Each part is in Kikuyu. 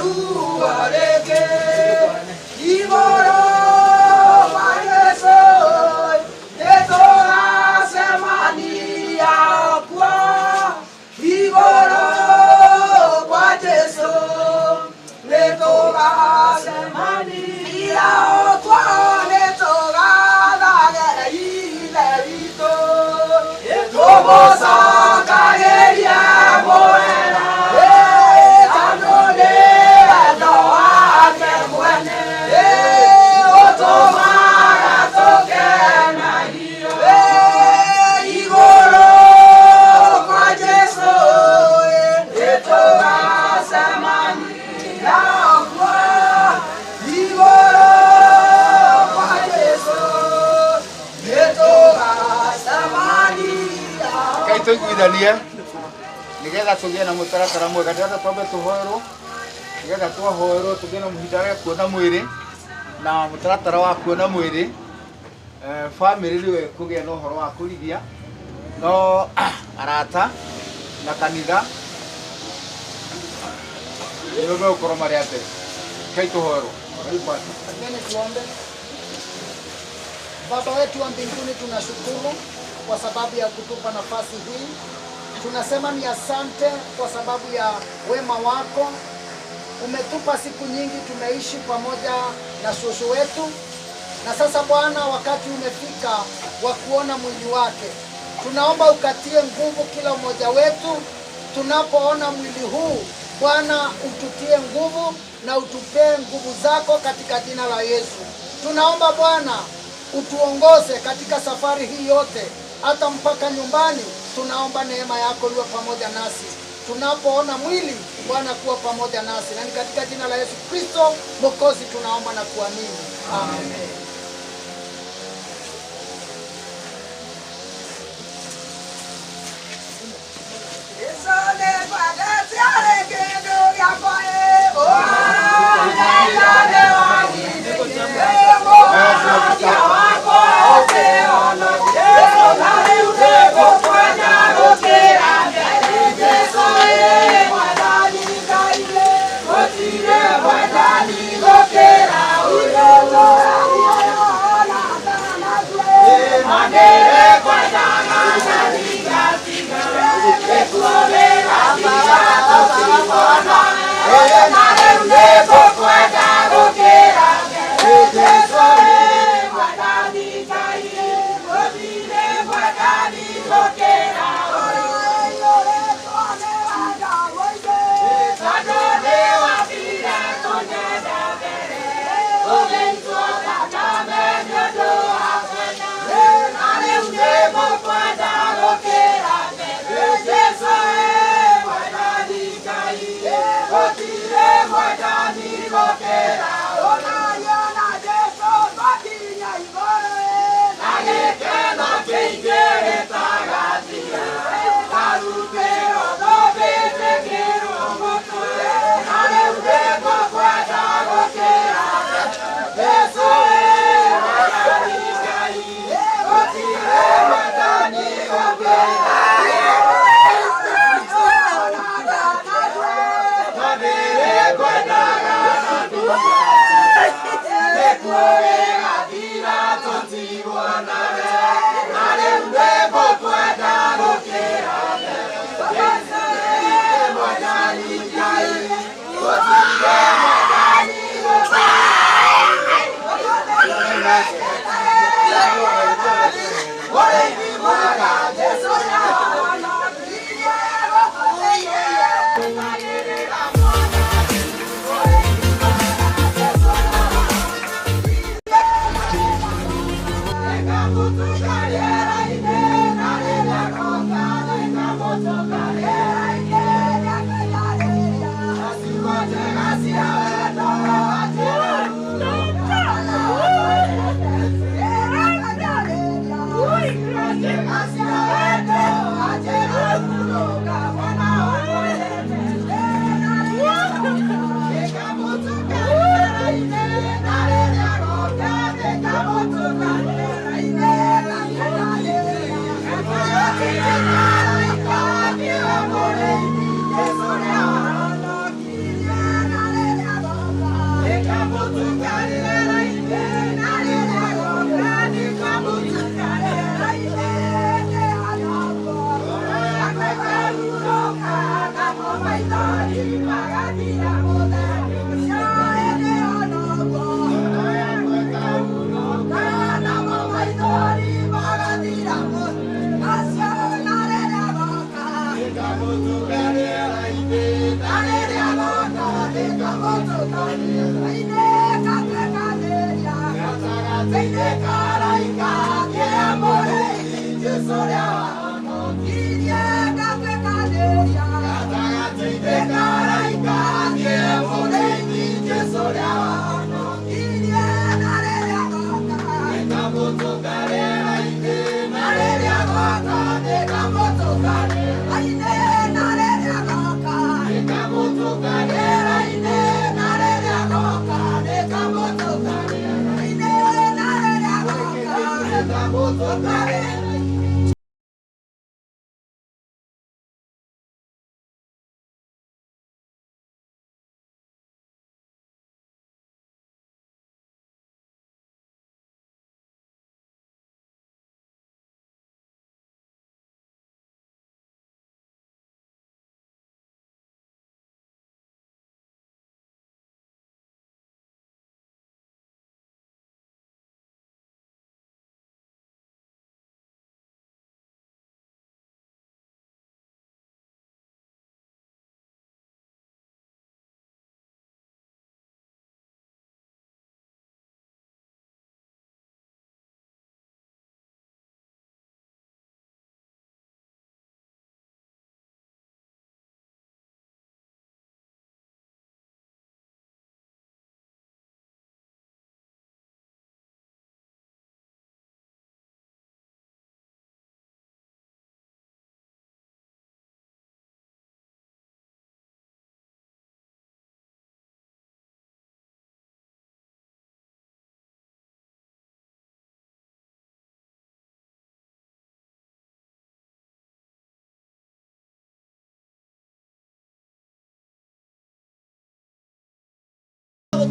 ruo rĩngĩ. Igũrũ kwa Jesũ nĩtũgacemania kuo. Igũrũ kwa Jesũ nĩtũgacemania kuo, nĩtũgathage Ithe witũ, tũmũcokagĩrie mũhera, tondũ nĩ wendo wake mwene ũtũmaga tũkenagio. Igũrũ kwa Jesũ nĩtũgacemania kuo. Igũrũ kwa Jesũ nĩtũgacemania. Rekei tũiguithanie nĩgetha tũgĩe na mũtaratara mwega. Ndĩrenda twambe tũhoerwo, nĩgetha twahoerwo tũgĩe na ihinda rĩa kuona mwĩrĩ na mũtaratara wa kuona mwĩrĩ. Bamĩrĩ nĩyo ĩkũgĩa na ũhoro wa kũrigia, no arata na kanitha nĩo megũkorwo marĩ a mbere. Rekei tũhoerwo. Karibu pastor. Lakini tuombe. Baba wetu wa mbinguni, tunashukuru kwa sababu ya kutupa nafasi hii. Tunasema ni asante kwa sababu ya wema wako. Umetupa siku nyingi, tumeishi pamoja na shosho wetu, na sasa Bwana, wakati umefika wa kuona mwili wake. Tunaomba ukatie nguvu kila mmoja wetu tunapoona mwili huu. Bwana, ututie nguvu na utupee nguvu zako katika jina la Yesu. Tunaomba Bwana utuongoze katika safari hii yote hata mpaka nyumbani. Tunaomba neema yako iwe pamoja nasi tunapoona mwili. Bwana, kuwa pamoja nasi, na ni katika jina la Yesu Kristo Mwokozi tunaomba na kuamini, amen. Jesũ nĩngwendete arĩ kĩndũ gĩakwa ĩ, mũhonokia wakwa ũkĩhonokia. Jesũ na rĩu nĩngũkwenda gũkĩra mbere. Jesũ ĩ Mwathani Ngai ĩ, gũtirĩ mwendani gũkĩra ũyũ. Manĩrĩkwendaga na ndigatiga, gĩkuũ gĩgatiga tũtikona. Na rĩu nĩngũkwenda.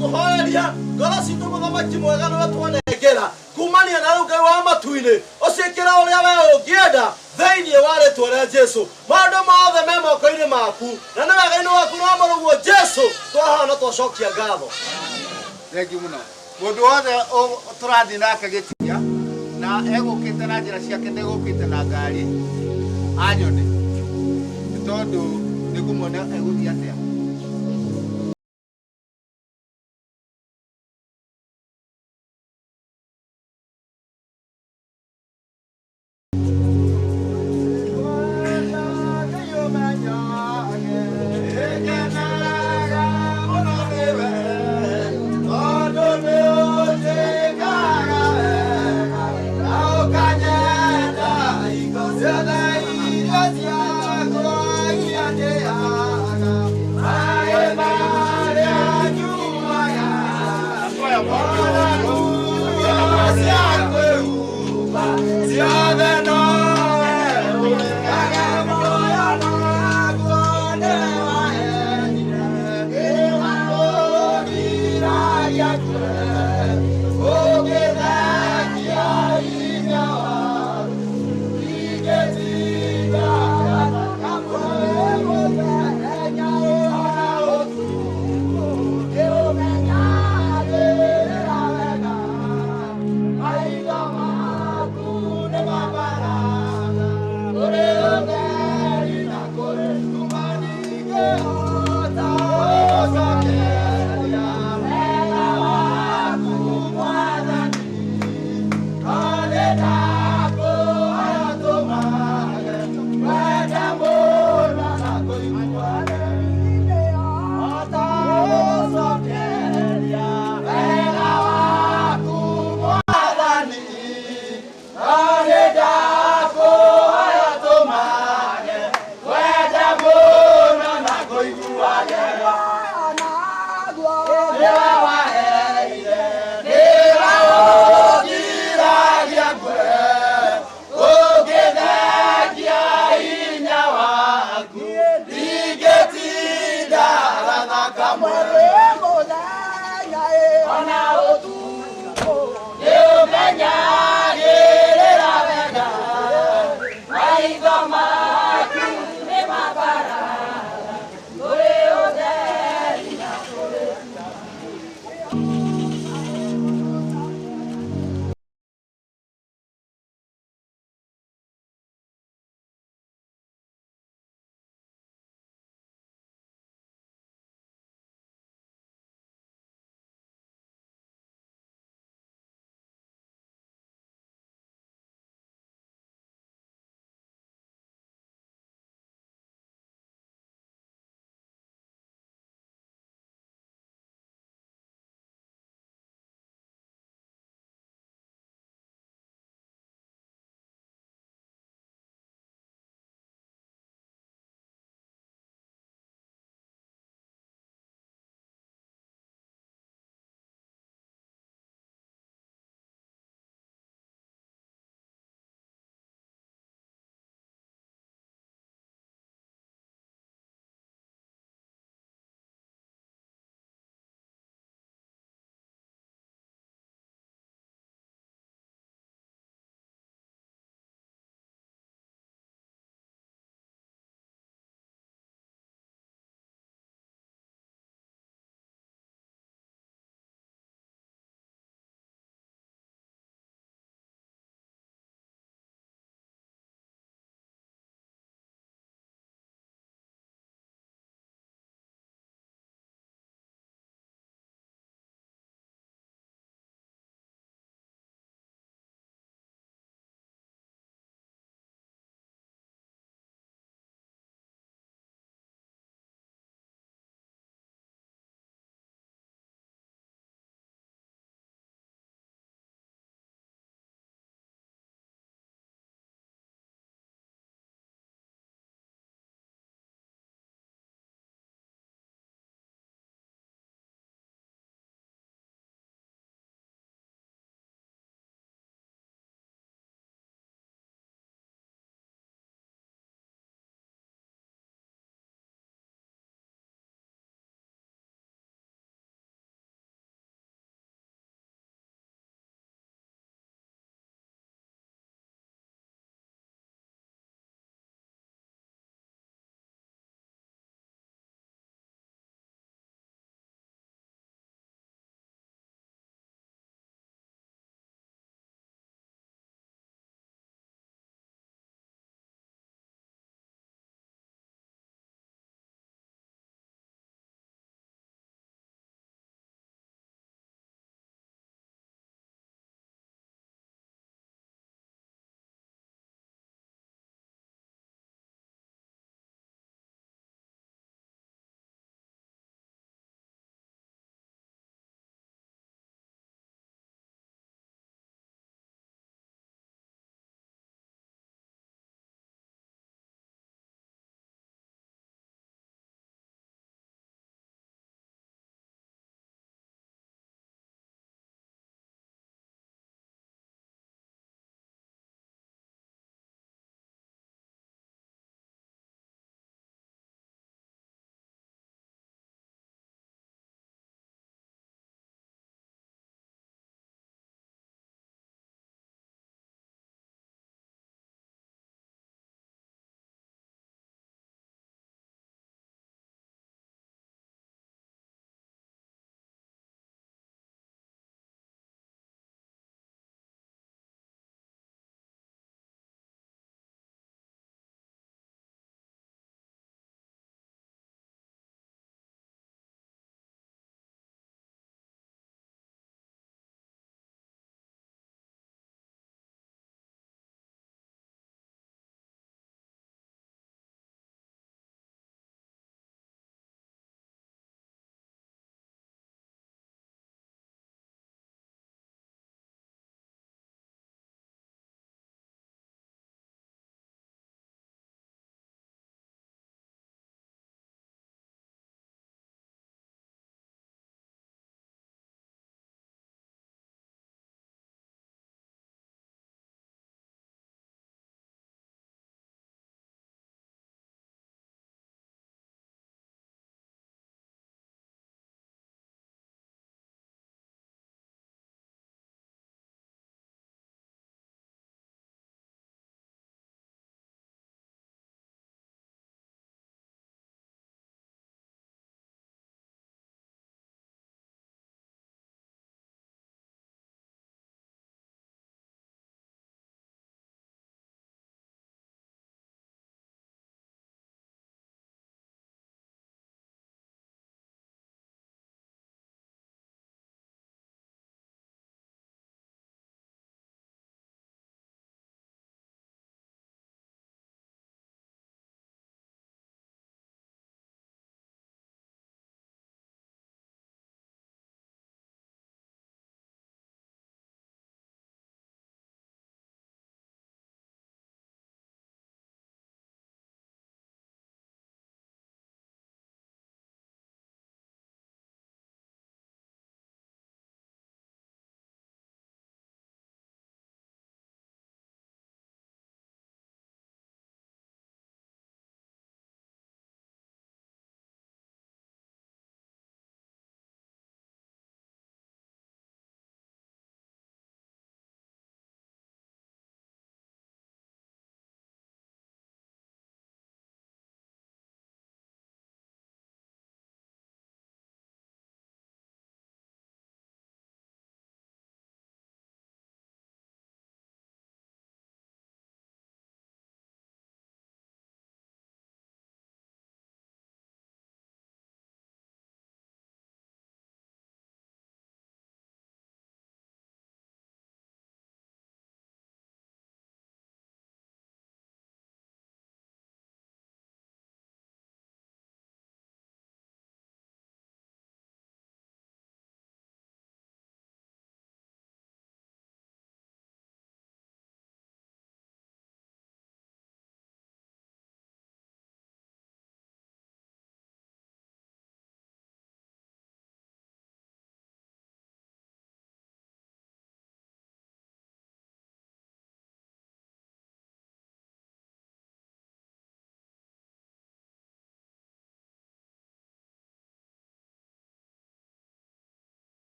Tuhoeria ngoro citũ mũthamaki mwega nĩwe twanengera kumania na rĩu Ngai wa matu-inĩ ũciĩkĩra ũrĩa we ũngĩenda thĩinĩ wa rĩtwa rĩa Jesũ. Maũndũ mothe me moko-inĩ maku na nĩ wega-inĩ waku na wa mũrũguo Jesũ twahana twacokia ngatho. Thengiũ mũno. Mũndũ wothe tũrathiĩ nake gĩtinya na egũkĩte na njĩra ciake ndegũkĩte na ngari anyone nĩ tondũ nĩngũmuona egũthiĩ atĩa. Yeah.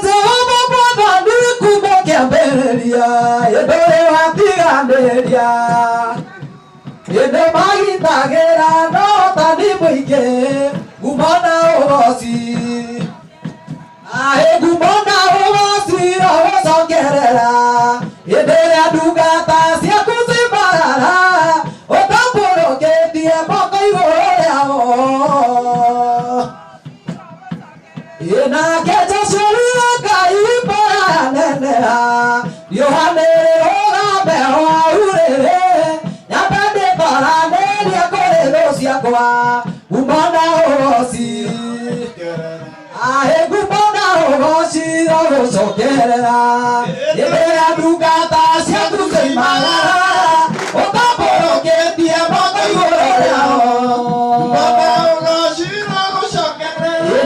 Jehova Mwathani kuma kĩambĩrĩria ĩndũrĩ watiganĩria ĩndĩ magitagĩra no tani mũingĩ ngumo na ũgoci aĩ ngumo na ũgoci ũgũcokerera hĩndĩ ĩrĩa ndungata ciaku cimarara ũtambũrũkĩtie moko igũrũ rĩao. Nake Joshua Ngai mbara neneha riũhanĩrĩrwo gambe waurĩrĩ nyambe ndĩtoranĩrie kũrĩ thũ ciakwa ngumo na ũgoci aĩ ngumo na ũgoci rogũcokerera hĩndĩ ĩrĩa ndungata ciaku ciimagara ũtambũrũkĩtie moko igũrũ rĩao.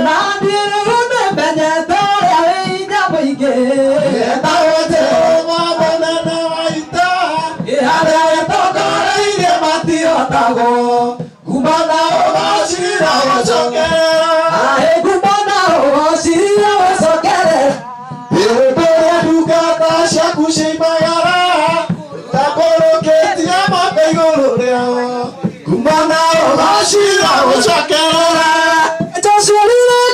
Na niĩ rĩu nĩmenyete ũrĩa wĩ hinya mũingĩ etagwo Jehova mũnene wa ita harĩa ĩtongoreirie matihotagwo ngumo na ũgoci rogũcokerera aĩ ngumo na ũgoci rogũcokerera Hĩndĩ ĩrĩa ndungata ciaku ciimagara tambũrũkĩtie moko igũrũ rĩao ngumo na ũgoci rogũcokerera. Joshua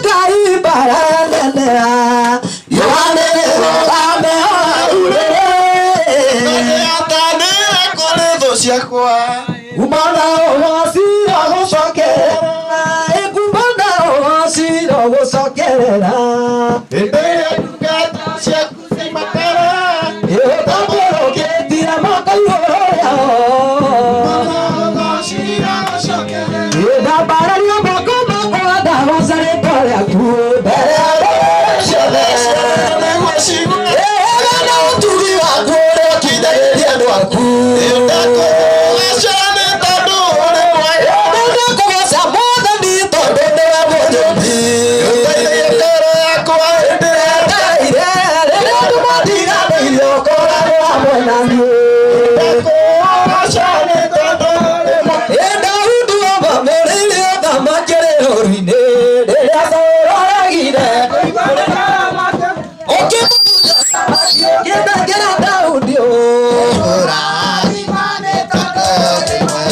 Ngai mbara neneha riũanĩrĩrwo gambe waurĩrĩ Nĩatanĩre kũrĩ thũ ciakwa ngumo na ũgoci rogũcokerera ngumo na ũgoci rogũcokerera Hĩndĩ ĩrĩa ndungata ciaku ciimagara ũtambũrũkĩtie moko igũrũ rĩao na ũgoci rogũcokerera. Ndambararia moko makwa ndagoca rĩtwa rĩaku mbere ya ndũrĩrĩ ciothe. Nĩguo cigue Ĩga na ũtugi waku ũrĩa ũkinyagĩria andũ aku. Ndakũgoca nĩ tondũ ũrĩ mwega. Nĩndakũgoca Mwathani tondũ nĩwe mũnjũmbi. Ũteithagia ngoro yakwa hĩndĩ ĩrĩa Ndaire rĩrĩa andũ matiganĩirie ũkoragwo hamwe na niĩ. Ndakũgoca nĩ tondũ ũrĩ mwega. Ĩ Daudi wamamũrĩire ũthamaki rĩ ũru-inĩ rĩrĩa Saũlũ aregire. Ũkĩmũtunya ũthamaki ũkĩnengera Daudi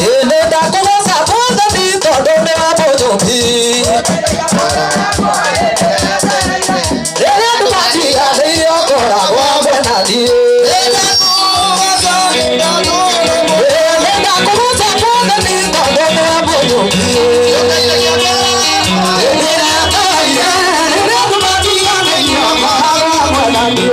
Ĩ nĩndakũgoca Mwathani tondũ nĩwe mũnjũmbi. Rĩrĩa andũ matiganĩirie ũkoragwo hamwe na niĩ. Nĩndakũgoca Mwathani tondũ nĩwe mũnjũmbi. Rĩrĩa andũ matiganĩirie ũkoragwo hamwe na niĩ.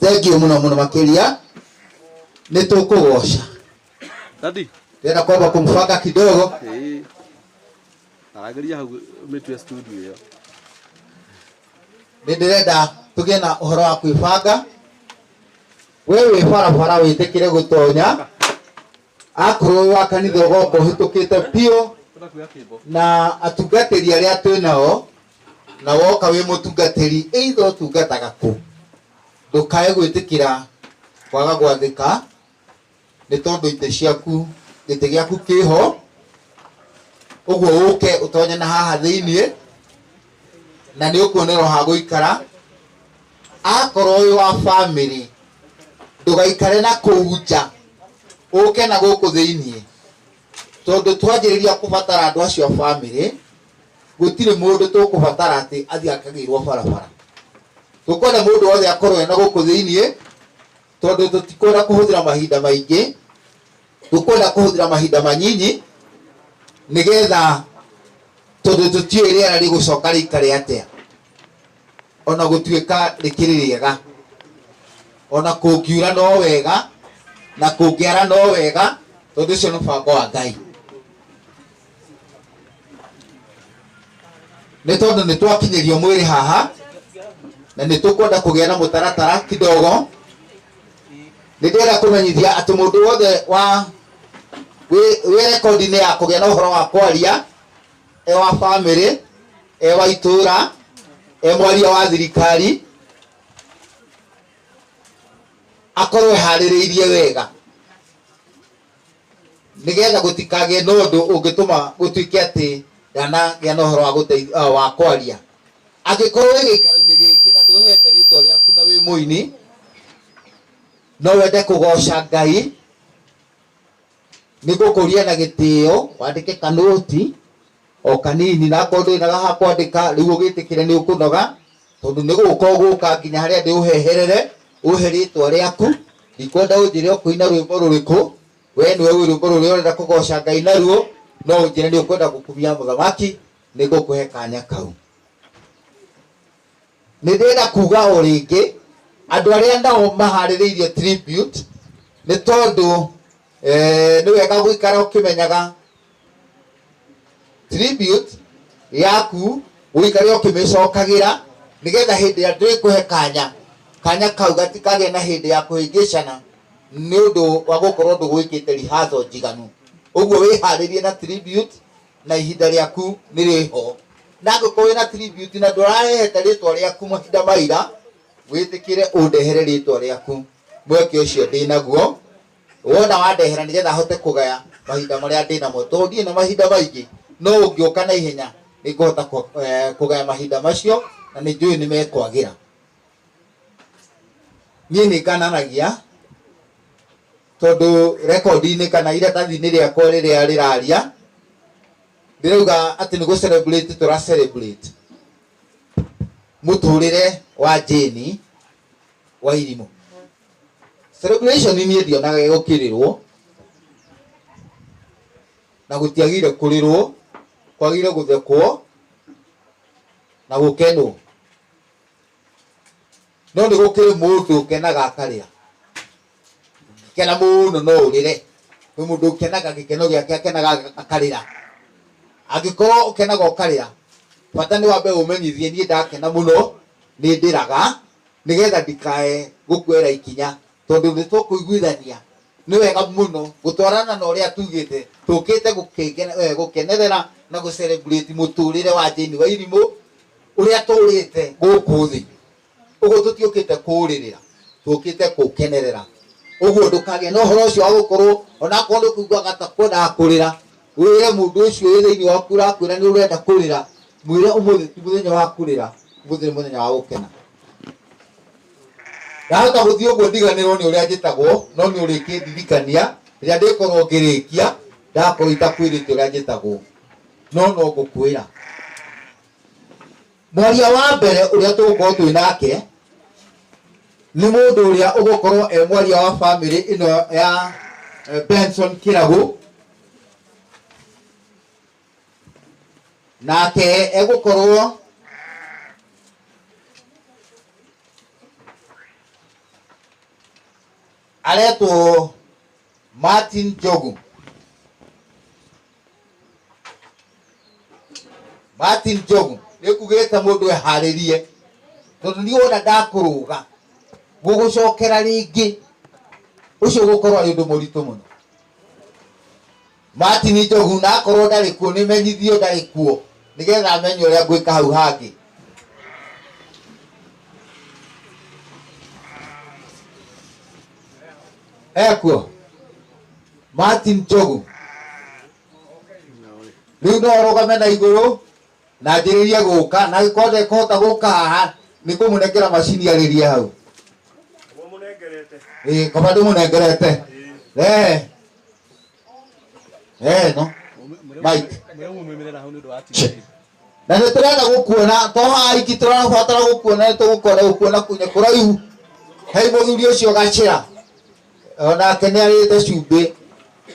Thengiå må no må no makä nä tå kå goca Dadi. ndĩrenda kwamba kũmũbanga kidogo. Ĩĩ. Arageria hau mĩtwe studio ĩyo. Nä ndĩrenda tũgĩe na ũhoro wa kwĩbanga we wĩ barabara wĩtĩkĩre gũtonya akorwo wĩ wa kanitha ũgoka ũhĩtũkĩte biũ Kwenda kuoya kĩmbo. Na atungatĩri arĩa twĩ nao na woka wĩ mũtungatĩri either ũtungataga kũ ndũkae gwĩtĩkĩra kwaga gwathĩka nĩ tondũ itĩ ciaku gĩtĩ gĩaku kĩho ũguo ũke ũtonye na haha thĩiniĩ na nĩ ũkuonerwo ha gũikara akorwo wĩ wa bamĩrĩ ndũgaikare na kũu nja ũke na gũkũ thĩiniĩ tondũ twanjĩrĩria kũbatara andũ acio a bamĩrĩ gũtirĩ mũndũ tũkũbatara atĩ athiĩ akagĩrwo barabara tũkwenda mũndũ wothe akorwo ena gũkũ thĩiniĩ tondũ tũtikwenda kũhũthĩra mahinda maingĩ tũkwenda kũhũthĩra mahinda manyinyi nĩgetha Tondũ tũtiũĩ rĩera rĩgũcoka rĩikare atĩa. Ona gũtuĩka rĩkĩrĩ rĩega. Ona kũngiura no wega na kũngĩara no wega tondũ ũcio nĩ mũbango wa Ngai. Nĩ tondũ nĩ twakinyĩrio mwĩrĩ haha na nĩ tũkwenda kũgĩa na mũtaratara kidogo. Nĩ ndĩrenda kũmenyithia atĩ mũndũ wothe wa wĩ wĩ rekondi-inĩ ya kũgĩa na ũhoro wa kwaria e wa bamĩrĩ e wa itũra e mwaria wa thirikari akorwo eharĩrĩirie wega nĩgetha gũtikagĩe na ũndũ ũngĩtũma gũtuĩke atĩ ndanagĩa na ũhoro wa gũteithia wa kwaria. Angĩkorwo wĩ gĩikaro-inĩ gĩkĩ na ndũhete rĩtwa rĩaku na wĩ mũini, no wende kũgoca Ngai, nĩ ngũkũria na gĩtĩo wandĩke kanũti o kanini, na akorwo ndũrĩ na ha kwandĩka rĩu ũgĩtĩkĩre nĩ ũkũnoga, tondũ nĩ gũka ũgũka nginya harĩa ndĩ ũheherere, ũhe rĩtwa rĩaku. Ndikwenda ũnjĩre ũkũina rwĩmbo rũrĩkũ, we nĩwe ũĩ rwĩmbo rũrĩa ũrenda kũgoca Ngai naruo, no ũnjĩre nĩ ũkwenda gũkumia mũthamaki, nĩ ngũkũhe kanya kau. Nĩ ndĩrenda kuga o rĩngĩ, andũ arĩa nao maharĩrĩirie tribute, nĩ tondũ nĩ wega gũikara ũkĩmenyaga tribute yaku, ũikare ũkĩmĩcokagĩra nĩgetha hĩndĩ ĩrĩa ndĩkũhe kanya, kanya kau gatikagĩe na hĩndĩ ya kũhĩngĩcana nĩ ũndũ wa gũkorwo ndũgwĩkĩte rehearsal njiganu. Ũguo wĩharĩrie na tribute na ihinda rĩaku nĩ rĩho. Na angĩkorwo wĩna tribute na ndũrarehete rĩtwa rĩaku mahinda ma ira, wĩtĩkĩre ũndehere rĩtwa rĩaku. Mweke ũcio ndĩnaguo, wona wandehera nĩgetha hote kũgaya mahinda marĩa ndĩnamo, tondũ ndirĩ na mahinda maingĩ, no ũngĩũka na ihenya nĩ ngũhota kũgaya mahinda macio na nĩ njũĩ nĩ mekwagĩra. Niĩ nĩ ngananagia tondũ rekondi-inĩ kana iratathi-inĩ rĩakwa rĩrĩa rĩraria ndĩrauga atĩ nĩ gũ celebrate tũra celebrate mũtũrĩre wa Jane wa Irimũ. Celebration niĩ ndionaga ĩgũkĩrĩrwo na gũtiagĩrĩire kũrĩrwo, kwagĩrĩire gũthekwo na gũkenwo. No nĩ gũkĩrĩ mũndũ ũkenaga akarĩra. Ũngĩkena mũno no ũrĩre. Kwĩ mũndũ ũkenaga gĩkeno gĩake akenaga akarĩra. Angĩkorwo ũkenaga ũkarĩra, bata nĩ wambe ũmenyithie niĩ ndakena mũno nĩ ndĩraga nĩgetha ndikae gũkuoera ikinya, tondũ nĩ tũkũiguithania. Nĩ wega mũno gũtwarana na ũrĩa tugĩte, tũkĩte gũkenerera na gũ celebrate mũtũrĩre wa Jane wa Irimũ ũrĩa tũrĩte gũkũ thĩ. Ũguo tũtiũkĩte kũũrĩrĩra, tũkĩte kũũkenerera. Ũguo ndũkagĩe na ũhoro ũcio wa gũkorwo onakorwo nĩ ũkũiguaga ta kwendaga kũrĩra, wĩre mũndũ ũcio wĩ thĩinĩ waku ũrakwĩra nĩ ũrenda kũrĩra, mwĩre ũmũthĩ ti mũthenya wa kũrĩra, ũmũthĩ nĩ mũthenya wa gũkena. Ndahota gũthiĩ ũguo ndiganĩrwo nĩ ũrĩa njĩtagwo, no nĩ ũrĩkĩndirikania rĩrĩa ndĩkorwo ngĩrĩkia, ndakorwo itakwĩrĩte ũrĩa njĩtagwo, no no ngũkwĩra. Mwaria wa mbere ũrĩa tũgũkorwo twĩ nake nĩ mũndũ ũrĩa ũgũkorwo e mwaria wa bamĩrĩ ĩno ya Benson Kĩragũ, nake egũkorwo aretwo Martin Njogu. Martin Njogu nĩ ngugĩte mũndũ eharĩrie, tondũ niĩ wona ndakũrũga gũgũcokera rĩngĩ, ũcio ũgũkorwo arĩ ũndũ mũritũ mũno. Martin Njogu na akorwo ndarĩ kuo nĩ menyithio ndarĩ kuo nĩgetha amenye ũrĩa ngwĩka hau hangĩ. Ekuo Martin Njogu rĩu no arũgame na igũrũ na anjĩrĩrie gũka, na angĩkorwo ndekũhota gũka haha nĩ kũmũnengera macini arĩrie hau. Ĩĩ, kaba ndĩmũnengerete. Rehe rehe no Mike. Na nĩ tũrenda gũkuona to haha iki tũrabatara gũkuona, nĩ tũgũkorwo gũkuona kunya kũraihu. Hei mũthuri ũcio gacĩra onake nĩ arĩte cumbĩ,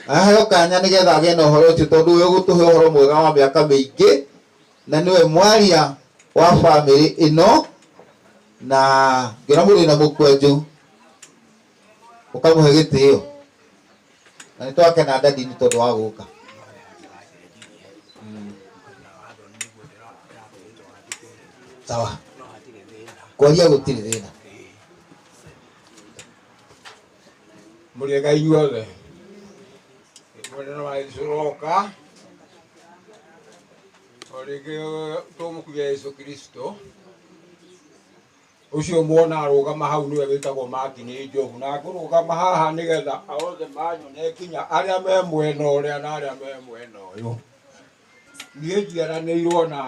aheo kanya nĩgetha agĩe na ũhoro ũcio, tondũ we ũgũtũhe ũhoro mwega wa mĩaka mĩingĩ. Na nĩwe mwaria wa bamĩrĩ ĩno, na ngĩona mũrĩ na mũkwenjũ ũkamũhe gĩtĩo, na nĩ twakena dadi nĩ tondũ wa gũka. Sawa, kwaria gũtirĩ thĩna. Mũrĩega inyuothe, mũnene wa Jesũ roka o rĩngĩ, tũmũkuia Jesũ Kristo ũcio mwona arũgama hau nĩwe wĩtagwo Martin Njogu, na ngũrũgama haha nĩgetha othe manyone, nginya arĩa me mwena ũrĩa na arĩa me mwena ũyũ. Niĩ njiaranĩirwo na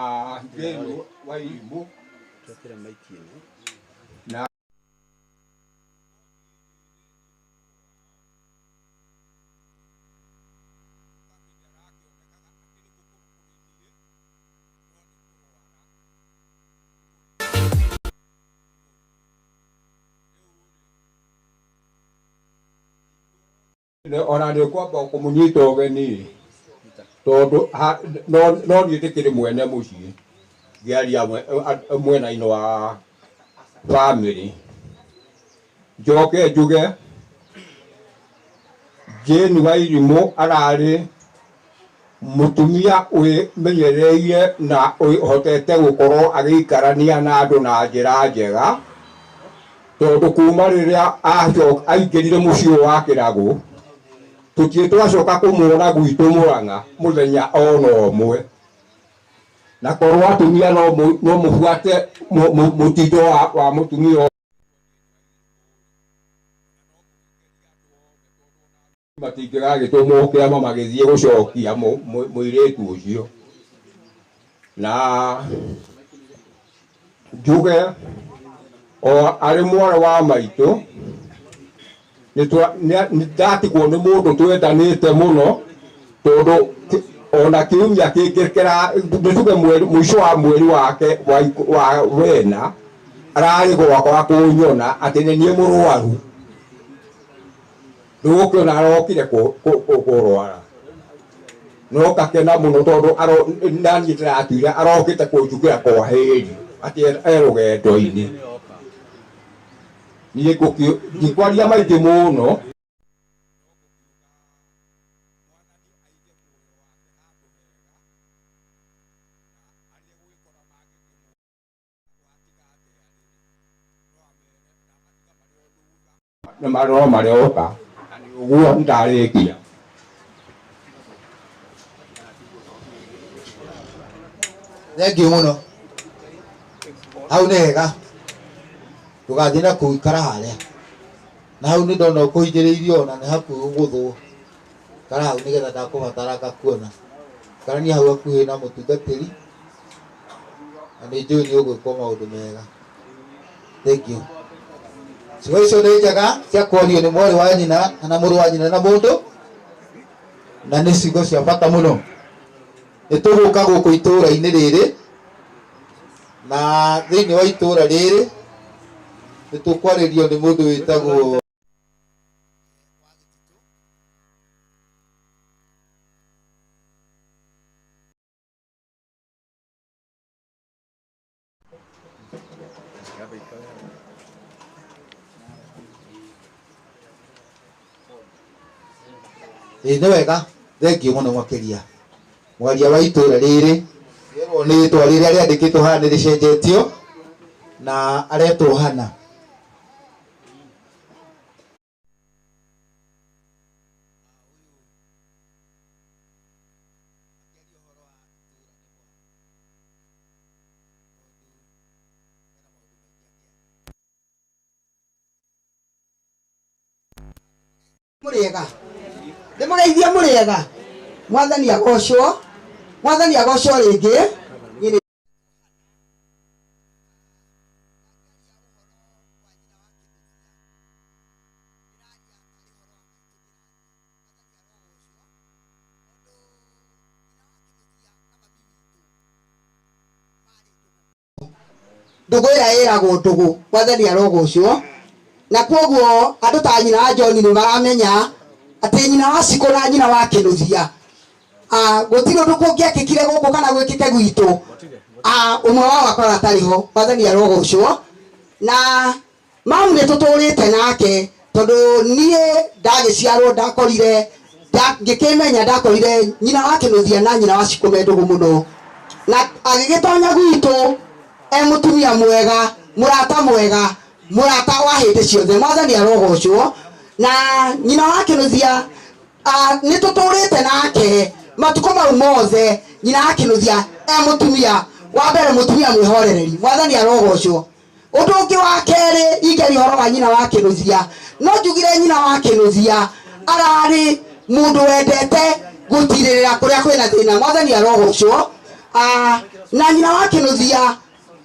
Jane Wairimũ na ona nĩ ngwamba kũmũnyita ũgeni tondũ no no niĩ ndĩkĩrĩ mwene mũciĩ, ngĩaria mwena-inĩ wa bamĩrĩ. Njoke njuge Jane Wairimũ ararĩ mũtumia wĩmenyereire na ũhotete gũkorwo agĩikarania na andũ na njĩra njega, tondũ kuma rĩrĩa aingĩrire mũciĩ ũyũ wa Kĩragũ, tũtirĩ twacoka kũmuona gwitũ Mũrang'a mũthenya ona ũmwe. Na korwo atumia no mũbuate mũtindo wa mũtumia matingĩgagĩtũmwo kĩama magĩthiĩ gũcokia mũirĩtu ũcio. Na njuge o arĩ mwarĩ wa maitũ, nĩ ndatigwo nĩ mũndũ twendanĩte mũno, tondũ ona kiumia kĩngĩ nĩ tuge mũico wa mweri wake wa wena ararĩ gwakwa kũnyona atĩ nĩ niĩ mũrwaru, ndũgũkĩona arokire kũrwara, no ngakena mũno tondũ naniĩ ndĩratuire arokĩte kũnjugĩra kwa hĩri atĩ e rũgendo-inĩ. Niĩ ndikwaria maingĩ mũno. Nĩ no maroka ũguo ndarĩkia. Thengiũ mũno, hau nĩ hega, ndũgathiĩ na kũu, ikara harĩa na hau nĩ ndona ũkũhingĩrĩirio ona nĩ hakuhĩ gũgũthwo. Ikara hau nĩgetha ndakũbatara ngakuona. Ikarania hau hakuhĩ na mũtungatĩri, na nĩ njũĩ nĩ ũgwĩkwo maũndũ mega. Thengiũ. Ciugo icio nĩ njega cia kwario nĩ mwarĩ wa nyina kana mũrũ wa nyina na mũndũ, na nĩ ciugo cia bata mũno. Nĩ tũgũka gũkũ itũũra-inĩ rĩrĩ, na thĩinĩ wa itũũra rĩrĩ nĩ tũkwarĩrio nĩ mũndũ wĩtagwo Ĩ nĩ wega, thengiũ mũno makĩria. Mwaria wa itũũra rĩrĩ rĩerwo nĩ rĩtwa rĩrĩa rĩandĩkĩtwo haha nĩ rĩcenjetio na aretwo Hana. Mũrĩega, nĩ mũgeithie, mũrĩega. Mwathani agocwo, Mwathani agocwo rĩngĩ. Niĩ ndũgũ ĩrĩa ĩragwo ndũgũ. Mwathani arogocwo. Na koguo andũ ta nyina wa John nĩ maramenya atĩ nyina wa Cikũ na nyina wa Kĩnũthia Gũtirĩ ũndũ kũngĩekĩkire gũkũ kana gwĩkĩke gwitũ ũmwe wao akorwo atarĩ ho. Mwathani arogocwo. Na mamu nĩ tũtũrĩte nake tondũ niĩ ndagĩciarwo ndakorire ngĩkĩmenya ndakorire nyina wa Kĩnuthia na nyina wa Cikũ me ndũgũ mũno, na agĩgĩtonya gwitũ e mũtumia mwega, mũrata mwega, mũrata wa hĩndĩ ciothe. Mwathani arogocwo. Na nyina wa Kĩnuthia nĩ tũtũrĩte nake matukũ mau mothe. Nyina wa Kĩnuthia e mũtumia wa mbere, mũtumia mwĩhorereri. Mwathani arogocwo. Ũndũ ũngĩ wa kerĩ ingĩaria ũhoro wa nyina wa Kĩnuthia, no njugire nyina wa Kĩnuthia ararĩ mũndũ wendete gũtirĩrĩra kũrĩa kwĩna thĩna. Mwathani arogocwo. Na nyina wa Kĩnuthia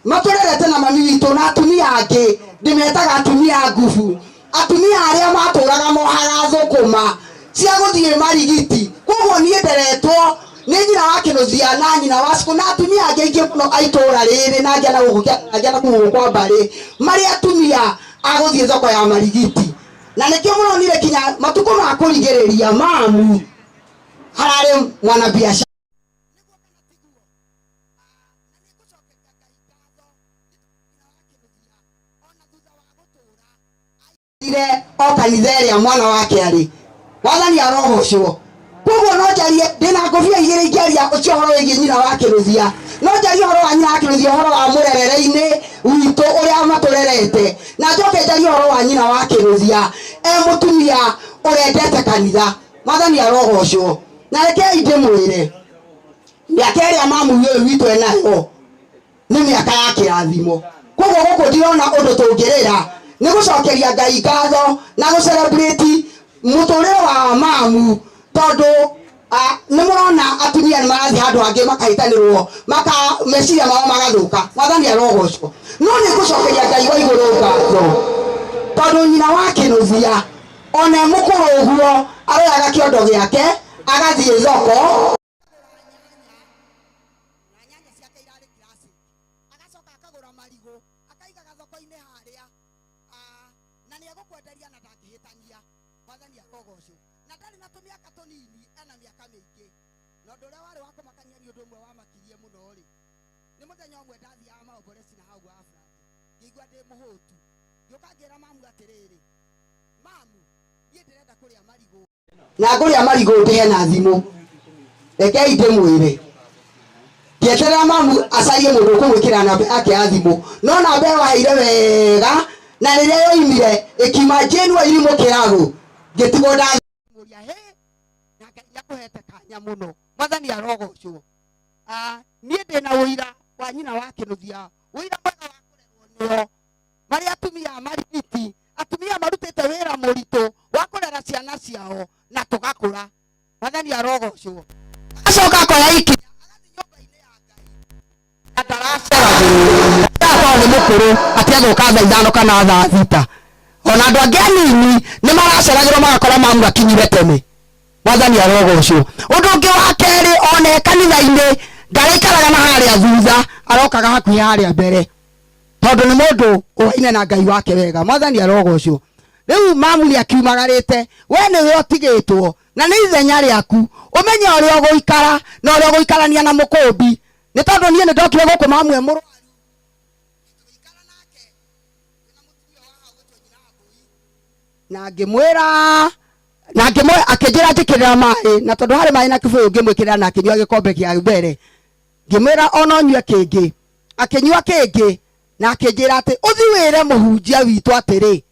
matũrerete na mami witũ na atumia angĩ ndĩmetaga atumia a ngubu, atumia arĩa matũraga mohaga thũkũma cia gũthiĩ marigiti. Koguo niĩ nderetwo nĩ nyina wa Kĩnuthia na nyina wa Cikũ na atumia angĩ aingĩ mũno a itũũra rĩrĩ na angĩ na gũkũ angĩ na kũu kwa mbarĩ, marĩ atumia a gũthiĩ thoko ya marigiti. Na nĩkĩo mũronire kinya matukũ ma kũrigĩrĩria mamu hararĩ mwanabiacara. O kanitha ĩrĩa mwana wake arĩ. Mwathani arogocwo. Koguo no njarie ndĩna ngũbia igĩrĩ ingĩaria ũcio ũhoro wĩgiĩ nyina wa Kĩnuthia. No njarie ũhoro wa nyina wa Kĩnuthia, ũhoro wa mũrerere-inĩ witũ ũrĩa matũrerete, na njoke njarie ũhoro wa nyina wa Kĩnuthia e mũtumia ũrendete kanitha. Mwathani arogocwo. Na rekei ndĩmwĩre, mĩaka ĩrĩa mamu ũyũ witũ enayo nĩ mĩaka ya kĩrathimo. Koguo gũkũ ndirona ũndũ tũngĩrĩra, nĩ gũcokeria Ngai ngatho na gũ-celebrate mũtũrĩre wa mamu, tondũ nĩ mũrona atumia nĩ marathiĩ handũ hangĩ makahĩtanĩrwo, maka meciria mao magathũka. Mwathani arogocwo. No nĩ ngũcokeria Ngai wa igũrũ ngatho tondũ nyina wa Kĩnuthia ona e mũkũrũ ũguo aroyaga kĩondo gĩake agathiĩ thoko na nyanya ciake irarĩ classic, agacoka akagũra marigũ akaigaga thoko-inĩ harĩa, na nĩ egũkwenderia na ndangĩhĩtania. Mwathani arogocwo. Na ndarĩ na tũmĩaka tũnini, ena mĩaka mĩingĩ. Na ũndũ ũrĩa warĩ wa kũmakania nĩ ũndũ ũmwe wamakirie mũno rĩ, nĩ mũthenya ũmwe ndathiaga maomboreci na hau Afrati, ngĩigua ndĩ mũhũtu, ngĩũka ngĩra mamu atĩrĩrĩ, mamu niĩ ndĩrenda kũrĩa marigũ na ngũrĩa marigũ ndĩhe na thimũ. Rekei ndĩmwĩre, ngĩeterera mamu acarie mũndũ ũkũmwĩkĩra namba yake ya thimũ, no namba ĩyo aheire wega, na rĩrĩa yoimire ĩkiuma Jane Wairimu Kĩragu, ngĩtigwo ndamũria hĩ, na Ngai nĩakũhete kanya mũno. Mwathani arogocwo. Niĩ ndĩna ũira wa nyina wa Kĩnuthia, ũira mwega wa kũrerwo nĩo, marĩ atumia a marigiti, atumia marutĩte wĩra mũritũ wa kũrera ciana ciao na tũgakũra. Mwathani arogocwo. Acoka akoya ikinya agathiĩ nyũmba-inĩ ya Ngai na ndaraceragĩrwo tondũ nĩ mũkũrũ, atĩ agũka thaa 5 kana thaa 6. Ona andũ angĩ anini nĩ maraceragĩrwo magakora mamu akinyire tene. Mwathani arogocwo. Ũndũ ũngĩ wa kerĩ, ona e kanitha-inĩ ndaraikaraga na harĩa thutha, arokaga hakuhĩ harĩa mbere, tondũ nĩ mũndũ ũhaine na Ngai wake wega. Mwathani arogocwo. Rĩu mamu nĩ akiumagarĩte, we nĩwe ũtigĩtwo na nĩ ithenya rĩaku ũmenye ũrĩa ũgũikara na ũrĩa ũgũikarania na mũkũmbi, nĩ tondũ niĩ nĩ ndokire gũkũ mamu e mũrwaru, na ngĩmwĩra na ngĩmwe akĩnjĩra njĩkĩrĩra maĩ, na tondũ harĩ maĩ na kĩbũyũ ngĩmwĩkĩrĩra na akĩnyua gĩkombe kĩa mbere. Ngĩmwĩra ona ũnyue kĩngĩ, akĩnyua kĩngĩ, na akĩnjĩra atĩ ũthi wĩre mũhunjia witũ atĩrĩ,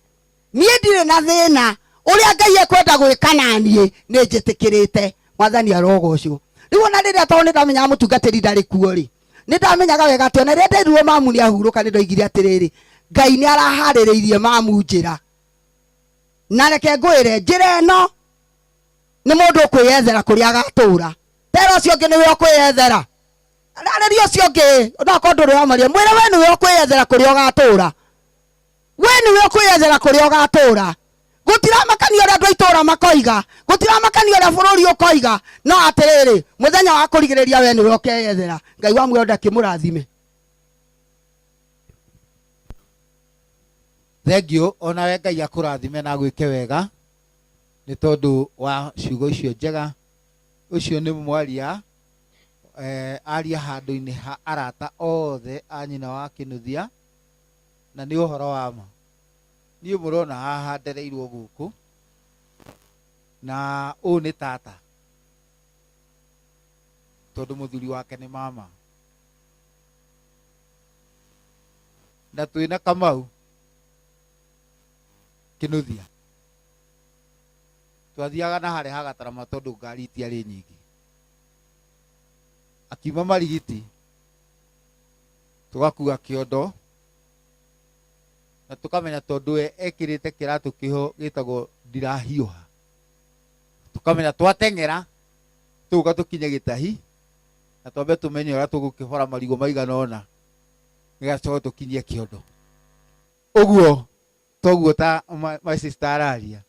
niĩ ndirĩ na thĩna, ũrĩa Ngai ekwenda gwĩka na niĩ nĩ njĩtĩkĩrĩte. Mwathani arogocwo. Rĩu ona rĩrĩa tondũ nĩ ndamenyaga mũtungatĩri ndarĩ kuo rĩ, nĩ ndamenyaga wega atĩ ona rĩrĩa nderirwo mamu nĩ ahurũka, nĩ ndoigire atĩrĩrĩ, Ngai nĩ araharĩrĩirie mamu njĩra, na reke ngwĩre njĩra ĩno nĩ mũndũ ũkwĩyethera kũrĩa agatũra. Tera ũcio ũngĩ nĩwe ũkwĩyethera, arĩria ũcio ũngĩ no akorwo ndũrĩ wamaria, mwĩre we nĩwe ũkwĩyethera kũrĩa ũgatũra, we nĩwe ũkwĩyethera kũrĩa ũgatũra. Gũtiramakania ũrĩa andũ a itũũra makoiga, gũtiramakania ũrĩa bũrũri ũkoiga, no atĩrĩrĩ, mũthenya wa kũrigĩrĩria we nĩwe ũkeyethera. Ngai wa muoyo ndakĩmũrathime. Thengiũ onawe Ngai akũrathime na agwĩke wega nĩ tondũ wa ciugo icio njega. Ũcio nĩ mwaria aria handũ-inĩ ha arata othe a nyina wa Kinuthia, na nĩ ũhoro wa ma. Niĩ mũrona haha ndereirwo gũkũ, na ũyũ nĩ tata, tondũ mũthuri wake nĩ mama. Na twĩna Kamau Kinuthia twathiaga na harĩa ha Gatarama tondũ ngari itiarĩ nyingĩ. Akiuma Marigiti tũgakua kĩondo na tũkamenya tondũ we ekĩrĩte kĩratũ kĩho gĩtagwo ndirahiũha, tũkamenya twateng'era tũgũka tũkinye gĩtahi na twambe tũmenye ũrĩa tũgũkĩhora marigũ maigana ũna nĩgetha tũcoke tũkinyie kĩondo. Ũguo toguo ta my sister araria,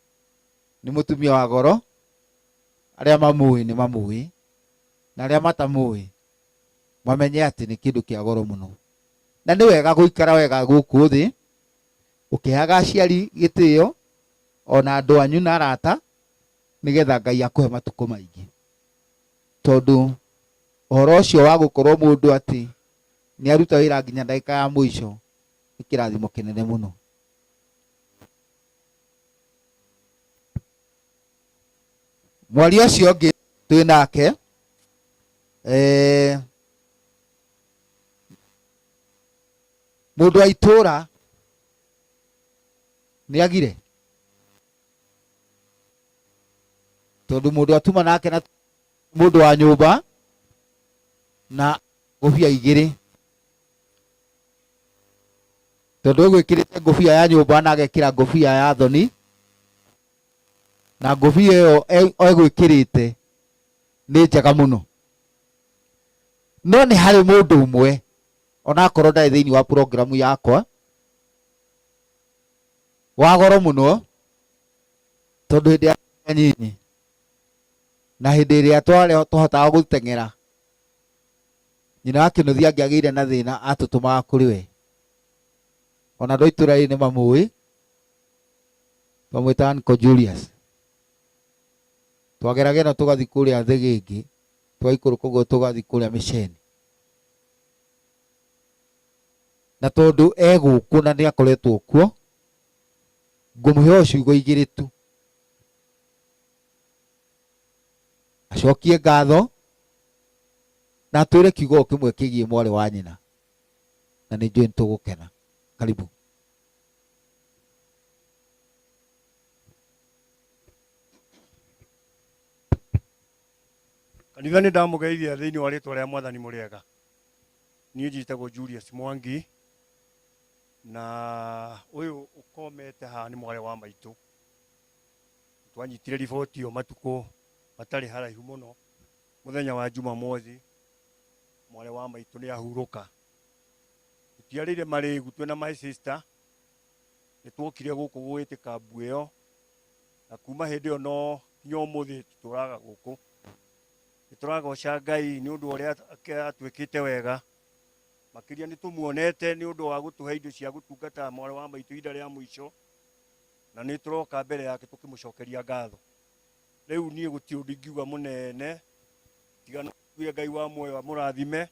nĩ mũtumia wa goro, arĩa mamũĩ nĩ mamũĩ na arĩa matamũĩ mamenye atĩ nĩ kĩndũ kĩa goro mũno, na nĩ wega gũikara wega gũkũ thĩ ũkĩheaga aciari gĩtĩo ona andũ anyu na arata, nĩgetha Ngai akũhe matukũ maingĩ, tondũ ũhoro ũcio wa gũkorwo mũndũ atĩ nĩ aruta wĩra nginya ndagĩka ya mũico nĩ kĩrathimo kĩnene mũno. Mwaria ũcio ũngĩ twĩ nake mũndũ wa itũra nĩ agire, tondũ mũndũ atuma nake na mũndũ wa nyũmba na ngũbia igĩrĩ, tondũ egwĩkĩrĩte ngũbia ya nyũmba na agekĩra ngũbia ya thoni, na ngũbia ĩyo egwĩkĩrĩte nĩ njega mũno. No nĩ harĩ mũndũ ũmwe onakorwo ndarĩ thĩinĩ wa programu yakwa wa goro mũno, tondũ hĩndĩ ya nyinyi na hĩndĩ ĩrĩa twahotaga gũteng'era, nyina wa Kinuthia angĩagĩire na thĩna atũtũmaga kũrĩ we. Ona andũ a itũũra rĩrĩ nĩ mamũĩ, twamwĩtaga Uncle Julius. Twageraga ĩno tũgathiĩ kũrĩa Thĩgĩngĩ, tũgaikũrũka ũguo tũgathiĩ kũrĩa Mĩceni. Na tondũ e gũkũ na nĩ akoretwo kuo, ngũmũhe o ciugo igĩrĩ tu, acokie ngatho na atwĩre kiugo o kĩmwe kĩgiĩ mwarĩ wa nyina, na nĩ njũĩ nĩ tũgũkena. Karibu. Kanitha nĩ ndamũgeithia thĩinĩ wa rĩtwa rĩa Mwathani mũrĩega. Niĩ njĩtagwo Julius Mwangi, na ũyũ ũkomete haha nĩ mwarĩ wa maitũ. Twanyitire riboti ĩyo matukũ matarĩ haraihu mũno, mũthenya wa Jumamothi, mwarĩ wa maitũ nĩ ahurũka. Tũtiarĩire marĩgu twĩna my sister, nĩ tuokire gũkũ gwĩtĩka mbu ĩyo, na kuma hĩndĩ ĩyo no nginya ũmũthĩ tũtũraga gũkũ. Nĩ tũragoca Ngai nĩ ũndũ ũrĩa atuĩkĩte wega, makĩria nĩ tũmuonete nĩ ũndũ wa gũtũhe indo cia gũtungata mwarĩ wa maitũ ihinda rĩa mũico, na nĩ tũroka mbere yake tũkĩmũcokeria ngatho. Rĩu niĩ gũtirĩ ũndũ ingiuga mũnene, tiga no njuge Ngai wa muoyo amũrathime,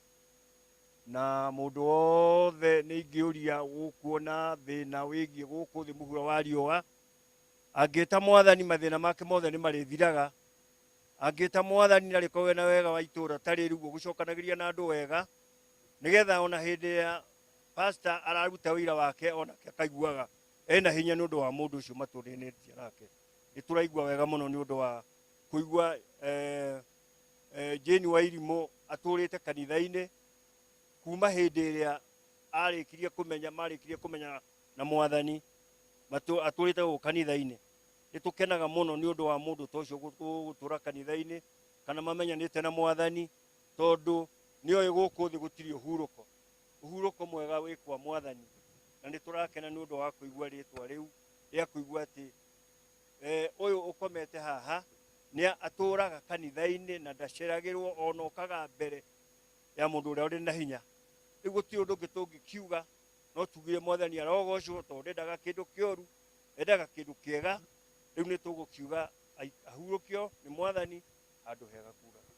na mũndũ wothe nĩ ingĩũria gũkuona thĩna wĩgiĩ gũkũ thĩ mũhuro wa riũa, angĩta Mwathani mathĩna make mothe nĩ marĩthiraga. Angĩta Mwathani na rĩkorwo na wega wa itũũra ta rĩrĩ ũguo gũcokanagĩria na andũ wega, nĩgetha ona hĩndĩ ya pastor araruta wĩra wake onake akaiguaga ena hinya nĩ ũndũ wa mũndũ ũcio matũrĩnĩtie nake. Nĩ tũraigua wega mũno nĩ ũndũ wa kũigua Jane Wairimũ atũrĩte kanitha-inĩ kuma hĩndĩ ĩrĩa arĩkirie kũmenya, marĩkirie kũmenya na Mwathani, atũrĩte gũkũ kanitha-inĩ. Nĩ tũkenaga mũno nĩ ũndũ wa mũndũ ta ũcio gũtũra kanitha-inĩ kana mamenyanĩte na Mwathani, tondũ nĩ oĩ gũkũ thĩ gũtirĩ ũhurũko. Ũhurũko mwega wĩ kwa Mwathani, na nĩ tũrakena nĩ ũndũ wa kũigua rĩtwa rĩu rĩa kũigua atĩ ũyũ ũkomete haha nĩ atũraga kanitha-inĩ na ndaceragĩrwo ona okaga mbere ya mũndũ ũrĩa ũrĩ na hinya. Rĩu gũtirĩ ũndũ ũngĩ tũngĩkiuga, no tugire Mwathani arogocwo, tondũ ndendaga kĩndũ kĩũru, endaga kĩndũ kĩega. Rĩu nĩ tũgũkiuga ahurũkio nĩ Mwathani, Handũ hega kuraga.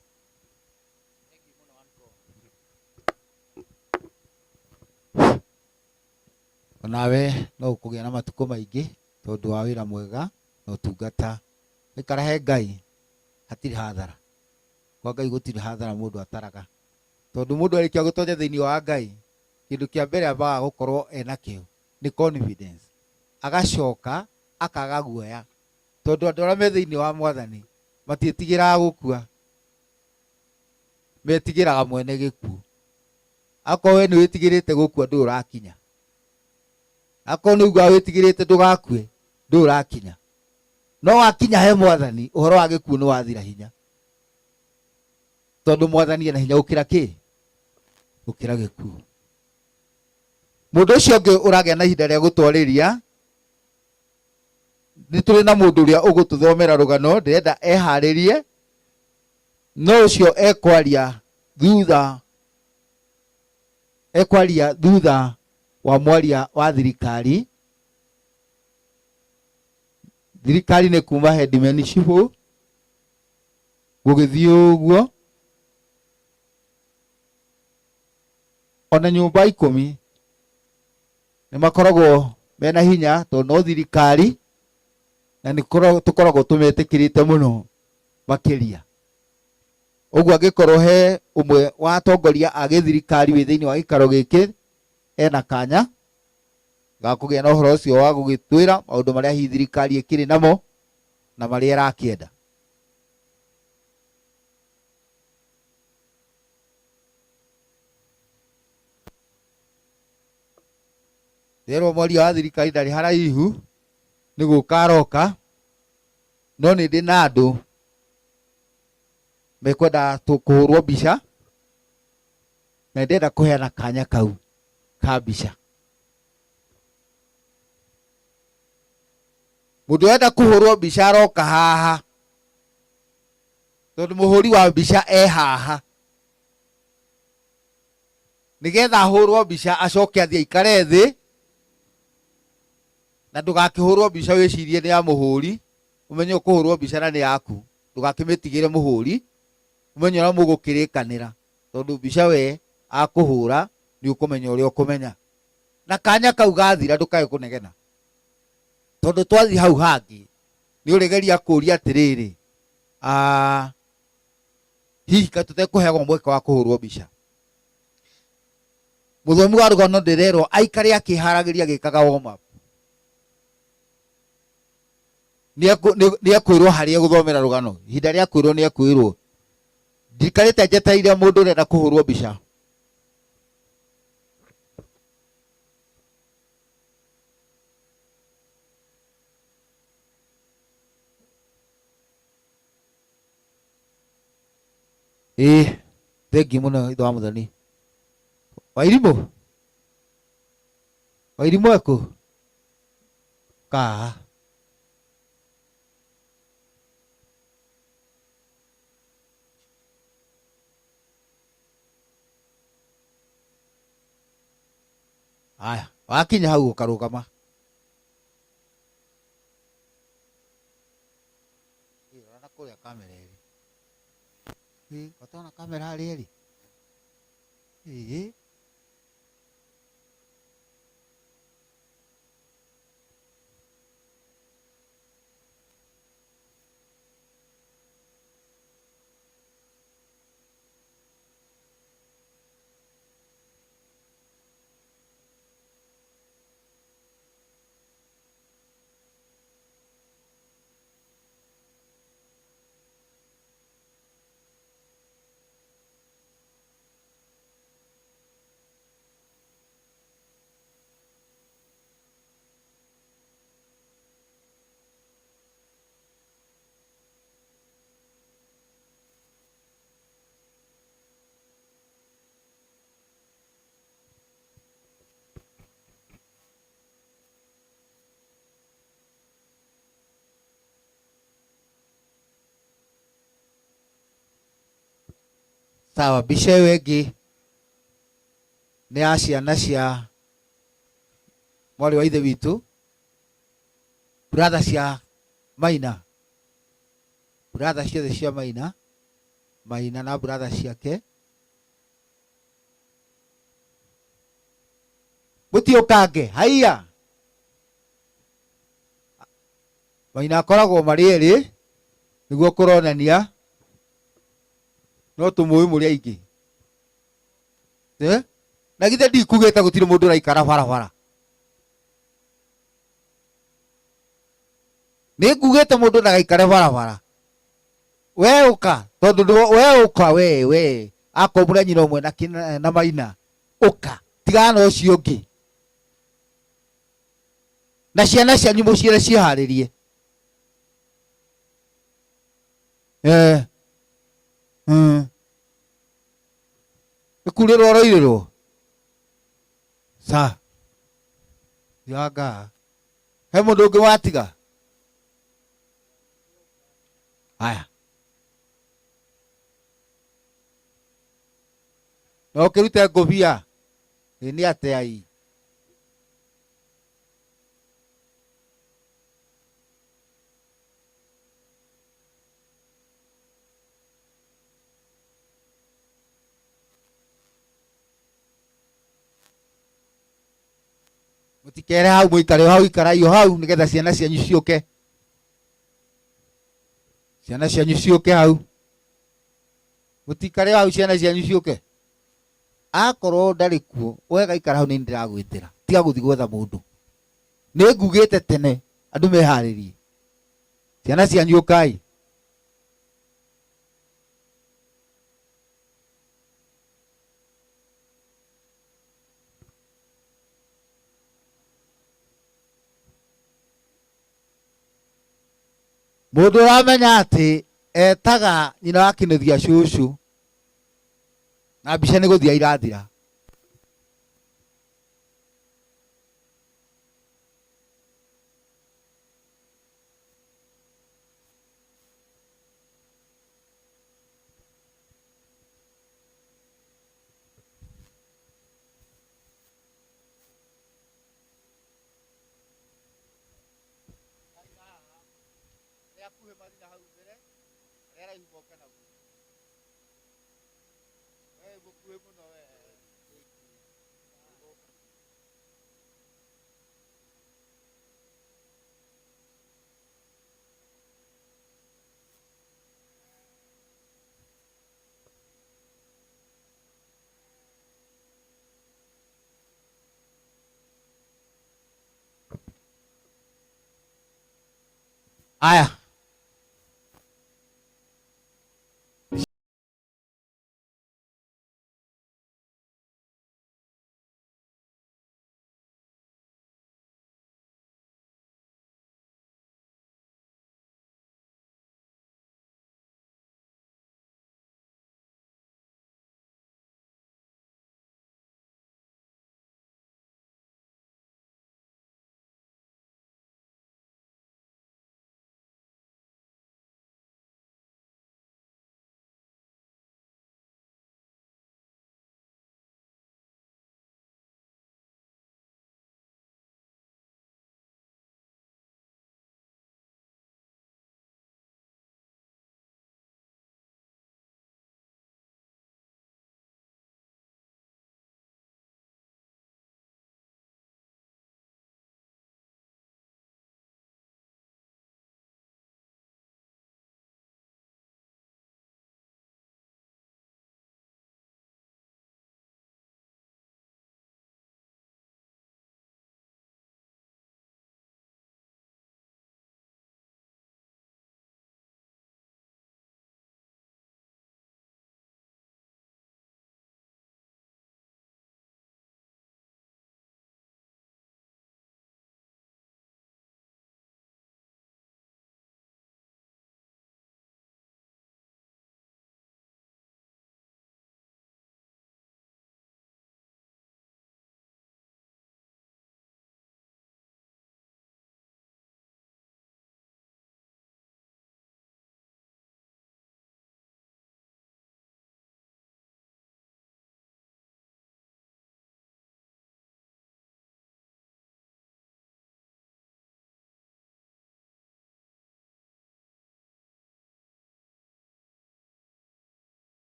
Onawe no ũkũgĩa na matukũ maingĩ tondũ wa wĩra mwega na ũtungata. Waikara he Ngai hatirĩ hathara. Kwa Ngai gũtirĩ hathara mũndũ ataraga. Tondũ mũndũ arĩkia gũtonya thĩinĩ wa Ngai, kĩndũ kĩa mbere ambaga gũkorwo enakĩo nĩ confidence. Agacoka akaga guoya. Tondũ andũ arĩa me thĩinĩ wa Mwathani matiĩtigĩraga gũkua. Metigĩraga mwene gĩkuũ. Akorwo we nĩ wĩtigĩrĩte gũkua ndũrĩ ũrakinya. Akorwo nĩ ũiguaga wĩtigĩrĩte ndũgakue ndũrĩ ũrakinya. No wakinya he Mwathani ũhoro wa gĩkuũ nĩ wathira hinya. Tondũ Mwathani ena hinya gũkĩra kĩ? Gũkĩra gĩkuũ. Mũndũ ũcio ũngĩ ũragĩa na ihinda rĩa gũtwarĩria, nĩ tũrĩ na mũndũ ũrĩa ũgũtũthomera rũgano, ndĩrenda eharĩrie, no ũcio ekwaria thutha, ekwaria thutha wa mwaria wa thirikari. Thirikari nĩ kuma headman cibũ gũgĩthiĩ ũguo, ona nyũmba ikũmi nĩ makoragwo mena hinya tondũ no thirikari na nĩ tũkoragwo tũmetĩkĩrĩte mũno makĩria. Ũguo angĩkorwo he ũmwe wa atongoria a gĩthirikari wĩ thĩinĩ wa gĩikaro gĩkĩ ena kanya ga kũgĩa na ũhoro ũcio wa gũgĩtwĩra maũndũ marĩa hihi thirikari ĩkĩrĩ namo na marĩa ĩrakĩenda. Rĩrwo mwaria wa thirikari ndarĩ haraihu nĩ gũka aroka, no nĩ ndĩ na andũ mekwenda kũhũrwo mbica na ndĩrenda kũheana kanya kau ka mbica. Mũndũ ũrenda kũhũrwo mbica aroka haha tondũ mũhũri wa mbica e haha nĩgetha ahũrwo mbica acoke athiĩ aikare thĩ, na ndũgakĩhũrwo mbica wĩcirie nĩ ya mũhũri, ũmenye ũkũhũrwo mbica na nĩ yaku, ndũgakĩmĩtigĩre mũhũri, ũmenye ũrĩa mũgũkĩrĩkanĩra, tondũ mbica we akũhũra nĩ ũkũmenya ũrĩa ũkũmenya. Na kanya kau gathira ndũkae kũnegena, tondũ twathiĩ hau hangĩ nĩ ũrĩgeria kũria atĩrĩrĩ, hihi ka tũtekũheagwo mweke wa kũhũrwo mbica. Mũthomi wa rũgano ndĩrerwo aikare akĩharagĩria agĩkaga warm up. Nĩ ekwĩrwo harĩa egũthomera rũgano, ihinda rĩa kwĩrwo nĩ ekwĩrwo. Ndikarĩte njetereire mũndũ ũrenda kũhũrwo mbica. Ĩĩ, thengiũ mũno ithe wa Mũthoni. Wairimũ, Wairimũ ekũ? Kaha. Aya, wakinya hau ũkarũgama. Ĩ, rora na kũrĩa kamera ĩrĩ. Ĩ, watona kamera harĩa ĩrĩ? Ĩ. Sawa, mbica ĩyo ĩngĩ nĩ ya ciana cia mwarĩ wa ithe witũ, brother cia Maina, brother ciothe cia Maina. Maina na brother ciake. Mũtiũkange haiya. Maina akoragwo marĩ erĩ nĩguo kũronania no tũmũĩ mũrĩ aingĩ. Eh? Na githĩ ndikugĩte gũtirĩ mũndũ ũraikara barabara. Nĩ ngugĩte mũndũ ndagaikare barabara. We ũka tondũ we ũka we akorwo mũrĩ a nyina ũmwe na Maina ũka tigana na ũcio ũngĩ. Na ciana cianyu mũciĩre ciĩharĩrie. Eh. Nĩ kurĩrwo ũroirĩrwo? Sa. Yanga. He mũndũ ũngĩ watiga? Haya. Na ũkĩrute ngũbia. Ĩ nĩ atĩa ii? Mũtikere hau mũikare hau ikarai o hau nĩgetha ciana cianyu ciũke. Ciana cianyu ciũke hau. Mũtikare hau ciana cianyu ciũke. Akorwo ndarĩ kuo, we gaikara hau nĩ ndĩragwĩtĩra. Tiga gũthiĩ gwetha mũndũ. Nĩ ngugĩte tene andũ meharĩrie. Ciana cianyu ũkai. Mũndũ ũramenya atĩ etaga nyina wa Kĩnuthia cũcũ na mbica nĩ gũthira irathira. Aya.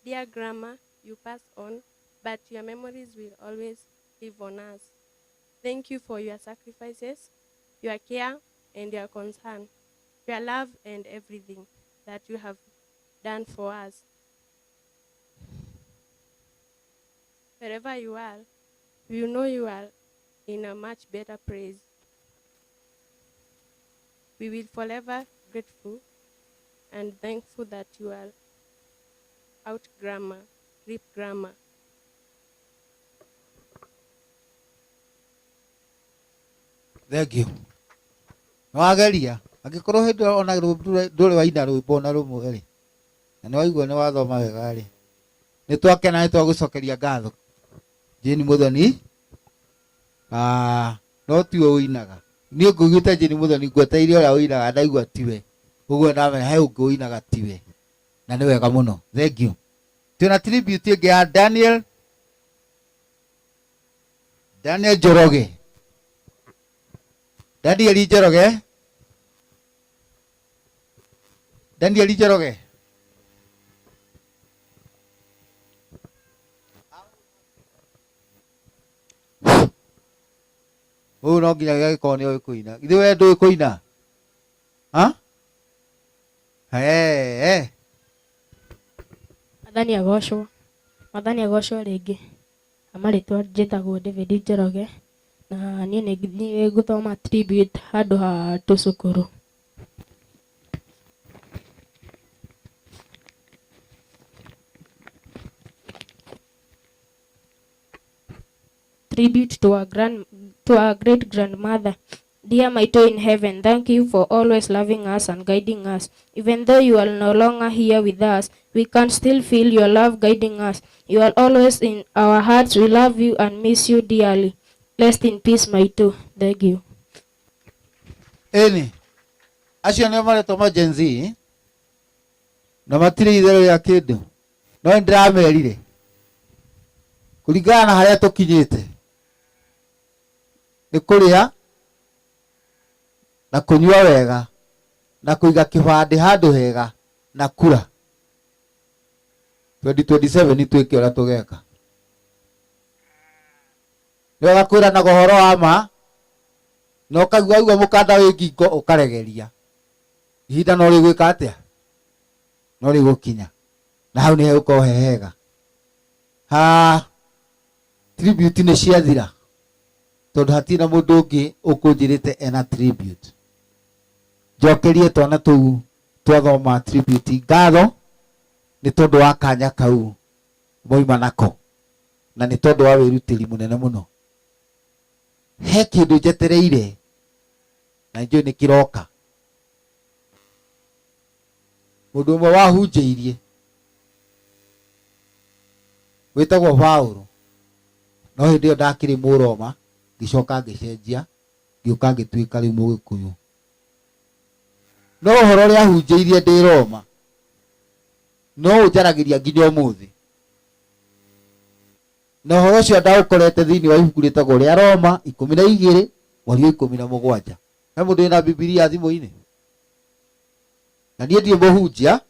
Dear Grandma, you pass on, but your memories will always live on us. Thank you for your sacrifices, your care, and your concern, your love, and everything that you have done for us. Wherever you are, you know you are in a much better place. We will forever grateful and thankful that you are out grandma, rip grandma. Thank you. Nĩwageria angĩkorwo hĩndĩ ĩyo ona ndũrĩ waina rwĩmbo ona rũmwe rĩ na nĩwaigua nĩ wathoma wega rĩ nĩ twakena nĩ twagũcokeria ngatho Jane Muthoni. Ah, no tiwe ũinaga. Niĩ ngũiguĩte Jane Muthoni ngweteire ũrĩa ũinaga ndaigua tiwe ũguo ndamenya he ũngĩ ũinaga tiwe na nĩ wega mũno. Thank you. Twĩna tribute ĩngĩ ya Daniel Daniel Njoroge. Daniel Njoroge. Daniel Njoroge. Ũyũ no nginya gĩagĩkorwo nĩ oĩ kũina. Githĩ we ndũĩ kũina? Ha? Hey, Mwathani agocwo. Mwathani agocwo rĩngĩ. Marĩtwa njĩtagwo David Njoroge na niĩ nĩ ngũthoma tribute handũ ha tũcũkũrũ. Tribute to our grand to our great grandmother. Dear Maito in heaven, thank you for always loving us and guiding us. Even though you are no longer here with us, we can still feel your love guiding us. You are always in our hearts. We love you and miss you dearly. Rest in peace, Maito. Thank you. Ĩni acio nĩo maretwo ma Gen Z na matirĩ itherũ rĩa kĩndũ no nĩ ndĩramerire kũringana na harĩa tũkinyĩte nĩ kũrĩa na kũnyua wega na kũiga kĩbandĩ handũ hega na kura 2027 twĩke ũrĩa tũgeka. Nĩ wega kwĩranaga ũhoro wa ma na ũkaigua waigua mũkanda wĩ ngingo ũkaregeria. Ihinda no rĩgwĩka atĩa? No rĩgũkinya na hau nĩ hegũkorwo he hega. Ha tribute nĩ ciathira tondũ hatirĩ na mũndũ ũngĩ ũkũnjĩrĩte ena tribute. Njokerie twana tũu twathoma tribute ngatho nĩ tondũ wa kanya kau moima nako na nĩ tondũ wa wĩrutĩri mũnene mũno. He kĩndũ njetereire na njũĩ nĩ kĩroka. Mũndũ ũmwe wahunjĩirie wĩtagwo Paũlũ no hĩndĩ ĩyo ndakĩrĩ Mũroma ngĩcoka ngĩcenjia ngĩũka ngĩtuĩka rĩu Mũgĩkũyũ. No ũhoro ũrĩa ahunjĩirie ndĩ Roma no ũnjaragĩria nginya ũmũthĩ. Na ũhoro ũcio ndaũkorete thĩinĩ wa ibuku rĩtagwo rĩa Roma 12 mweri wa 17. He mũndũ wĩna Bibilia thimũ-inĩ? Na niĩ ndirĩ mũhunjia.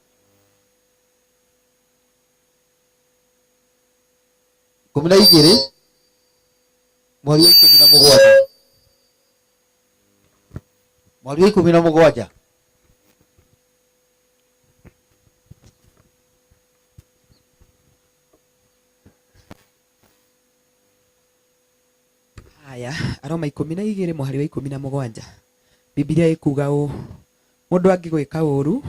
12 mweri wa 17. Mweri wa 17. Haya, Aroma 12 mũhari wa 17. Bibilia ĩkuga ũũ, mũndũ angĩgwĩka ũũru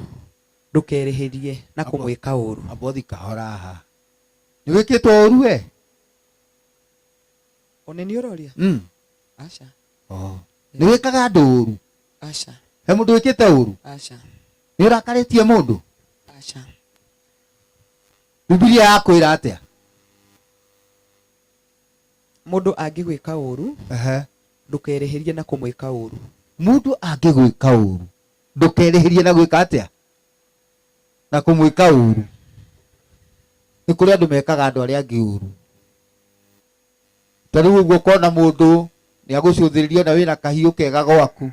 ndũkerĩhĩrie na kũmwĩka ũũru. Abothi kahora haha. Nĩ wĩkĩtwo ũũru we? One nĩ ũroria? Aca. Oh. Nĩ wĩkaga andũ ũũru? Aca. He mũndũ wĩkĩte ũũru? Aca. Nĩ ũrakarĩtie mũndũ? Aca. Bibilia yakwĩra atĩa? Mũndũ angĩgwĩka ũũru ndũkerĩhĩrie na kũmwĩka ũũru. Mũndũ angĩgwĩka ũũru ndũkerĩhĩrie na gwĩka atĩa? Na kũmwĩka ũũru. Nĩ kũrĩ andũ mekaga andũ arĩa angĩ ũũru. Ta rĩu ũguo ũkona mũndũ nĩ agũcũthĩrĩria ona wĩna kahiũ kega gwaku.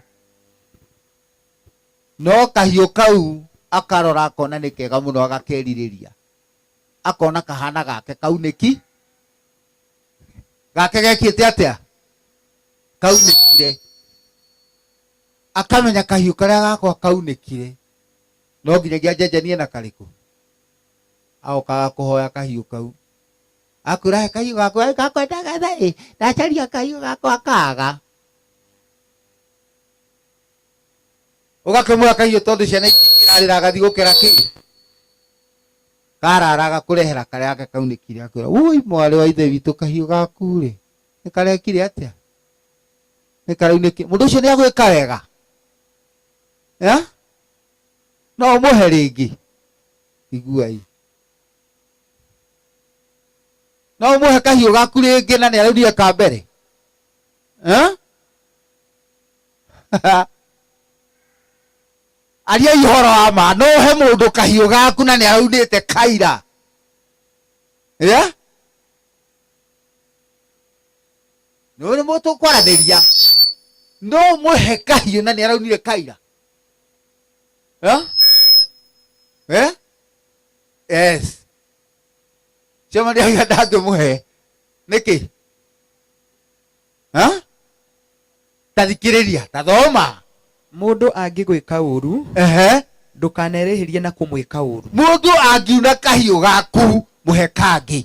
No kahiũ kau akarora akona nĩ kega mũno agakerirĩria. Akona kahana gake kaunĩki. Gake gekĩte atĩa? Kaunĩkire. Akamenya kahiũ karĩa gakwa kaunĩkire. No nginyagia njenjanie na karĩkũ. Agokaga kũhoya kahiũ kau. Akwĩra he kahiũ gakwa gakwa ndagatha ĩ ndacaria kahiũ gakwa kaga. Ũgakĩmũhe kahiũ tondũ ciana itingĩrarĩra agathiĩ gũkĩra kĩ? Karara agakũrehera karĩa gake kaunĩkire akwĩra wũi mwarĩ wa ithe witũ kahiũ gaku rĩ nĩ karekire atĩa? Nĩ karaunĩkire. Mũndũ ũcio nĩ agwĩka wega? Ya? No ũmũhe rĩngĩ? Iguai. No ũmũhe kahiũ gaku rĩngĩ na nĩ araunire ka mbere? Eh? Aria ũhoro wa ma no ũhe mũndũ kahiũ gaku na nĩ araunĩte kaira. Yeah? Nĩ nĩ mũtũkwaranĩria. No ũmũhe kahiũ na nĩ araunire kaira. Yeah? Eh? Yes. Chama nĩ ndangĩmũhe. Nĩkĩ? Ha? Ta thikĩrĩria, ta thoma. Mũndũ angĩgwĩka ũru, Ehe. ndũkanerĩhĩrie na kũmwĩka ũru. Mũndũ angiuna kahiũ gaku, mũhe kangĩ.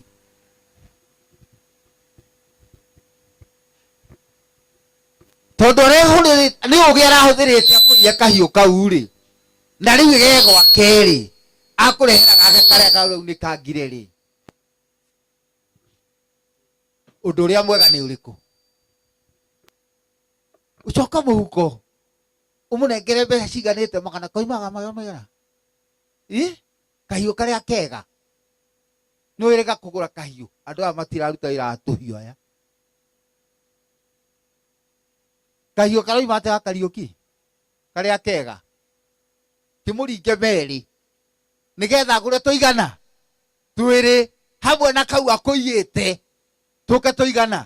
Tondũ arehũrĩrĩte nĩ ũgĩ arahũthĩrĩte akũiya kahiũ kau rĩ, na rĩu ge gwake rĩ, akũrehera gake karĩa karaunĩkangire rĩ. Ũndũ ũrĩa mwega nĩ ũrĩkũ? Ũcoka mũhuko ũmũnengere mbeca ciganĩte magana koimaga magana maigana? Ĩ? Kahiũ karĩa kega. Nĩ wĩrĩga kũgũra kahiũ. Andũ aya matiraruta wĩra wa tũhiũ aya. Kahiũ karoima atĩa ga Kariũki? Karĩa kega. Kĩmũringe merĩ. Nĩgetha agũre tũigana? Twĩrĩ hamwe na kau akũiyĩte. Tũke tũigana.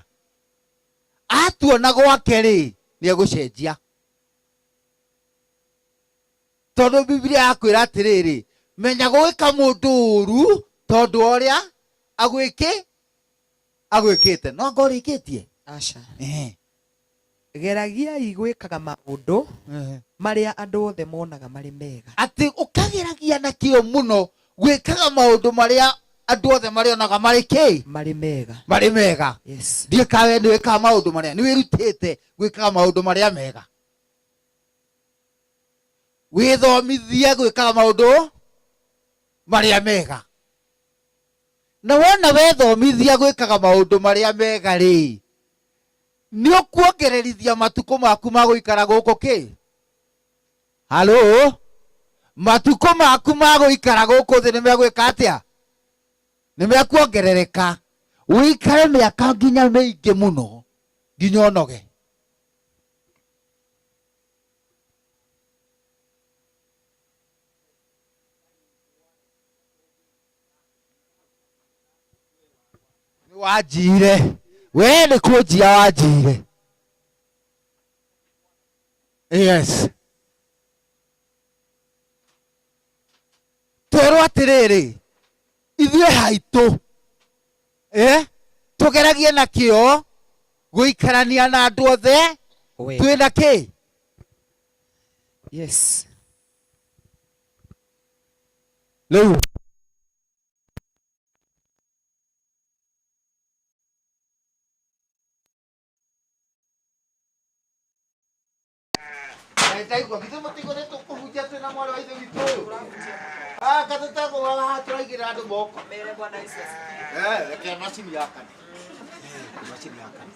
Atuona gwake rĩ, nĩ egũcenjia. Tondũ Biblia yakwĩra atĩrĩrĩ, menya gwĩka mũndũ ũru tondũ ũrĩa agwĩkĩte. No anga ũrĩkĩtie? Aca. Eh. Geragiai gwĩkaga maũndũ marĩa andũ othe monaga marĩ mega. Atĩ ũkageragia na kĩo mũno gwĩkaga maũndũ marĩa andũ othe marĩonaga marĩ kĩ? Marĩ mega. Marĩ mega. Yes. Ndiĩ kawe nĩ wĩkaga maũndũ marĩa, nĩ wĩrutĩte gwĩkaga maũndũ marĩa mega. Wĩthomithie gwĩkaga maũndũ marĩa mega. Na wona wethomithia gwĩkaga maũndũ marĩa mega rĩ, nĩ ũkuongererithia matukũ maku ma gũikara gũkũ kĩ? Halo? Matukũ maku ma gũikara gũkũ thĩ nĩ megwĩka atĩa? Nĩ mekuongerereka. Ũikare mĩaka nginya mĩingĩ mũno, nginya ũnoge. Nĩ wanjiire. We nĩ kũnjia wanjiire. Yes. Twerwo atĩrĩrĩ, ithuĩ haitũ, tũgeragie na kĩo gũikarania na andũ othe twĩna kĩ? Yes. Rĩu ndaigua githĩ mũtigo nĩ tũkũhunjia twĩna mwarĩ wa ithe witũ ũyũ? Ah, katũtegũaga haha tũraigĩrĩra andũ moko. Reke macini yakane. Macini yakane.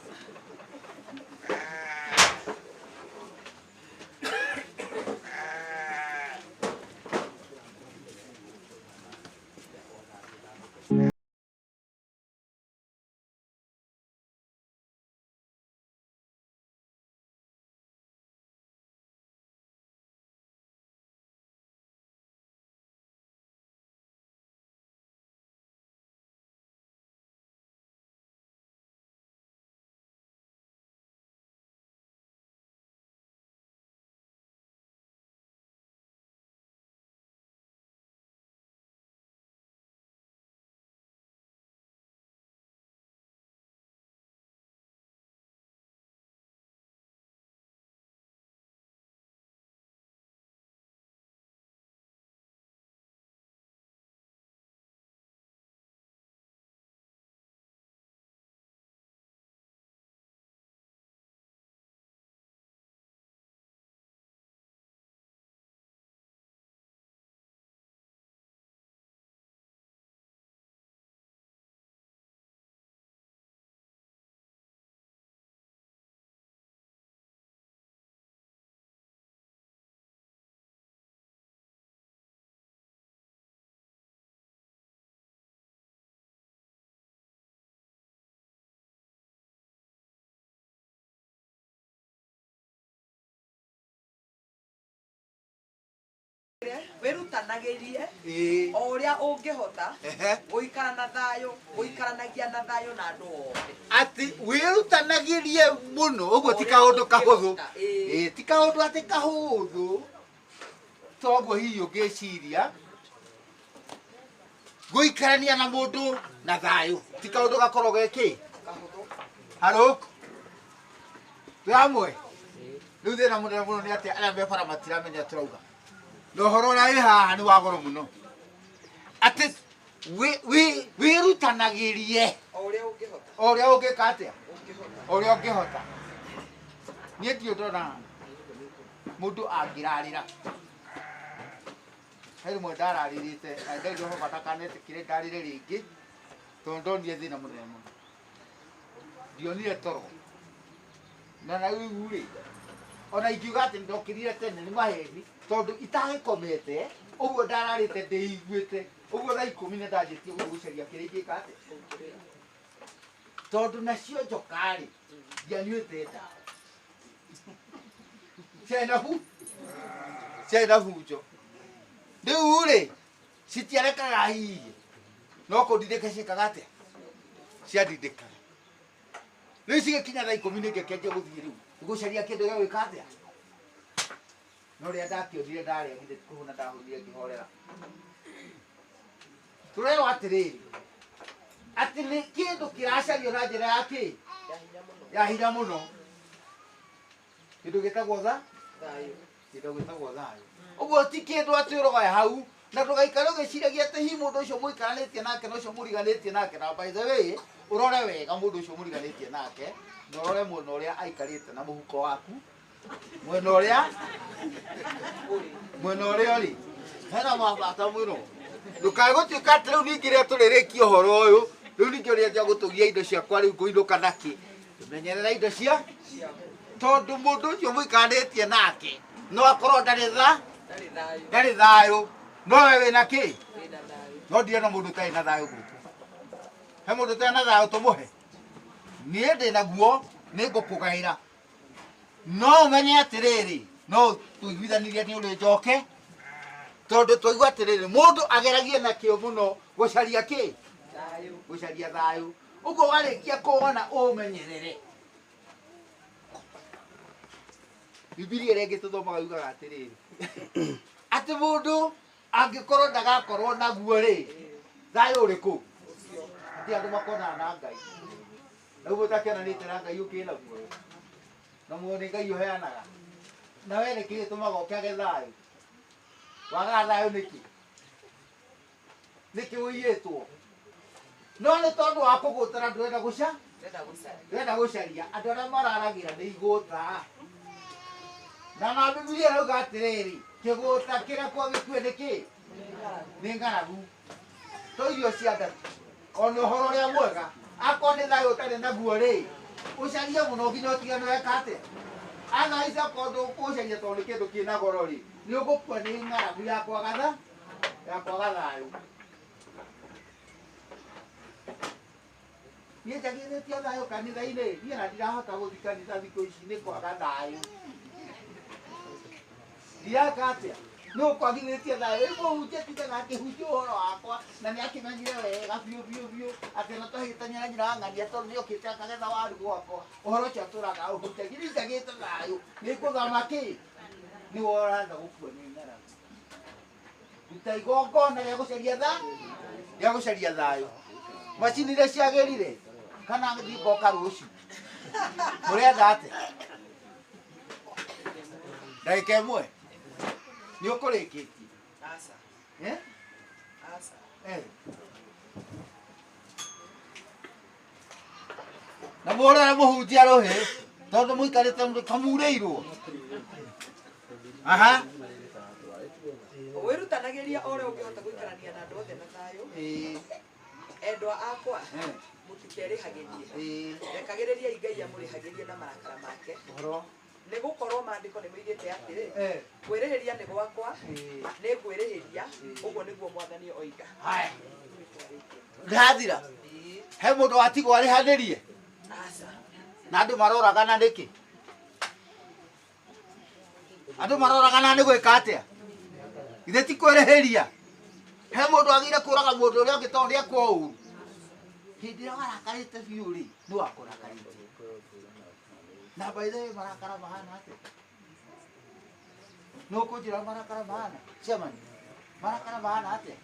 Wĩrutanagĩrie Ĩĩ. o ũrĩa ũngĩhota Ehe. gũikara na thayũ, gũikaranagia na thayũ na andũ othe. Atĩ wĩrutanagĩrie mũno ũguo ti kaũndũ kahũthũ. Ĩĩ, ti kaũndũ atĩ kahũthũ toguo hihi ũngĩciria gũikarania na mũndũ na thayũ ti kaũndũ gakorwo gekĩ haro twĩ hamwe. Rĩu thĩna mũnene mũno nĩ atĩ arĩa me bara matiramenya tũrauga na ũhoro ũrĩa wĩ haha nĩ wa goro mũno atĩ wĩrutanagĩrie o ũrĩa ũngĩhota, o ũrĩa ũngĩka atĩa, o ũrĩa ũngĩhota. Niĩ ndiũ ndona mũndũ angĩrarĩra he rĩmwe ndararĩrĩte na Ngai Jehova ndakanetĩkĩre ndarĩre rĩngĩ tondũ ndonire thĩna mũnene mũno, ndionire toro na na rĩu rĩ ona ingiuga atĩ ndokĩrire tene nĩ maheni tondũ itagĩkomete ũguo ndararĩte ndĩiguĩte ũguo thaa 10 nĩ ndanjĩtie gũthiĩ gũcaria kĩrĩa ingĩka atĩa tondũ nacio njoka-rĩ ndianyuĩte ndawa ciarĩ na hu ciarĩ na hunjo rĩu rĩ citiarekaga hihi no kũndindĩka ciĩkaga atĩa ciandindĩkaga rĩu cigĩkinya thaa 10 nĩ ngĩkĩanjia gũthiĩ rĩu gũcaria kĩndũ gĩa gwĩka atĩa no rĩrĩa ndakĩonire ndarĩa githĩ ti kũhũna ndahũnire ngĩhorera. Tũrerwo atĩrĩrĩ atĩ nĩ kĩndũ kĩracario na njĩra ya kĩ ya hinya mũno kĩndũ gĩtagwo tha kĩndũ gĩtagwo thayũ ũguo ti kĩndũ atĩ ũrogoya hau na ndũgaikare ũgĩciragia atĩ hihi mũndũ ũcio mũikaranĩtie nake na ũcio mũriganĩtie nake na by the way ũrore wega mũndũ ũcio mũriganĩtie nake na ũrore mwena ũrĩa aikarĩte na mũhuko waku mwena ũrĩa mwena ũrĩa ũrĩ hena mabata mũno ndũkae gũtuĩka atĩ rĩu ningĩ rĩrĩa tũrĩrĩkia ũhoro ũyũ rĩu ningĩ ũrĩa gũtũgia indo ciakwa rĩu ngũinũka nakĩ menyerera indo cia tondũ mũndũ ũcio mũikaranĩtie nake no akorwo ndarĩ tha ndarĩ thayũ no we wĩna kĩ no ndirona mũndũ ũtarĩ na thayũ gũkũ he mũndũ ũtarĩ na thayũ tũmũhe niĩ ndĩ naguo nĩ ngũkũgaĩra no ũmenye atĩrĩrĩ no tũiguithanirie nĩ ũrĩ njoke tondũ twaigua atĩrĩrĩ mũndũ ageragie na kĩo mũno gũcaria kĩ gũcaria thayũ ũguo warĩkia kũwona ũmenyerere. Bibilia ĩrĩa ĩngĩ tũthomaga yugaga atĩrĩrĩ atĩ mũndũ angĩkorwo ndagakorwo naguo rĩ thayũ ũrĩkũ atĩ andũ makonana na Ngai na ũguo ũtakĩonanĩte na Ngai ũkĩ naguo na muoyo nĩ Ngai ũheanaga na we nĩkĩ gĩtũmaga ũkĩage thayũ wagaga thayũ nĩkĩ nĩkĩ ũiyĩtwo no nĩ tondũ wa kũgũtara ndũrenda gũca ndũrenda gũcaria andũ arĩa mararagĩra nĩ igũta na na Bibilia ĩrauga atĩrĩrĩ kĩgũta kĩrekwo gĩkue nĩkĩ nĩ ng'aragu to irio cia nda ona ũhoro ũrĩa mwega akorwo nĩ thayũ ũtarĩ naguo rĩ ũcarie mũno nginya ũtige nĩ weka atĩa otherwise akorwo ndũkũcaria tondũ nĩ kĩndũ kĩna goro rĩ nĩ ũgũkua nĩ ng'aragu ya kwaga tha ya kwaga thayũ. Niĩ njagĩrĩtie thayũ kanitha-inĩ niĩ na ndirahota gũthiĩ kanitha thikũ ici nĩ kwaga thayũ ndireka atĩa nĩ ũkwagithĩtie thayũ rĩu mũhunjia tindaga akĩhunjia ũhoro wakwa na nĩ akĩmenyire wega biũ biũ biũ atĩ ona twahĩtania na nyina wa ng'ania tondũ nĩ okĩte akagetha waru gwakwa ũhoro ũcio atũraga ũhunjagia niĩ njagĩte thayũ nĩ ngũthama kĩ nĩ woraga gũkua nĩ ng'aragu ruta igongona rĩa gũcaria tha rĩa gũcaria thayũ macini iria ciagĩrire kana thiĩ ngoka rũciũ mũrenda atĩa ndagĩka ĩmwe nĩ ũkũrĩkĩtie Aca. Eh? Aca. Eh. Na mũrore mũhunjia rũhĩ tondũ mũikarĩte kamurĩirwo aha Wĩrutanagĩria o ũrĩa ũngĩhota gũikarania na andũ othe na thayũ. Endwa akwa mũtikerĩhagĩrie rekagĩrĩriai Ngai amũrĩhagĩrie na marakara make ũhoro nĩ gũkorwo maandĩko nĩ moigĩte atĩrĩ kwĩrĩhĩria nĩ gwakwa nĩ ngwĩrĩhĩria ũguo nĩguo mwathani oiga. Haya. Ndĩrathira he mũndũ watigwo arĩhanĩrie Aca. na andũ maroragana nĩkĩ andũ maroragana nĩ gwĩka atĩa Githĩ ti kwĩrĩhĩria? He mũndũ agĩrĩire kũraga mũndũ ũrĩa ũngĩ tondũ nĩekwo ũru. Hĩndĩ ĩrĩa warakarĩte biũ rĩ, nĩ wakũrakarĩtie. Na by the way marakara mahana atĩa? Nũ ũkũnjĩra marakara mahana? Chairman, marakara mahana atĩa?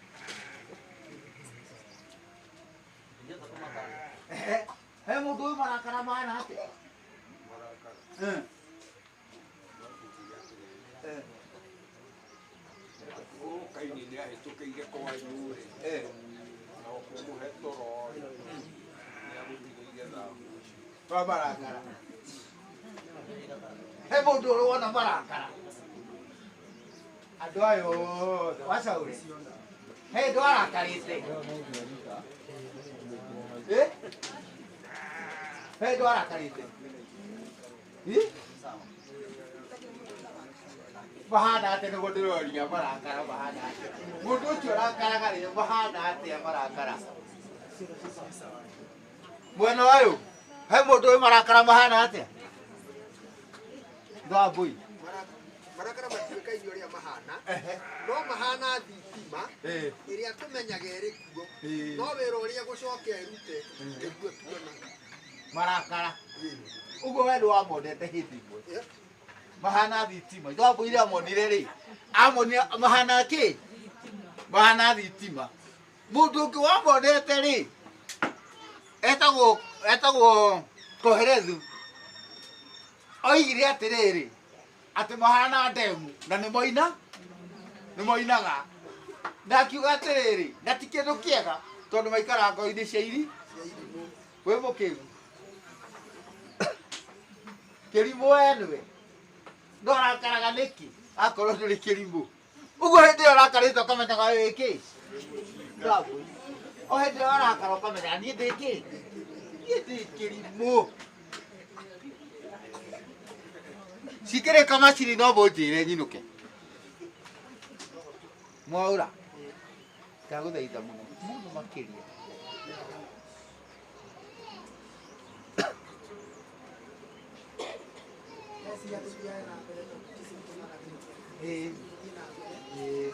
Ehe, he mũndũ ũyũ marakara mahana atĩa? Eh. Eh. Kaini nĩ ahĩtũkĩire kwanyu rĩ, na ũkĩmũhe toro rĩ, nĩ agũtigĩire thahu ũcio. Wa marakara. He mũndũ ũrĩ wona marakara? Andũ aya othe wacaũre. He ndũ arakarĩte? Eh? He ndũ arakarĩte? Ĩ? Mahana atĩa nĩguo ndĩroria marakara mahana atĩa? Mũndũ ũcio ũrakaraga rĩ, mahana atĩa marakara? Mwena ũyũ, he mũndũ ũyũ marakara mahana atĩa? Thambui. Marakara matiũĩkaine ũrĩa mahana, no mahana thitima ĩrĩa tũmenyaga ĩrĩ kuo, no wĩra ũrĩa gũcoka ĩrute nĩguo tuonaga. Marakara. Ũguo we nĩwamonete hĩndĩ ĩmwe. Mahana thitima. Thambui rĩa amonire rĩ, amonire mahana kĩ? Mahana thitima. Mũndũ ũngĩ wamonete rĩ, etagwo Koherethu. Oigire atĩrĩrĩ, atĩ mahana ndemu na nĩ moina nĩ moinaga. Na akiuga atĩrĩrĩ, na ti kĩndũ kĩega tondũ maikaraga ngoro-inĩ cia iri wĩ mũkĩgu. Kĩrimũ we nĩwe. No arakaraga nĩkĩ? Akorwo ndũrĩ kĩrimũ. Ũguo hĩndĩ ĩyo ũrakarĩte ũkamenyaga wĩ kĩ? Ndambũi. O hĩndĩ ĩyo ũrakara ũkamenyaga niĩ ndĩ kĩ? Niĩ ndĩ kĩrimũ. Cikĩrĩka macini no mũnjĩre nyinũke. Mwaũra. Ndagũthaitha mũno mũno makĩria. Ĩĩ. Ĩĩ.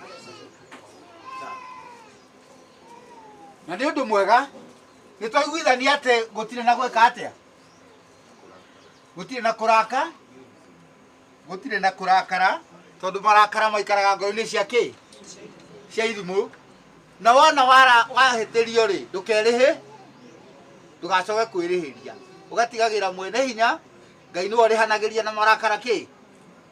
Na nĩ ũndũ mwega nĩ twaiguithania atĩ gũtirĩ na gwĩka atĩa? Gũtirĩ na kũraka, gũtirĩ na kũrakara, tondũ marakara maikaraga ngoro-inĩ cia kĩ? Cia irimũ. Na wona wahĩtĩrio rĩ, ndũkerĩhĩ, ndũgacoke kwĩrĩhĩria. Ũgatigagĩra mwene hinya, Ngai nĩwe ũrĩhanagĩria na marakara kĩ?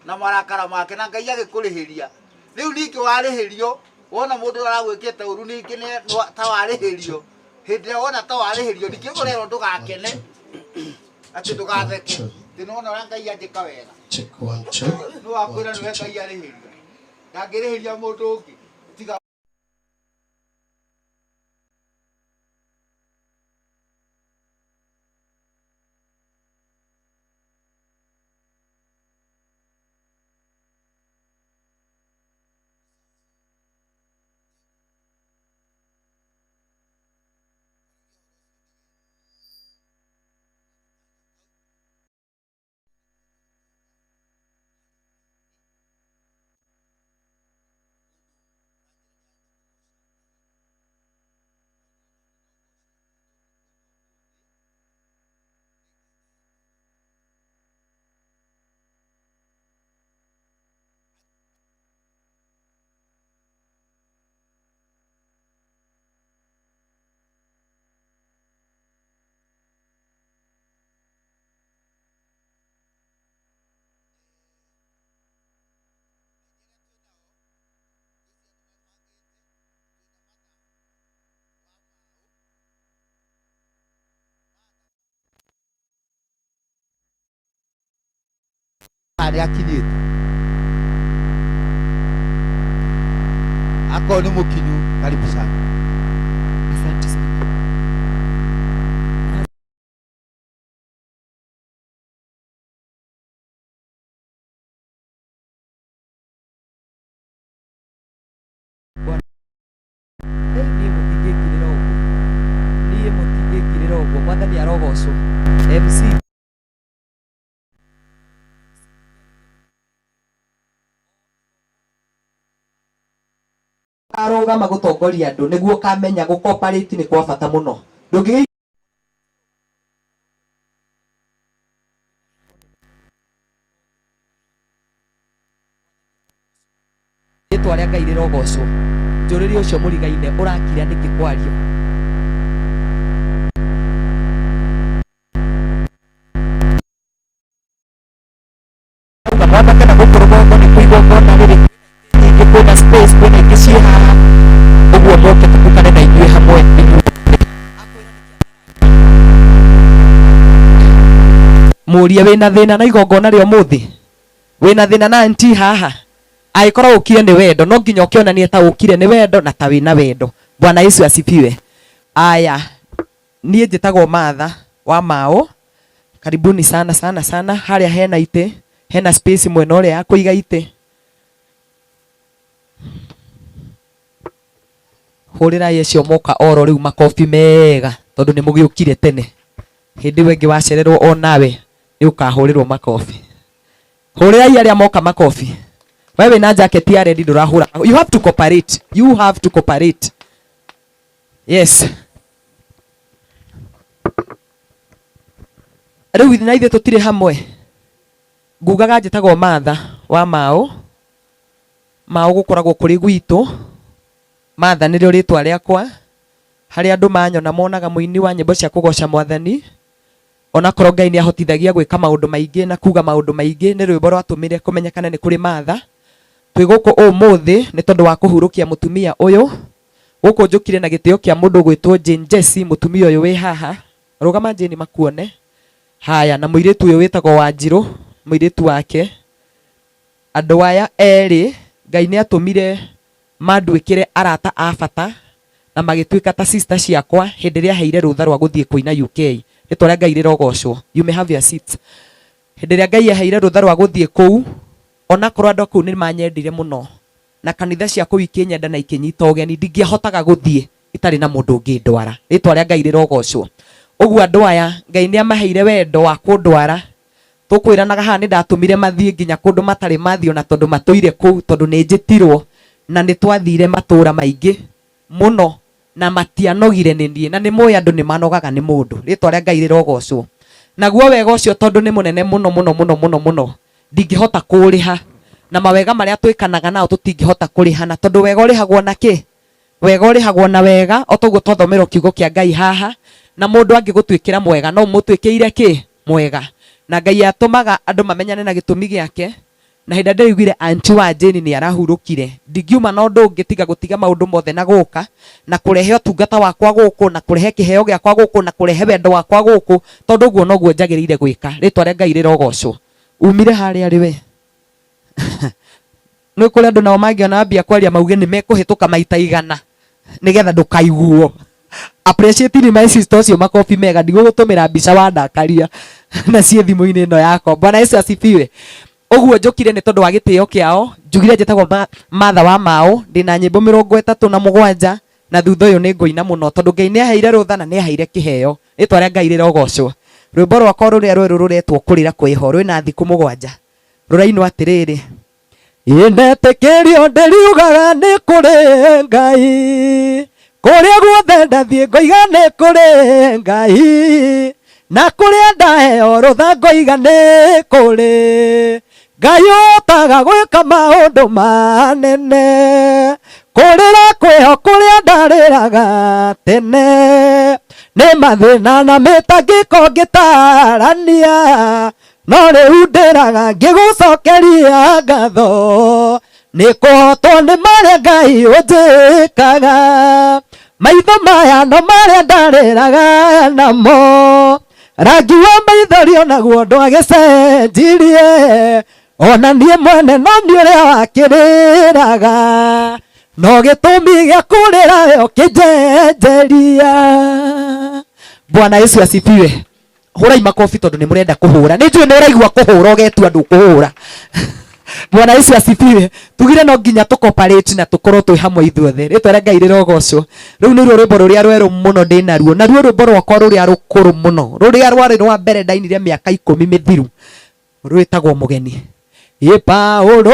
Na marakara make, na Ngai agĩkũrĩhĩria. Rĩu ningĩ warĩhĩrio, wona mũndũ aragwĩkĩte ũru ningĩ nĩ ta warĩhĩrio. Hĩndĩ ĩrĩa wona ta warĩhĩrio, ningĩ ũrerwo ndũgakene, atĩ ndũgatheke. Atĩ nĩwona ũrĩa Ngai anjĩka wega. Check one, check. Nĩ wakwĩra nĩwe Ngai arĩhĩria. Ndangĩrĩhĩria mũndũ ũngĩ. Tiga harĩa akinyĩte. Akorwo nĩ mũkinyu, karibu sana. Asante sana. Niĩ mũtingĩngirĩra ũguo. Niĩ mũtingĩngirĩra ũguo. Mwathani arogocwo. MC Ũkarũgama gũtongoria andũ nĩguo ũkamenya gũcooperate nĩ kwa bata mũno. Ndũngĩgĩ rĩtwa rĩa Ngai rĩrogocwo. Njũrĩrie ũcio mũrigaine ũrakira nĩkĩ kwario. Auga mwambate na gũkũ rũgongo nĩ kũigwo ngona rĩrĩ nyingĩ, kwĩna space, kwĩna ingĩ ciĩ haha ũguo, moke tũkane na ithuĩ hamwe ithuothe. Mũrie wĩna thĩna na igongona rĩa ũmũthĩ, wĩna thĩna na anti haha. Angĩkorwo ũkire nĩ wendo, no nginya ũkĩonanie ta ũkire nĩ wendo na ta wĩna wendo. Bwana Yesu asifiwe. Aya, niĩ njĩtagwo Martha wa Mao. Karibuni sana sana sana. Harĩa hena itĩ, hena space mwena ũrĩa ya kũiga itĩ. Hũrĩrai acio moka oro rĩu makobi mega, tondũ nĩ mũgĩũkire tene. Hĩndĩ ĩyo ĩngĩ wacererwo o nawe nĩ ũkahũrĩrwo makobi. Hũrĩrai arĩa moka makobi. We wĩna jacket ya red ndũrahũra. You have to cooperate, you have to cooperate. Yes, rĩu na ithuĩ tũtirĩ hamwe. Ngugaga njĩtagwo Martha wa Mao. Mao gũkoragwo kũrĩ gwitũ. Martha nĩrĩo rĩtwa rĩakwa. Harĩa andũ manyona monaga mũini wa nyĩmbo cia kũgoca mwathani. Onakorwo Ngai nĩ ahotithagia gwĩka maũndũ maingĩ na kuga maũndũ maingĩ, nĩ rwĩmbo rwatũmire kũmenyekane nĩ kũrĩ Martha. Twĩ gũkũ ũmũthĩ nĩ tondũ wa kũhurũkia mũtumia ũyũ. Gũkũ njũkire na gĩtĩo kĩa mũndũ ũgwĩtwo Jane Jesse. Mũtumia ũyũ wĩ haha, rũgama Jane makuone. Haya, na mũirĩtu ũyũ wĩtagwo Wanjirũ, mũirĩtu wake. Andũ aya erĩ Ngai nĩ atũmire manduĩkĩre arata a bata na magĩtuĩka ta sister ciakwa hĩndĩ ĩrĩa aheire rũtha rwa gũthiĩ kũina UK. Rĩtwa rĩa Ngai rĩrogocwo. You may have your seats. Hĩndĩ ĩrĩa Ngai aheire rũtha rwa gũthiĩ kũu, onakorwo andũ a kũu nĩ manyendire mũno na kanitha cia kũu ikĩnyenda na ikĩnyita ũgeni, ndingĩahotaga gũthiĩ itarĩ na mũndũ ũngĩndwara. Rĩtwa rĩa Ngai rĩrogocwo. Ũguo andũ aya Ngai nĩ amaheire wendo wa kũndwara. Tũkwĩranaga haha nĩ ndatũmire mathiĩ nginya kũndũ matarĩ mathiĩ, ona tondũ matũire kũu, tondũ nĩ njĩtirwo na nĩ twathire matũra maingĩ mũno na matianogire nĩ niĩ. Na nĩ mũĩ andũ nĩ manogaga nĩ mũndũ. Rĩtwa rĩa Ngai rĩrogocwo. Naguo wega ũcio tondũ nĩ mũnene mũno mũno mũno mũno mũno, ndingĩhota kũũrĩha. Na mawega marĩa twĩkanaga nao tũtingĩhota kũrĩhana, tondũ wega ũrĩhagwo na kĩ? Wega ũrĩhagwo na wega, o toguo twathomerwo kiugo kĩa Ngai haha. Na mũndũ angĩgũtuĩkĩra mwega, no ũmũtuĩkĩire kĩ? Mwega. Na Ngai atũmaga andũ mamenyane na gĩtũmi gĩake. Na hĩndĩ ĩrĩa ndĩraiguire anti wa Jane nĩ arahurũkire, ndingiuma na ũndũ ũngĩ tiga gũtiga maũndũ mothe na gũka na kũrehe ũtungata wakwa gũkũ, na kũrehe kĩheo gĩakwa gũkũ, na kũrehe wendo wakwa gũkũ, tondũ ũguo noguo njagĩrĩire gwĩka. Rĩtwa rĩa Ngai rĩrogocwo. Umire harĩa rĩ we? Nĩ kũrĩ andũ nao mangĩona ambia kwaria mauge nĩ mekũhĩtũka maita 100 nĩgetha ndũkaiguo. Appreciate ni my sister ũcio makobi mega. Ndigũgũtũmĩra mbica wandakaria na ciĩ thimũ-inĩ ĩno yakwa. Bwana Yesu asifiwe. Ũguo njũkire nĩ tondũ wa gĩtĩo kĩao. Njugire njĩtagwo Martha wa Mao, ndĩna nyĩmbo 37, na thutha ũyũ nĩ ngũina mũno tondũ Ngai nĩ aheire rũtha na nĩ aheire kĩheo. Rĩtwa rĩa Ngai rĩrogocwo. Rwĩmbo rwakwa rũrĩa rwerũ rũretwo Kũrĩra Kwĩho, rwĩna thikũ 7. Rũrainwo atĩrĩrĩ: Indetĩkĩrio ndĩriugaga nĩ kũrĩ Ngai, kũrĩa guothe ndathiĩ ngoiga nĩ kũrĩ Ngai, na kũrĩa ndaheo rũtha ngoiga nĩ kũrĩ Ngai ũhotaga gwĩka maũndũ manene. Kũrĩra kwĩho kũrĩa ndarĩraga tene, nĩ mathĩna na mĩtangĩko ngĩtarania, no rĩu ndĩraga ngĩgũcokeria ngatho nĩ kũhotwo nĩ marĩa Ngai ũnjĩkaga. Maitho maya no marĩa ndarĩraga namo, rangi wa maithori onaguo ndwagĩcenjirie, ona niĩ mwene no nĩ ũrĩa wakĩrĩraga, no gĩtũmi gĩa kũrĩra we ũkĩnjenjeria. Bwana Yesu asifiwe. Hũrai makobi tondũ nĩ mũrenda kũhũra. Nĩ njũĩ nĩ ũraigua kũhũra ũgetua ndũkũhũra. Bwana Yesu asifiwe. Tugire no nginya tũcooperate na tũkorwo twĩ hamwe ithuothe. Rĩtwa rĩa Ngai rĩrogocwo. Rĩu nĩruo rwĩmbo rũrĩa rwerũ mũno ndĩnaruo. Naruo rwĩmbo rwakwa rũrĩa rũkũrũ mũno, rũrĩa rwarĩ rwa mbere ndainire mĩaka 10 mĩthiru, rwĩtagwo Mũgeni. Ĩ Paũlũ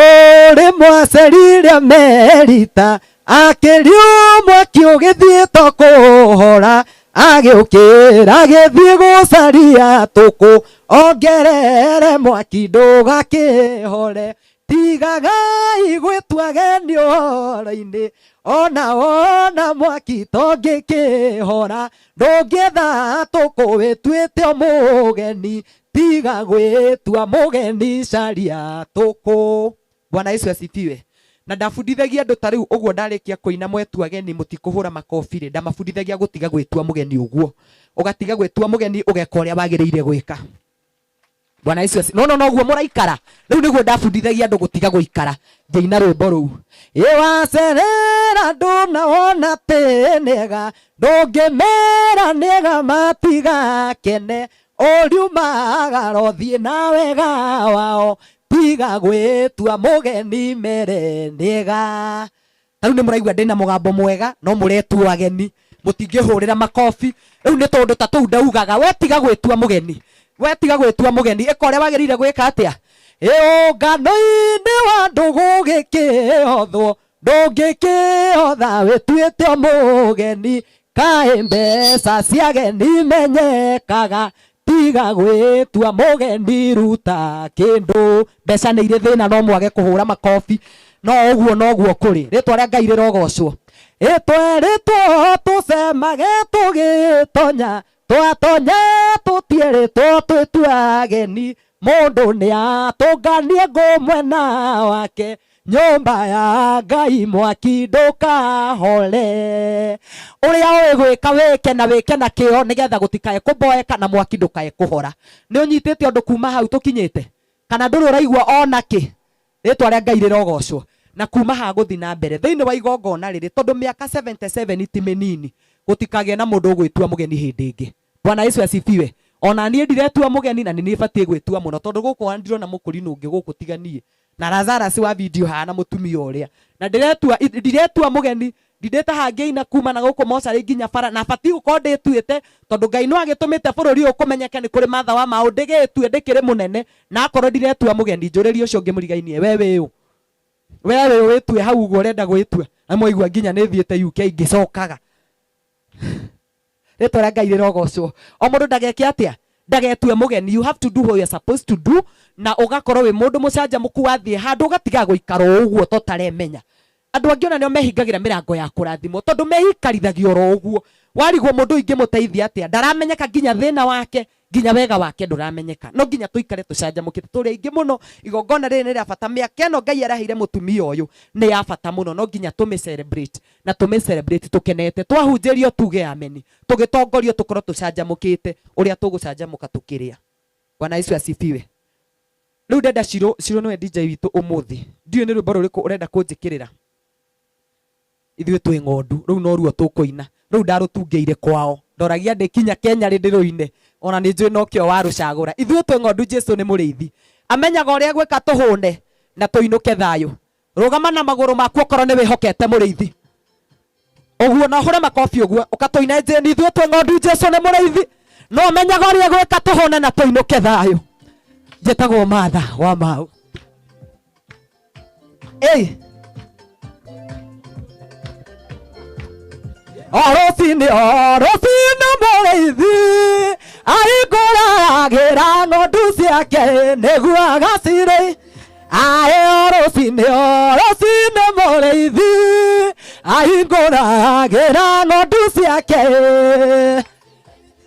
rĩmwacerire Amerita, Akĩrio mwaki ũgĩthiĩ to kũhora, agĩũkĩra agĩthiĩ gũcaria tũkũ, ongerere mwaki ndũgakĩhore. Tigagai gwĩtua ageni ũhoro-inĩ, ona wona mwaki tongĩkĩhora, ndũngĩetha tũkũ wĩtuĩte o mũgeni, tiga gwĩtua mũgeni caria tũkũ. Bwana Yesu asifiwe. Na ndabundithagia andũ ta rĩu ũguo ndarĩkia kũina mwetua ageni mũtikũhũra makobi rĩ, ndamabundithagia gũtiga gwĩtua mũgeni ũguo. Ũgatiga gwĩtua mũgeni ũgeka ũrĩa wagĩrĩire gwĩka. Bwana Yesu asifiwe. No no noguo mũraikara. Rĩu nĩguo ndabundithagia andũ gũtiga gũikara ngĩina rwĩmbo rũu. Ĩ wacerera ndũnawona atĩ nĩega, ndũngĩmera nĩega matigakene, ũriumagara ũthiĩ na wega wao, tiga gwĩtua mũgeni mere nĩega. Ta rĩu nĩ mũraigua ndĩna mũgambo mwega no mũretuo ageni, mũtingĩhũrĩra makobi. Rĩu nĩ tũndũ ta tũu ndaugaga, we tiga gwĩtua mũgeni, we tiga gwĩtua mũgeni, ĩka ũrĩa wagĩrĩire gwĩka atĩa. Ĩ ũngano-inĩ wa andũ gũgĩkĩhothwo, ndũngĩkĩhotha wĩtuĩte o mũgeni, kaĩ mbeca cia ageni imenyekaga, tiga gwĩtua mũgeni ruta kĩndũ. Mbeca nĩ irĩ thĩna no mwage kũhũra makobi, no ũguo noguo kũrĩ. Rĩtwa rĩa Ngai rĩrogocwo. Ĩ twerĩtwo tũcemage tũgĩtonya, twatonya tũtierĩtwo twĩtue ageni, mũndũ nĩatũnganie ngũ mwena wake, nyũmba ya Ngai mwaki ndũkahore. Ũrĩa ũĩ gwĩka wĩke na wĩke na kĩo nĩgetha gũtikae kũboeka na mwaki ndũkae kũhora. Nĩ ũnyitĩte ũndũ kuma hau tũkinyĩte? Kana ndũrĩ ũraigua ona kĩ? Rĩtwa rĩa Ngai rĩrogocwo. Na kuma haha gũthiĩ na mbere thĩinĩ wa igongona rĩrĩ, tondũ mĩaka 77 ti mĩnini, gũtikagĩe na mũndũ ũgwĩtua mũgeni hĩndĩ ĩngĩ. Bwana Yesu asifiwe. Ona niĩ ndiretua mũgeni na nĩ niĩ batiĩ gwĩtua mũno, tondũ gũkũ ona ndirona mũkũrinũ ũngĩ gũkũ tiga niĩ na Lazarus wa video haha na mũtumia ũrĩa. Na ndiretua mũgeni, ndindĩte haha ngĩina kuma na gũkũ mocarĩ nginya bara, na batiĩ gũkorwo ndĩtuĩte, tondũ Ngai no agĩtũmĩte bũrũri ũyũ kũmenyeke nĩ kũrĩ Martha wa Maũ, ndĩgĩtue ndĩkĩrĩ mũnene, na akorwo ndiretua mũgeni, njũrĩrie ũcio ũngĩ mũrigainie, we wĩ ũ? We wĩ ũ wĩtue hau ũguo ũrenda gwĩtua? Na mwaigua nginya nĩ thiĩte UK ngĩcokaga. Rĩtwa rĩa Ngai rĩrogocwo. O mũndũ ndageke atĩa? Ndagetue mũgeni. You have to do what you are supposed to do, na ũgakorwo wĩ mũndũ mũcanjamũku, wathiĩ handũ ũgatiga gũikara o ũguo ta ũtaremenya. Andũ angĩ ona nĩo mehingagĩra mĩrango ya kũrathimwo tondũ meikarithagia oro ũguo. Warigwo mũndũ ũyũ ingĩmũteithia atĩa? Ndaramenyeka nginya thĩna wake, nginya wega wake ndũramenyeka. No nginya tũikare tũcanjamũkĩte. Tũrĩ aingĩ mũno, igongona rĩrĩ nĩ rĩa bata. Mĩaka ĩno Ngai araheire mũtumia ũyũ nĩ ya bata mũno, no nginya tũmĩ celebrate na tũmĩ celebrate tũkenete. Twahunjĩrio tuge ameni, tũgĩtongorio tũkorwo tũcanjamũkĩte ũrĩa tũgũcanjamũka tũkĩrĩa. Bwana Yesu asifiwe. Rĩu ndenda Shiro, Shiro nĩwe DJ witũ ũmũthĩ. Ndiũĩ nĩ rwĩmbo rũrĩkũ ũrenda kũnjĩkĩrĩra. Ithuĩ twĩ ng'ondu, rũu noruo tũkũina. Rũu ndarũtungĩire kwao. Ndoragia ndĩkinya Kenya rĩ ndĩrũine. Ona nĩ njũĩ nokĩo warũcagũra. Ithuĩ twĩ ng'ondu, Jesu nĩ mũrĩithi. Amenyaga ũrĩa egwĩka tũhũne na tũinũke thayũ. Rũgama na magũrũ maku okorwo nĩ wĩhokete mũrĩithi. Ũguo na ũhũre makobi ũguo. Ũka tũine njĩni, ithuĩ twĩ ng'ondu, Jesu nĩ mũrĩithi. No amenyaga ũrĩa egwĩka tũhũne na tũinũke thayũ. Njĩtagwo Martha wa Mau. Ei. O rũcinĩ, o rũcinĩ mũrĩithi ahingũragĩra ng'ondu ciake nĩguo agacirĩ. Ae o rũcinĩ, o rũcinĩ mũrĩithi ahingũragĩra ng'ondu ciake.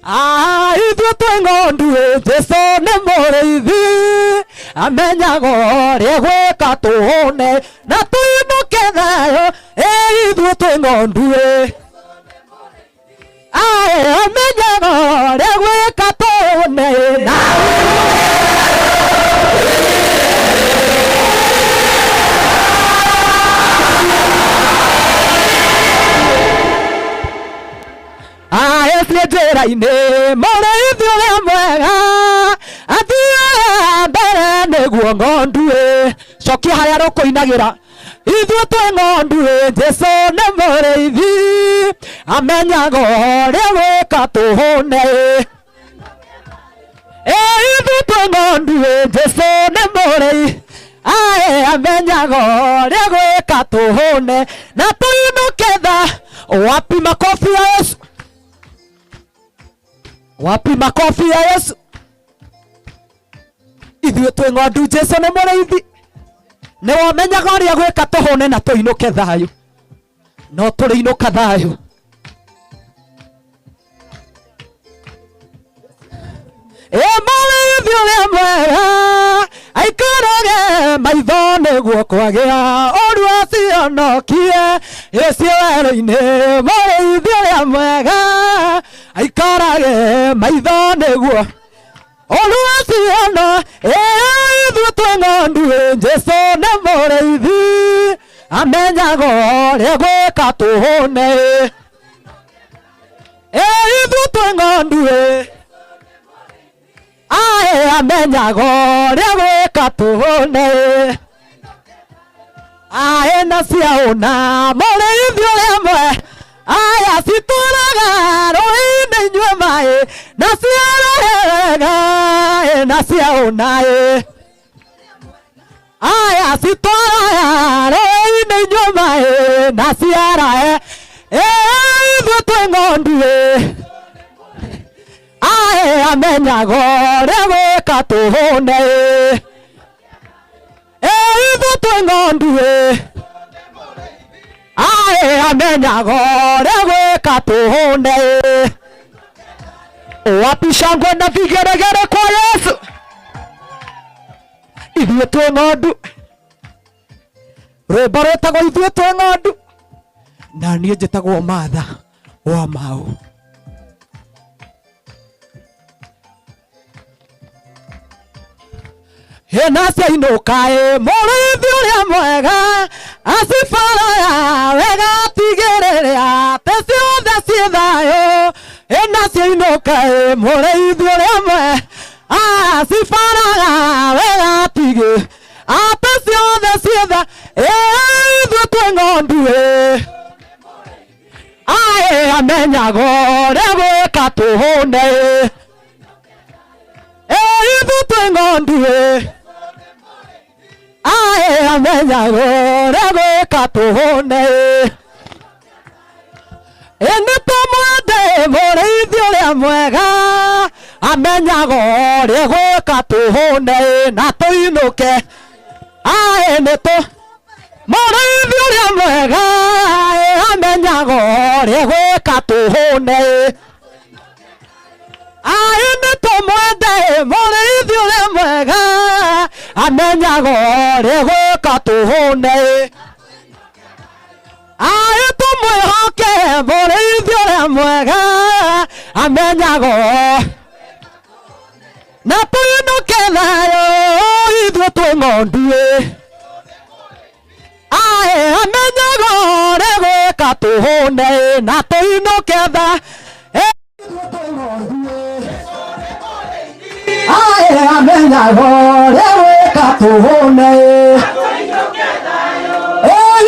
Ah, ithuĩ twĩ ng'ondu ĩ, Jesu nĩ mũrĩithi, amenyaga ũrĩa egwĩka tũhũne na tũinũke thayũ. Ĩ ithuĩ twĩ ng'ondu ĩ, ae amenyaga ũrĩa egwĩka tũhũne na Aetie njĩra-inĩ mũrĩithi ũrĩa mwega athiĩ mbere nĩguo ng'ondu ĩ cokia harĩa rũkũinagĩra. Ithuĩ twĩ ng'ondu ĩ, Jesu nĩ mũrĩithi, amenyaga ũrĩa gwĩka tũhũne ĩ. Ĩ ithuĩ twĩ ng'ondu ĩ, Jesu nĩ mũrĩithi, Ae amenyaga ũrĩa gwĩka tũhũne na tũinũke tha. Wapi makofi ya Yesu? Wapi makofi ya Yesu? Ithuĩ twĩ ng'ondu, Jesu nĩ mũrĩithi, nĩ wamenyaga ũrĩa gwĩka tũhũne na tũinũke thayũ, no tũrĩinũka thayũ. Ĩ mũrĩithi ũrĩa mwega aikarage maitho nĩguo kwagĩa ũru acionokie ĩcio werũ-inĩ. Mũrĩithi ũrĩa mwega aikarage maitho nĩguo ũru aciono. Ĩ ithuĩ twĩ ng'ondu, Jesũ nĩ mũrĩithi, amenyaga ũrĩa gwĩka tũhũne. Ĩ ithuĩ twĩ ng'ondu, ae amenyaga ũrĩa gwĩka tũhũne. Ae na ciaũna mũrĩithi ũrĩa mwe aya citũraga rũĩ-inĩ inyue maĩ na ciarahe wega. Ĩ na ciaũna ĩ aya citwaraga rũĩ-inĩ inyue maĩ na ciarahe. Ĩ ithuĩ twĩ ng'ondu, ĩ ae amenyaga ũrĩa gwĩka tũhũne. Ĩ ithuĩ twĩ ng'ondu, ĩ ae amenyaga ũrĩa gwĩka tũhũne. Wapi shangwe na vigeregere kwa Yesu? Ithuĩ twĩ ng'ondu, rwĩmbo rwĩtagwo ithuĩ twĩ ng'ondu, na niĩ njĩtagwo Martha wa Mau. Hena ciainũka, ĩ mũrĩithi ũrĩa mwega acibaraga wega tigĩrĩre atĩ ciothe ciĩ thayũ. Hena ciainũka, ĩ mũrĩithi ũrĩa mwega acibaraga wega tigĩ atĩ ciothe ciĩ tha. Ĩ ithuĩ twĩ ng'ondu, ĩ ae amenyaga ũrĩa gwĩka tũhũne. Ĩ ithuĩ twĩ ng'ondu, ĩ ae amenyaga ũrĩa gwĩka tũhũne. Ĩ nĩ tũmwende mũrĩithi ũrĩa mwega amenyaga ũrĩa gwĩka tũhũne na tũinũke. Ae nĩ tũ mũrĩithi ũrĩa mwega amenyaga ũrĩa gwĩka tũhũne. Ae nĩ tũmwende mũrĩithi ũrĩa mwega amenyaga ũrĩa gwĩka tũhũne. Ae tũmwĩhoke mũrĩithi ũrĩa mwega amenyaga na tũinũke thayũ. Ithuĩ twĩ ng'ondu, ĩ ae amenyaga ũrĩa gwĩka tũhũne na tũinũke tha. Ae amenyaga ũrĩa gwĩka tũhũne.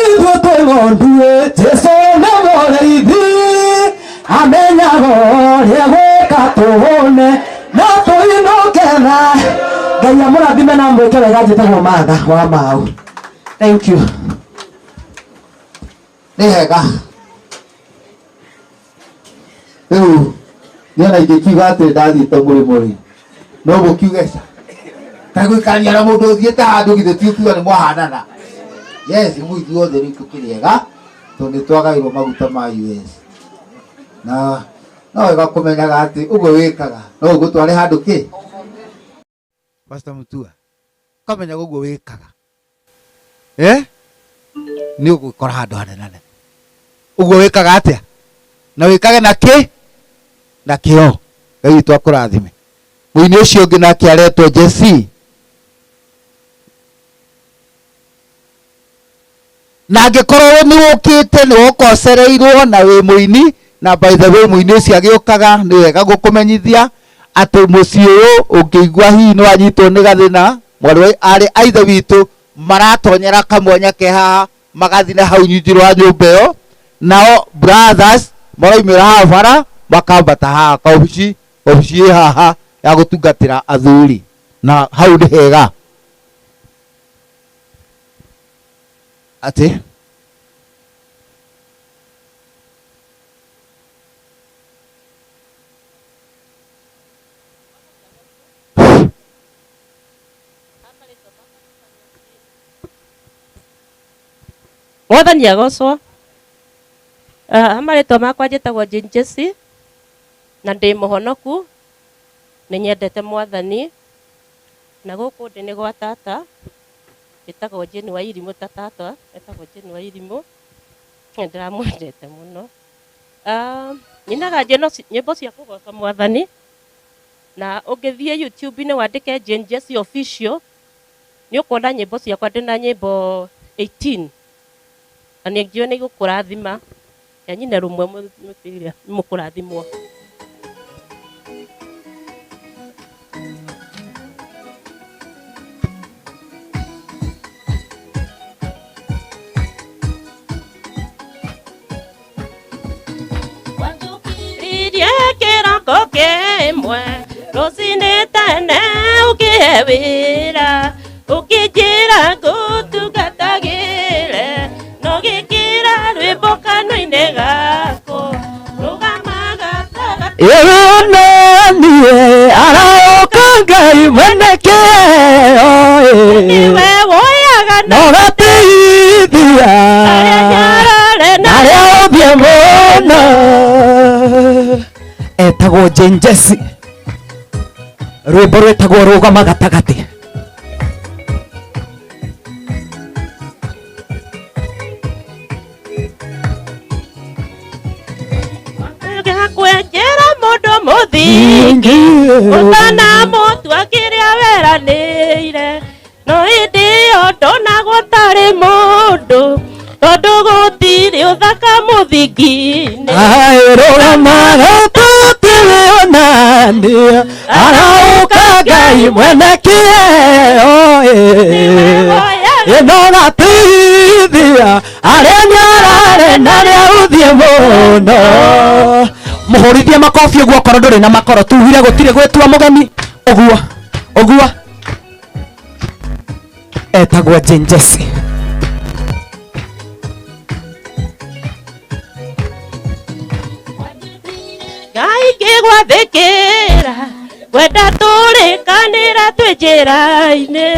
Ithuĩ twĩ ng'ondu, Jesũ nĩ mũrĩithi, amenyaga ũrĩa gwĩka tũhũne na tũinũke tha. Ngai amũrathime na mwĩke wega. Njĩtagwo Martha wa Mau. Thank you. Nĩ hega rĩu niona ingĩkiuga atĩ ndathiĩte mũrĩmo rĩ, no mũkiuge ca kaĩ gũikarania na mũndũ ũthiĩte handũ, githĩ ti ũkiuga nĩ mwahanana? Yes, rĩu ithuothe rĩu tũkĩrĩ ega tondũ nĩ twagaĩrwo maguta ma US, na no wega kũmenyaga atĩ ũguo wĩkaga no ũgũtware handũ kĩ. Pastor Mutua, ũkamenyaga ũguo wĩkaga eh nĩ ũgũkora handũ hanene ũguo wĩkaga atĩa na wĩkage na kĩ na kĩo. Ngai witũ akũrathime. Mũini ũcio ũngĩ nake aretwo Jesse, na angĩkorwo nĩ ũkĩte nĩ wokocereirwo na wĩ mũini, na by the way, mũini ũcio agĩũkaga, nĩ wega gũkũmenyithia atĩ mũciĩ ũyũ ũngĩigua hihi nĩ wanyitwo nĩ gathĩna, mwarĩ wa arĩ a ithe witũ maratonyera kamwanya ke haha magathiĩ na hau nyunji rwa nyũmba ĩyo, nao brothers maraumĩra haha bara makambata haha kaobici, obici ĩ haha ya gũtungatĩra athuri, na hau nĩ hega. Atĩ Mwathani agocwo. Ha marĩtwa makwa njĩtagwo Jane Jesse na ndĩ mũhonoku, nĩ nyendete Mwathani, na gũkũ ndĩ nĩ gwa tata, njĩtagwo Jane wa Irimũ ta tata, etagwo Jane wa Irimũ, nĩ ndĩramwendete mũno. Nyinaga nyĩmbo cia kũgoca Mwathani, na ũngĩthiĩ YouTube-inĩ wandĩke Jane Jesse Official, nĩ ũkuona nyĩmbo ciakwa, ndĩna nyĩmbo 18, na nĩ njũĩ nĩ igũkũrathima. Ya nyine rũmwe mũtiria mũkũrathimwo. Ririe kĩroko kĩmwe rũcinĩ tene ũkĩhe wĩra, ũkĩnjĩra ngũtungatagĩre, no gĩkĩra rwĩmbo kanua-inĩ gaku, rũgama gatagatĩ. Ĩronanie araũka Ngai mwene kĩheo, Nĩwe woyaga na ũgateithia nyarare na arĩa ũthiĩ mũno. Etagwo Jane Jesse, rwĩmbo rwĩtagwo rũgama gatagatĩ. Kwenjera mũndũ mũthingi ũtanamũtua kĩrĩa weranĩire, no hĩndĩ ĩyo ndonagwo tarĩ mũndũ, tondũ gũtirĩ ũthaka mũthingi-inĩ. Rũgama gatagatĩ wĩonanie araũka Ngai mwene kĩheo, ĩno gateithia arĩa nyarare na arĩa ũthiĩ mũno. Mũhũrithie makobi ũguo okorwo ndũrĩ na makoro, tugire gũtirĩ gwĩtua mũgeni ũguo ũguo. Etagwo Jane Jesse. Ngai ngĩgwathĩkĩra, ngwenda tũrĩkanĩra twĩ njĩra-inĩ,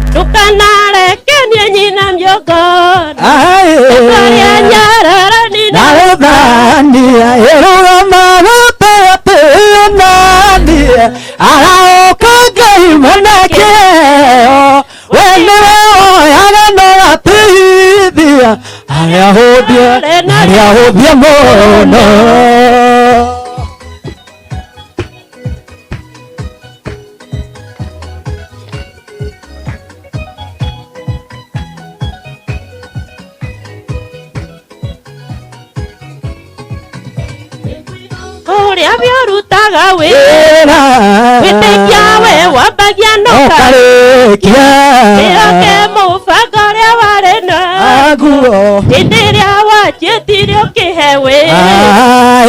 ndũkanarekenie nyina mĩongoro, arĩa nyararani na rũthania. Ĩrũgama gatagatĩ wĩonanie araũka Ngai mwene kĩheo, we nĩwe woyaga na ũgateithia arĩa hũthie na arĩa hũthie mũno. Kũrĩa wĩrutaga wĩra, wĩtĩkia we wambagia na ũkarĩkia, wĩhoke mũbango ũrĩa warĩ naguo hĩndĩ ĩrĩa wanjĩtire ũkĩhe wĩra.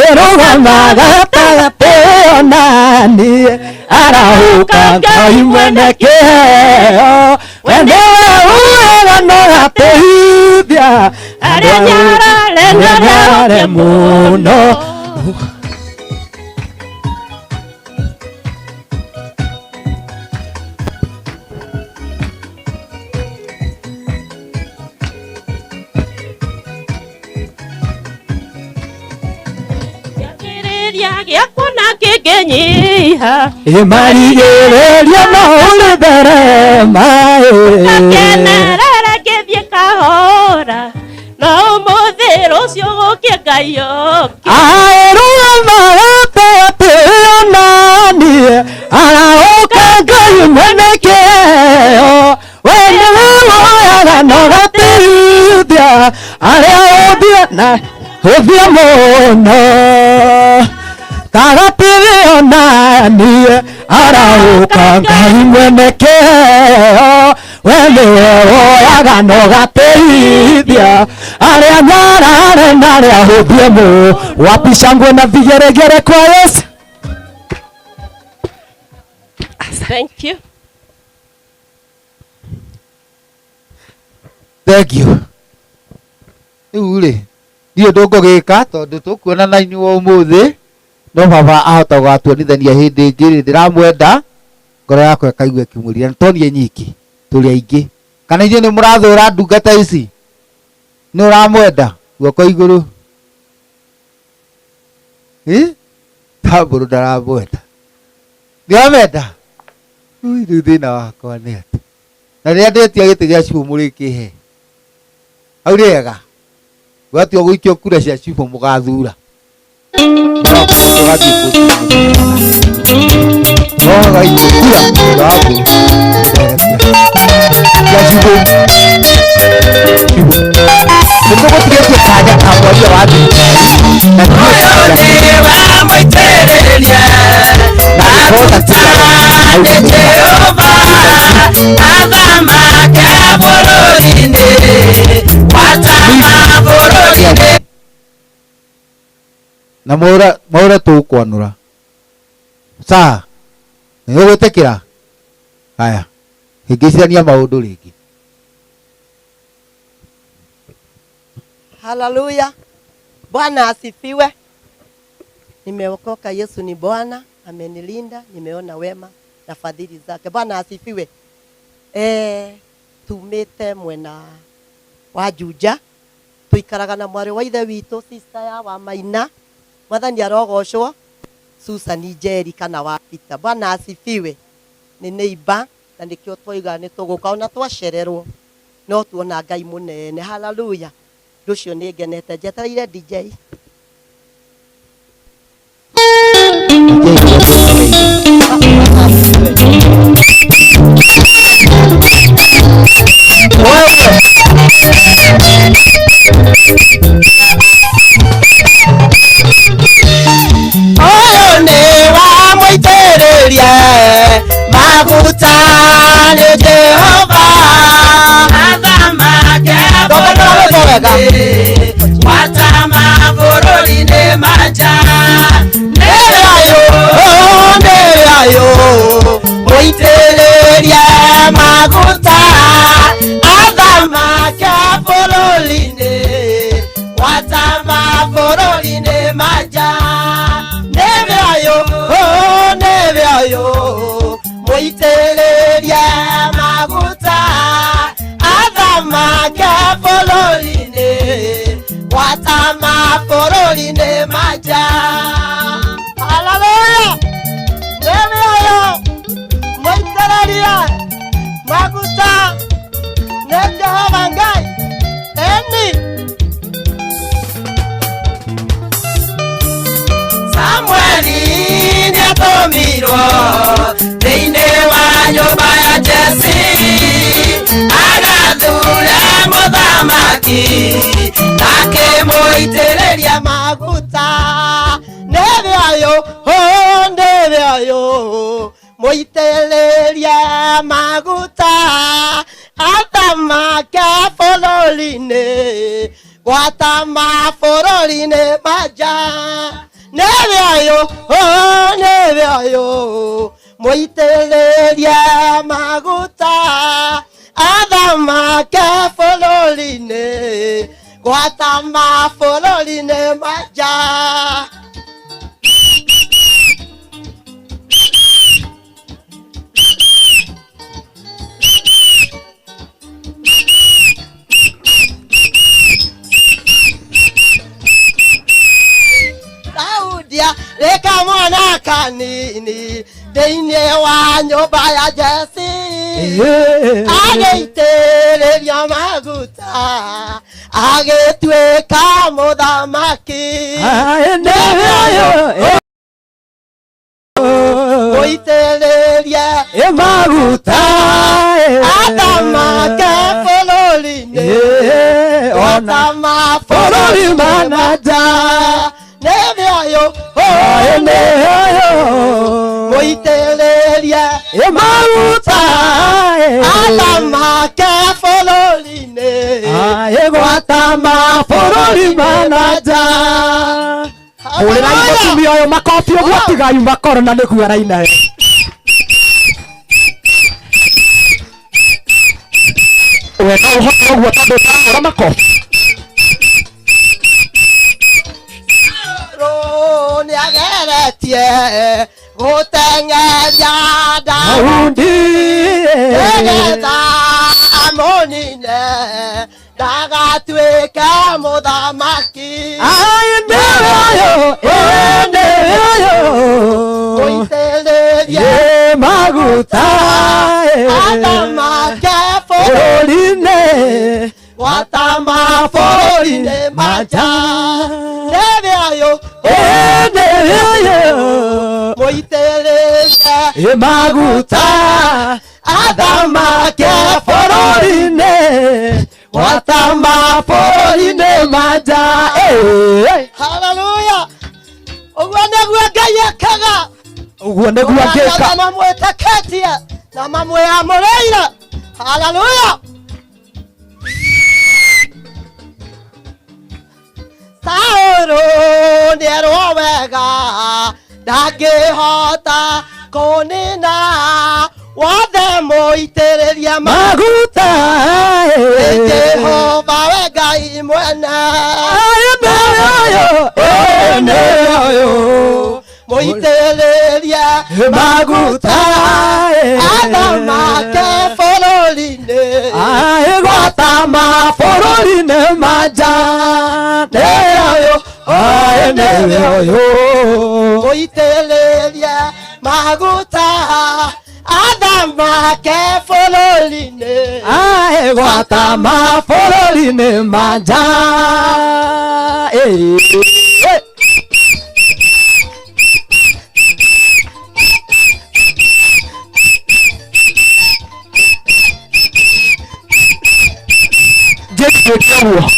Ĩrũgama gatagatĩ wĩonanie arahũka Ngai mwene kĩheo, we nĩwe ugaga na ũgateithia arĩa nyarare na nyarare mũno. Gĩakwa na kĩngĩnyiha, Ĩmarigĩrĩria no ũrĩtherema, ngakenerere ngĩthiĩ kahora, no ũmũthĩ rũciũ gũkĩe Ngai ũngĩ. Rũgama gatagatĩ wĩonanie araũka Ngai mwene kĩheo, we nĩwe woyaga na ũgateithia arĩa ũthiĩ na ũthiĩ mũno. Gatagatĩ wĩonanie araũka Ngai mwene kĩheo, we nĩwe woyaga na ũgateithia arĩa nyarare na arĩa hũthie mũno. Wapi shangwe na vigeregere kwa Yesu? Thank you. Thank you. Rĩu rĩ, ndiũ ũndũ ngũgĩka tondũ tũkuonana inyuĩ ũmũthĩ, no baba ahota gũgatuonithania hĩndĩ ĩngĩ rĩ, ndĩramwenda ngoro yakwa ĩkaigua ĩkĩmwĩrira. Na to niĩ nyiki, tũrĩ aingĩ. Kana inyuĩ nĩ mũrathũra ndungata ici? Nĩ ũramwenda? Guoko igũrũ. Ĩ? Tambũrũ ndaramwenda. Nĩ ũramenda? Ui, rĩu thĩna wakwa nĩ atĩ na rĩrĩa ndetia gĩtĩ gĩa cibũ mũrĩkĩhe hau rĩega gwatua gũikio kura cia cibũ mũgathura tũgathiĩ no gaikio kura thutha wa mbũrũ cia cibũ cibũ nĩ tũgũtigĩtie kanya ka mwaria wa thirikari na na mwaura mwaura tũkwanũra saa nĩ ũgwĩtĩkĩra haya hĩngĩcithania maũndũ rĩngĩ. Haleluya. Bwana asifiwe. Nimeokoka, Yesu ni Bwana, amenilinda, nimeona wema na fadhili zake. Bwana asifiwe. Tumite mwena wa Juja, tuikaraga na mwarĩ wa ithe witũ, sister ya wa Maina, Mwathani arogocwo, Susan Njeri kana wa Peter. Bwana asifiwe. Nĩ neighbor na nĩkĩo twauga nĩ tũgũka ona twacererwo no tuona Ngai mũnene. Haleluya. Ũndũ ũcio nĩ ngenete. Njetereire DJ. Ũyũ nĩ wa mũitĩrĩrie maguta nĩ Jehova. Athamake bũrũri-inĩ, watama bũrũri-inĩ manja. Nĩ thayũ, nĩ thayũ, mũitĩrĩrie maguta. Athamake bũrũri-inĩ, watama bũrũri-inĩ manja. Nĩ thayũ, nĩ thayũ, mũitĩrĩrie maguta. Athamake bũrũri-inĩ, watama bũrũri-inĩ manja. Haleluya. Nĩ thayũ, mũitĩrĩrie maguta nĩ Jehova Ngai. Eni. Samueli nĩatũmirwo thĩinĩ wa nyũmba ya Jesi agathure mũthamaki akĩmũitĩrĩria maguta. Nĩ thayũ, nĩ thayũ, mũitĩrĩrie maguta. Athamake bũrũri-inĩ, gwatama bũrũri-inĩ manja. Nĩ thayũ, nĩ thayũ, mũitĩrĩrie maguta. Athamake bũrũri-inĩ, gwatama bũrũri-inĩ manja. Daudia reka mwana kanini thĩinĩ wa nyũmba ya Jesi agĩitĩrĩria maguta agĩtuĩka mũthamaki. Nĩ thayũ, mũitĩrĩrie maguta. Athamake bũrũri-inĩ, watama bũrũri manja. Nĩ thayũ, nĩ thayũ, mũitĩrĩrie maguta. Athamake bũrũri-inĩ, gwatama bũrũri manja. Hũrĩrai mũtumia ũyũ makobi ũguo tigai makoro na nĩguo araina. We no ũhote ũguo tondũ ũtarahũra makobi. nĩageretie gũteng'eria Daudi nĩgetha amũnine ndagatuĩke mũthamaki. Nĩwe ũyũ, nĩwe ũyũ Mũitĩrĩrie ye maguta athamake bũrũri-inĩ gwata mabũrũri-inĩ ma nja. Nĩwe ũyũ, nĩwe ũyũ mũitĩrĩrie ye maguta athamake bũrũri-inĩ gwata mabũrũri-inĩ ma nja. Haleluya! Ũguo nĩguo Ngai ekaga. Ũguo nĩguo angĩka. Arĩa mamwĩtĩkĩtie na mamwĩamũrĩire. Haleluya! Saũlũ nĩerwo wega ndangĩhota kũnina wothe mũitĩrĩrie maguta. Nĩ Jehova we Ngai mwene. Nĩwe ũyũ, nĩwe ũyũ mũitĩrĩrie maguta athamake bũrũri-inĩ. Gwata mabũrũri-inĩ ma nja. Nĩwe ũyũ, nĩwe ũyũ mũitĩrĩrie maguta athamake bũrũri-inĩ. Gwata mabũrũri-inĩ ma nja. Njĩkĩte ũguo.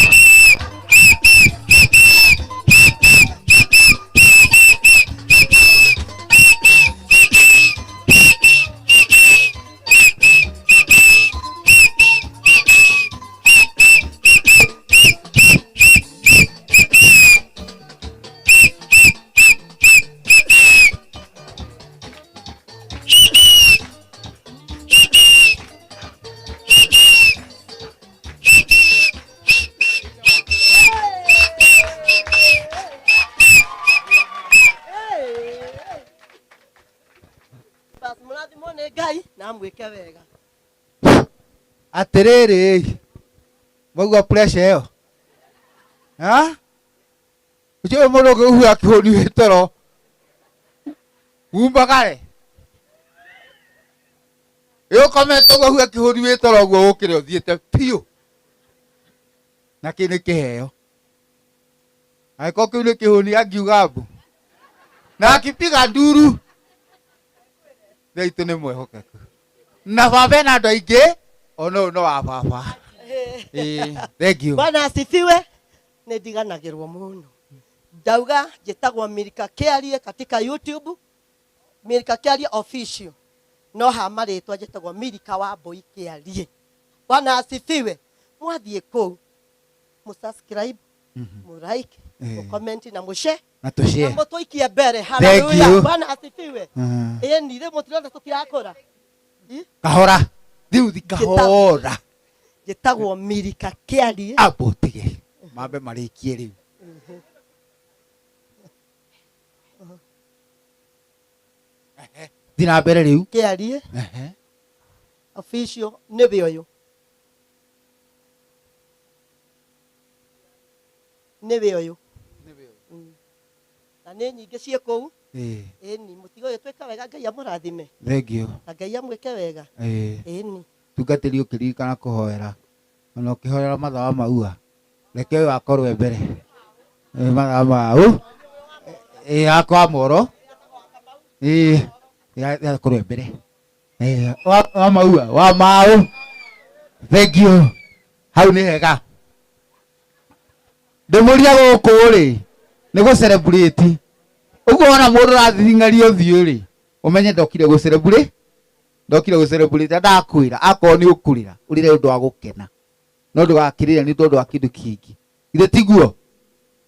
Bas, mũrathimwo nĩ Ngai na mwĩke wega. Atiriri, mwaigua pressure ĩyo? Ha? Ũcio mũndũ ũngĩhuha kĩhũni wĩ toro umbagare ĩ ũkomete ũguo huha kĩhũni wĩ toro ũguo ũkĩre ũthiĩte biũ na kĩu nĩ kĩheo angĩkorwo kĩu nĩ kĩhũni angiuga mbu na akipiga nduru. Ithe witũ nĩ mwehokeku na baba ena andũ aingĩ ona ũyũ no wa baba. Ĩĩ, thank you. Bwana asifiwe. Nĩ ndiganagĩrwo mũno. Ndauga njĩtagwo Milka Kĩarie katika YouTube, Milka Kĩarie official. No ha marĩtwa njĩtagwo Milka wa Mbũi Kĩarie. Bwana asifiwe. Mwathiĩ kũu mũsubscribe, mũlike, mũcomment na mũshare Na tũshare. Na mũtũikie mbere. Thank Haleluya. you. Bwana asifiwe. Ĩni rĩu mũtirona tũtirakũra. Kahora rĩu thi kahora. Njĩtagwo Milka Kĩarie. Amba ũtige mambe marĩkie rĩu. Thiĩ na mbere rĩu. Kĩarie official nĩwe ũyũ. Nĩwe ũyũ. Na nĩ nyingĩ ciĩ kũu. Ĩni mũtigo ũyũ twĩka wega Ngai amũrathime. Thank you. Na Ngai amwĩke wega. Ĩni. Tungatĩri ũkĩririkana kũhoera ona ũkĩhoera mathaa maua reke ũyũ akorwo e mbere. Mathaa mau akwa moro akorwo e mbere wa maua wa mau. Thank you. Hau nĩ hega. Ndĩmũria gũkũ rĩ nĩ gũ celebrate ũguo wona mũndũ ũrathing'aria ũthiũ rĩ ũmenye ndokire gũ celebrate, ndokire gũ celebrate. Ndakwĩra akorwo nĩ ũkũrĩra ũrĩre ũndũ wa gũkena no ndũgakĩrĩre nĩ tondũ wa kĩndũ kĩngĩ. Githĩ tiguo?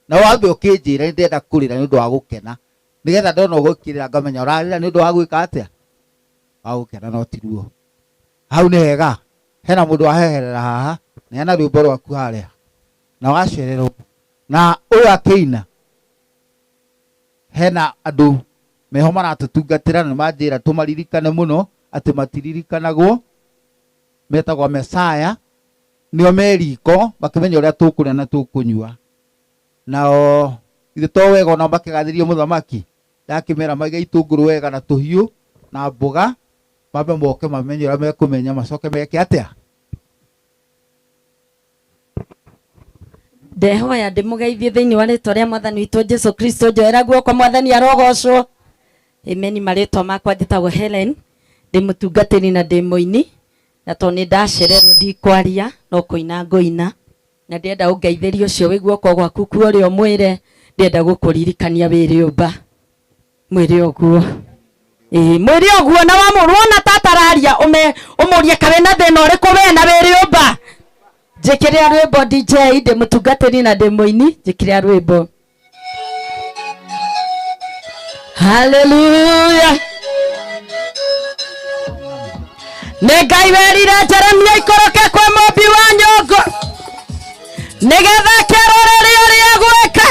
Na wambe ũkĩnjĩra nĩ ndĩrenda kũrĩra nĩ ũndũ wa gũkena nĩgetha ndona ũgũkĩrĩra ngamenya ũrarĩra nĩ ũndũ wa gwĩka atĩa, wa gũkena no ti ruo. Hau nĩ hega. Hena mũndũ waheherera haha neana rwĩmbo rwaku harĩa na wacererwo na ũyũ akĩina. Hena andũ meho maratũtungatĩra na nĩmanjĩra tũmaririkane mũno atĩ matiririkanagwo, metagwo Mesaya, nĩo me riko makĩmenya ũrĩa tũkũrĩa na tũkũnyua. Nao ithe to wega onao makĩgathĩria mũthamaki, ndakĩmera maige itũngũrũ wega na tũhiũ na mboga, mambe moke mamenye ũrĩa mekũmenya, macoke meke atĩa. Ndehoya ndĩmũgeithie thĩinĩ wa rĩtwa rĩa mwathani witũ Jesu Kristo. Njoera guoko, mwathani arogocwo. Amen. Marĩtwa makwa njĩtagwo Helen, ndĩ mũtungatĩri na ndĩ mũini, na tondũ nĩ ndacererwo ndikwaria no kũina ngũina, na ndĩrenda ũngeithĩrie ũcio wĩ guoko gwaku kuo ũrĩa ũmwĩre ndĩrenda gũkũririkania wĩ rĩũmba, mwĩre ũguo. Ĩĩ, mwĩre ũguo, na wamũrona ta atararia ũmũrie kawe na thĩna ũrĩkũ we na wĩ rĩũmba. Njĩkĩrĩra rwĩmbo DJ, ndĩ mũtungatĩri na ndĩ mũini, njĩkĩrĩra rwĩmbo. Haleluya. Nĩ Ngai werire Jeremia aikũrũke kwĩ mũmbi wa nyũngũ nĩgetha akĩrorere ũrĩa egwĩka,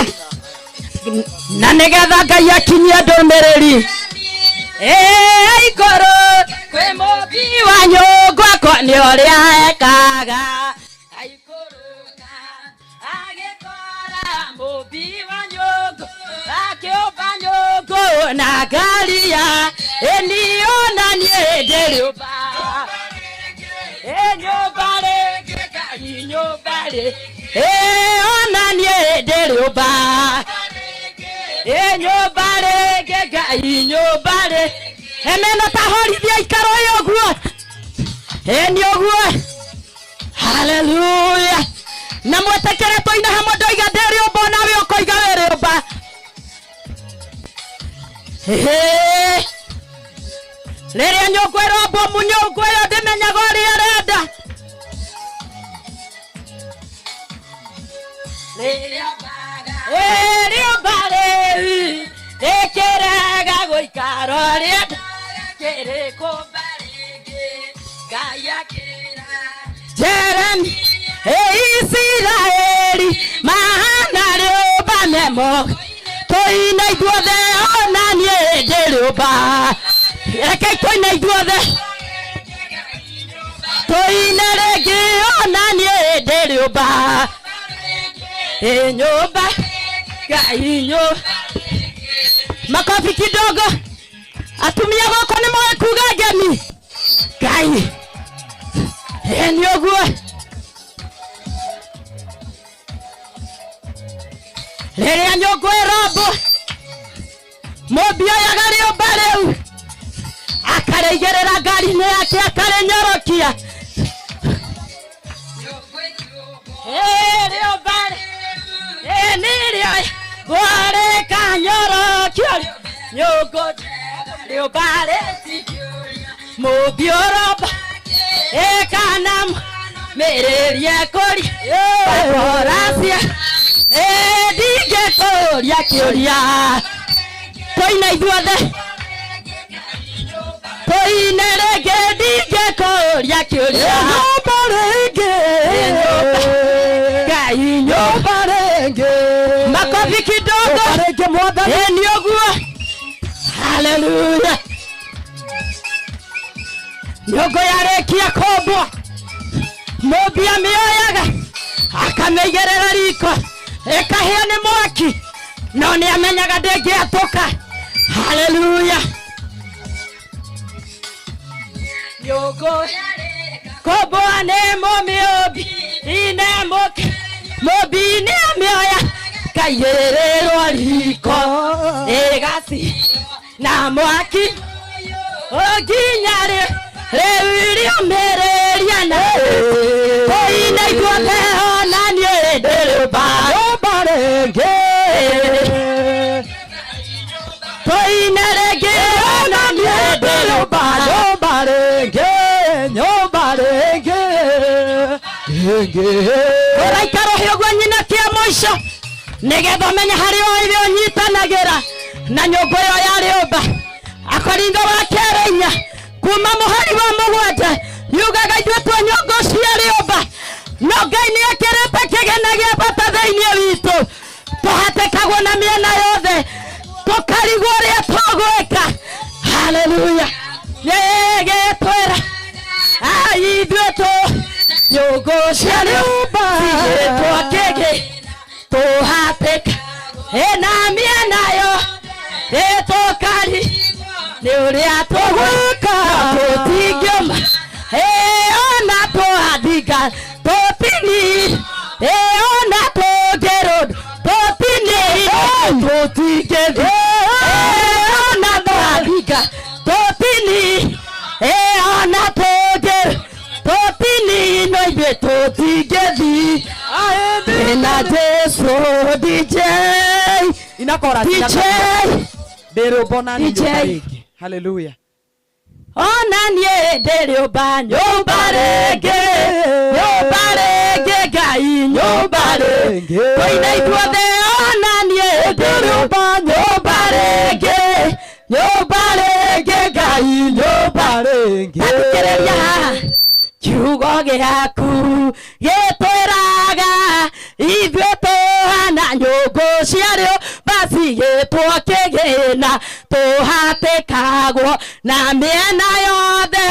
na nĩgetha Ngai akinyie ndũmĩrĩri. Ĩĩ, aikũrũ kwĩ mũmbi wa nyũngũ akone ũrĩa ekaga. Aikũrũka agĩkora mũmbi wa nyũngũ akĩũmba nyũngũ na ngaria, ĩni ona niĩ ndĩrĩũmba. Ĩ nyũmba rĩngĩ Ngai nyũmba rĩ, ĩ ona niĩ ndĩrĩũmba. Ĩ nyũmba rĩngĩ Ngai nyũmba rĩ, emeno tahorithia ikaro ĩ ũguo, ĩ nĩ ũguo. Haleluya. Na mwetĩkĩre tũine hamwe, ndoiga ndĩrĩũmba onawe ũkoiga wĩrĩũmba. Ĩhĩ. Rĩrĩa nyũngũ ĩrombwo mũnyũngũ ĩyo ndĩmenyaga ũrĩa ĩrenda. Ĩ rĩũmba rĩu rĩkĩrega gũikara ũrĩa kĩrĩkũmba rĩngĩ, Ngai akĩra Jeremi, ĩ Isiraeli mahana rĩũmba memo, tũine ithuothe ona niĩ ndĩrĩũmba. Rekei tũine ithuothe, tũine rĩngĩ ona niĩ ndĩrĩũmba. Ĩ nyũmba Ngai nyũmba. Makobi kidogo. Atumia gũkũ nĩ moĩ kuga ngemi. Ngai ĩ nĩ ũguo. Rĩrĩa nyũngũ ĩrombwo, mũmbi oyaga rĩũmba rĩu akarĩigĩrĩra ngari-inĩ yake akarĩnyorokia. Ĩ rĩũmba ĩ nĩrĩo rĩkanyorokio nyũngũ rĩũmba rĩtingĩũria mũmbi ũromba ĩkana mĩrĩrie kũria koracia ĩ ndingĩkũria kĩũria. Tũine ithuothe, tũine rĩngĩ ndingĩkũria kĩũria. Nyũmba rĩngĩ, Ngai nyũmba rĩngĩ. Makobi kidogo. Nyũmba rĩngĩ mwathani. Ĩ nĩ ũguo. Haleluya. Nyũngũ yarĩkia kũmbwo, mũmbi amĩoyaga akamĩigĩrĩra riko ĩkahĩa nĩ mwaki, no nĩ amenyaga ndĩngĩatũka. Haleluya. Nyũngũ kũmbwo nĩ mũmĩũmbi, ine mũke mũmbi nĩ amĩoya kaigĩrĩrwo riko ĩgaci na mwaki nginya rĩu rĩũmĩrĩria na tũine ithuothe ona niĩ ndĩrĩũmba. Nyũmba rĩngĩ, tũine rĩngĩ ona niĩ ndĩrĩũmba. Nyũmba rĩngĩ, nyũmba rĩngĩ, rĩngĩ. Ũraikara ũhĩ ũguo nyina kĩa mũico nĩgetha ũmenye harĩa ũrĩa ũnyitanagĩra na nyũngũ ĩyo ya rĩũmba. Akorintho wa kerĩ 4 kuma mũhari wa 7 yugaga ithuĩ twa nyũngũ cia rĩũmba, no Ngai nĩ ekĩrĩte kĩgĩna gĩa bata thĩinĩ witũ, tũhatĩkagwo na mĩena yothe. Tũkarigwo ũrĩa tũgwĩka. Haleluya. Nĩgĩtwĩra ithuĩ tũ nyũngũ cia rĩũmba cigĩtwo kĩgĩ tũhatĩka ĩna mĩena yo ĩtũkari nĩ ũrĩa tũgwĩka tũtingĩũma ona tũhathinga tũtini ona tũngĩrũndũ tũtini tũtingĩthi ona tũhathinga tũtini ona tũngĩrũ tũtini no ithuĩ tũtingĩthi na Jesu DJ Inakora DJ ndĩrũmba ona niĩ DJ. nyũmba rĩngĩ. Hallelujah. Ona niĩ ndĩrĩũmba nyũmba rĩngĩ, nyũmba rĩngĩ, Ngai nyũmba rĩngĩ, tũine ithuothe. Ona niĩ ndĩrĩũmba nyũmba rĩngĩ, nyũmba rĩngĩ, Ngai nyũmba rĩngĩ. Tathikĩrĩria haha, kiugo gĩaku gĩtwĩraga ithuĩ tũhana nyũngũ ciarĩo bacigĩtwo kĩgĩna tũhatĩkagwo na mĩena yothe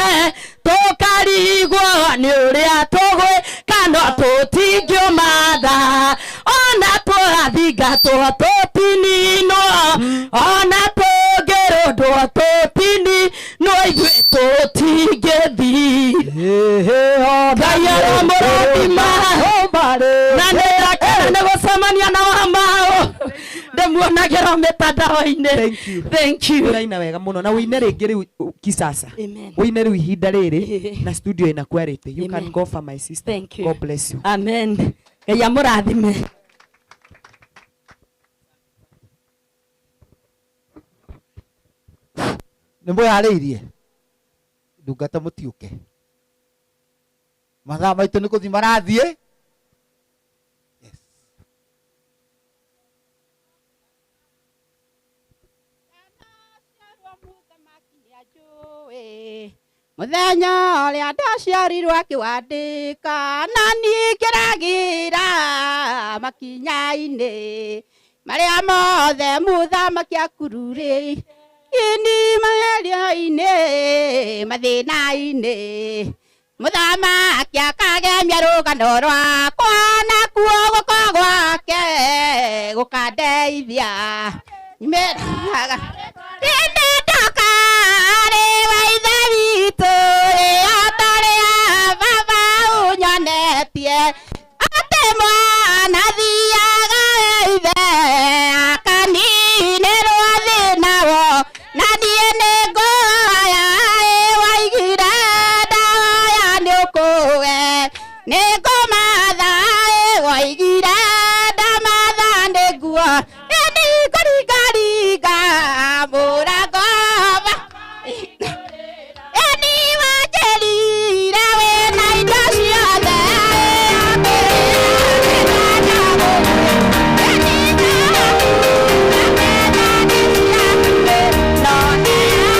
tũkarigwo nĩ ũrĩa tũgwĩka no tũtingĩũmatha ona twathingatwo tũtininwo ona tũngĩrũndwo tũtininwo ithuĩ tũtingĩthi. Ngai aromũrathima na nĩ ndakena nĩ gũcemania na wamao ndĩmuonagĩra mĩtandao-inĩ. Thank you. Ũraina wega mũno na ũine rĩngĩ rĩu kisasa. Amen. Ũine rĩu ihinda rĩrĩ na studio ĩna quality. You can Amen. go for my sister. Thank you. God bless you. Amen. Ngai amũrathime. Nä mwäharä irie ndungata må tiå mathaa maitå nä kå thiä marathiä. Muthenya ũrĩa ndaciarirwo akĩwandĩka na niĩ ngĩragĩra makinya-inĩ marĩa mothe mũthamaki akururĩ ini magerio-inĩ mathĩna-inĩ mũthamaki akagemia rũgano rwakwa nakuo guoko gwake gũkandeithia nyumĩraga hĩndĩ ndoka arĩ wa ithe witũ rĩota rĩa baba ũnyonetie atĩ mwana thiaga ithe akaninĩrwo thĩna wo na niĩ nĩ ngũhoya ĩ waigire ndahoya nĩ ũkũwe nĩ ngũmatha ĩ waigire ndamatha nĩ nguo ĩni ngũringaringa mũrango ĩni wanjĩrire wĩna indo ciothe. No.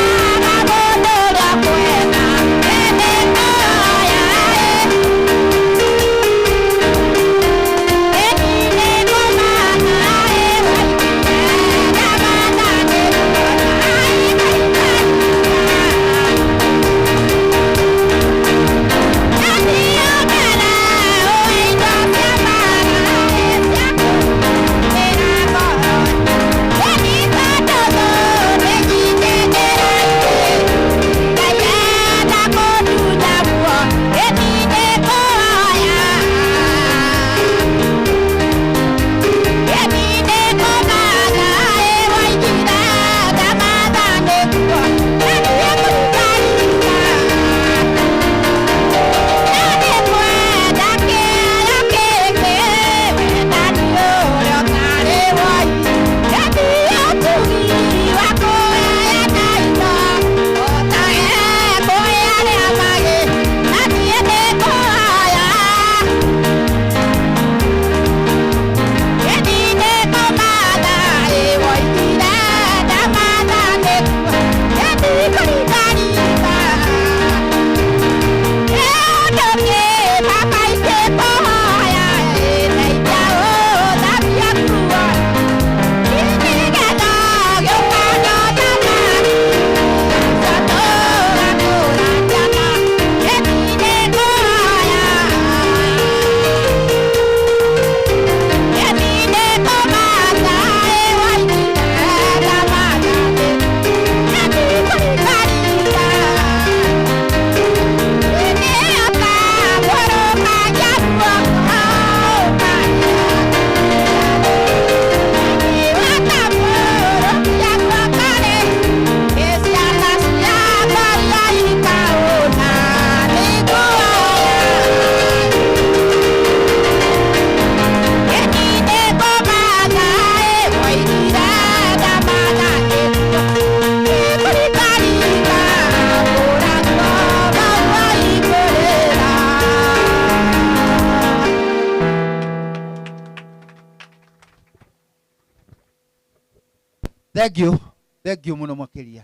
Thank you, thank you mũno makĩria.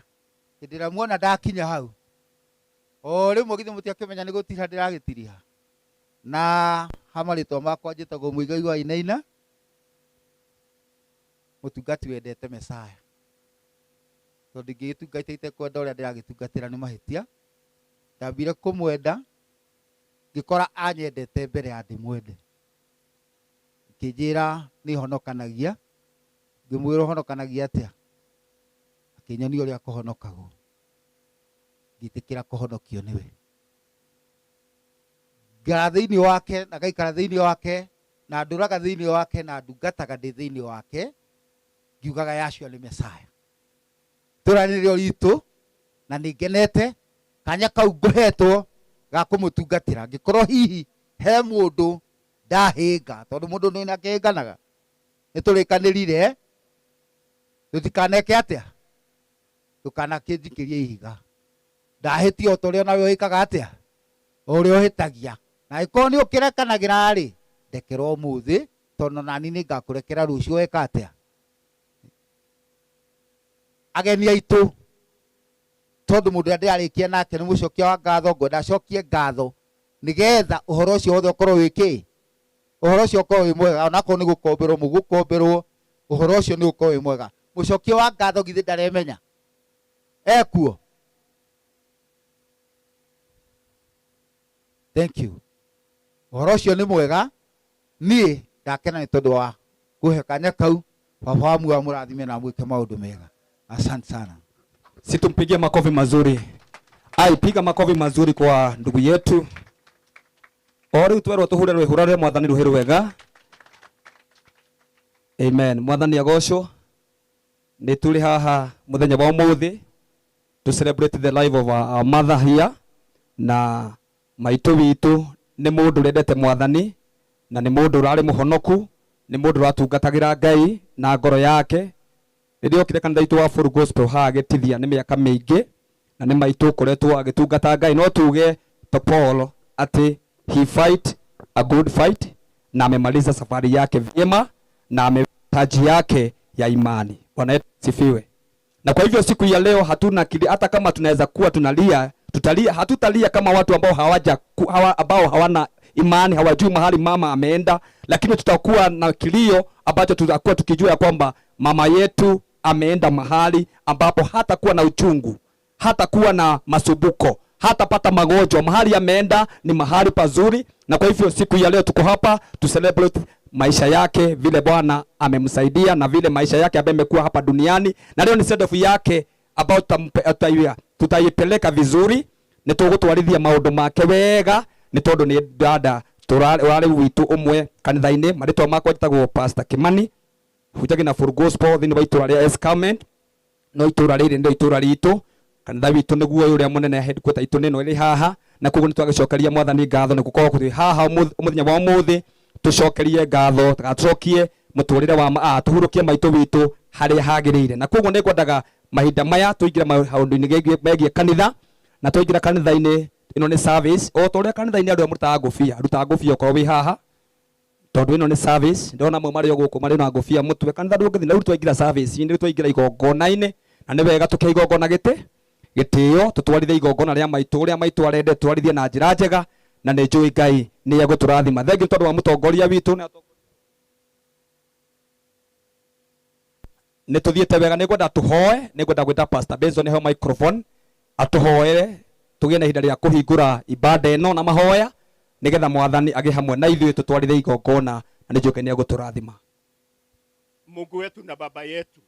Hĩndĩ ĩrĩa muona ndakinya hau, o rĩmwe githĩ mũtiakĩmenya nĩ gũtiriha ndĩragĩtiriha. Na ha marĩtwa makwa njĩtagwo Mũigai wa Inaina, mũtungati wendete Mesaya. Tondũ ingĩgĩtungata itekwenda ũrĩa ndĩragĩtungatĩra nĩ mahĩtia. Ndambire kũmwenda, ngĩkora anyendete mbere ya ndĩmwende. Akĩnjĩra nĩ honokanagia, ngĩmwĩra ũhonokanagia atĩa? Akĩnyonia ũrĩa kũhonokagwo. Ngĩtĩkĩra kũhonokio nĩwe. Ngara thĩinĩ wake na ngaikara thĩinĩ wake na ndũraga thĩinĩ wake na ndungataga ndĩ thĩinĩ wake, ngiugaga Yahshua nĩ Mesaya. Itũũra nĩrĩo ritũ na nĩ ngenete kanya kau ngũhetwo ga kũmũtungatĩra. Angĩkorwo hihi he mũndũ ndahĩnga, tondũ mũndũ nĩ akĩhĩnganaga, nĩ tũrĩkanĩrire tũtikaneke atĩa, ndũkanakĩnjikĩrie ihiga. Ndahĩtia o ta ũrĩa nawe ũhĩkaga atĩa, o ũrĩa ũhĩtagia. Na angĩkorwo nĩ ũkĩrekanagĩra rĩ, ndekera ũmũthĩ, tondũ nani nĩ ngakũrekera rũciũ weka atĩa. Ageni aitũ, tondũ mũndũ ũrĩa ndĩrarĩkia nake nĩ mũcokia wa ngatho, ngwenda acokie ngatho nĩgetha ũhoro ũcio wothe ũkorwo wĩ kĩ, ũhoro ũcio ũkorwo wĩ mwega, onakorwo nĩ gũkomberwo mũgũkomberwo, ũhoro ũcio nĩ ũkorwo wĩ mwega. Mũcokia wa ngatho githĩ ndaremenya ekuo? Thank you. Ũhoro ũcio nĩ mwega. Niĩ ndakena nĩ tondũ wa kũhe kanya kau. Baba wa muoyo amũrathime na amwĩke maũndũ mega. Asante sana. Situmpigie makofi mazuri. Ai, piga makofi mazuri kwa ndugu yetu. O rĩu twerwo tũhure rwĩhũra rĩa mwathani rũhĩ rwega. Amen. Mwathani agocwo. Nĩ tũrĩ haha mũthenya wa ũmũthĩ to celebrate the life of our mother here, na maitũ witũ nĩ mũndũ ũrendete mwathani na nĩ mũndũ ũrarĩ mũhonoku, nĩ mũndũ ũratungatagĩra Ngai na ngoro yake. Rĩrĩa okire kanitha witũ wa Full Gospel haha gĩtithia nĩ mĩaka mĩingĩ, na nĩ maitũ ũkoretwo agĩtungata Ngai. No tuge to Paul atĩ he fight a good fight na amemaliza safari yake vyema na ame taji yake ya imani. Bwana yetu asifiwe. Na kwa hivyo siku ya leo hatuna kili, hata kama tunaweza kuwa tunalia, tutalia, hatutalia kama watu ambao hawaja hawa, ambao hawana imani, hawajui mahali mama ameenda, lakini tutakuwa na kilio ambacho tutakuwa tukijua ya kwamba mama yetu ameenda mahali ambapo hatakuwa na uchungu, hatakuwa na masumbuko, hatapata magonjwa. Mahali ameenda ni mahali pazuri. Na kwa hivyo siku ya leo tuko hapa tu celebrate maisha yake, vile Bwana amemsaidia na vile maisha yake ambaye amekuwa hapa duniani. Na leo ni send off yake ambayo tutaipeleka vizuri, nĩ tũgũtwarithia maũndũ make wega, nĩ tondũ nĩ dada ũrarĩ witũ ũmwe kanitha-inĩ. Marĩtwa makwa njĩtagwo Pastor Kimani, hunjagia na Full Gospel thĩinĩ wa itũũra rĩa Escarment. No itũũra rĩrĩ nĩrĩo itũũra ritũ, kanitha witũ nĩguo ũyũ ũrĩa mũnene, headquarter itũ nĩ ĩno ĩrĩ haha. Na koguo nĩ twagĩcokeria mwathani ngatho nĩ gũkorwo twĩ haha mũthenya wa ũmũthĩ, tũcokerie ngatho, tũcokie mũtũrĩre wa tũhurũkie maitũ witũ harĩa hagĩrĩire. Na koguo nĩ ngwendaga mahinda maya tũingĩre maũndũ-inĩ megiĩ kanitha, na twaingĩra kanitha-inĩ ĩno nĩ service. O ta ũrĩa kanitha-inĩ andũ arĩa mũrutaga ngũbia, ruta ngũbia okorwo wĩ haha, tondũ ĩno nĩ service. Ndĩrona amwe marĩ o gũkũ marĩ na ngũbia mũtwe. Kanitha ndũngĩthiĩ na rĩu twaingĩra service-inĩ, rĩu twaingĩra igongona-inĩ, na nĩ wega tũkĩhe igongona gĩtĩo, tũtwarithie igongona rĩa maitũ ũrĩa maitũ arendete, tũtwarithie na njĩra njega, na nĩ njũĩ Ngai nĩ egũtũrathima. Thengiũ tondũ wa mũtongoria witũ, nĩ tũthiĩte wega. Nĩ ngwenda tũhoe, nĩ ngwenda gwĩta Pastor Benson aheo microphone atũhoere, tũgĩe na ihinda rĩa kũhingũra ibada ĩno na mahoya, nĩgetha mwathani agĩe hamwe na ithuĩ tũtwarithie igongona, na nĩ njũĩ Ngai nĩ egũtũrathima. Mungu wetu na Baba yetu,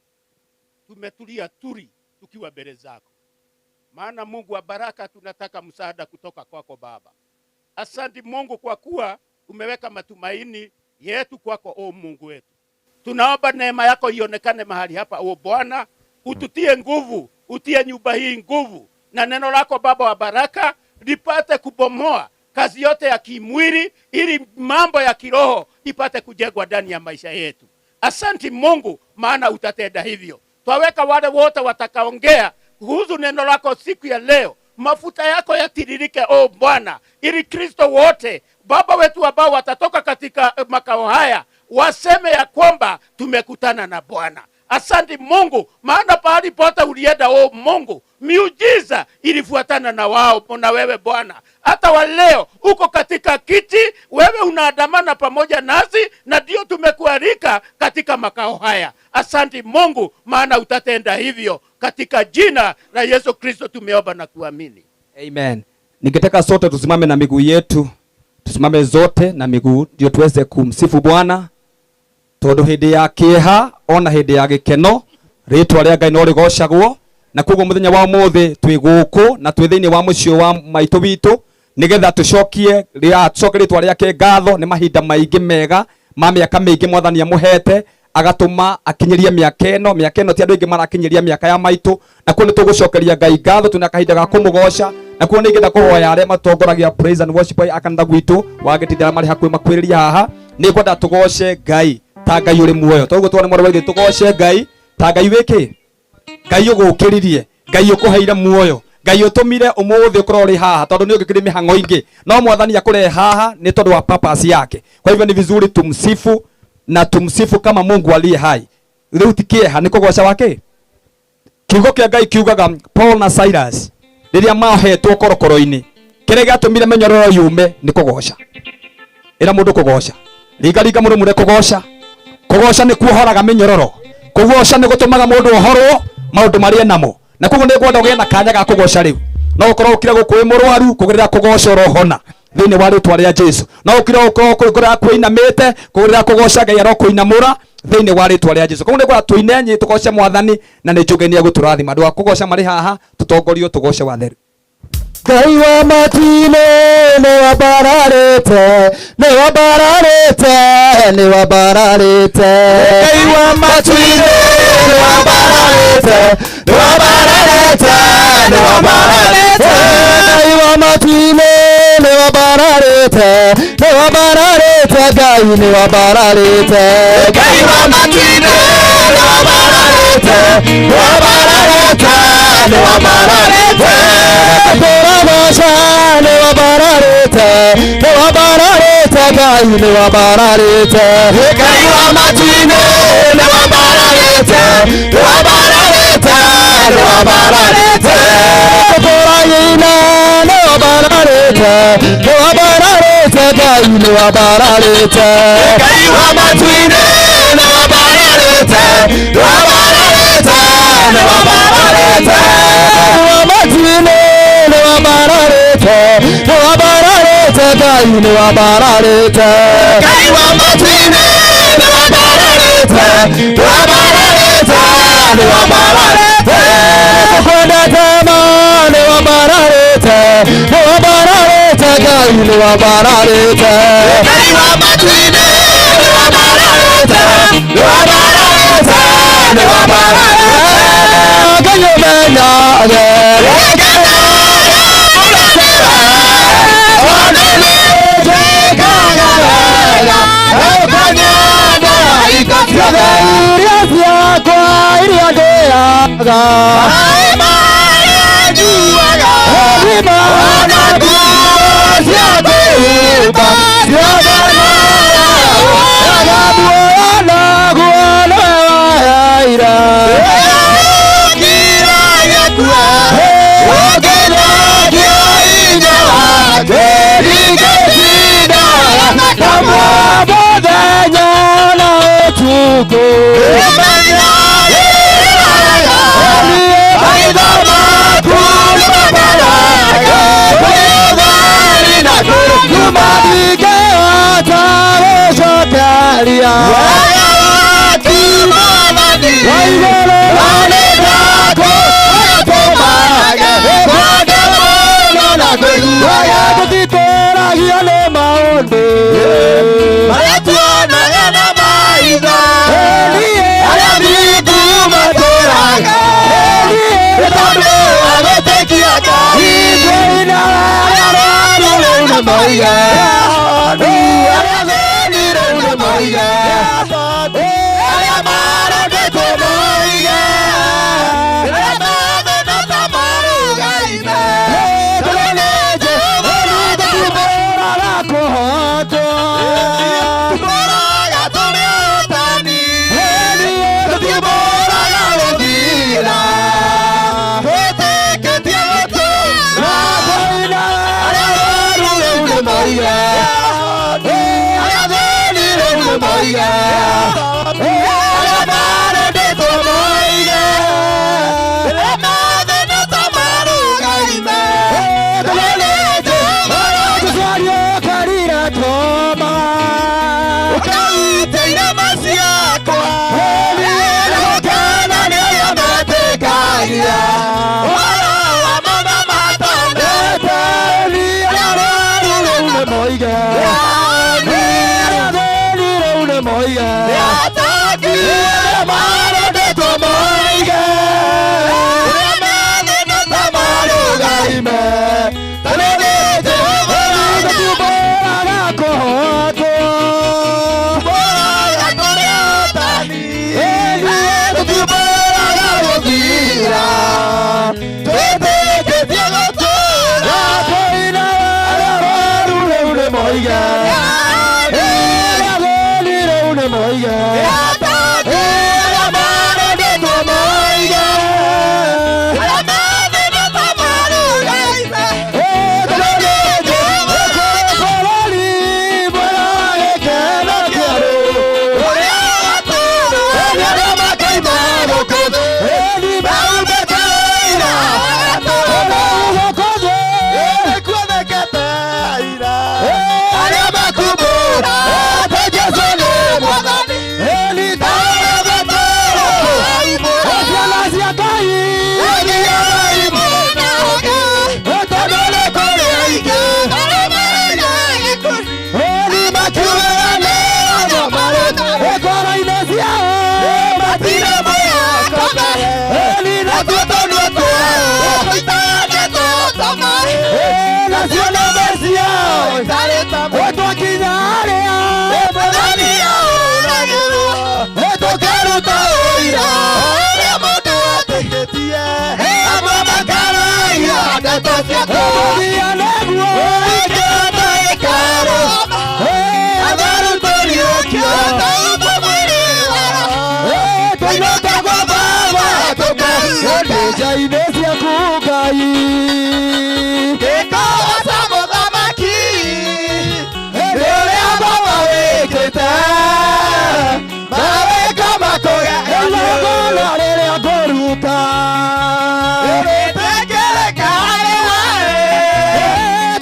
tumetulia turi tukiwa mbele zako, maana Mungu wa baraka, tunataka msaada kutoka kwako Baba. Asante Mungu kwa kuwa umeweka matumaini yetu kwako, o Mungu wetu. Tunaomba neema yako ionekane mahali hapa, o Bwana, ututie nguvu, utie nyumba hii nguvu, na neno lako Baba wa baraka lipate kubomoa kazi yote ya kimwili, ili mambo ya kiroho ipate kujengwa ndani ya maisha yetu. Asante Mungu, maana utatenda hivyo. Twaweka wale wote watakaongea kuhusu neno lako siku ya leo, mafuta yako yatiririke, o Bwana, ili Kristo wote Baba wetu ambao watatoka katika makao haya waseme ya kwamba tumekutana na Bwana. Asante Mungu, maana pahali pote ulienda, o Mungu, miujiza ilifuatana na wao na wewe Bwana. Hata wa leo uko katika kiti, wewe unaandamana pamoja nasi, na ndio tumekualika katika makao haya. Asante Mungu, maana utatenda hivyo. Katika jina la Yesu Kristo tumeomba na kuamini. Amen. Ningetaka sote tusimame na miguu yetu, tusimame zote na miguu ndio tuweze kumsifu Bwana, tondu hindi ya kieha ona hindi ya gikeno ritwa ria Ngai no rigocagwo. Na koguo muthenya wa umuthi twi guku na twi thiini wa muciĩ wa maitu witu nigetha tucokie tucoke ritwa riake ngatho ni mahinda maingi mega ma miaka mingi Mwathani amuhete agatuma akinyirie miaka ino. Miaka ino ti andu aingi marakinyiria miaka ya maitu, na kuo nitugucokeria Ngai ngatho twina kahinda ga kumugoca. Na kuo ningenda kuhoya aria matongoragia praise and worship a kanitha gwitu wagitindira mari hakuhi makwiriria haha, ningwenda tugoce Ngai ta Ngai uri muoyo. Toguo twone mwarĩ wa ithe, tugoce Ngai ta Ngai wiki, Ngai ugukiririe, Ngai ukuheire muoyo, Ngai utumire umuthi ukorwo uri haha, tondu ni ungikiri mihango ingi no Mwathani akurehe haha ni tondu wa purpose yake. Kwa hivyo ni vizuri tumsifu na tumsifu kama Mungu aliye hai. Riu ti kieha ni kugoca wake. Kiugo kia Ngai kiugaga Paul na Silas riria mahetwo korokoro-ini, kiria giatumire menyororo yume ni kugoca. Ira mundu kugoca, ringa ringa mundu mure kugoca. Kugoca ni kuohoraga minyororo, kugoca ni gutumaga mundu ohorwo maundu maria namo. Na koguo ni ngwenda ugie na kanya ga kugoca riu. No ukorwo ukire guku wi murwaru, kugerera kugoca urohona thiini wa ritwa ria Jesu. No ukire ukorwo kugerera kwinamite, kugerera kugoca Ngai arokuinamura thiini wa ritwa ria Jesu. Koguo ni ngwenda tuine nyi tugoce Mwathani, na ni njuge ni eguturathima. Andu a kugoca mari haha tutongorio tugoce watheru. Ngai wa matu-inĩ nĩwambararĩte, nĩwambararĩte, nĩwambararĩte. Ngai wa matu-inĩ nĩwambararĩte, nĩwambararĩte, nĩwambararĩte. Ngai wa matu-inĩ nĩwambararĩte, nĩwambararĩte, Ngai nĩwambararĩte. Ngai wa matu-inĩ nĩwambararĩte, nĩwambararĩte, nĩwambararĩte. Tũragoca nĩwambararĩte, nĩwambararĩte, Ngai nĩwambararĩte. Ngai wa matu-inĩ nĩwambararĩte, nĩwambararĩte, nĩwambararĩte. Tũraina nĩwambararĩte, nĩwambararĩte, Ngai nĩwambararĩte. Ngai wa matu-inĩ nĩwambararĩte, nĩwambararĩte, nĩwambararĩte. Wa matu-inĩ nĩwambararĩte, nĩwambararĩte, Ngai nĩwambararĩte. Ngai wa matu-inĩ nĩwambararĩte, nĩwambararĩte, nĩwambararĩte. Tũkwendete ma nĩwambararĩte, nĩwambararĩte, Ngai nĩwambararĩte. Ngai wa matu-inĩ nĩwambararĩte, nĩwambararĩte, nĩwambararĩte. Ngai ũmenyage iria ciakwa iria ndĩaga, ũgima na nguo cia kwĩhumba ciothe muoyo naguo nĩwe waheire. Mũthenya na ũtukũ maitho maku nĩmamaraga ndingĩhota gũcokeria wa igũrũ tũtitũragio nĩ maũndũ marĩa tuonaga na maitho, arĩa thingu matũraga nĩ tondũ wa gwĩtĩkia Ngai. Arĩa arwaru rĩu nĩ moige, arĩa athĩni rĩu nĩ moige, arĩa marendetwo moige, arĩa mathĩna ta marugaine. Tũmũraga tũrĩ otani, tũtibũraga Ũrĩa mũndũ wetĩkĩtie amwe makaragia ndeto ciaku. Ũingĩte hekarũ, atharu tũriũkio. Tũinũka kwa Baba tũkaigua Nja-inĩ ciaku Ngai. Gĩkooca mũthamaki nĩ ũrĩa Baba wĩkĩte. Mawĩko makũgegania. Igongona rĩrĩa ngũruta. Rĩtĩkĩrĩka harĩ we,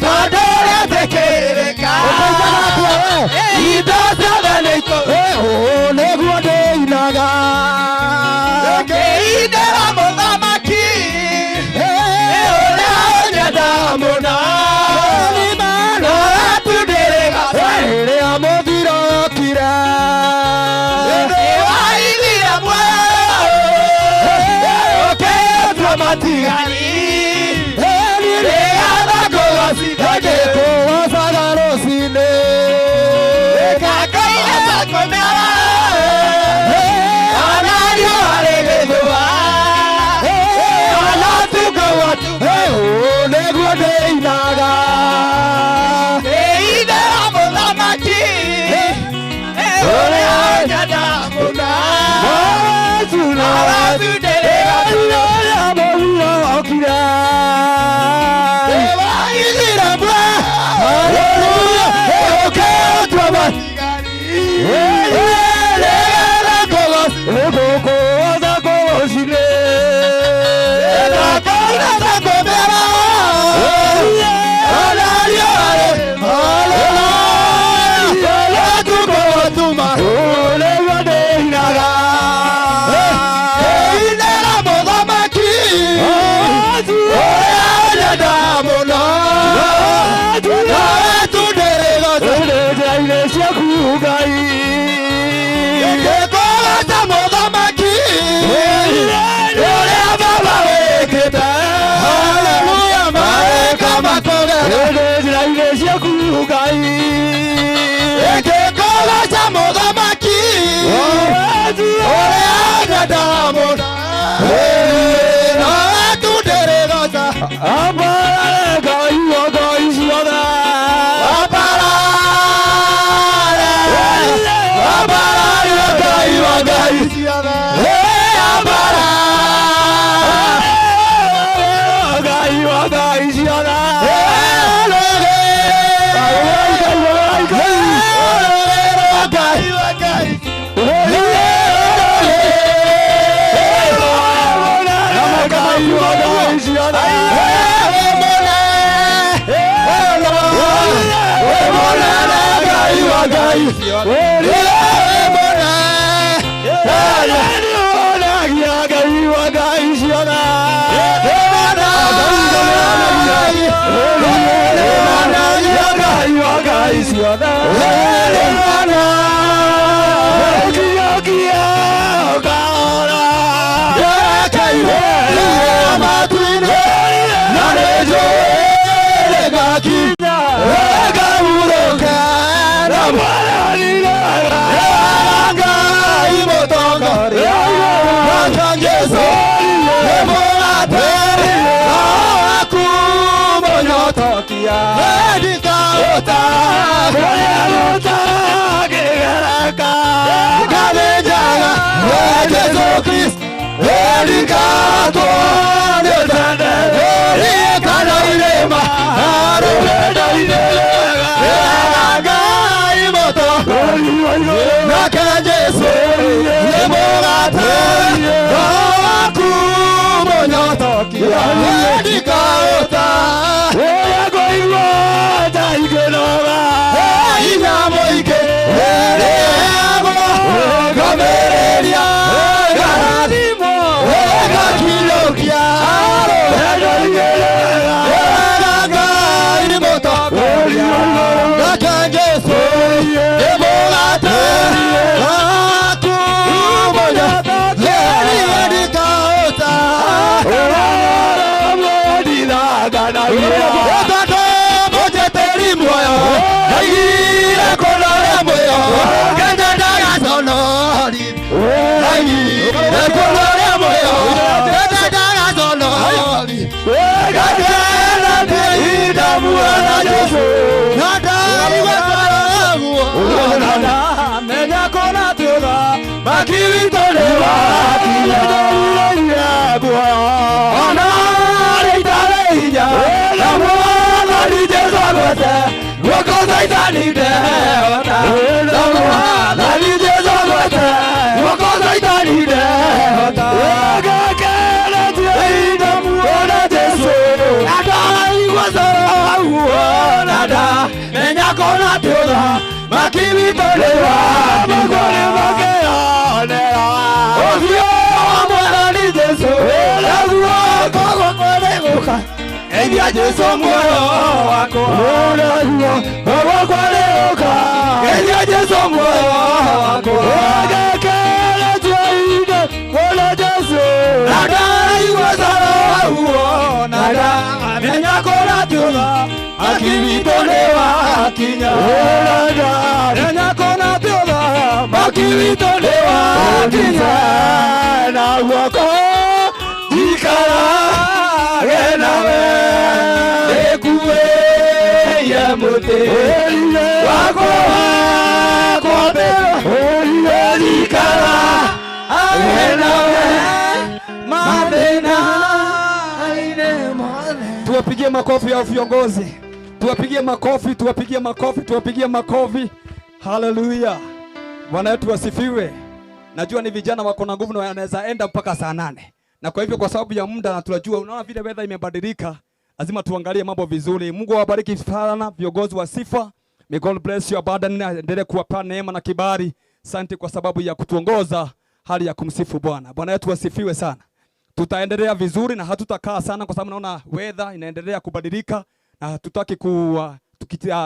tondũ rĩtĩkĩrĩka. Ũkaugaga atĩa we? Indo ciothe nĩ ikũ- Ũũ nĩguo ndĩinaga. Ngĩinĩra mũthamaki nĩ ũrĩa ũnyendaga mũno. No atundĩrĩga Rĩrĩa mũthiro okire. Nĩwaigire muoyo ũkĩtua matigari. Rĩgatha kũgocithia Ngĩkũgocaga rũcinĩ. Gĩkakaina kũmĩara. Ona riũa rĩgĩthũa. Ona ũtukũ watuka. Ũũ nĩguo ndĩinaga. Ngĩinĩra mũthamaki ũrĩa ũnyendaga mũno. Aratundĩrĩra Rĩrĩa mũthiro okire. Nĩwaigire muoyo Hallelujah. Ũkĩtua matigari. Rĩgatha kũgocithia Ngũkũgoca rũcinĩ. Gĩkakaina kũmĩara. Ona riũa rĩgĩthũa. Ũtukũ watuma. Ũũ nĩguo ndĩinaga. Ngĩinĩra mũthamaki ũrĩa ũnyendaga mũno. Nawe tundĩrĩgoca. Njĩra-inĩ ciaku Ngai. Ngĩkũgoca mũthamaki ũrĩa Baba wĩkĩte. Hallelujah. Mawĩko makũgegania. Njĩra-inĩ ciaku Ngai. Ngĩkũgoca mũthamaki ũrĩa ũnyendaga mũno. Nawe tundĩrĩgoca. Ambarare Ngai wa ngai ciothe. Ambarare, ambarare Ngai wa ngai ciothe. Ambarare Ngai wa ngai ciothe. Ngai wa ngai ciothe. Nĩwonagia Ngai wa ngai ciothe. Ngai wa ngai ciothe. Ũkiũkia ũkahora. Nake Jesu nĩ mũgate waku mũnyotokia ndikaũta Ũrĩa ngũigua ta ikĩnoga. hinya mũingĩ rĩrĩagwo ngomĩrĩria ngarathimwo ngakinyũkia Wendo Jesu muoyo wakwa wakwa Geithia Jesu muoyo wakwa Gekeretie wona Jesu na ndaigua coro na ndamenya kũrĩa tiũtha akiwitũ nĩ wakinya menya kũrĩa tiũtha maki witũ nĩ wakinya na guoko njikarage nawe ndĩkuĩire mũtĩ wakwa wa njikara nawe mathĩna-inĩ mothe. Tuwapigie makofi ya viongozi, tuwapigie makofi, tuwapigie makofi, tuwapigie makofi. Haleluya, Bwana wetu asifiwe. Najua ni vijana wako na nguvu na wanaweza enda mpaka saa 8, na kwa hivyo kwa sababu ya muda na tunajua, unaona vile weather imebadilika, lazima tuangalie mambo vizuri. Mungu awabariki sana viongozi wa sifa. May God bless you abundantly, aendelee kuwapa neema na kibali. Asante kwa sababu ya kutuongoza hali ya kumsifu Bwana. Bwana wetu asifiwe sana. Tutaendelea vizuri na hatutakaa sana kwa sababu naona weather inaendelea kubadilika na hatutaki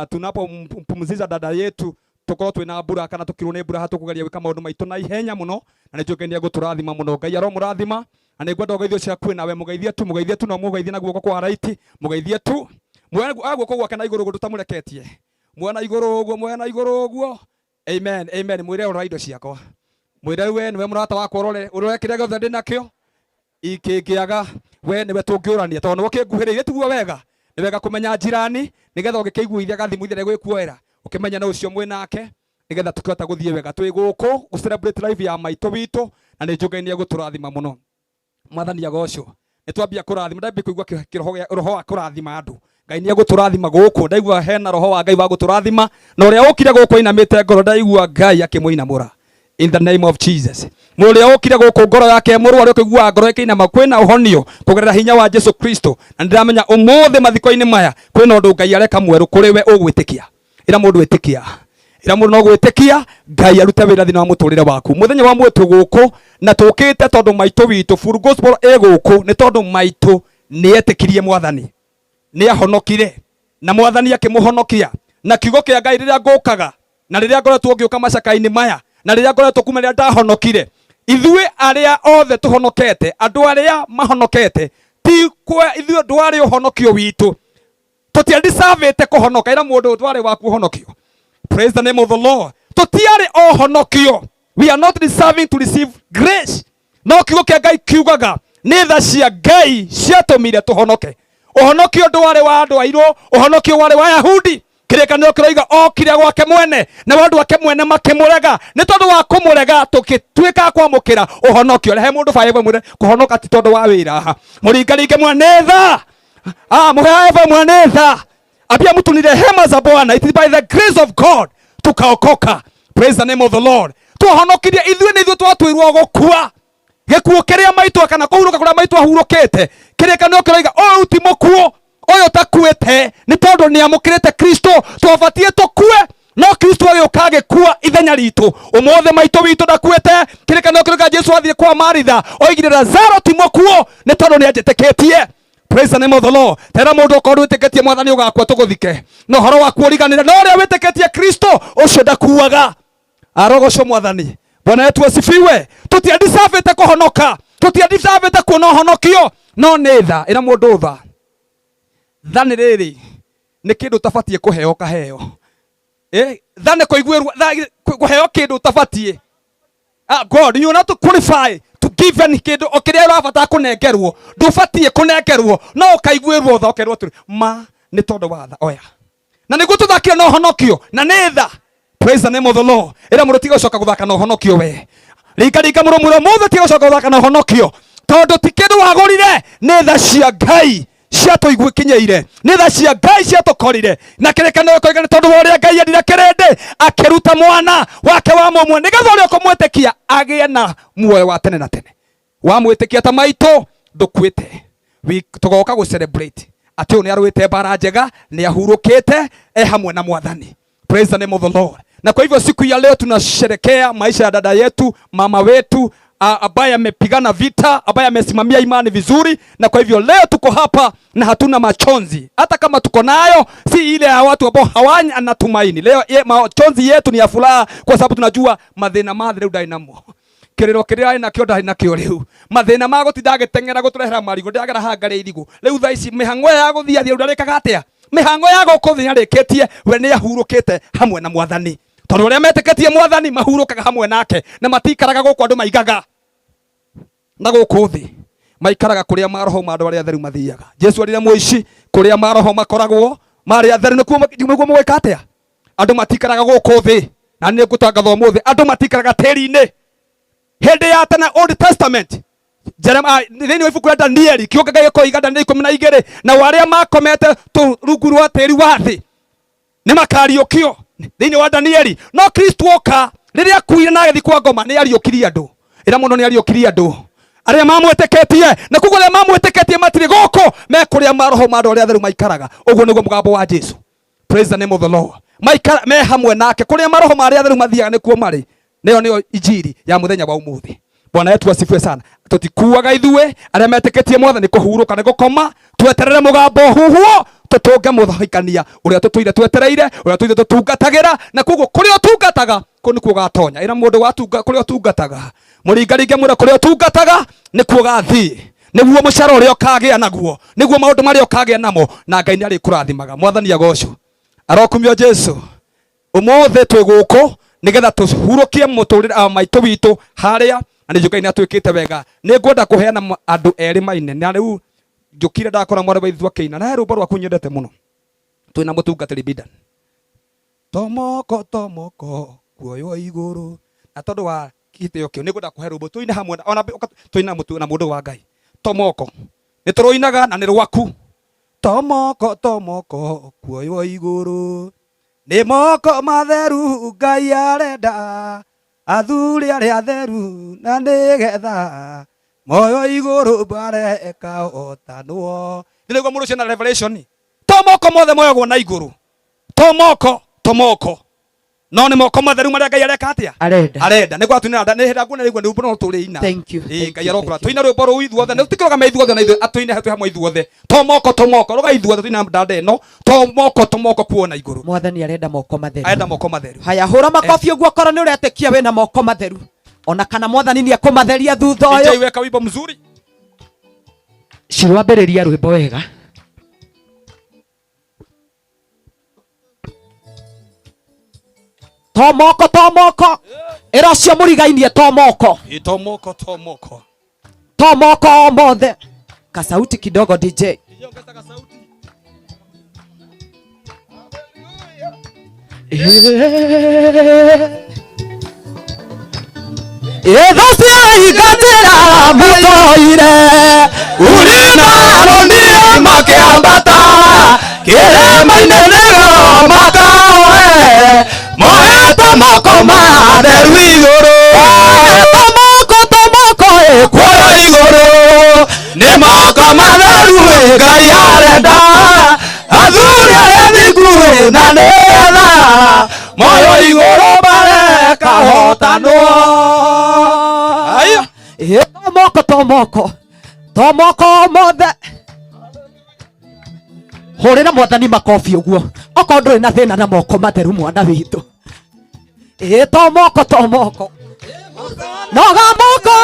tunapompumziza dada yetu tukorwo twina mbura kana tukirwo ni mbura hatukugeria gwika maundu maitu na ihenya muno na nä njå nä egåtårathima må no. Ngai aromũrathima na nä ngwenda ũgeithio ciaku nawe mũgeithie tu, mũgeithie tu na mũgeithie na guoko kwa right, mũgeithie tu muoe guoko gwake na igũrũ ũguo ndũtamũreketie, muoe na igũrũ ũguo, muoe na igũrũ ũguo. Amen, amen. Mwĩre ũrora indo ciakwa, mwĩre we nĩwe mũrata wakwa, ũrore ũrore kĩrĩa gĩothe ndĩ nakĩo ikĩngĩaga, we nĩwe tũngĩũrania tondũ nĩwe ũkĩnguhĩrĩirie tiguo wega. Nĩ wega kũmenya njirani nĩgetha ũngĩkĩiguithia gathimũ ithere gwĩkuoera ũkĩmenya na ũcio mwĩ nake nĩgetha tũkĩhota gũthiĩ wega. Twĩ gũkũ gũ celebrate life ya maitũ witũ na nĩ njũ Ngai nĩ egũtũrathima mũno. Mwathani agocwo. Nĩ twambia kũrathima, ndambia kũigua roho wa kũrathima andũ. Ngai nĩ egũtũrathima gũkũ, ndaigua hena roho wa Ngai wa gũtũrathima, na ũrĩa ũkire gũkũ ainamĩte ngoro ndaigua Ngai akĩmũinamũra. In the name of Jesus. Mũrĩa ũkire gũkũ ngoro yake mũrwaru ũkĩigua ngoro ĩkĩinama, kwĩna ũhonio kũgerera hinya wa Jesu Kristo. Na nĩndĩramenya ũmũthĩ mathiko-inĩ maya kwĩna ũndũ Ngai areka mwerũ kũrĩ we ũgwĩtĩkia. Ĩra mũndũ ĩtĩkia, ĩra mũndũ no gwĩtĩkia Ngai arute wĩra thĩinĩ wa mũtũrĩre waku. Mũthenya wa mwĩtũ gũkũ na tũkĩte tondũ maitũ witũ Full Gospel ĩ gũkũ nĩ tondũ maitũ nĩetĩkirie Mwathani, nĩahonokire na Mwathani akĩmũhonokia. Na kiugo kĩa Ngai rĩrĩa ngũkaga na rĩrĩa ngoretwo ngĩũka macaka-inĩ maya na rĩrĩa ngoretwo kuma rĩrĩa ndahonokire, ithuĩ arĩa othe tũhonokete, andũ arĩa mahonokete, ti kwa ithuĩ ndwarĩ ũhonokio witũ, tũtiadisavĩte kũhonoka. Ĩra mũndũ ndwarĩ waku ũhonokio. Praise the name of the Lord. Tũtiarĩ ũhonokio. We are not deserving to receive grace. No kiugo kĩa Ngai kiugaga nĩ tha cia Ngai ciatũmire tũhonoke. Ũhonokio ndwarĩ wa andũ airũ, ũhonokio warĩ wa Ayahudi. Kĩrĩkanĩro kĩroiga okire gwake mwene na andũ ake mwene makĩmũrega. Nĩ tondũ wa kũmũrega tũgĩtuĩka kwamũkĩra ũhonokio. Rehe mũndũ bae mwĩre kũhonoka ti tondũ wa wĩra. Mũringaringe mwana tha. Mũhe mwana tha. Ambia mtu ni rehema za Bwana. It is by the grace of God tukaokoka. Praise the name of the Lord. Twahonokirie ithuĩ nĩ ithuĩ twatuirwo gũkua. Gĩkuũ kĩrĩa maitũ kana kũhurũka kũrĩa maitũ ahurũkĩte, kĩrĩkanĩro kĩroiga ũyũ ti mũkuũ, ũyũ takuĩte nĩ tondũ nĩ amũkĩrĩte Kristo. Twabatiĩ tũkue, no Kristo agĩũka agĩkua ithenya ritũ. Ũmũthĩ maitũ witũ ndakuĩte. Kĩrĩkanĩro kĩroiga Jesu athiĩ kwa Maritha oigire Lazaro ti mũkuũ nĩ tondũ nĩ anjĩtĩkĩtie. Praise the name of the Lord. Tera mũndũ okorwo ndwĩtĩkĩtie Mwathani ũgakua tũgũthike, na ũhoro waku ũriganĩre, no ũrĩa wĩtĩkĩtie Kristo ũcio ndakuaga. Arogocwo Mwathani. Bwana wetu asifiwe. Tũtiadisavĩte kũhonoka, tũtiadisavĩte kuona ũhonokio, no nĩ tha. Ĩra mũndũ tha. Tha nĩ rĩrĩ, nĩ kĩndũ ũtabatiĩ kũheo ũkaheo. Tha nĩ kũiguĩrwo, tha kũheo kĩndũ ũtabatiĩ. God, you are not to qualify given kindu o kiria urabatara kunengerwo ndubatie kunengerwo no ukaiguirwo tha ukerwo atiri ma ni tondu wa tha oya na niguo tuthakire na uhonokio na ni tha. Praise the name of the Lord. Ira mundu tiga gucoka guthaka na uhonokio we rika rika muru muru muthe tiga gucoka guthaka na uhonokio tondu ti kindu wagurire ni tha cia Ngai ciatũiguĩkinyeire nĩ tha cia Ngai ciatũkorire na kĩrĩkanĩro koiga nĩ tondũ wa ũrĩa Ngai endire kĩrĩndĩ akĩruta mwana wake wa mũmwe nĩgetha ũrĩa ũkũmwĩtĩkia agĩe na muoyo wa tene na tene. Wamwĩtĩkia ta maitũ ndũkuĩte. Tũgoka gũ celebrate atĩ ũyũ nĩ arũĩte mbara njega nĩ ahurũkĩte e hamwe na Mwathani. Praise the name of the Lord. Na kwa hivyo siku ya leo tunasherekea maisha ya dada yetu, mama wetu ambaye amepigana vita, ambaye amesimamia imani vizuri. Na kwa hivyo leo tuko hapa na hatuna machonzi. Hata kama tuko nayo si ile ya watu ambao hawana na tumaini. Leo machonzi yetu ni ya furaha kwa sababu tunajua mathina ma thĩ rĩu namo. Kiriro kiria ina kio ndari nakio riu mathina ma gutinda agiteng'era guturehera marigo ndagera hangari irigu riu thaa ici mihango ya guthia thia ndarikaga atia mihango ya guku thi arikitie we ni ahurukite hamwe na Mwathani tondu aria metĩkĩtie Mwathani mahurukaga hamwe nake na matikaraga guku andu maigaga na guku thi maikaraga kuria maroho ma andu aria atheru mathiaga. Jesu arire muici kuria maroho makoragwo mari atheru nikuo niguo mũgwĩka atia andu matikaraga guku thi na nĩ ngũtangatha ũmũthĩ andu matikaraga tĩri-inĩ. Hĩndĩ ya tene Old Testament Jeremiah thĩinĩ wa ibuku rĩa Danieli kiugo Ngai gĩkoiga Danieli 12 na arĩa makomete rungu rwa tĩri wa thĩ nĩ makariũkio thĩinĩ wa Danieli. No Kristo oka rĩrĩa akuire na agĩthiĩ kwa ngoma nĩ ariũkirie andũ. Ĩra mũndũ nĩ ariũkirie andũ arĩa mamwĩtĩkĩtie na koguo arĩa mamwĩtĩkĩtie matirĩ gũkũ me kũrĩa maroho ma andũ arĩa atheru maikaraga. Ũguo nĩguo mũgambo wa Jesu. Praise the name of the Lord. Maikara me hamwe nake kũrĩa maroho ma arĩa atheru mathiaga nĩkuo marĩ. Nĩyo nĩyo injiri ya muthenya wa umuthi. Bwana yetu asifiwe sana. Tutikuaga ithuĩ arĩa metĩkĩtie Mwathani kũhurũka nĩ gũkoma tweterere mũgambo huhuo tũtũnge mũthahikania ũrĩa tũtũire twetereire ũrĩa tũtũire tũtungatagĩra na koguo kũrĩa ũtungataga kũu nĩkuo ũgatonya. Ĩra mũndũ watunga kũrĩa ũtungataga mũringaringe mwĩre kũrĩa ũtungataga nĩkuo ũgathiĩ nĩguo mũcara ũrĩa ũkagĩa naguo nĩguo maũndũ marĩa ũkagĩa namo na Ngai nĩ arĩkũrathimaga. Mwathani agocwo. Arokumio Jesu. Ũmũthĩ twĩ gũkũ nigetha tuhurukie muturire maitũ witũ haria na nĩ Ngai nĩ atwĩkĩte wega. Nĩ ngwenda kũheana andũ erĩ maine na rĩu njũkire ndakora mwarĩ wa ithu akĩina na he rwĩmbo rwaku nyendete mũno twĩna mũtungatĩri Bidan. Tomoko tomoko kuoywo igũrũ na tondũ wa gĩtĩo kĩu nĩ ngwenda kũhe rwĩmbo tũine hamwe ona tũina na mũndũ wa Ngai. Tomoko nĩ tũrũinaga na nĩ rwaku. Tomoko tomoko kuoywo igũrũ nĩ moko matheru Ngai arenda athuri arĩa atheru na nĩgetha moyo igũrũ bareka otanwo. Nĩguo mũndũ ũcio na revelation to moko mothe moyagwo na igũrũ to moko to moko no nĩ moko matheru marĩa Ngai areka atĩa arenda nĩguo atũina nĩ hĩndĩ nguona rĩu nĩ no tũrĩina. Thank you. Ngai arokora tũina rwĩmbo rũu ithuothe nĩ tũkĩrũgama ithuothe na ithuĩ atũine twĩ hamwe ithuothe to moko to moko rũga ithuothe tũina ndanda ĩno to moko to moko kuona igũrũ. Mwathani arenda moko matheru. Arenda moko matheru. Haya hũra makobi ũguo korwo nĩ ũretĩkia wĩna moko matheru ona kana Mwathani nĩ ekũmatheria thutha ũyũ. DJ weka wimbo mzuri. Cirwambĩrĩria rwĩmbo wega. Tomoko tomoko ĩra ũcio mũrigainie tomoko tomoko tomoko tomoko mothe kasauti kidogo DJ. Ĩtho ciaingatĩra mũtoire Uri na makĩambata kĩrĩma-inĩ nĩguo makahoe moete moko matheru igũrũ tomoko tomoko kuoyo igũrũ nĩ moko matheru Ngai arenda athuri arĩa thingu na nĩgetha moyo igũrũ barekahotanwo. Tomoko tomoko tomoko mothe hũrĩra Mwathani makobi ũguo okorwo ndũrĩ na thĩna na moko matheru mwana witũ. Ĩ tomoko tomoko noga moko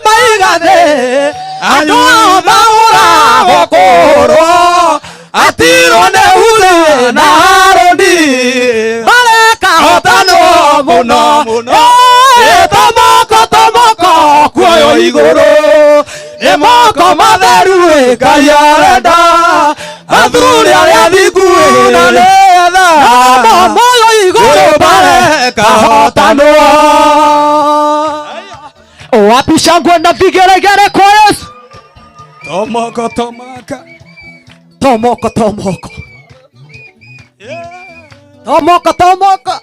maigathe andũ mahũragwo kũrwo atirwo nĩ Hura na Harũni marekahotanwo mũno mũno. Ĩ tomoko tomoko kuoywo Igũrũ nĩ moko matheru Ngai arenda athuri arĩa athingu na nĩgetha moyo igũrũ bare kahotanwo. Wapi shangwe na vigelegele kwa Yesu? Tomoko tomaka. Tomoko tomoko. Tomoko tomoko.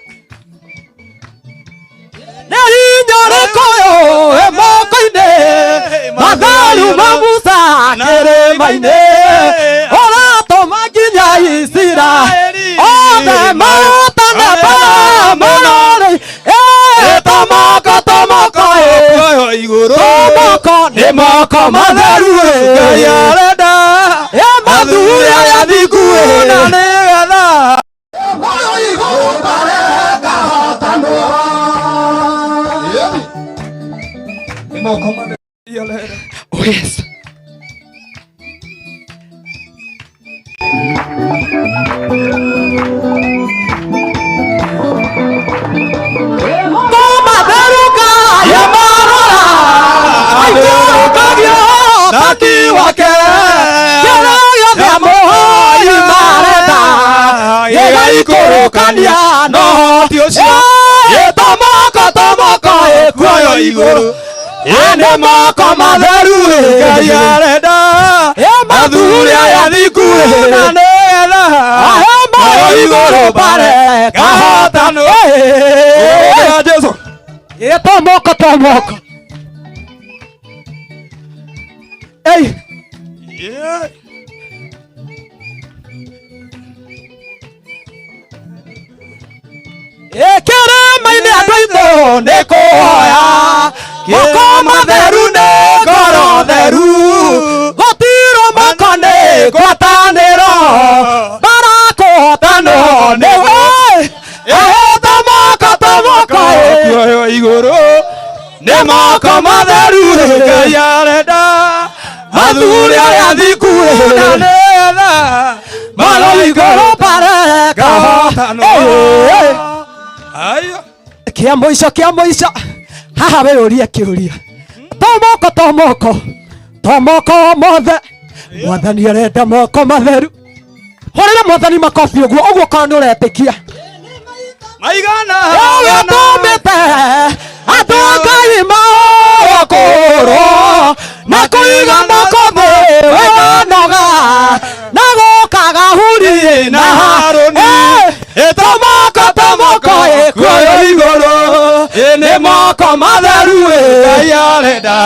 Nĩ koyo moko-inĩ matharu ma Musa kĩrĩma-inĩ ũratũma nginya Isiraeli othe matane marore. Tomoko tomoko igũrũ tomoko nĩ moko matheru Ngai arenda mathuri arĩa athingu na nĩgetha moyo igũrũ bare kahotanwo. Oh yes. Nati wake Gĩgaikũrũkania no ti ũcio tomoko tomoko kuoyo igũrũ nĩ moko matheru Ngai arenda athuri aya athingu na nĩgetha moyo igũrũ bare kahotanwo. Jesu tomoko tomoko. Ei. Kĩrĩma-inĩ andũ aitũ nĩ kũhoya moko matheru nĩ ngoro theru gũtirwo moko nĩ ngwatanĩro bara kũhotanwo nĩ tomoko tomoko kuoyo igũrũ nĩ moko matheru Ngai arenda athuri arĩa athingu na nĩgetha moyo igũrũ bare kahotanwo. Kĩa mũico kĩa mũico haha we ũrie kĩũria tomoko tomoko tomoko mothe mwathani arenda moko matheru. Hũrĩra mwathani makobi ũguo ũguo korwo nĩ ũretĩkia maigana ũtũmĩte andũ Ngai maũkũrwo na kũiga moko thĩ wĩnoga na gũkaga Huri na Harũni. Tomoko tomoko kuoyo igũrũ nĩ moko matheru Ngai arenda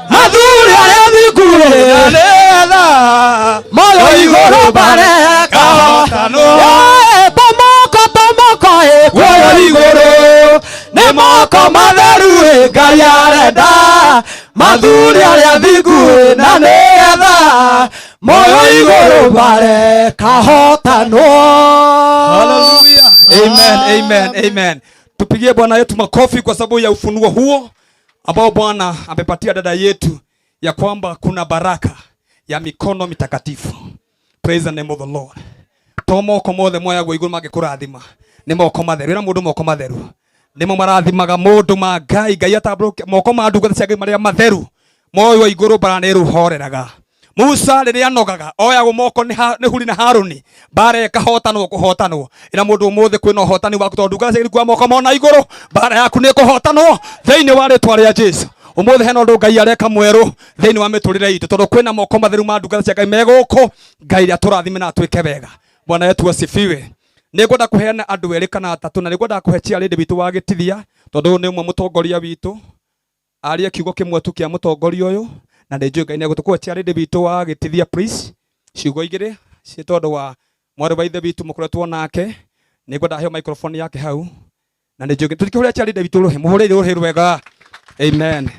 athuri arĩa athingu na nĩgetha moyo igũrũ bare kahotanwo. Tomoko tomoko kuoyo igũrũ nĩ moko matheru Ngai arenda mathuri arĩa athingu na nĩgetha moyo igũrũ bare kahotanwo. Hallelujah. Amen, amen, amen. Tupigie Bwana yetu makofi kwa sababu ya ufunuo huo ambao Bwana amepatia dada yetu ya kwamba kuna baraka ya mikono mitakatifu. Praise the name of the Lord. To moko mothe moyagwo igũrũ mangĩkũrathima nĩ moko matheru. Ĩra mũndũ moko matheru nĩmo marathimaga mũndũ ma Ngai. Ngai atambũrũke moko ma ndungata cia Ngai marĩa matheru moyo igũrũ bara nĩ rũhoreraga. Musa rĩrĩa anogaga oyagwo moko nĩ Huri na Harũni bara ĩkahotanwo kũhotanwo. Ĩra mũndũ ũmũthĩ kwĩna ũhotani waku tondũ ndungata cia Ngai kwa moko mona igũrũ bara yaku nĩ ĩkũhotanwo thĩinĩ wa rĩtwa rĩa Jesu. Ũmũthĩ hena ũndũ Ngai areka mwerũ thĩinĩ wa mĩtũrĩre itũ tondũ kwĩna moko matheru ma ndungata cia Ngai me gũkũ. Ngai atũrathime na atwĩke wega. Bwana yetu asifiwe. Nĩngwenda kũheana andũ erĩ kana atatũ na nĩngwenda kũhe chairlady witũ wa Gĩtithia tondũ ũyũ nĩ ũmwe mũtongoria witũ arie kiugo kĩmwe tu kĩa mũtongoria ũyũ na nĩ njũĩ Ngai nĩegũtũkua. Chairlady witũ wa Gĩtithia please ciugo igĩrĩ ciĩ tondũ wa mwarĩ wa ithe witũ mũkoretwo nake. Nĩngwenda aheo microphone yake hau na nĩ njũĩ tũtikĩhũrĩra chairlady witũ rũhĩ mũhũrĩre rũhĩ rwega. Amen.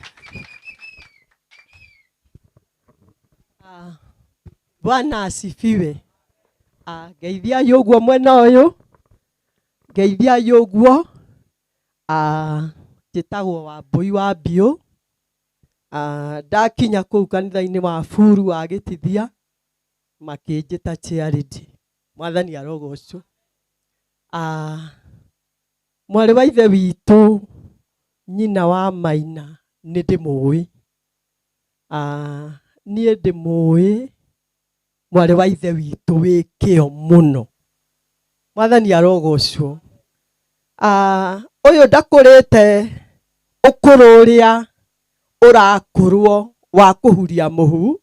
Bwana asifiwe. Ngeithiai ũguo mwena ũyũ, ngeithiai ũguo. Njĩtagwo Wambũi wa Mbiũ. Ndakinya kũu kanitha-inĩ wa Buru wa Gĩtithia makĩnjĩta Charity. Mwathani arogocwo. Mwarĩ wa ithe witũ nyina wa Maina nĩ ndĩmũĩ. Niĩ ndĩmũĩ mwarĩ wa ithe witũ wĩ kĩo mũno. Mwathani arogocwo. Ũyũ ndakũrĩte ũkũrũ ũrĩa ũrakũrwo wa kũhuria mũhu,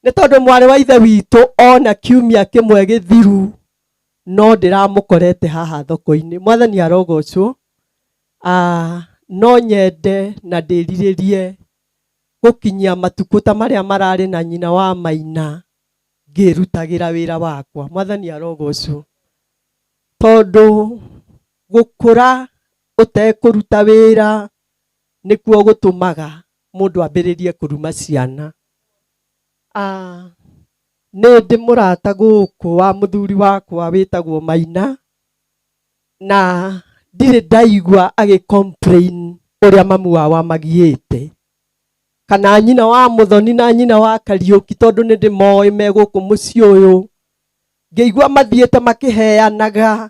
nĩ tondũ mwarĩ wa ithe witũ ona kiumia kĩmwe gĩthiru no ndĩramũkorete haha thoko-inĩ. Mwathani arogocwo. No nyende na ndĩrirĩrie gũkinyia matukũ ta marĩa mararĩ na nyina wa Maina ngĩrutagĩra wĩra wakwa. Mwathani arogocwo. Tondũ gũkũra ũtekũruta wĩra nĩkuo gũtũmaga mũndũ ambĩrĩrie kũruma ciana. Nĩ ndĩ mũrata gũkũ wa mũthuri wakwa wĩtagwo Maina, na ndirĩ ndaigua agĩ complain ũrĩa mamu wao amagiĩte, kana nyina wa Mũthoni na nyina wa Kariũki, tondũ nĩ ndĩmoĩ me gũkũ mũciĩ ũyũ. Ngĩigua mathiĩte makĩheanaga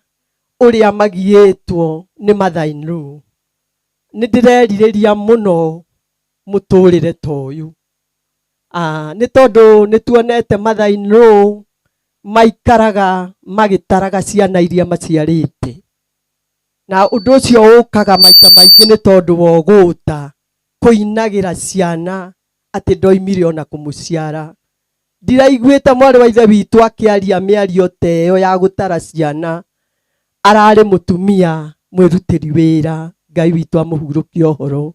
ũrĩa magiĩtwo nĩ mother in law. Nĩ ndĩrerirĩria mũno mũtũrĩre ta ũyũ. Nĩ tondũ nĩ tuonete mother in law maikaraga magĩtaraga ciana iria maciarĩte, na ũndũ ũcio ũkaga maita maingĩ nĩ tondũ wa ũgũta kũinagĩra ciana atĩ ndoimire ona kũmũciara. Ndiraiguĩte mwarĩ wa ithe witũ akĩaria mĩario ta ĩyo ya gũtara ciana. Ararĩ mũtumia mwĩrutĩri wĩra, Ngai witũ amũhurũkie ũhoro.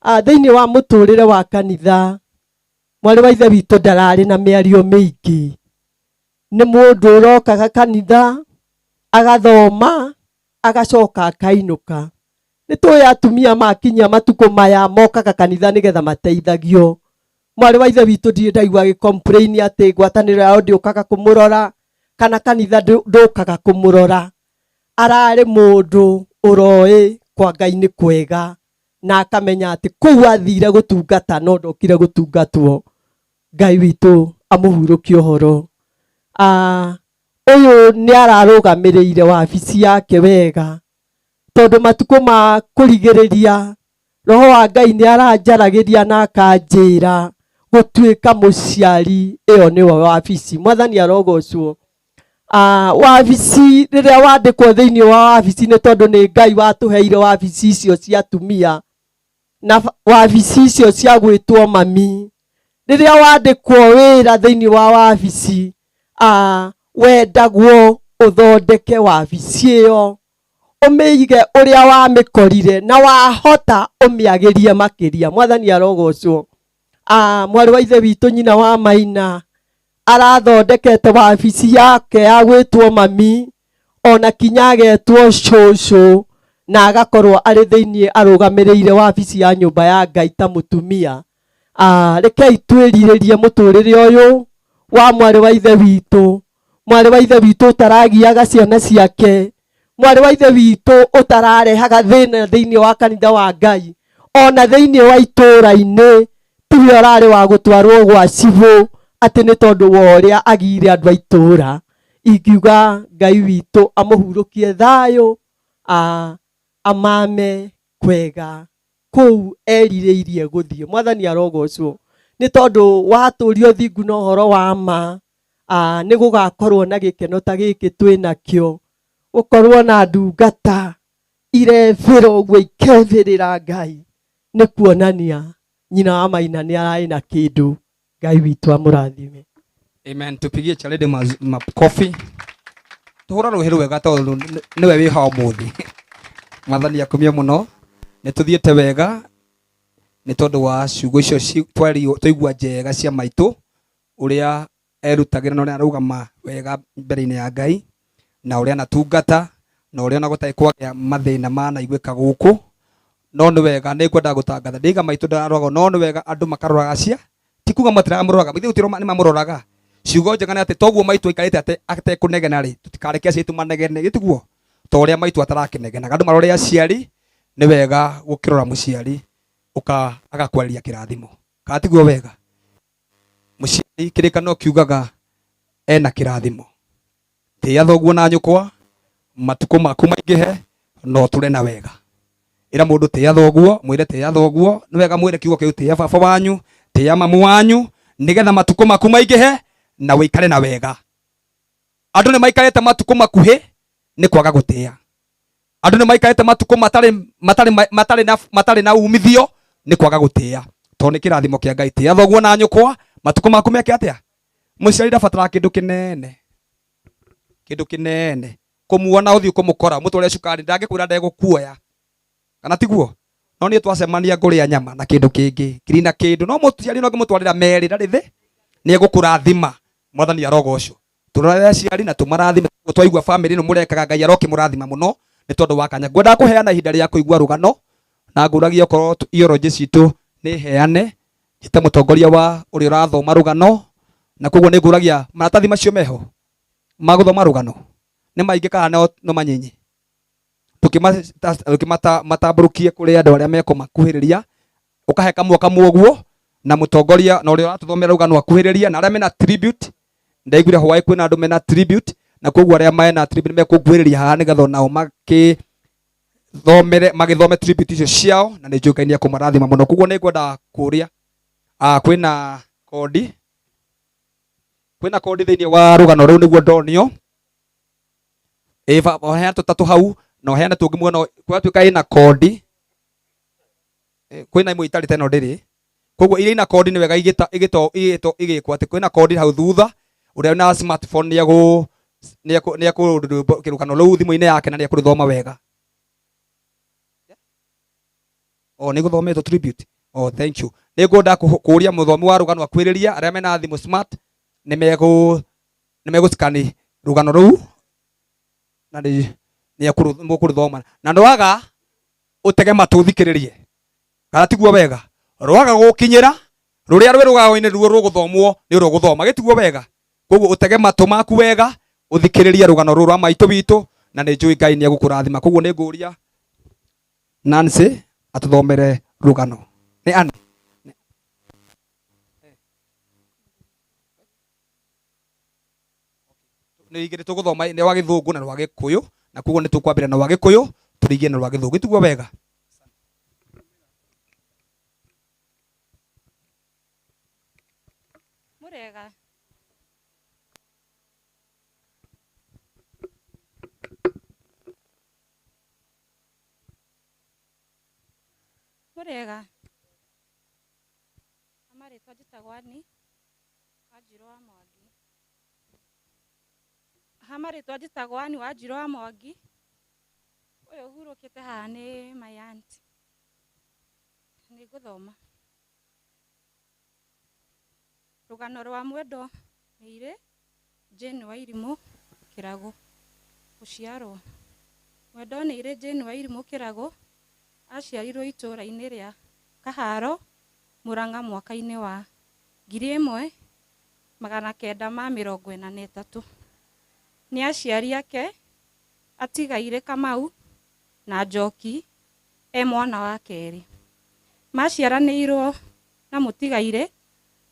Thĩinĩ wa mũtũrĩre wa kanitha, mwarĩ wa ithe witũ ndararĩ na mĩario mĩingĩ. Nĩ mũndũ ũrokaga kanitha, agathoma, agacoka akainũka. Nĩ tũĩ atumia makinyia matukũ maya mokaga kanitha nĩgetha mateithagio. Mwarĩ wa ithe witũ ndirĩ ndaigua agĩ complain atĩ ngwatanĩro yao ndĩũkaga kũmũrora, kana kanitha ndũkaga kũmũrora. Ararĩ mũndũ ũroĩ kwa Ngai nĩ kwega, na akamenya atĩ kũu athire gũtungata no ndokire gũtungatwo. Ngai witũ amũhurũkie ũhoro. Ũyũ nĩ ararũgamĩrĩire wabici yake wega, tondũ matukũ ma kũrigĩrĩria Roho wa Ngai nĩ aranjaragĩria na akanjĩra gũtuĩka mũciari, ĩyo nĩyo wabici. Mwathani arogocwo. Wabici rĩrĩa wandĩkwo thĩinĩ wa wabici, nĩ tondũ nĩ Ngai watũheire wabici icio cia atumia na wabici icio cia gwĩtwo mami. Rĩrĩa wandĩkwo wĩra thĩinĩ wa wabici, wendagwo ũthondeke wabici ĩyo, ũmĩige ũrĩa wamĩkorire, na wahota ũmĩagĩrie makĩria. Mwathani arogocwo. Mwarĩ wa ithe witũ nyina wa Maina arathondekete wabici yake ya gwĩtwo mami, ona kinya agetwo cũcũ, na agakorwo arĩ thĩinĩ arũgamĩrĩire wabici ya nyũmba ya Ngai ta mũtumia. Rekei twĩrirĩrie mũtũrĩre ũyũ wa mwarĩ wa ithe witũ, mwarĩ wa ithe witũ ũtaragiaga ciana ciake, mwarĩ wa ithe witũ ũtararehaga thĩna thĩinĩ wa kanitha wa Ngai, ona thĩinĩ wa itũũra-inĩ. Tiwe ũrarĩ wa gũtwarwo gwa cibũ atĩ nĩ tondũ wa ũrĩa agire andũ a itũũra. Ingiuga Ngai witũ amũhurũkie thayũ, amame kwega kũu erirĩirie gũthiĩ. Mwathani arogocwo. Nĩ tondũ watũria ũthingu na ũhoro wa ma, nĩ gũgakorwo na gĩkeno ta gĩkĩ twĩ nakĩo, gũkorwo na ndungata irebĩra ũguo ikebĩrĩra Ngai, nĩ kuonania nyina wa Maina nĩ ararĩ na kĩndũ. Ngai witũ amũrathime. Amen. Tupigie Charity makofi. Tuhura rũhĩ rwega tondũ nĩwe wĩ ha ũmũthĩ. Mwathani akumie mũno. Nĩ tũthiĩte wega nĩ tondũ wa ciugo icio twaigua njega cia maitũ, ũrĩa erutagĩra na ũrĩa arũgama wega mbere-inĩ ya Ngai, na ũrĩa anatungata, na ũrĩa ona gũtarĩ kwagĩa mathĩna manaiguĩka gũkũ. No nĩ wega, nĩ ngwendaga gũtangatha ndiga maitũ ndararoragwo, no nĩ wega andũ makaroraga cia, ti kuga matiramũroraga, ithuĩ gũtirĩ nĩ mamũroraga. Ciugo njega nĩ atĩ toguo maitũ aikarĩte atekũnegena rĩ, tũtikareke aciari tũmanegene, githĩ tiguo? Ta ũrĩa maitũ atarakinegenaga. Andũ marore aciari, nĩ wega gũkĩrora mũciari agakwarĩria kĩrathimo. Kana tiguo wega? Mũciari kĩrĩkanĩro kiugaga ena kĩrathimo. Tĩĩa thoguo na nyũkwa, matukũ maku maingĩhe, na ũtũre na wega. Ĩra mũndũ tĩĩa thoguo, mwĩre tĩĩa thoguo, nĩ wega mwĩre kiugo kĩu, tĩĩa baba wanyu, Tĩa mamu wanyu nĩgetha matukũ maku maingĩhe na wĩikare na wega. Andũ nĩ maikarĩte matukũ makuhĩ nĩ kwaga gũtĩa. Andũ nĩ maikarĩte matukũ matarĩ na umithio nĩ kwaga gũtĩa. Tondũ nĩ kĩrathimo kĩa Ngai. Tĩa thoguo na nyũkwa matukũ maku meke atĩa? Mũciari ndabataraga kĩndũ kĩnene. Kĩndũ kĩnene. Kũmuona ũthiũ kũmũkora mũtware cukari ndangĩkwĩra ndegũkuoya. Kana tiguo? No niĩ twacemania ngũrĩa nyama na kĩndũ kĩngĩ kiri na kĩndũ no mũciari no ngĩmũtwarĩra merĩ ndarĩ thĩ nĩ egũkũrathima. Mwathani arogocwo. Tũrore aciari na tũmarathime. Twaigua family ĩno mũrekaga Ngai arokĩmũrathima mũno nĩ tondũ wa kanya. Ngwendaga kũheana ihinda rĩa kũigua rũgano na ngũragia okorwo iorojĩ citũ nĩ heane njĩte mũtongoria wa ũrĩa ũrathoma rũgano na koguo nĩ ngũragia maratathi macio meho ma gũthoma rũgano nĩ maingĩ kana no manyinyi tũkĩmatambũrũkie kũrĩ andũ arĩa mekũmakuhĩrĩria ũkahe kamwe kamwe ũguo na mũtongoria na ũrĩa ũratũthomera rũgano akuhĩrĩria na arĩa mena tribute ndaiguire hwaĩ kwĩna andũ mena tribute na koguo arĩa mena tribute mekũnguhĩrĩria haha nĩgetha onao makĩthomere magĩthome tribute icio ciao na nĩ njũĩ Ngai nĩekũmarathima mũno. Koguo nĩ ngwenda kũũria kwĩna kondi thĩinĩ wa rũgano rũu nĩguo ndonio ĩva oheana tũtatũ hau na oheane tũngĩ muono gwatuĩka ĩna kondi kwĩna imwe itarĩ teno ndĩrĩ koguo iria ina kondi nĩ wega igĩkwo atĩ kwĩna kondi hau thutha ũrĩa na smartphone nĩekũrũgano rũu thimũ-inĩ yake na nĩekũrũthoma wega. O nĩ gũthometwo tribute. Oh thank you. Nĩ ngwenda kũũria mũthomi wa rũgano akwĩrĩria arĩa mena thimũ smart nĩ megũcikani rũgano rũu na nĩ mũkũrũthoma na ndwaga ũtege matũ ũthikĩrĩrie kana tiguo wega rwaga gũkinyĩra rũrĩa rwĩ rũgano-inĩ ruo rũgũthomwo nĩ rũgũthoma gĩtiguo wega koguo ũtege matũ maku wega ũthikĩrĩrie rũgano rũrũ rwa maitũ witũ na nĩ njũĩ Ngai nĩ egũkũrathima. Koguo nĩ ngũria Nancy atũthomere rũgano. Nĩ Ann. Nĩ igĩrĩ tũgũthoma nĩ wa gĩthũngũ na rwa gĩkũyũ na koguo nĩ tũkwambĩrĩria na rwa gĩkũyũ tũringie na rwa gĩthũngũ gĩtiguo wega. Mũrega. Mũrega. Marĩtwa njĩtagwo Ann Wanjirũ wa Mwangi. Ha marĩtwa njĩtagwo Ann Wanjirũ wa Mwangi. Ũyũ ũhurũkĩte haha nĩ my aunt. Nĩ ngũthoma. Rũgano rwa mwendwa nĩ Jane Wairimũ Kĩrago. Gũciarwo. Mwendwa nĩ Jane Wairimũ Kĩrago aciarirwo itũũra-inĩ rĩa Kaharo Murang'a mwaka-inĩ wa 1943. Nĩ aciari ake atigaire Kamau na Njoki e mwana wa kerĩ. Maciaranĩirwo na mũtigaire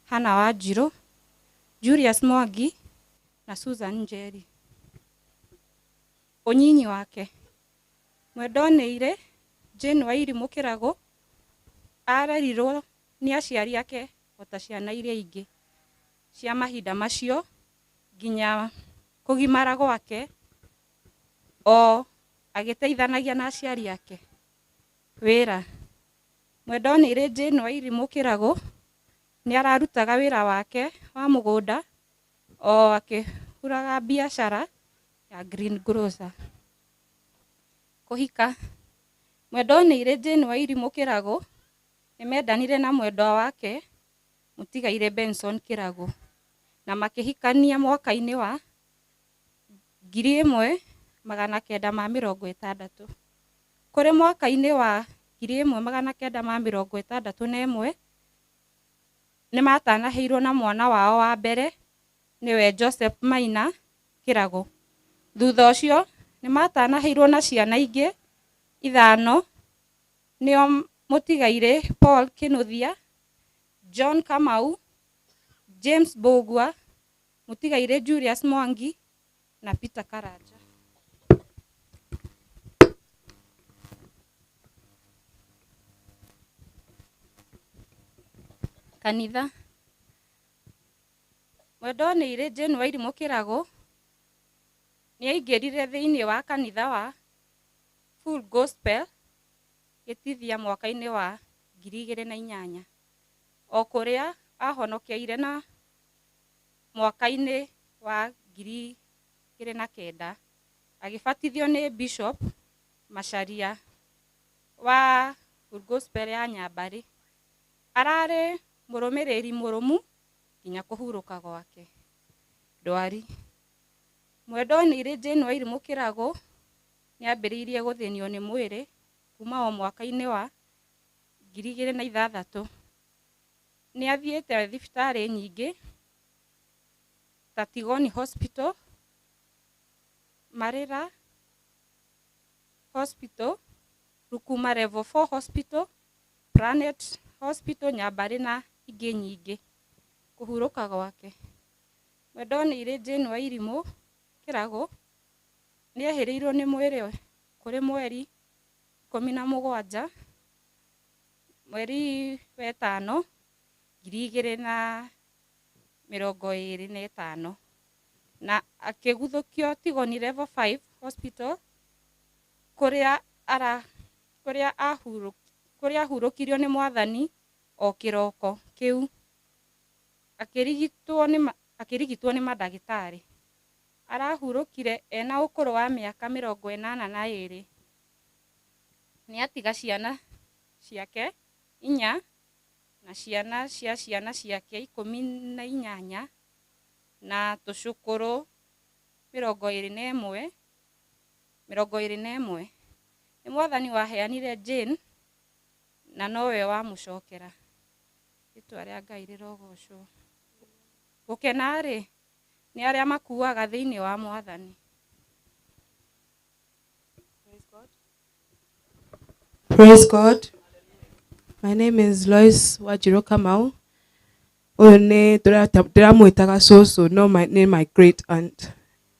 Hannah Wanjirũ, Julius Mwangi na Susan Njeri. Ũnyinyi wake. Mwendwa nĩ Jane Wairimũ Kĩrago arerirwo nĩ aciari ake ota ciana iria ingĩ cia mahinda macio nginya kũgimara gwake o agĩteithanagia na aciari ake wĩra. Mwendwa nĩ Jane Wairimũ Kĩrago nĩ ararutaga wĩra wake wa mũgũnda o akĩhũraga biacara ya green grocer. Kũhika. Mwendwa nĩ Jane Wairimũ Kĩrago nĩ mendanire na mwendwa wake mũtigaire Benson Kĩrago na makĩhikania mwaka-inĩ wa 1960. Kũrĩ mwaka-inĩ wa 1961 nĩ matanahĩirwo na mwana wao wa mbere nĩwe Joseph Maina Kĩrago. Thutha ũcio nĩ matanahĩirwo na ciana ingĩ ithano nĩo mũtigaire Paul Kinuthia, John Kamau, James Mbugua, mũtigaire Julius Mwangi na Peter Karanja. Kanitha. Mwendwa nĩ irĩ Jane Wairimũ Kĩragũ nĩ aingĩrire thĩinĩ wa kanitha wa Full Gospel Gĩtithia mwaka-inĩ wa 2008 o kũrĩa ahonokeire na mwaka-inĩ wa 2009 agĩbatithio nĩ Bishop Macharia wa Full Gospel ya Nyambarĩ. Ararĩ mũrũmĩrĩri mũrũmu nginya kũhurũka gwake. Ndwari. Mwendwa nĩ Jane Wairimũ Kĩragũ nĩ ambĩrĩirie gũthĩnio nĩ mwĩrĩ kuma o mwaka-inĩ wa 2006. Nĩ athiĩte thibitarĩ nyingĩ ta Tigoni Hospital, Marĩra Hospital, Rukuma Level 4 Hospital, Planet Hospital Nyambarĩ na ingĩ nyingĩ. Kũhurũka gwake. Mwendwa nĩ Jane Wairimũ Kĩragũ nĩ ehĩrĩirwo nĩ mwĩrĩ kũrĩ mweri 17 mweri wa 5 2025 na akĩguthũkio Tigoni Level 5 Hospital kũrĩa ahurũkirio nĩ Mwathani o kĩroko kĩu akĩrigitwo nĩ mandagĩtarĩ. Arahurũkire ena ũkũrũ wa mĩaka 82. Nĩ atiga ciana ciake 4 na ciana cia ciana ciake 18 na tũcũkũrũ 21. Nĩ Mwathani waheanire Jane na nowe wamũcokera. Rĩtwa rĩa Ngai rĩrogocwo. Gũkena-rĩ, nĩ arĩa makuaga thĩinĩ wa Mwathani. Praise God. My name is Lois Wajiro Kamau. Ũyũ nĩ ndĩramwĩtaga cũcũ no nĩ my great aunt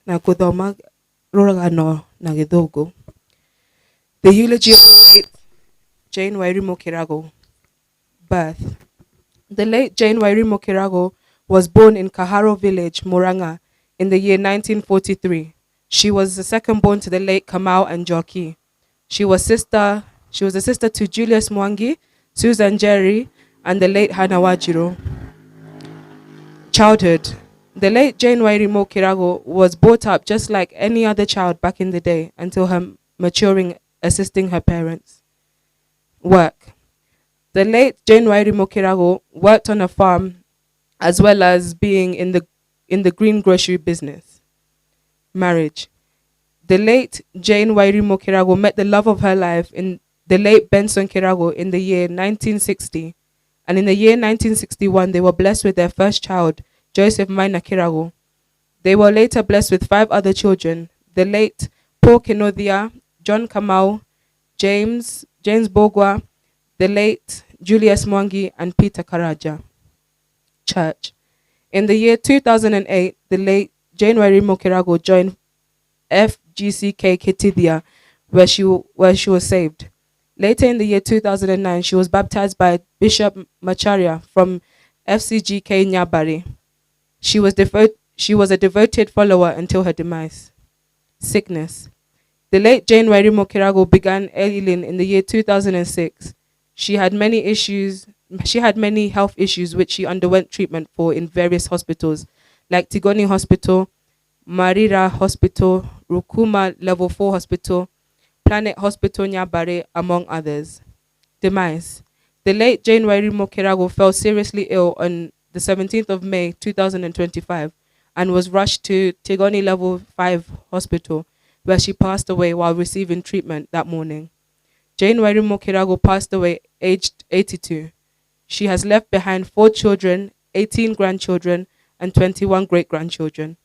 na gũthoma rũgano na Gĩthũngũ. The eulogy of the late Jane Wairimu Kirago. Birth. The late Jane Wairimu Kirago was born in Kaharo village, Murang'a, in the year 1943. She was the second born to the late Kamau and Njoki. She was a sister to Julius Mwangi, Susan Jerry, and the late Hannah Wajiro. Childhood. The late Jane Wairimu Kirago was brought up just like any other child back in the day until her maturing, assisting her parents. Work. The late Jane Wairimu Kirago worked on a farm as well as being in the green grocery business. Marriage. The late Jane Wairimu Kirago met the love of her life in the late Benson Kirago in the year 1960, and in the year 1961 they were blessed with their first child, Joseph Maina Kirago. They were later blessed with 5 other children, the late Paul Kinothia, John Kamau, James Bogwa, the late Julius Mwangi, and Peter Karaja. Church. In the year 2008, the late Jane Wairimu Kirago joined FGCK Kitithia, where she was saved. Later in the year 2009, she was baptized by Bishop Macharia from FCGK Nyabari. She was a devoted follower until her demise. Sickness. The late Jane Wairimu Kirago began ailing in the year 2006. She had many health issues which she underwent treatment for in various hospitals, like Tigoni Hospital, Marira Hospital, Rukuma Level 4 Hospital, Planet Hospital Nyabare, among others. Demise. The late Jane Wairimu Kirago fell seriously ill on the 17th of May 2025 and was rushed to Tigoni Level 5 Hospital, where she passed away while receiving treatment that morning. Jane Wairimu Kirago passed away aged 82. She has left behind 4 children, 18 grandchildren, and 21 great-grandchildren.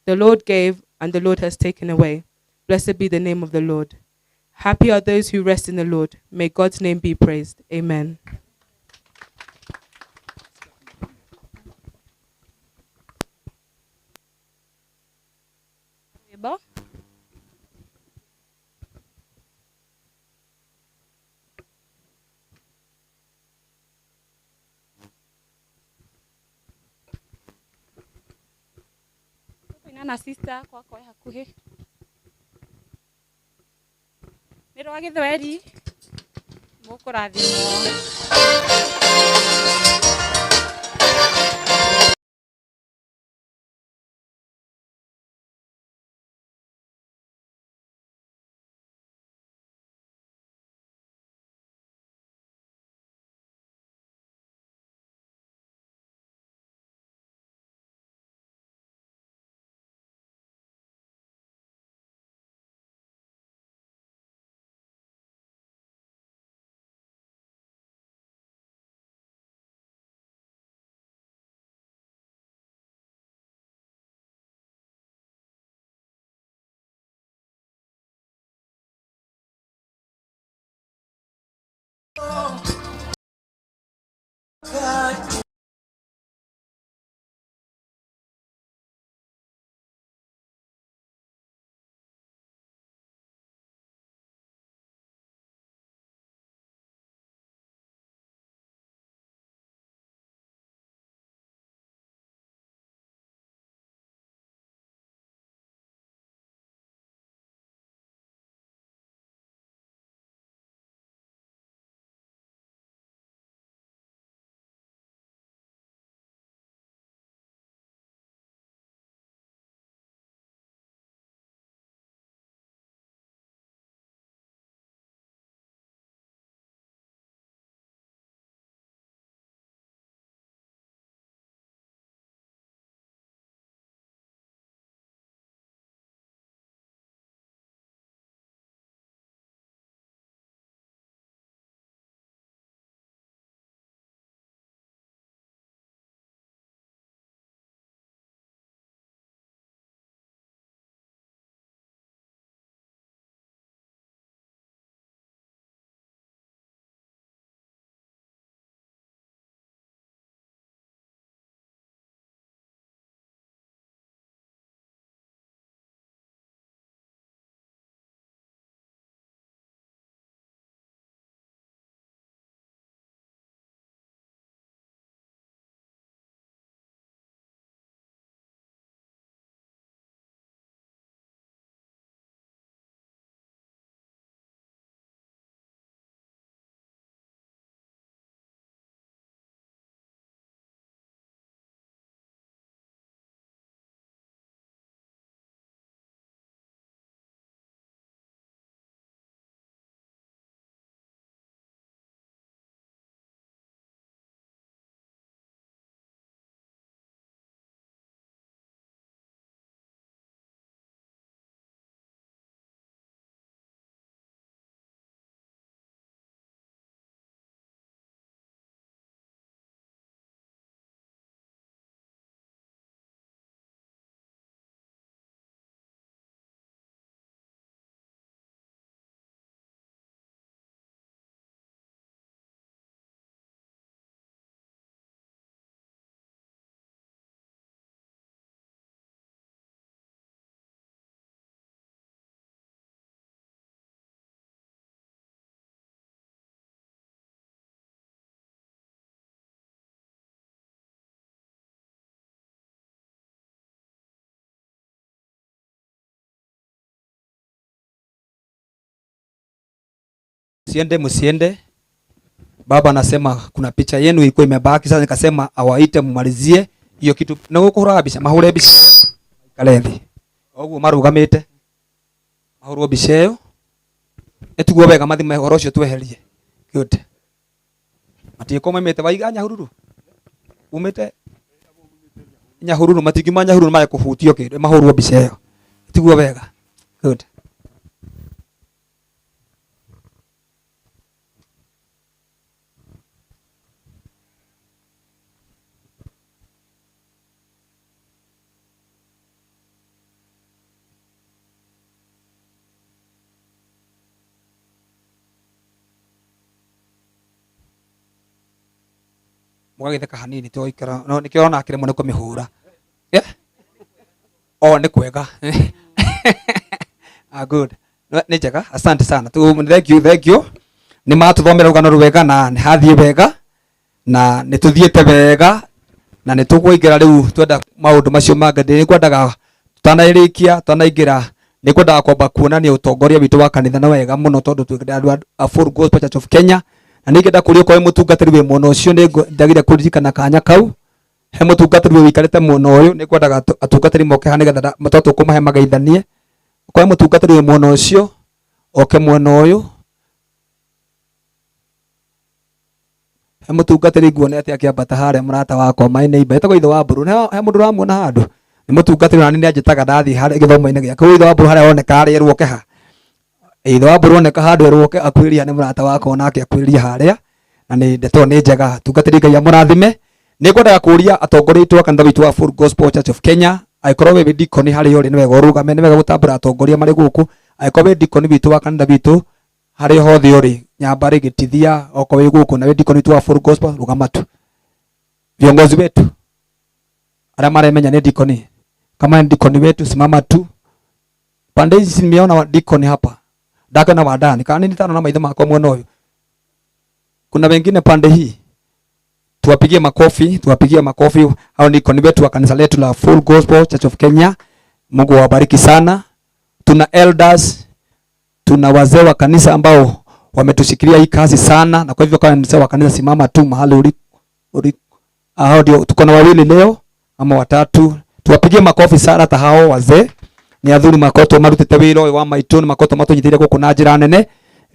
The Lord gave, and the Lord has taken away. Blessed be the name of the Lord. Happy are those who rest in the Lord. May God's name be praised. Amen. Neana sister yakwa akorwo e hakuhĩ. Nĩ rwa gĩthweri, mũkũrathimwo. Siende msiende. Baba anasema kuna picha yenu ilikuwa imebaki, sasa nikasema awaite mumalizie hiyo kitu. Na gukuhura mbica, mahure mbica ikare thi. Oguo marugamite. Mahurwo mbica iyo. Nĩtiguo wega mathime ũhoro ũcio tweherie. Good. Matiĩko maimĩte waiga Nyahururu. Umĩte Nyahururu, matingiuma Nyahururu mage kũhutio kĩndũ, mahũrwo mbica ĩyo. Tiguo wega. Good. Mũgagĩtheka hanini tũgũikara no nĩkĩo ũrona akĩremwo nĩ kũmĩhũra. Yeah? Oh, nĩ kwega. Ah, good. Nĩ njega, asante sana. Tu, thank you, thank you. Nĩ matũthomera rũgano rwega na nĩ hathiĩ wega na nĩ tũthiĩte wega na nĩ tũkũingĩra rĩu twenda maũndũ macio mangĩ. Nĩ kwendaga Tutanairikia tutanaingira nĩ kwendaga kwamba kuonania ũtongoria witũ wa kanitha na wega mũno tondũ twĩ andũ a Full Gospel Church of Kenya, na ningĩenda kũria okorwo wĩ mũtungatĩri wĩ mwena ũcio, nĩ njagĩrĩire kũririkana kanya kau. He mũtungatĩri wĩ wĩikarĩte mwena ũyũ, nĩ kwendaga atungatĩri moke haha nĩgetha tondũ tũkũmahe mageithanie. Okorwo wĩ mũtungatĩri wĩ mwena ũcio, oke mwena ũyũ. He mũtungatĩri nguonete akĩambata harĩa, mũrata wakwa, my neighbor, etagwo ithe wa Mbũrũ. He mũndũ ũramuona handũ? Nĩ mũtungatĩri ona niĩ nĩanjĩtaga ndathiĩ harĩa gĩthomo-inĩ gĩake. Ũyũ ithe wa Mbũrũ harĩa oneka harĩa erwo oke ha? Ithe wa Mbũrũ oneka handũ erwo oke akuhĩrĩria, nĩ mũrata wakwa onake akuhĩrĩria harĩa, na nĩ ndeto nĩ njega. Tungatĩri, Ngai amũrathime. Nĩ ngwendaga kũria atongoria aitũ a kanitha witũ wa Full Gospel Church of Kenya, angĩkorwo wĩ dikoni harĩa ũrĩ, nĩ wega ũrũgame, nĩ wega gũtambũra atongoria marĩ gũkũ. Angĩkorwo wĩ dikoni witũ wa kanitha witũ harĩa hothe ũrĩ, Nyambarĩ, Gĩtithia, okorwo wĩ gũkũ na wĩ dikoni witũ wa Full Gospel, rũgama tu. Viongozi wetu arĩa maremenya nĩ dikoni, kama ni dikoni wetu, simama tu. Pande hizi nimeona wa dikoni hapa, ndakena wa ndani kana nini tano na maitho makwa mwena ũyũ. Kuna wengine pande hii, tuwapigie makofi, tuwapigie makofi. Hao ni dikoni wetu wa kanisa letu la Full Gospel Church of Kenya. Mungu awabariki sana. Tuna elders, tuna wazee wa kanisa ambao wametushikilia hii kazi sana, na kwa hivyo kama mzee wa kanisa, simama tu mahali uli, uli. Hao ndio tuko na wawili leo ama watatu. Tuwapigie makofi sana hata hao wazee. Ni athuri makoto marutite wira uyu wa maitu, ni makoto matunyitire guku na njira nene.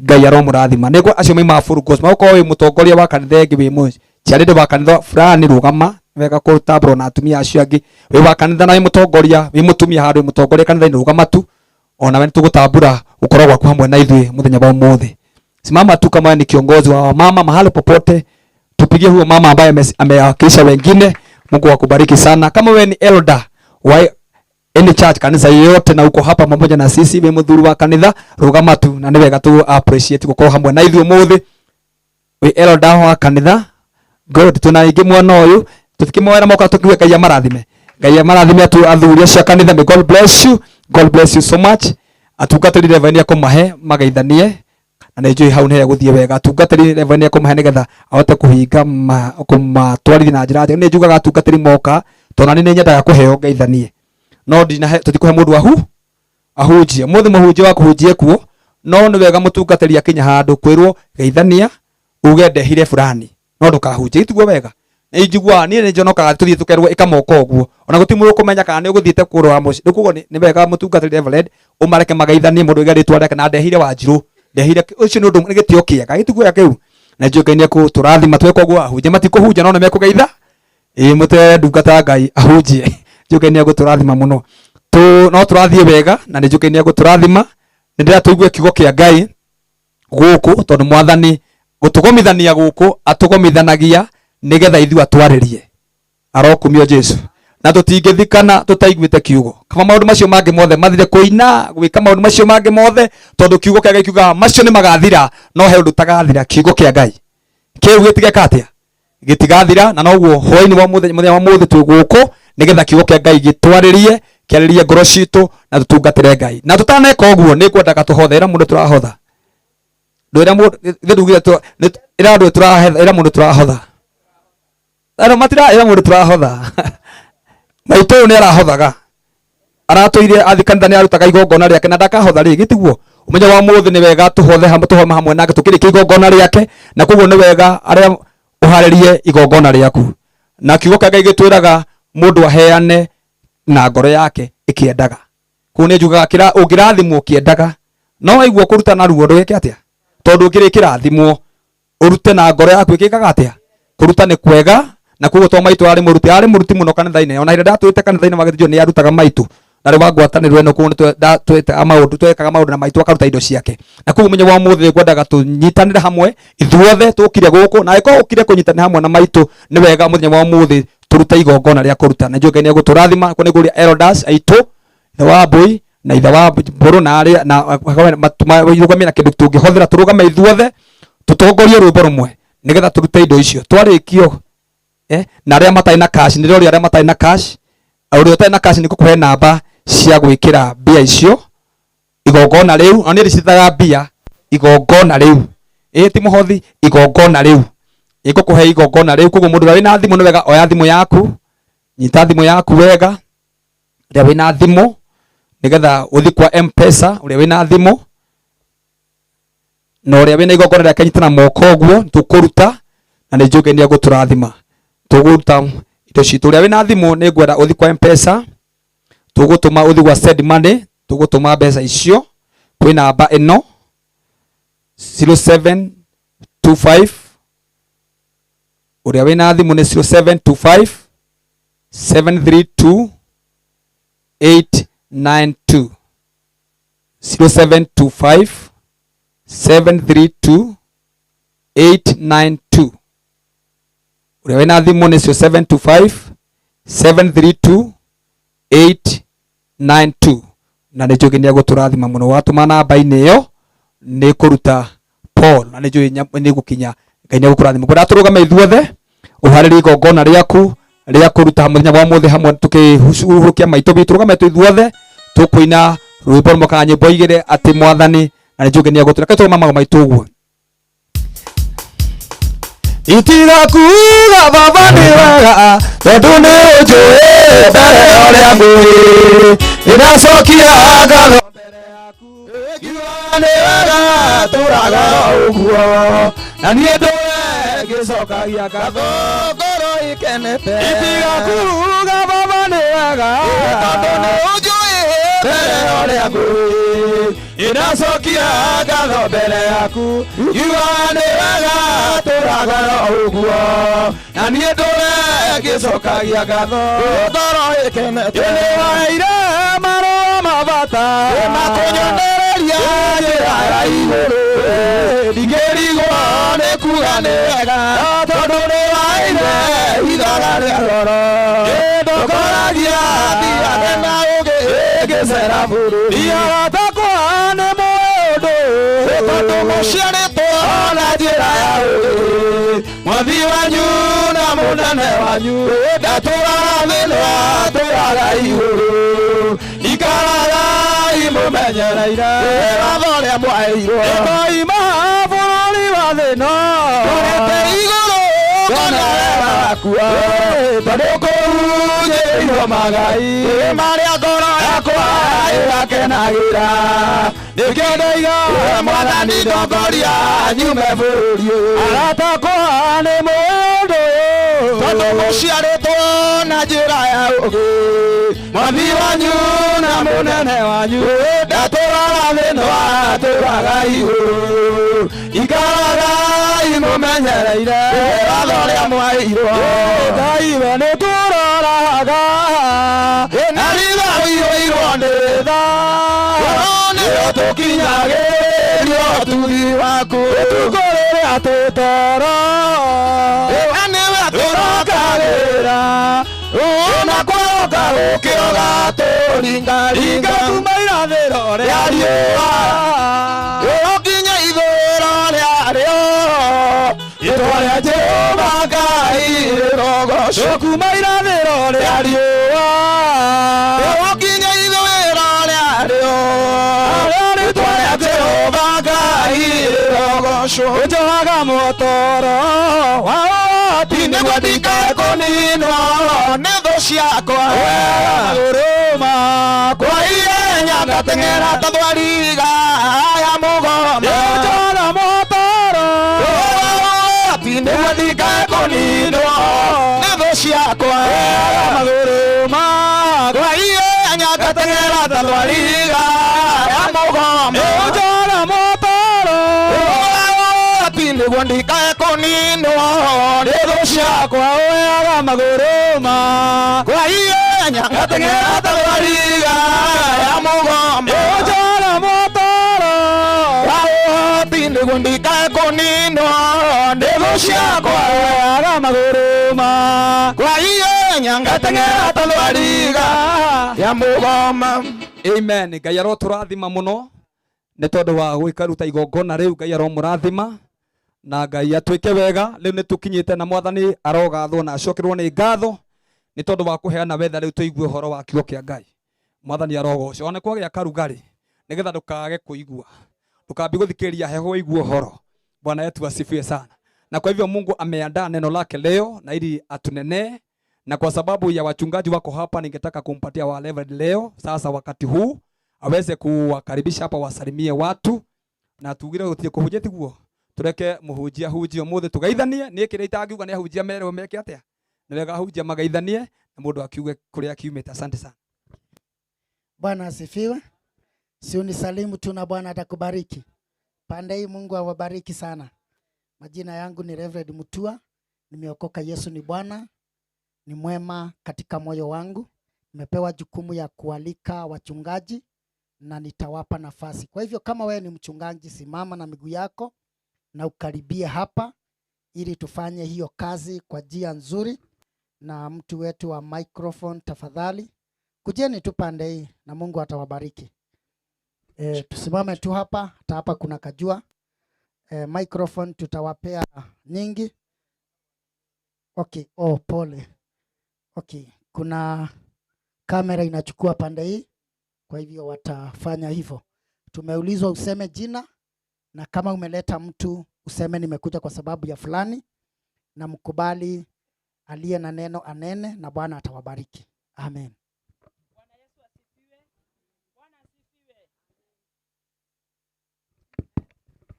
Ngai aromurathima. Niguo acio mauma Full Gospel. Magukorwo wi mutongoria wa kanitha ĩngĩ, wi mũciarĩre wa kanitha fulani, rũgama wega kũtambũrwo na atumia acio angĩ. Wi wa kanitha na wi mũtongoria, wi mũtumia handũ wi mũtongoria kanitha-inĩ, rũgama tu. Ona we nĩtũgũtambũra gũkorwo gwaku hamwe na ithuĩ mũthenya wa ũmũthĩ. Simama tu kama ni kiongozi wa mama mahali popote, tupigie huyo mama ambaye amewakilisha wengine. Mungu akubariki sana. Kama wewe ni elder wa any church, kanisa yoyote, na uko hapa pamoja na sisi, we muthuri wa kanitha, rũgama tu, na nĩ wega tu appreciate gũkorwo hamwe na ithuĩ ũmũthĩ. Wi elder wa kanitha, good. Tuna ingĩ mwena ũyũ, tũtikĩmoera moko tũkiuge Ngai amarathime. Ngai amarathime atu athuri acio a kanitha. May God bless you. God bless you so much. Atungatĩri Reverend akũmahe mageithanie, na nĩ njũĩ hau nĩ hegũthiĩ wega. Atungatĩri Reverend akũmahe nĩgetha ahote kũhinga kũmatwarithia na njĩra njega. Nĩ njugaga atungatĩri moka, tondũ nani nĩ nyendaga kũheo ngeithanie, no ndinahe, tũtikũhe mũndũ ahunjie mũthĩ, mũhunjia wa kũhunjie kuo, no nĩ wega mũtungatĩri akinya handũ kwĩrwo geithania, uge ndehire fulani, no ndũkahunjie. Gĩtiguo wega. Nĩ njiguaga niĩ nĩ njonokaga tũthiĩ tũkerwo ĩka moko ũguo, ona gũtirĩ mũndũ ũkũmenya kana nĩ ũgũthiĩte kũrora mũciĩ. Rĩu koguo nĩ wega mũtungatĩri Reverend ũmareke mageithanie, mũndũ oige rĩtwa rĩake na ndehire Wanjirũ, ndehire ũcio, nĩ ũndũ nĩ gĩtĩo kĩega. Gĩtiguo kĩu, na njũĩ Ngai nĩ ekũtũrathima tweka ũguo. Ahunjia matikũhunjia no nĩ mekũgeitha. Ĩĩ, mũtere ndungata ya Ngai ahunjie. Njũĩ Ngai nĩ egũtũrathima mũno. No tũrathiĩ wega na nĩ njũĩ Ngai nĩ egũtũrathima. Nĩ ndĩrenda tũigue kiugo kĩa Ngai gũkũ, tondũ mwathani gũtũgomithania gũkũ atũgomithanagia nĩgetha ithuĩ atwarĩrie. Arokumio Jesu. Na tũtingĩthikana tũtaiguĩte kiugo. Kama maũndũ macio mangĩ mothe mathire, kũina, gwĩka maũndũ macio mangĩ mothe, tondũ kiugo kĩa Ngai kiugaga macio nĩ magathira, no he ũndũ ũtagathira, kiugo kĩa Ngai kĩu gĩtigeka atĩa? Gĩtigathira. Na noguo hwaĩ-inĩ wa mũthenya, mũthenya wa mũthĩ twĩ gũkũ nĩgetha kiugo kĩa Ngai gĩtwarĩrie, kĩarĩrie ngoro citũ na tũtungatĩre Ngai. Na tũtaneka ũguo, nĩ ngwendaga tũhothe. Ĩra mũndũ tũrahotha. Ndwĩra mũndũ, ithe ndugire ĩra andũ tũrahetha, ĩra mũndũ tũrahotha. Ĩra matira, ĩra mũndũ tũrahotha. Maitũ ũyũ nĩ arahothaga, aratũire athi kanitha, nĩ arutaga igongona rĩake na ndakahotha rĩ gĩtiguo. Ũmenyo wa mũthĩ nĩ wega tũhothe hamwe, tũhome hamwe nake tũkĩrĩkia igongona rĩake, na koguo nĩ wega arĩa ũharĩrie igongona rĩaku. Na kiugo kĩa Ngai gĩtwĩraga mũndũ aheane na ngoro yake ĩkĩendaga. Kũu nĩ njugaga kĩra ũngĩrathimwo ũkĩendaga, no waigua kũruta na ruo ndũgĩke atĩa, tondũ ũngĩrĩ kĩrathimwo ũrute na ngoro yaku ĩkĩkaga atĩa? Kũruta nĩ kwega. Na koguo to maitũ arĩ mũruti, arĩ mũruti mũno kanitha-inĩ. Ona hĩndĩ ndatũĩte kanitha-inĩ wa Gĩthĩnjo nĩ arutaga maitũ, na rĩ wa ngwatanĩro ĩno kũu nĩ twetaga maũndũ, twekaga maũndũ na maitũ akaruta indo ciake. Na koguo mũthenya wa ũmũthĩ ngwendaga tũnyitanĩre hamwe ithuothe tũkire gũkũ, na angĩkorwo ũkire kũnyitanĩra hamwe na maitũ, nĩ wega mũthenya wa ũmũthĩ tũrute igongona rĩa kũruta, na njũĩ Ngai nĩ egũtũrathima. Kũu nĩ kũrĩa elders aitũ, ithe wa Mbũi na ithe wa Mbũrũ, na arĩa na marũgamie na kĩndũ tũngĩhũthĩra, tũrũgame ithuothe tũtongorie rwĩmbo rũmwe nĩgetha tũrute indo icio twarĩkio. Na arĩa matarĩ na cash, nĩ ndĩroria arĩa matarĩ na cash, ũrĩa ũtarĩ na cash nĩ ngũkũhe namba cia gwĩkĩra mbia icio igongona rĩu. Ona niĩ ndicithaga mbia igongona rĩu, ĩ ti mũhothi, igongona rĩu ĩngũkũhe igongona rĩu. Koguo mũndũ ũrĩa wĩna thimũ, nĩ wega oya thimũ yaku, nyita thimũ yaku wega. Ũrĩa wĩna thimũ nĩgetha ũthiĩ kwa Mpesa, ũrĩa wĩna thimũ na ũrĩa wĩna igongona rĩake nyitana moko ũguo tũkũruta na nĩ njũĩ nĩ egũtũrathima. Tũgũruta indo citũ. Ũrĩa wĩna thimũ nĩ ngwenda ũthiĩ kwa Mpesa, tũgũtũma ũthiĩ gwa send money, tũgũtũma mbeca icio kwĩ namba ĩno 0725. Ũrĩa wĩna thimũ nĩ 0725 732 892, 0725 732 892. Ũrĩa wĩna thimũ nĩ 0725 732 892 na nĩ njũĩ nĩ egũtũrathima mũno. Watũma namba-inĩ ĩyo nĩ kũruta Paul na nĩ njũĩ nĩ gũkinya. Ngai nĩ egũkũrathima. Ngwenda tũrũgame ithuothe ũharĩrie igongona rĩaku rĩa kũruta mũthenya wa ũmũthĩ hamwe tũkĩhurukia maitũ bitũ. Tũrũgame ithuothe tũkũina rwĩmbo rũmwe kana nyĩmbo igĩrĩ atĩ Mwathani na nĩ njũĩ nĩ egũtũra. Reke tũrũgame magũrũ maitũ ũguo. Itiga kuga baba nĩ wega tondũ nĩ ũnjũĩ mbere ya ũrĩa ngũĩ, nĩndacokia ngatho mbere yaku ngiuga nĩ wega tũraga ũguo, na niĩ ndũre ngĩcokagia ngatho ngoro ikenete. Itiga kuga baba nĩ wega tondũ nĩ ũnjũĩ mbere ya ũrĩa ngũĩ, nĩndacokia ngatho mbere yaku ngiuga nĩ wega tũraga ũguo, na niĩ ndũre ngĩcokagia ngatho ngoro ikenete. Nĩ waheire marũa ma bata makũnyonereria njĩra ya igũrũ, ndingĩrigwo nĩ kuga nĩ wega tondũ nĩ waheire ithaga rĩa ngoro, ndũkoragia thiage na ũgĩ ngĩcera bũrũri. Arata akwa nĩ mũndũ tondũ mũciarĩtwo na njĩra ya ũgĩ, mwathi wanyu na mũnene wanyu ndatũraga thĩna atũraga igũrũ, ikaragai mũmenyereire watho ũrĩa mwaheirwo. Nĩngoima bũrũri wa thĩna ndorete igũrũ ngona wega wakua, tondũ kũu njĩrĩirwo magai marĩa ngoro yakwa ĩgakenagĩra. Nĩkĩo ndoiga Mwathani ndongoria nyume bũrũri ũyũ. Arata akwa nĩ mũndũ tondũ mũciarĩtwo na njĩra ya ũgĩ, mwathi wanyu na mũnene wanyu ndatũraga thĩna atũraga igũrũ, ikaragai mũmenyereire watho ũrĩa mwaheirwo. Ngai we nĩ tũroraga na ritha ũiyũirwo nĩ tha, nĩyo tũkinyagĩrio ũtugi waku ũtukũ rĩrĩa twĩ toro, we nĩwe tũrokagĩra na kũroka gũkĩroga tũringaringa kuma irathĩro rĩa riũa ũkinya ithũĩro rĩarĩo, rĩtwa rĩa Jehova Ngai rĩrogocwo kuma irathĩro rĩa riũa ũkinya ithũĩro rĩarĩo, rĩtwa rĩa Jehova Ngai rĩrogocwo. Ũnjohaga mũtoro wa ũhoti nĩguo ndikae kũninwo nĩ thũ ciakwa, magũrũ makwa ihenya ngateng'era ta thwariga ya mũgoma. Ũnjohaga mũtoro wa ũhoti nĩguo ndikae kũninwo nĩ thũ ciakwa, magũrũ makwa ihenya ngateng'era ta thwariga ya mũgoma. Ũnjohaga mũtoro wa ũhoti nĩguo ndikae kũninwo nĩ thũ ciakwa, ũheaga magũrũ makwa ihenya ngateng'era ta thwariga ya mũgoma. Ũnjohaga mũtoro wa ũhoti nĩguo ndikae kũninwo nĩ thũ ciakwa, ũheaga magũrũ makwa ihenya ngateng'era ta thwariga ya mũgoma. Amen. Ngai arotũrathima mũno nĩ tondũ wa gwĩkaruta igongona rĩu. Ngai aromũrathima na Ngai atwĩke wega. Rĩu nĩ tũkinyĩte na Mwathani arogathwo na acokerwo nĩ ngatho nĩ tondũ wa kũheana wetha. Rĩu tũigue ũhoro wa kiugo kĩa Ngai. Mwathani arogocwo. Ona kwagĩa karugarĩ nĩgetha ndũkage kũigua, ndũkambie gũthikĩrĩria heho ũigue ũhoro. Bwana yetu asifiwe sana. Na kwa hivyo Mungu ameandaa neno lake leo na ili atunenee Na kwa sababu ya wachungaji wako hapa, ningetaka kumpatia wa Reverend leo sasa wakati huu aweze kuwakaribisha hapa, wasalimie watu na tugire gutie kuhunjia tiguo tureke muhunjia hunjia umuthi tugeithanie. Ni kire itangiuga ni ahunjia merwo meke atia, ni wega ahunjia magaithanie na mundu akiuge kuria akiumite. Asante sana. Bwana asifiwe. Si unisalimu tu na Bwana atakubariki. Pande hii Mungu awabariki sana. Majina yangu ni Reverend Mutua. Nimeokoka, Yesu ni Bwana, ni mwema katika moyo wangu. Nimepewa jukumu ya kualika wachungaji na nitawapa nafasi. Kwa hivyo kama wewe ni mchungaji, simama na miguu yako na ukaribie hapa ili tufanye hiyo kazi kwa njia nzuri. Na mtu wetu wa microphone tafadhali, kujeni tu pande hii na Mungu atawabariki. Tusimame tu hapa, hata hapa kuna kajua. Microphone tutawapea nyingi. Okay, oh pole. Okay, kuna kamera inachukua pande hii, kwa hivyo watafanya hivyo. Tumeulizwa useme jina, na kama umeleta mtu useme nimekuja kwa sababu ya fulani, na mkubali aliye na neno anene, na Bwana atawabariki. Amen.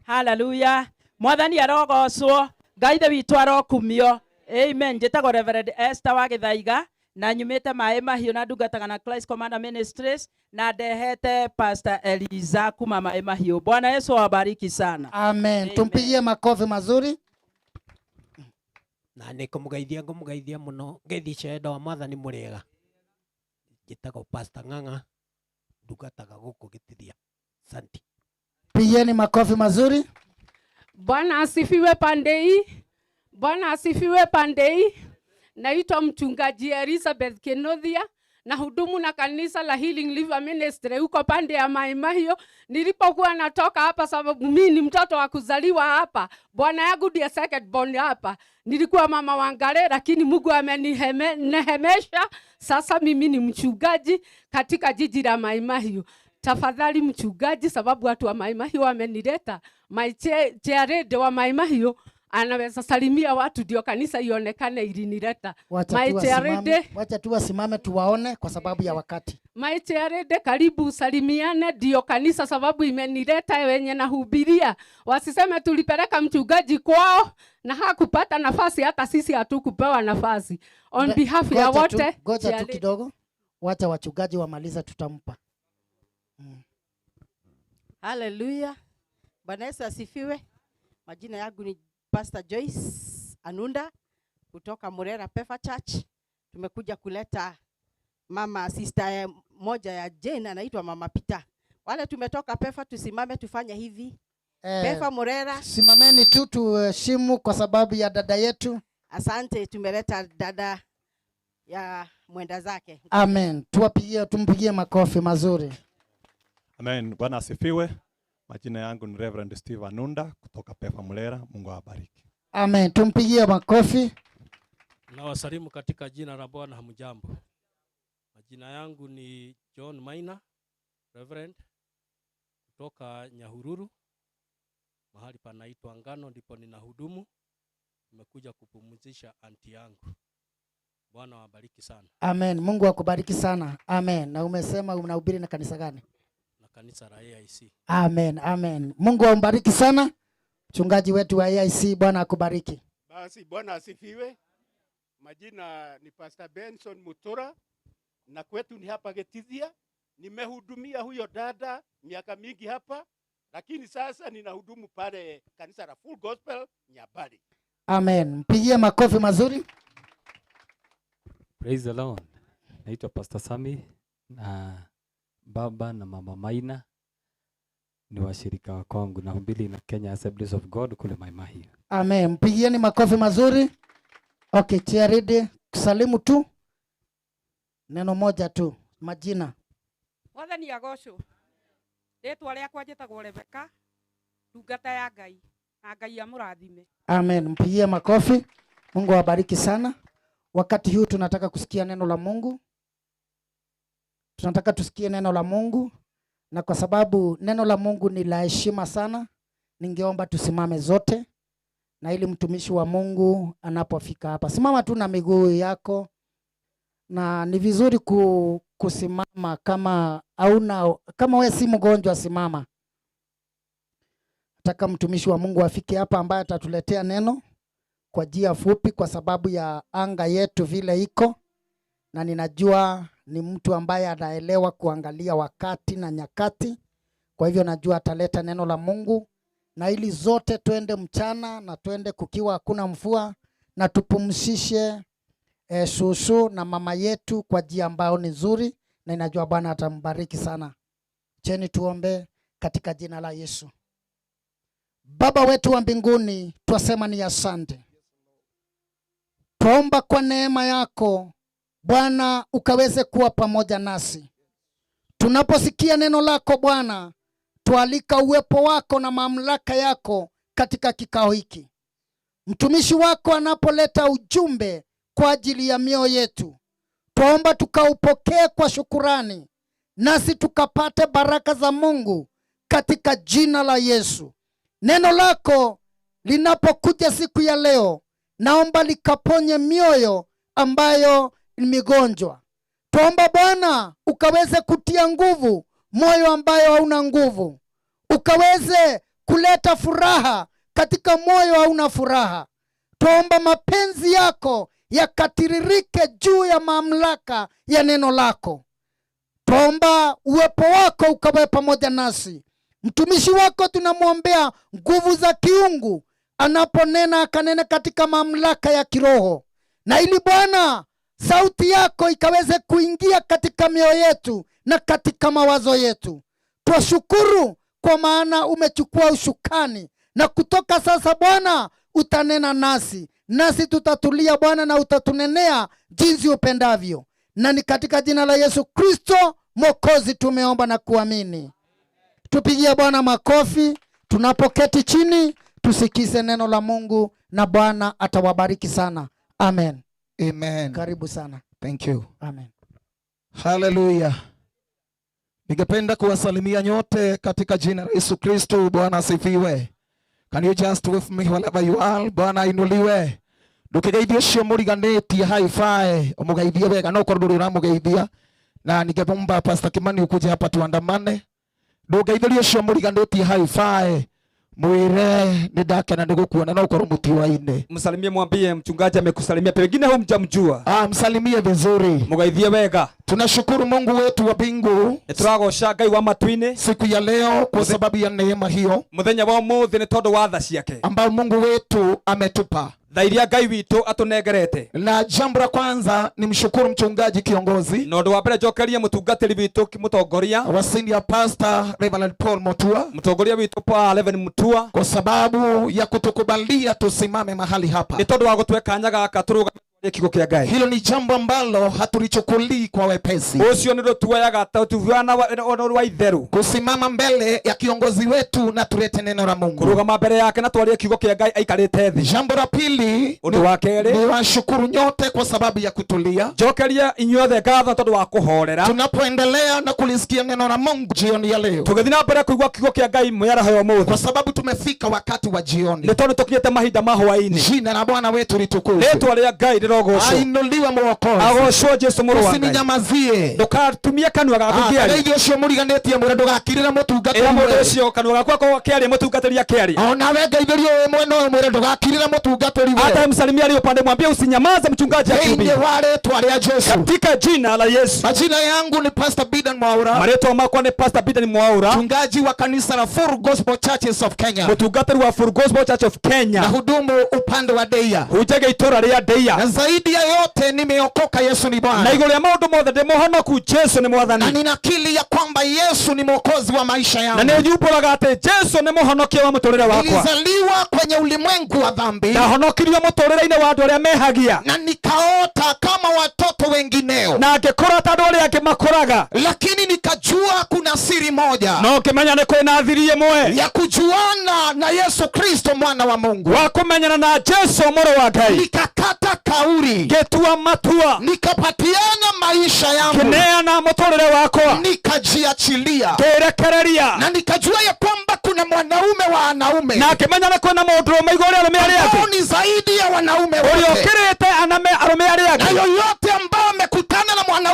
Hallelujah. Mwathani arogocwo, Ngai ithe witũ arokumio. Amen. Njĩtagwo Reverend Esther wa Gĩthaiga na nyumĩte Maĩ Mahiũ na ndungataga na Christ Commander Ministries na ndehete Pastor Eliza kuma Maĩ Mahiũ. Bwana Yesu awabariki sana. Amen. Tumpigie makofi mazuri. Na nĩ kũmũgeithia ngũmũgeithia mũno, ngeithi cia wendo wa Mwathani mũrĩega. Njĩtagwo Pastor Ng'ang'a, ndungataga gũkũ Gĩtithia. Asante. Pigieni makofi mazuri. Bwana asifiwe pande hii. Bwana asifiwe pande hii. Naitwa mchungaji Elizabeth Kenothia na hudumu na kanisa la Healing River Ministry huko pande ya Mai Mahiu. Nilipokuwa natoka hapa, sababu mimi ni mtoto wa kuzaliwa hapa, bwana yangu ndiye second born hapa. Nilikuwa mama wangale, lakini Mungu amenihemesha. Sasa mimi ni mchungaji katika jiji la Mai Mahiu. Tafadhali mchungaji, sababu watu wa Mai Mahiu wamenileta, my chair wa Mai Mahiu anaweza salimia watu ndio kanisa ionekane ilinileta. Wacha tu wasimame tuwaone kwa sababu ya wakati. My chair, karibu salimiane ndio kanisa, sababu imenileta wenye nahubiria. Wasiseme tulipeleka mchungaji kwao na hakupata nafasi, hata sisi hatukupewa nafasi. On behalf ya wote, ngoja tu kidogo. Wacha wachungaji wamaliza, tutampa. Hallelujah. Bwana Yesu asifiwe. Majina yangu ni Pastor Joyce Anunda kutoka Murera Pefa Church. Tumekuja kuleta mama sister moja ya Jane, anaitwa Mama Peter. Wale tumetoka Pefa, tusimame tufanye hivi. Pefa Murera. Simameni tu tuheshimu kwa sababu ya dada yetu. Asante, tumeleta dada ya mwenda zake. Amen. Tuwapigie, tumpigie makofi mazuri. Amen. Bwana asifiwe. Majina yangu ni Reverend Steve Anunda kutoka Pefa Murera. Mungu awabariki. Amen. Tumpigie makofi. Nawasalimu katika jina la Bwana. Hamjambo. Majina yangu ni John Maina, Reverend kutoka Nyahururu, mahali panaitwa Ngano, ndipo ninahudumu. Nimekuja kupumzisha anti yangu. Bwana awabariki sana. Amen. Mungu akubariki sana. Amen. Na umesema unahubiri na kanisa gani? Kanisa la AIC. Amen, amen. Mungu ambariki sana mchungaji wetu wa AIC. Bwana akubariki. Basi Bwana asifiwe. Majina ni Pastor Benson Mutura na kwetu ni hapa Gitithia. Nimehudumia huyo dada miaka mingi hapa, lakini sasa ninahudumu pale kanisa la Full Gospel Nyabali. Amen. Mpigie makofi mazuri. Praise the Lord. Naitwa Pastor Sami na baba na mama Maina ni washirika wa kwangu, na hubiri na Kenya Assemblies of God kule Mai Mahiu. Amen. Mpigieni makofi mazuri. Okay, chairede kusalimu tu. Neno moja tu, majina. Mwathani agocwo. Rĩtwa rĩakwa njĩtagwo Rebecca, ndungata ya Ngai, na Ngai amũrathime. Amen. Mpigie makofi. Mungu awabariki sana. Wakati huu tunataka kusikia neno la Mungu. Tunataka tusikie neno la Mungu, na kwa sababu neno la Mungu ni la heshima sana, ningeomba tusimame zote, na ili mtumishi wa Mungu anapofika hapa, simama tu na miguu yako Na ni vizuri kusimama kama hauna, kama wewe si mgonjwa simama. Nataka mtumishi wa Mungu afike hapa ambaye atatuletea neno kwa njia fupi kwa sababu ya anga yetu vile iko, na ninajua ni mtu ambaye anaelewa kuangalia wakati na nyakati. Kwa hivyo najua ataleta neno la Mungu, na ili zote twende mchana na twende kukiwa hakuna mvua, na tupumzishe susu na mama yetu kwa njia ambayo ni nzuri, na ninajua Bwana atambariki sana. Cheni tuombe katika jina la Yesu. Baba wetu wa mbinguni, twasema ni asante. Twaomba kwa neema yako Bwana ukaweze kuwa pamoja nasi. Tunaposikia neno lako Bwana, twalika uwepo wako na mamlaka yako katika kikao hiki. Mtumishi wako anapoleta ujumbe kwa ajili ya mioyo yetu, twaomba tukaupokee kwa shukurani, nasi tukapate baraka za Mungu katika jina la Yesu. Neno lako linapokuja siku ya leo, naomba likaponye mioyo ambayo ni migonjwa. Twaomba Bwana ukaweze kutia nguvu moyo ambayo hauna nguvu, ukaweze kuleta furaha katika moyo hauna furaha. Twaomba mapenzi yako yakatiririke juu ya mamlaka ya neno lako. Twaomba uwepo wako ukawe pamoja nasi. Mtumishi wako tunamwombea nguvu za kiungu anaponena, akanene katika mamlaka ya kiroho, na ili Bwana sauti yako ikaweze kuingia katika mioyo yetu na katika mawazo yetu. Twashukuru kwa maana umechukua usukani, na kutoka sasa Bwana utanena nasi, nasi tutatulia Bwana, na utatunenea jinsi upendavyo. Na ni katika jina la Yesu Kristo Mwokozi tumeomba na kuamini. Tupigie Bwana makofi tunapoketi chini, tusikize neno la Mungu na Bwana atawabariki sana. Amen. Amen. Karibu sana. Thank you. Amen. Hallelujah. Ningependa kuwasalimia nyote katika jina la Yesu Kristo. Bwana asifiwe. Can you just with me wherever you are? Bwana ainuliwe. Ndukigeithie ũcio mũriganĩtie hi-fi, ũmũgeithie wega, no ũkorwo ndũrĩ ũramũgeithia. Na ningeomba Pastor Kimani ukuje hapa tuandamane. Ndũngeithĩrie ũcio mũriganĩtie hi-fi, mwĩre nĩ ndakena nĩ gũkuona, no ũkorwo mũtiũaine. Msalimie, mwambie mchungaji amekusalimia, pengine humjamjua. Msalimie vizuri. Mugeithie wega. Tunashukuru Mungu wetu wa mbingu Nĩtũragoca Ngai wa matu-inĩ siku ya leo kwa sababu ya neema hiyo muthenya wa ũmũthĩ nĩ tondũ wa tha ciake ambao Mungu wetu ametupa. Tha iria Ngai witũ atũnengerete. Na jambo la kwanza ni mshukuru mchungaji kiongozi, na ũndũ wa mbere njokerie mũtungatĩri witũ mũtongoria wa senior pastor Reverend Paul Mutua, mũtongoria witũ Paul Reverend Mutua, kwa sababu ya kutukubalia tusimame mahali hapa. Nĩ tondũ wa gũtue kanya gaka tũrũgame kiugo kĩa Ngai. Hilo ni jambo ambalo hatulichukulii kwa wepesi. Ũcio nĩ ũndũ tuoyaga ta tuviana wa itheru. Kusimama mbele ya kiongozi wetu na tulete neno la Mungu. Kũrũgama mbere yake na twarie kiugo kĩa Ngai aikarĩte thĩ. Jambo la pili, Ũndũ wa kerĩ, ni washukuru nyote kwa sababu ya kutulia. Njokerie inyuothe ngatho tondũ wa kũhorera. Tunapoendelea na kulisikia neno la Mungu jioni ya leo, tũgĩthiĩ na mbere kũigua kiugo kĩa Ngai mĩaraho ya ũmũthĩ, kwa sababu tumefika wakati wa jioni. Nĩ tondũ tũkinyĩte mahinda ma hwaĩ-inĩ. Jina la Bwana wetu litukuzwe. Rĩtwa rĩa Ngai rĩrogocwo. Ainuliwe Mwokozi. Agocwo Jesu mũrũ wa Ngai. Usininyamazie. Ndũkatumie kanua gaku kĩaria. Geithia ũcio mũriganĩtie mwĩre ndũgakirĩre mũtungatĩri Ĩra mũndũ mwĩre. ũcio kanua gaku akorwo akĩaria mũtungatĩri akĩaria. Ona we ngeithĩrie ũyũ mwena ũyũ mwĩre ndũgakirĩre mũtungatĩri we. Hata msalimia aliye upande mwambie usinyamaze mchungaji akihubiri. Thĩinĩ wa rĩtwa rĩa Jesu. Katika jina la Yesu. Majina yangu ni Pastor Bidan Mwaura. Marĩtwa makwa nĩ Pastor Bidan Mwaura. Mchungaji wa kanisa la Full Gospel Churches of Kenya. Mũtungatĩri wa Full Gospel Church of Kenya. Na hudumu upande wa Deia. Hunjagia itũũra rĩa Deia. Na zaidi ya yote nimeokoka, Yesu ni Bwana. Na igũrũ rĩa maũndũ mothe ndĩ mũhonoku, Jesu nĩ Mwathani. Na ninakiri ya kwamba Yesu ni mwokozi wa maisha yangu. Na nĩ nyumbũraga atĩ Jesu nĩ mũhonokia wa mũtũrĩre wakwa. Nilizaliwa kwenye ulimwengu wa dhambi. Ndahonokirio mũtũrĩre-inĩ wa andũ arĩa mehagia. Na nikaota kama watoto wengineo. Na ngĩkũra ta andũ arĩa angĩ makũraga. Lakini nikajua kuna siri moja. No ngĩmenya nĩ kwĩna thiri ĩmwe. Ya kujuana na Yesu Kristo mwana wa Mungu. Wa kũmenyana na Jesu mũrũ wa Ngai. Nikakata kauli. Ngĩtua matua. Nikapatiana maisha yangu. Ngĩneana mũtũrĩre wakwa. Nikajiachilia. Ngĩrekereria. Na nikajua ya kwamba kuna mwanaume wa wanaume. Na ngĩmenya nĩ kwĩna mũndũrũme igũrũ rĩa arũme arĩa angĩ. Ambao ni zaidi ya wanaume Ũrĩa wote. ũkĩrĩte aname arũme arĩa angĩ. Na yoyote ambao amekutana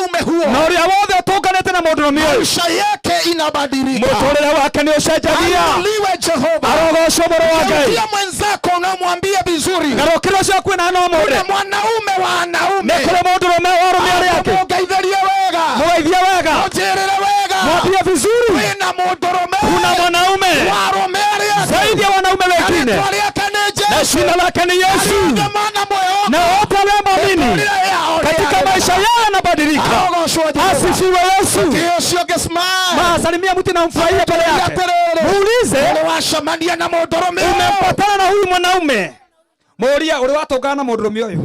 mwanaume huo, Na ũrĩa wothe ũtũnganĩte na mũndũrũme ũyũ, maisha yake inabadilika. Mũtũrĩre wake nĩ ũcenjagia. Ainuliwe Jehova. Arogocwo mũrũ wa Ngai. Geukia mwenzako unamwambia vizuri, Garũkĩra ũcio akuĩ na no mwĩre, kuna mwanaume wa wanaume. Nĩ kũrĩ mũndũrũme wa arũme arĩa angĩ. Mũgeithĩrie wega, Mũgeithie wega, mũnjĩrĩre wega, mwambie vizuri, kwĩna mũndũrũme kuna mwanaume wa arũme arĩa angĩ. zaidi ya wanaume wengine, Na rĩĩtwa rĩake nĩ na Jesu. jina lake ni Yesu, Arĩa mana mwĩhoko. na wote waliomwamini Mĩtũrĩre yao nĩ katika yagĩrĩire. maisha yao yanabadilika. Arogocwo Jehova. Asifiwe Yesu. Ũkĩ ũcio ũngĩ smile. Masalimia mtu na mfurahie mbele yake, Atĩrĩrĩ, muulize ũrĩ wacemania na mũndũrũme ũyũ? umepatana na huyu mwanaume. Mũũrie ũrĩ watũngana na mũndũrũme ũyũ.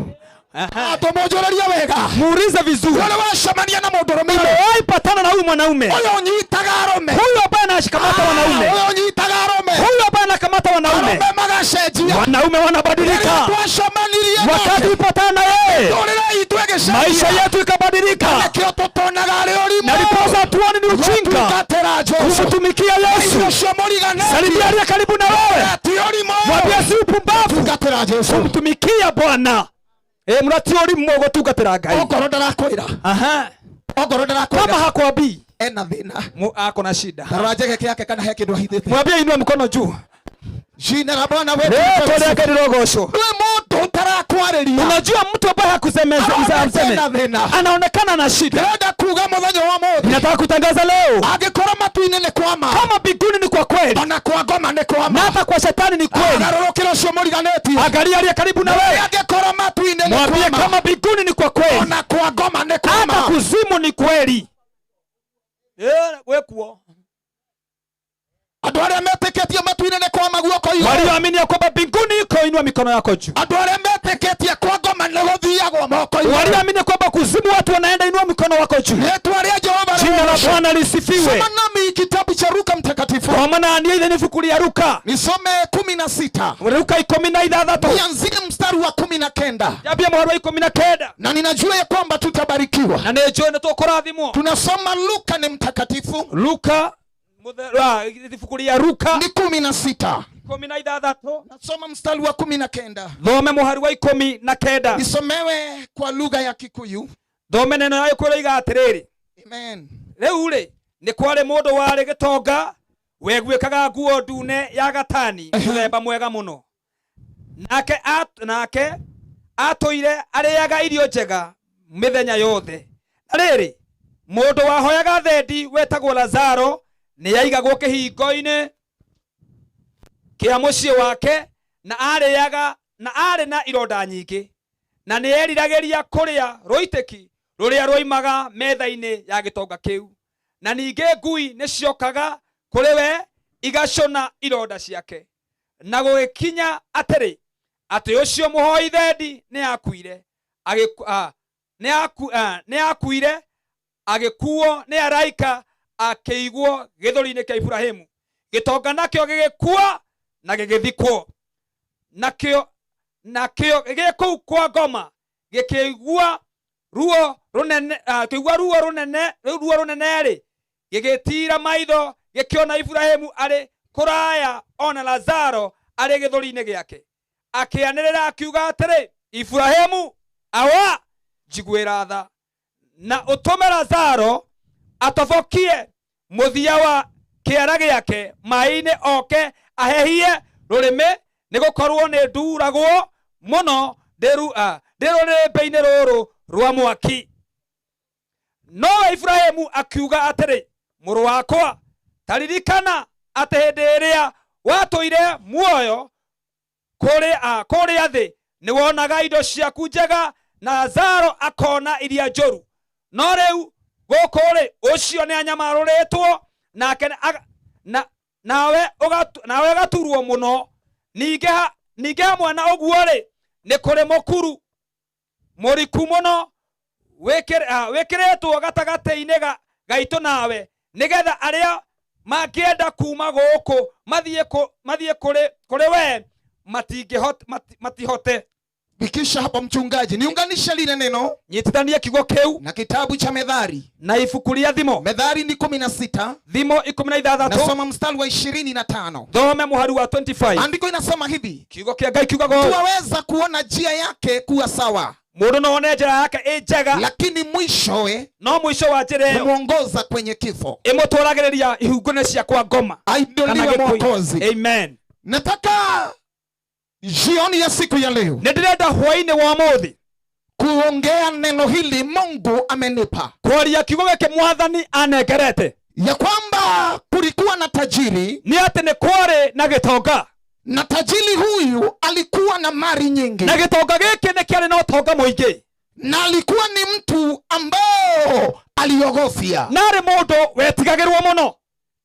Tũmũnjũrĩrie wega. Muulize vizuri, Ũrĩ wacemania na mũndũrũme ũyũ? umewahi patana na huyu mwanaume? Ũyũ ũnyitaga arũme. Huyu ambaye anashikamata wanaume, Ũyũ ũnyitaga arũme. huyu ambaye anakamata wanaume, Arũme magacenjia. wanaume wanabadilika. Rĩrĩa twacemanirie nake, Wakati ulipatana na yeye, mĩtũrĩre itũ ĩgĩcenjia. maisha yetu ikabadilika, Nĩkĩo tũtonaga arĩ ũrimũ. na ndiposa tuone ni ujinga Gũtungatĩra Jesũ. kumtumikia Yesu. Ũcio mũriganĩtie. Salimia aliye karibu na wewe, Ti ũrimũ. mwambie si upumbavu Tungatĩra Jesũ. kumtumikia Bwana. Mũra ti ũrimũ gũtungatĩra Ngai. Okorwo ndarakwĩra. Aha. Okorwo ndarakwĩra. Kama hakwambii Ena thĩna. Ako na shida. Tarora njegeke yake kana he kĩndũ ahithĩte. Mwambie inua mkono juu. Jina la Bwana wetu. Rĩĩtwa rĩake rĩrogocwo. Nĩ mũndũ ũtarakwarĩria. Unajua mtu ambaye hakusemeza Anaonekana mseme thĩna. anaonekana na shida. Ndĩrenda kuga mũthenya wa ũmũthĩ. Ninataka kutangaza leo, Angĩkorwo matu-inĩ nĩ kwa ma. kama mbinguni ni kwa kweli Ona kwa ngoma nĩ kwa na ma. hata kwa shetani ni kweli. Garũrũkĩra ũcio mũriganĩtie. Angalia aliye karibu na wewe, Angĩkorwo matu-inĩ nĩ mwambie kwa ma. kama mbinguni ni kwa kweli, Ona kwa ngoma nĩ kwa hata ma. kuzimu ni kweli. Wekuo Andũ arĩa metĩkĩtie matu-inĩ nĩ kwa ma guoko igũrũ. walioamini ya kwamba mbinguni iko, inua mikono yako juu. Andũ arĩa metĩkĩtie kwa ngoma nĩ gũthiagwo moko igũrũ. Walioamini kwamba kuzimu watu wanaenda, inua mikono wako juu. Rĩĩtwa rĩa Jehova Jina la rĩrogoocwo. Bwana lisifiwe. Soma nami kitabu cha Luka mtakatifu. Kwa maana niĩ ithenya ibuku rĩa Luka, Nisome 16. Luka 16 Nianzie mstari wa 19. Jambia mũhari wa 19, Na ninajua ya kwamba tutabarikiwa. na nĩnjũĩ nĩtũkũrathimwo. Tunasoma Luka ni mtakatifu. Luka ibuku rĩa Luka ni 16. 16, Nasoma mstari wa 19. thome mũhari wa 19, Nisomewe kwa lugha ya Kikuyu. Thome neno ya Gĩkũyũ rĩoiga atĩrĩrĩ, Amen. Rĩu rĩ nĩ kwarĩ mũndũ warĩ gĩtonga weguĩkaga nguo ndune ya gatani mũthemba mwega mũno, nake atũire arĩaga irio njega mĩthenya yothe. Na rĩrĩ, mũndũ wahoyaga thendi wetagwo Lazaro nĩaigagwo kĩhingo-inĩ kĩa mũciĩ wake, na arĩaga na arĩ na ironda nyingĩ, na nĩeriragĩria kũrĩa rũitĩki rũrĩa rwoimaga metha-inĩ ya gĩtonga kĩu. Na ningĩ ngui nĩciokaga kũrĩ we igacũna ironda ciake. Na gũgĩkinya atĩrĩ, atĩ ũcio mũhoi thendi nĩakuire, nĩakuire agĩkuo nĩ araika akĩigwo gĩthũri-inĩ kĩa Iburahĩmu. Gĩtonga nakĩo gĩgĩkua na gĩgĩthikwo. Nakĩo gĩ kũu kwa ngoma gĩkĩigua ruo rũnene, kĩigua ruo rũnene, rĩu ruo rũnene-rĩ, gĩgĩtiira maitho gĩkĩona Iburahĩmu arĩ kũraya ona Lazaro arĩ gĩthũri-inĩ gĩake. Akĩanĩrĩra akiuga atĩrĩ, Iburahĩmu, awa, njiguĩra tha, na ũtũme Lazaro atobokie mũthia wa kĩara gĩake maĩ-inĩ oke ahehie rũrĩmĩ, nĩgũkorwo nĩ nduragwo mũno ndĩ rũrĩrĩmbĩ-inĩ rũrũ rwa mwaki. Nowe Iburahĩmu akiuga atĩrĩ, mũrũ wakwa, ta ririkana atĩ hĩndĩ ĩrĩa watũire muoyo kũrĩa thĩ nĩwonaga indo ciaku njega na Lazaro akona iria njũru, no rĩu gũkũ rĩ, ũcio nĩanyamarũrĩtwo nake nawe ũgaturwo mũno. Ningĩ hamwe na ũguo rĩ, nĩ kũrĩ mũkuru mũriku mũno wĩkĩrĩtwo gatagatĩ-inĩ gaitũ nawe, nĩgetha arĩa mangĩenda kuma gũkũ mathiĩ kũrĩ we matihote. Bikisha hapo mchungaji, niunganishe lile neno nyitithanie kiugo kĩu na kitabu cha Methali na ibuku rĩa Thimo. Methali ni 16, Thimo 16, nasoma mstari wa 25. Thome mũhari wa 25. Andiko inasema hivi, kiugo kĩa Ngai kiugaga ũũ, tuwaweza kuona njia yake kuwa sawa, Mũndũ no one njĩra yake ĩ njega, lakini mwishowe no mũico wa njĩra ĩyo humwongoza kwenye kifo. Ĩmũtwaragĩrĩria ihungu-inĩ cia kwa ngoma kana Ainuliwe gĩkuũ-inĩ. Mwokozi. Amen. Nataka jioni ya siku ya leo Nĩ ndĩrenda hwaĩ-inĩ wa ũmũthĩ kuongea neno hili Mungu amenipa, kwaria kiugo gĩkĩ mwathani anengerete, ya kwamba kulikuwa na tajiri, nĩ atĩ nĩ kwarĩ na gĩtonga, na tajiri huyu alikuwa na mali nyingi, na gĩtonga gĩkĩ nĩ kĩarĩ na ũtonga mũingĩ, na alikuwa ni mtu ambao aliogofya, na arĩ mũndũ wetigagĩrwo mũno,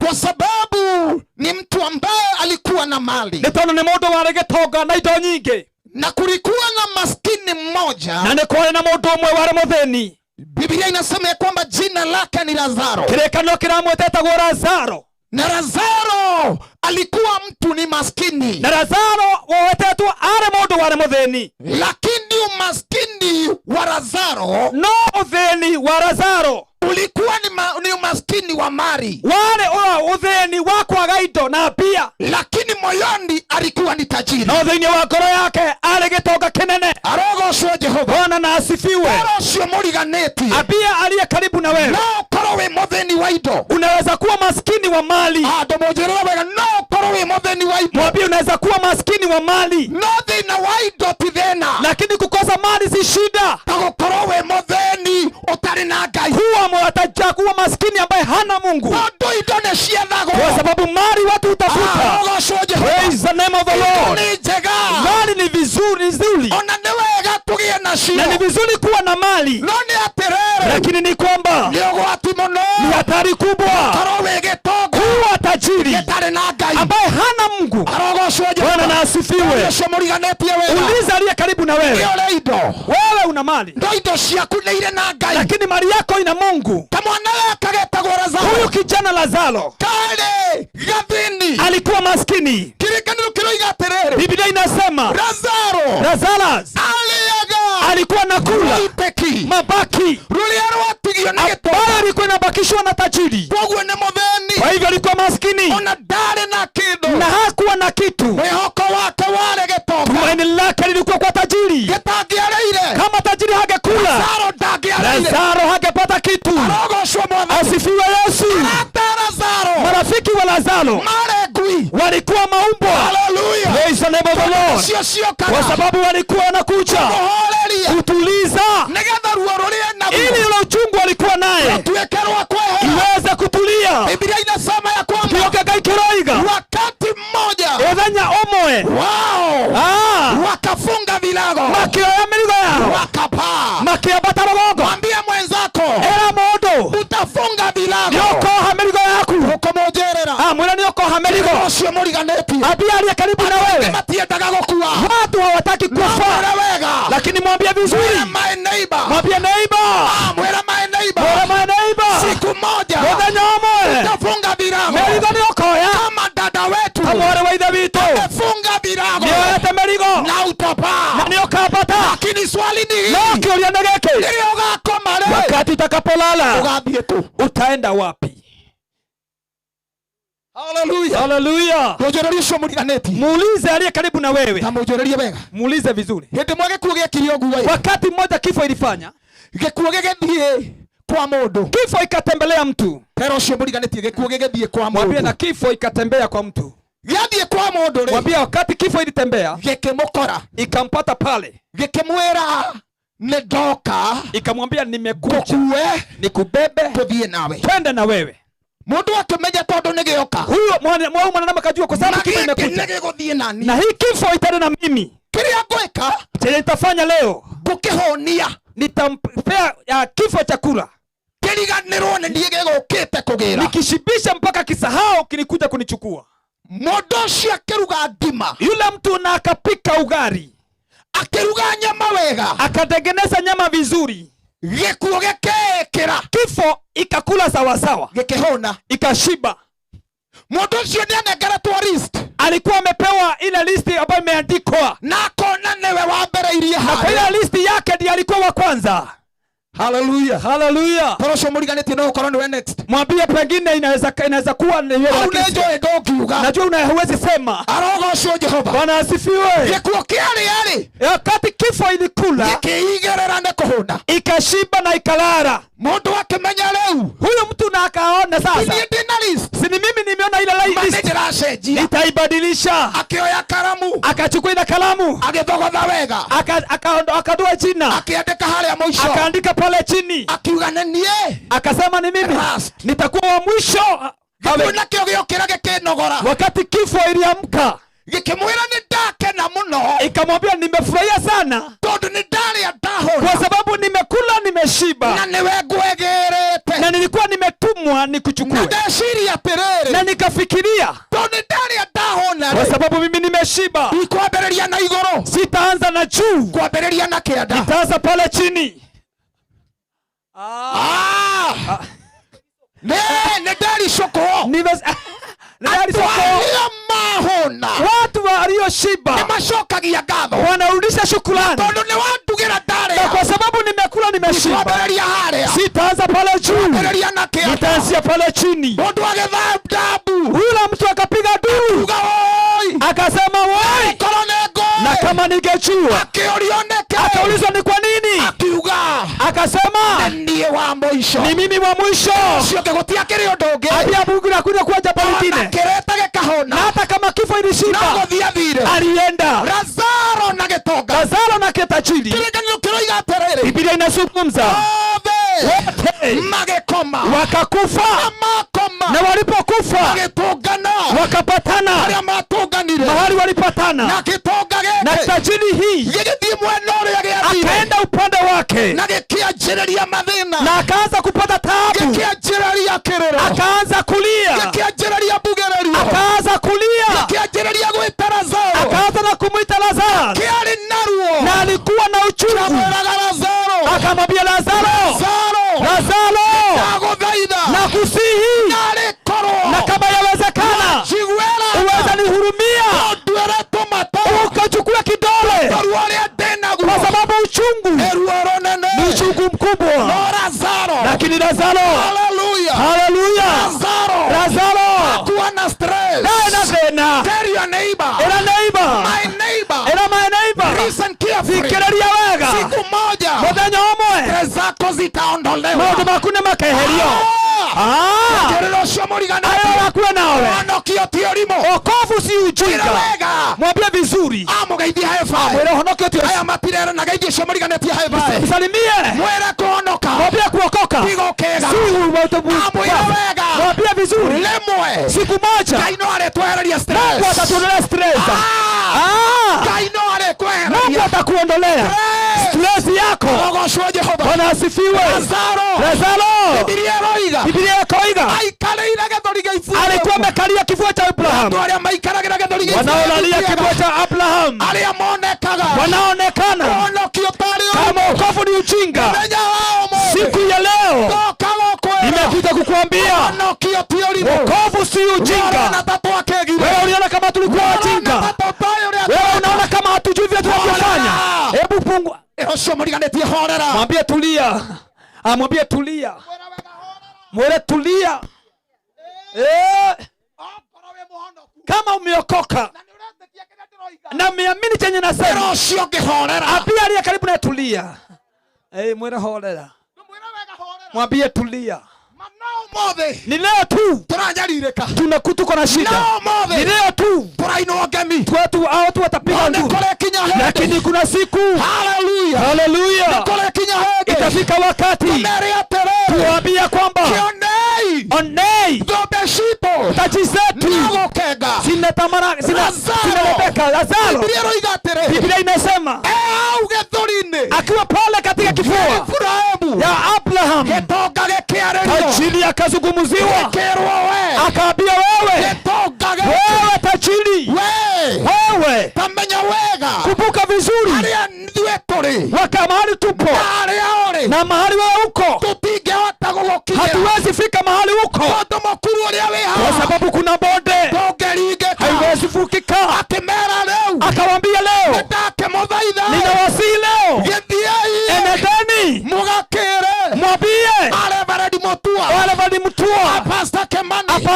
kwa sababu ni mtu ambaye alikuwa na mali, nĩ tondũ nĩ mũndũ warĩ gĩtonga na indo nyingĩ. Na kulikuwa na maskini mmoja, Na nĩ kwarĩ na mũndũ ũmwe warĩ mũthĩni. Biblia inasema ya kwamba jina lake ni Lazaro, Kĩrĩkanĩro kĩramwĩta etagwo Lazaro, na Lazaro alikuwa mtu ni maskini, na Lazaro wowetetwo arĩ mũndũ warĩ mũthĩni, lakini umaskini wa Lazaro, no ũthĩni wa Lazaro ulikuwa ni umaskini wa mali, warĩ ũthĩni wa kwaga indo na mbia, lakini moyoni alikuwa ni tajiri, no thĩinĩ wa ngoro yake arĩ gĩtonga kĩnene. Arogocwo Jehova. Bwana na asifiwe. Ũhoro ũcio mũriganĩtie, Ambia aliye karibu na wewe, no ũkorwo wĩ mũthĩni wa indo, unaweza kuwa maskini wa mali. Ndũmũnjĩrĩre wega, no ũkorwo wĩ mũthĩni wa indo, Mwambie unaweza kuwa maskini wa mali, no thĩna wa indo ti thĩna, lakini kukosa mali si shida. Ta gũkorwo wĩ mũthĩni ũtarĩ na Ngai, Kuwa kuwa maskini ambaye hana Mungu, tondũ indo nĩ ciethagwo, kwa sababu mali watu hutafuta. Arogocwo Jehova. Praise the name of the Indo Lord. nĩ njega, Mali ni vizuri nzuri, ona nĩ wega tũgĩe nacio, na ni vizuri kuwa na mali, no nĩ atĩrĩrĩ, lakini ni kwamba nĩ ũgwati mũno ni hatari kubwa korwo wĩ gĩtonga kuwa tajiri gĩtarĩ na Ngai, ambaye hana Mungu. Arogocwo Jehova. Bwana na asifiwe. Ũcio mũriganĩtie wega, Uliza aliye karibu na wewe, nĩ ũrĩ indo, wewe una mali, no indo ciaku nĩ irĩ na Ngai, lakini mali yako ina Mungu. Kamwana gaka getagwo Lazaro, Huyu kijana Lazaro karĩ gathĩni, alikuwa maskini. Kĩrĩkanĩro kĩroiga atĩrĩrĩ, Biblia inasema Lazaro Lazarus arĩaga alikuwa nakula rũitĩki mabaki rũrĩa rwatigio nĩ gĩtonga, ambayo ilikuwa inabakishwa na tajiri. Koguo nĩ mũthĩni, Kwa hivyo alikuwa maskini ona ndarĩ na kĩndũ, na hakuwa na kitu. Mwĩhoko wake warĩ gĩtonga, Tumaini lake lilikuwa kwa tajiri. Gĩtangĩarĩire, Kama tajiri hangekula, Lazaro ndangĩarĩire. Lazaro hangepata kitu. Arogocwo Mwathani. Asifiwe Yesu. Arata a Lazaro, Marafiki wa Lazaro marĩ ngui. walikuwa maumbwa. Haleluya. Praise the name of the Lord. Cio ciokaga Kwa sababu walikuwa wanakuja kũmũhoreria, kutuliza, nĩgetha ruo rũrĩa naruo ili ule uchungu alikuwa naye rũtuĩke rwa kwehera. iweze kutulia. Biblia inasema ya kwamba Kiugo kĩa Ngai kĩroiga wakati mmoja mũthenya ũmwe wao wakafunga virago, makĩoya mĩrigo yao, wakapaa. Makĩambata rũgongo. Mwambie mwenzako, Ĩra mũndũ, utafunga virago, nĩũkoha mĩrigo yaku. Ũkũmũnjĩrĩra, Mwĩre nĩũkoha mĩrigo. Ũcio mũriganĩtie, Ambia aliye karibu na wewe, matiendaga gũkua, watu hawataki No kufa, mwĩre wega, lakini mwambie vizuri, mwĩre my neighbor, mwambie neighbor, mwĩre my neighbor, mwĩre my neighbor, siku moja mũthenya ũmwe utafunga virago, mĩrigo nĩũkoya, kama dada wetu ta mwarĩ wa ithe witũ amefunga virago, nĩoete mĩrigo na utapaa. na nĩũkambata. Lakini swali ni No hili, kĩũria nĩ gĩkĩ, rĩrĩa ũgakoma rĩ, wakati utakapolala ũgathiĩ tu, utaenda wapi? Haleluya. Haleluya. Mũnjũrĩrie ũcio mũriganĩtie, Muulize aliye karibu na wewe, ta mũnjũrĩrie wega. muulize vizuri. Hĩndĩ ĩmwe gĩkuũ gĩekire ũguo ĩ, Wakati mmoja kifo ilifanya, gĩkuũ gĩgĩthiĩ kwa mũndũ, kifo ikatembelea mtu. Tera ũcio mũriganĩtie, gĩkuũ gĩgĩthiĩ kwa Mwambie mũndũ, na kifo ikatembea kwa mtu. Gĩathiĩ kwa mũndũ rĩ, Mwambie wakati kifo ilitembea, gĩkĩmũkora, ikampata pale, gĩkĩmwĩra nĩ ndoka, ikamwambia nimekuja ngũkue, nikubebe, tũthiĩ nawe, twende na wewe. Mũndũ akĩmenya tondũ nĩ gĩoka, Huyo mwanadamu akajua kwa sababu na kifo gĩkĩ imekuja nĩ gĩgũthiĩ nani, na hii kifo itaenda na mimi. Kĩrĩa ngwĩka, Chenye nitafanya leo, ngũkĩhũnia, nitampea ya kifo chakula, kĩriganĩrwo nĩ niĩ gĩgũkĩte kũgĩra, nikishibisha mpaka kisahau kilikuja kunichukua. Mũndũ ũcio akĩruga ngima, Yule mtu na akapika ugali, akĩruga nyama wega, akatengeneza nyama vizuri, gĩkuũ gĩkĩĩkĩra, kifo ikakula sawasawa, gĩkĩhũna, ikashiba. Mũndũ ũcio nĩ anengeretwo list, Alikuwa amepewa ile listi ambayo imeandikwa, na akona nĩwe wambereirie na kwa harĩa, ile listi yake ndiye alikuwa wa kwanza. Haleluya. Haleluya. Toro ũcio mũriganĩtie no ũkorwo nĩwe next. Mwambie pengine inaweza kuwa ni wewe, Au lakini nĩ njũĩ ndũngiuga. Najua una huwezi sema. Arogocwo Jehova. Bwana asifiwe. Gĩkuũ kĩarĩa-rĩ, Wakati kifo ilikula, gĩkĩigĩrĩra nĩ kũhũna. Ikashiba na ikalala. Mũndũ akĩmenya rĩu, Huyo mtu na akaona sasa, niĩ ndĩna list. Si ni mimi nimeona ile Ma list. nĩ ndĩracenjia. Nitaibadilisha. Akĩoya karamu, Akachukua ile kalamu, agĩthogotha wega, akatoa jina, akĩandĩka harĩa mũico, akaandika pale chini, akiuga nĩ niĩ. Akasema ni mimi Last. nitakuwa wa mwisho. Gĩkuũ nakĩo gĩokĩra gĩkĩnogora. Wakati kifo iliamka, Gĩkĩmwĩra nĩ ndakena mũno, ikamwambia nimefurahia sana, tondũ nĩ ndarĩa ndahũna, kwa sababu nimekula nimeshiba, na nĩwe ngwegĩrĩte, na nilikuwa nimetumwa nikuchukue, na ndeciria atĩrĩrĩ, na nikafikiria, tondũ nĩ ndarĩa ndahũna, kwa sababu mimi nimeshiba, ndikwambĩrĩria na igũrũ, sitaanza na juu, ngwambĩrĩria na kĩanda, nitaanza pale chini. Nĩ ndericũkwo. Ndericũkwo. Arĩa mahũna, watu walioshiba nĩmacokagia ngatho, wanarudisha shukrani, tondũ nĩ wandugĩra ndarĩa, na kwa sababu nimekula nimeshiba, ndikwambĩrĩria harĩa, sitaanza pale juu, ngwambĩrĩria na kĩanda, nitaanzia pale chini. Mũndũ agĩtha ndabu, yule mtu akapiga duru, akiuga woi, akasema woi, korwo nĩ ngũĩ, na kama ningejua. Akĩũrio nĩkĩ, akaulizwa ni kwa nini, akiuga, akasema nĩ niĩ wa mũico, ni mimi wa mwisho. Ũcio ũngĩ gũtiakĩrĩ ũndũ ũngĩ. Ambia Mungu na kuja kwa jambo lingine. Ona kĩrĩte gĩkahũna. Na hata kama kifo ilishiba, No gũthiĩ athire. alienda. Lazaro na gĩtonga. Lazaro na kitajiri. Kĩrĩkanĩro kĩroiga atĩrĩrĩ, Biblia inazungumza othe wote magĩkoma, wakakufa, na makoma, na walipokufa magĩtũngana, wakapatana, harĩa matũnganire, mahali walipatana, na gĩtonga gĩkĩ na tajiri hii gĩgĩthiĩ mwena ũrĩa gĩathire, akaenda upande wake, na gĩkĩanjĩrĩria mathĩna, na akaanza kupata taabu, gĩkĩanjĩrĩria kĩrĩro, akaanza kulia, gĩkĩanjĩrĩria mbugĩrĩrio, akaanza kulia, gĩkĩanjĩrĩria gwĩta Lazaro, akaanza na kumwita Lazaro, kĩarĩ na ruo, na alikuwa na uchungu, kĩamwĩraga Lazaro, akamwambia Lazaro, Lazaro, Lazaro, ndagũthaitha, nakusihi, narĩ korwo, na kama yawezekana, njiguĩra, uweze nihurumia, ũnduĩre tũmata, ukachukua kidole, ruo rũrĩa ndĩnaguo, kwa sababu uchungu nĩ ruo rũnene, ni uchungu mkubwa. No Lazaro, lakini Lazaro, haleluya, haleluya, Lazaro, Lazaro hakuwa na stress, Ndana thĩna. Tell your neighbor, Ĩra neighbor, my neighbor, ĩra my neighbor, listen carefully, thikĩrĩria wega, siku moja mũthenya ũmwe stress zako zitaondolewa, maũndũ maku nĩ makeherio. Kĩrĩro ũcio mũriganĩtie, Ayo wakuwe nawe. Ũhonokio ti ũrimũ. Wokovu si ujinga. Ĩra wega. Mwambie vizuri. Amũgeithie high five. Mwĩre ũhonokio ti Aya matirerana, geithie ũcio mũriganĩtie high five. Msalimie. Mwĩre kũhonoka. Mwambie kuokoka. Ti gũkĩga. Si uautobu- Amwĩre wega. Mwambie vizuri. Rĩmwe. Siku moja. Ngai no arĩtwehereria stress. Mungu atatuondolea stress. Ngai no arĩkwehereria. Mungu atakuondolea Stress. stress yako. Ogocwo Jehova. Bwana asifiwe. Lazaro. Lazaro. Biblia ĩroiga. Biblia ĩkoiga. Aikarĩire gĩthũri gĩa Iburahĩmu. Alikuwa amekalia kifua cha Abraham. Andũ arĩa maikaragĩra gĩthũri gĩa Wanaolalia Iburahĩmu. kifua cha Abraham. Arĩa monekaga. Wanaonekana. Ũhonokio tarĩ Kama wokovu ni ujinga. Mũthenya wa ũmũthĩ. Siku ya leo Ndoka gũkwĩra. nimekuja kukuambia Ũhonokio ti ũrimũ. wokovu si ujinga. Ũrona ta twakĩgire. Wewe uliona kama tulikuwa wajinga. Ũrona ta tũtoĩ ũrĩa Wewe unaona kama hatujui vile tunavyofanya. Horera. Hebu pungua. Ũcio mũriganĩtie horera. Mwambie tulia. Amwambie tulia. Mwele tulia. Kama umeokoka na umeamini chenye nasema, Mwĩre ũcio ũngĩ horera. Ambia aliye karibu na tulia. Mwele horera. Mwambie tulia. Ũmũthĩ Ni leo tu tũranyarirĩka. tuko na shida. No ũmũthĩ Ni leo tu tũrainwo ngemi. Watu hao tu watapiga No nĩ nduru. kũrĩkinya hĩndĩ. Lakini kuna siku. Haleluya. Haleluya. Nĩ kũrĩkinya hĩndĩ. Itafika wakati Tũmere atĩrĩrĩ. tuwaambia kwamba Kĩonei. Onei. Thũmbĩ citũ. Taji zetu. Na gũkenga. Zinatamara, Lazaro. zinarebeka. Lazaro. Biblia ĩroiga atĩrĩ. Biblia inasema. Hau gĩthũri-inĩ. Akiwa pale katika kifua Ibrahimu. ya Abraham. Gĩtonga gĩkĩarĩrio. Tajiri akazungumziwa. Gĩkĩrwo we. Akaambia wewe. Gĩtonga gĩkĩ. Wewe tajiri. We. Wewe. Tamenya wega. Kumbuka vizuri. Harĩa ithuĩ tũrĩ. Waka mahali tupo. Na harĩa ũrĩ. Na mahali wewe uko. Tũtingĩhota gũgũkinyĩra. Hatuwezi fika mahali uko. Tondũ mũkuru ũrĩa wĩ haha. Kwa sababu kuna bonde. Ndũngĩringĩka. Haiwezi vukika. Akĩmera rĩu. Akawaambia leo. Nĩndakĩmũthaitha. Ninawasihi leo. Gĩthiĩi. Enendeni. Mũgakĩre.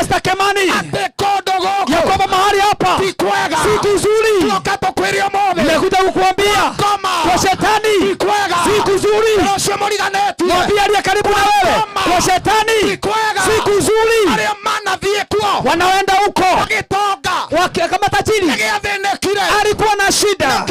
Pastor Kemani, atĩ kũndũ gũkũ ya kwamba mahali hapa ti kwega. si kuzuri. Tuoka tũkwĩre ũmũthĩ Nimekuja kukuambia ngoma kwa shetani ti kwega. si kuzuri. Ũcio mũriganĩtie Mwambie aliye karibu na wewe, kwa shetani ti kwega. si kuzuri. Arĩa manathiĩ kuo Wanaoenda huko magĩtonga kama tajiri, nĩgĩathĩnĩkire, alikuwa na shida,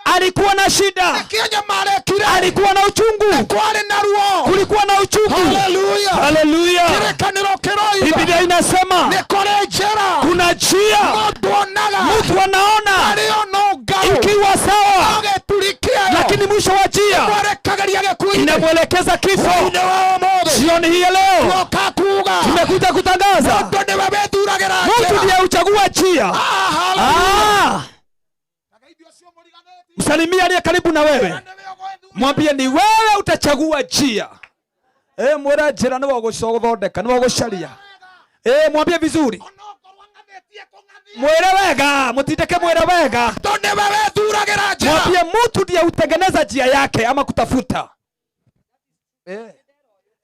alikuwa na shida, nĩkĩo nyamarĩkire, alikuwa na uchungu, kwarĩ na ruo. Kulikuwa na uchungu. Haleluya. Haleluya. Kĩrĩkanĩro kĩroiga Biblia inasema nĩ kũrĩ njĩra kuna njia mũndũ onaga mtu anaona arĩ o nũngarũ ikiwa sawa, gĩturi kĩayo lakini mwisho wa njia mwerekagĩria gĩkuũ-inĩ. inamwelekeza kifo. Thĩinĩ wa ũmũthĩ Jioni hii ya leo tuoka kuga tumekuja kutangaza mũndũ nĩwe wĩthuragĩra mtu njĩra. ndiye huchagua njia. Haleluya. Msalimie aliye karibu na wewe, mwambie ni wewe utachagua njia. Mwĩre njĩra nĩwe ũgũthondeka, nĩwe ũgũcaria. Mwambie vizuri, mwĩre wega, mutindeke mwĩre wega. Mũndũ nĩwe wĩthuragĩra njĩra. Mwambie mtu ndiye hutengeneza njia yake ama kutafuta.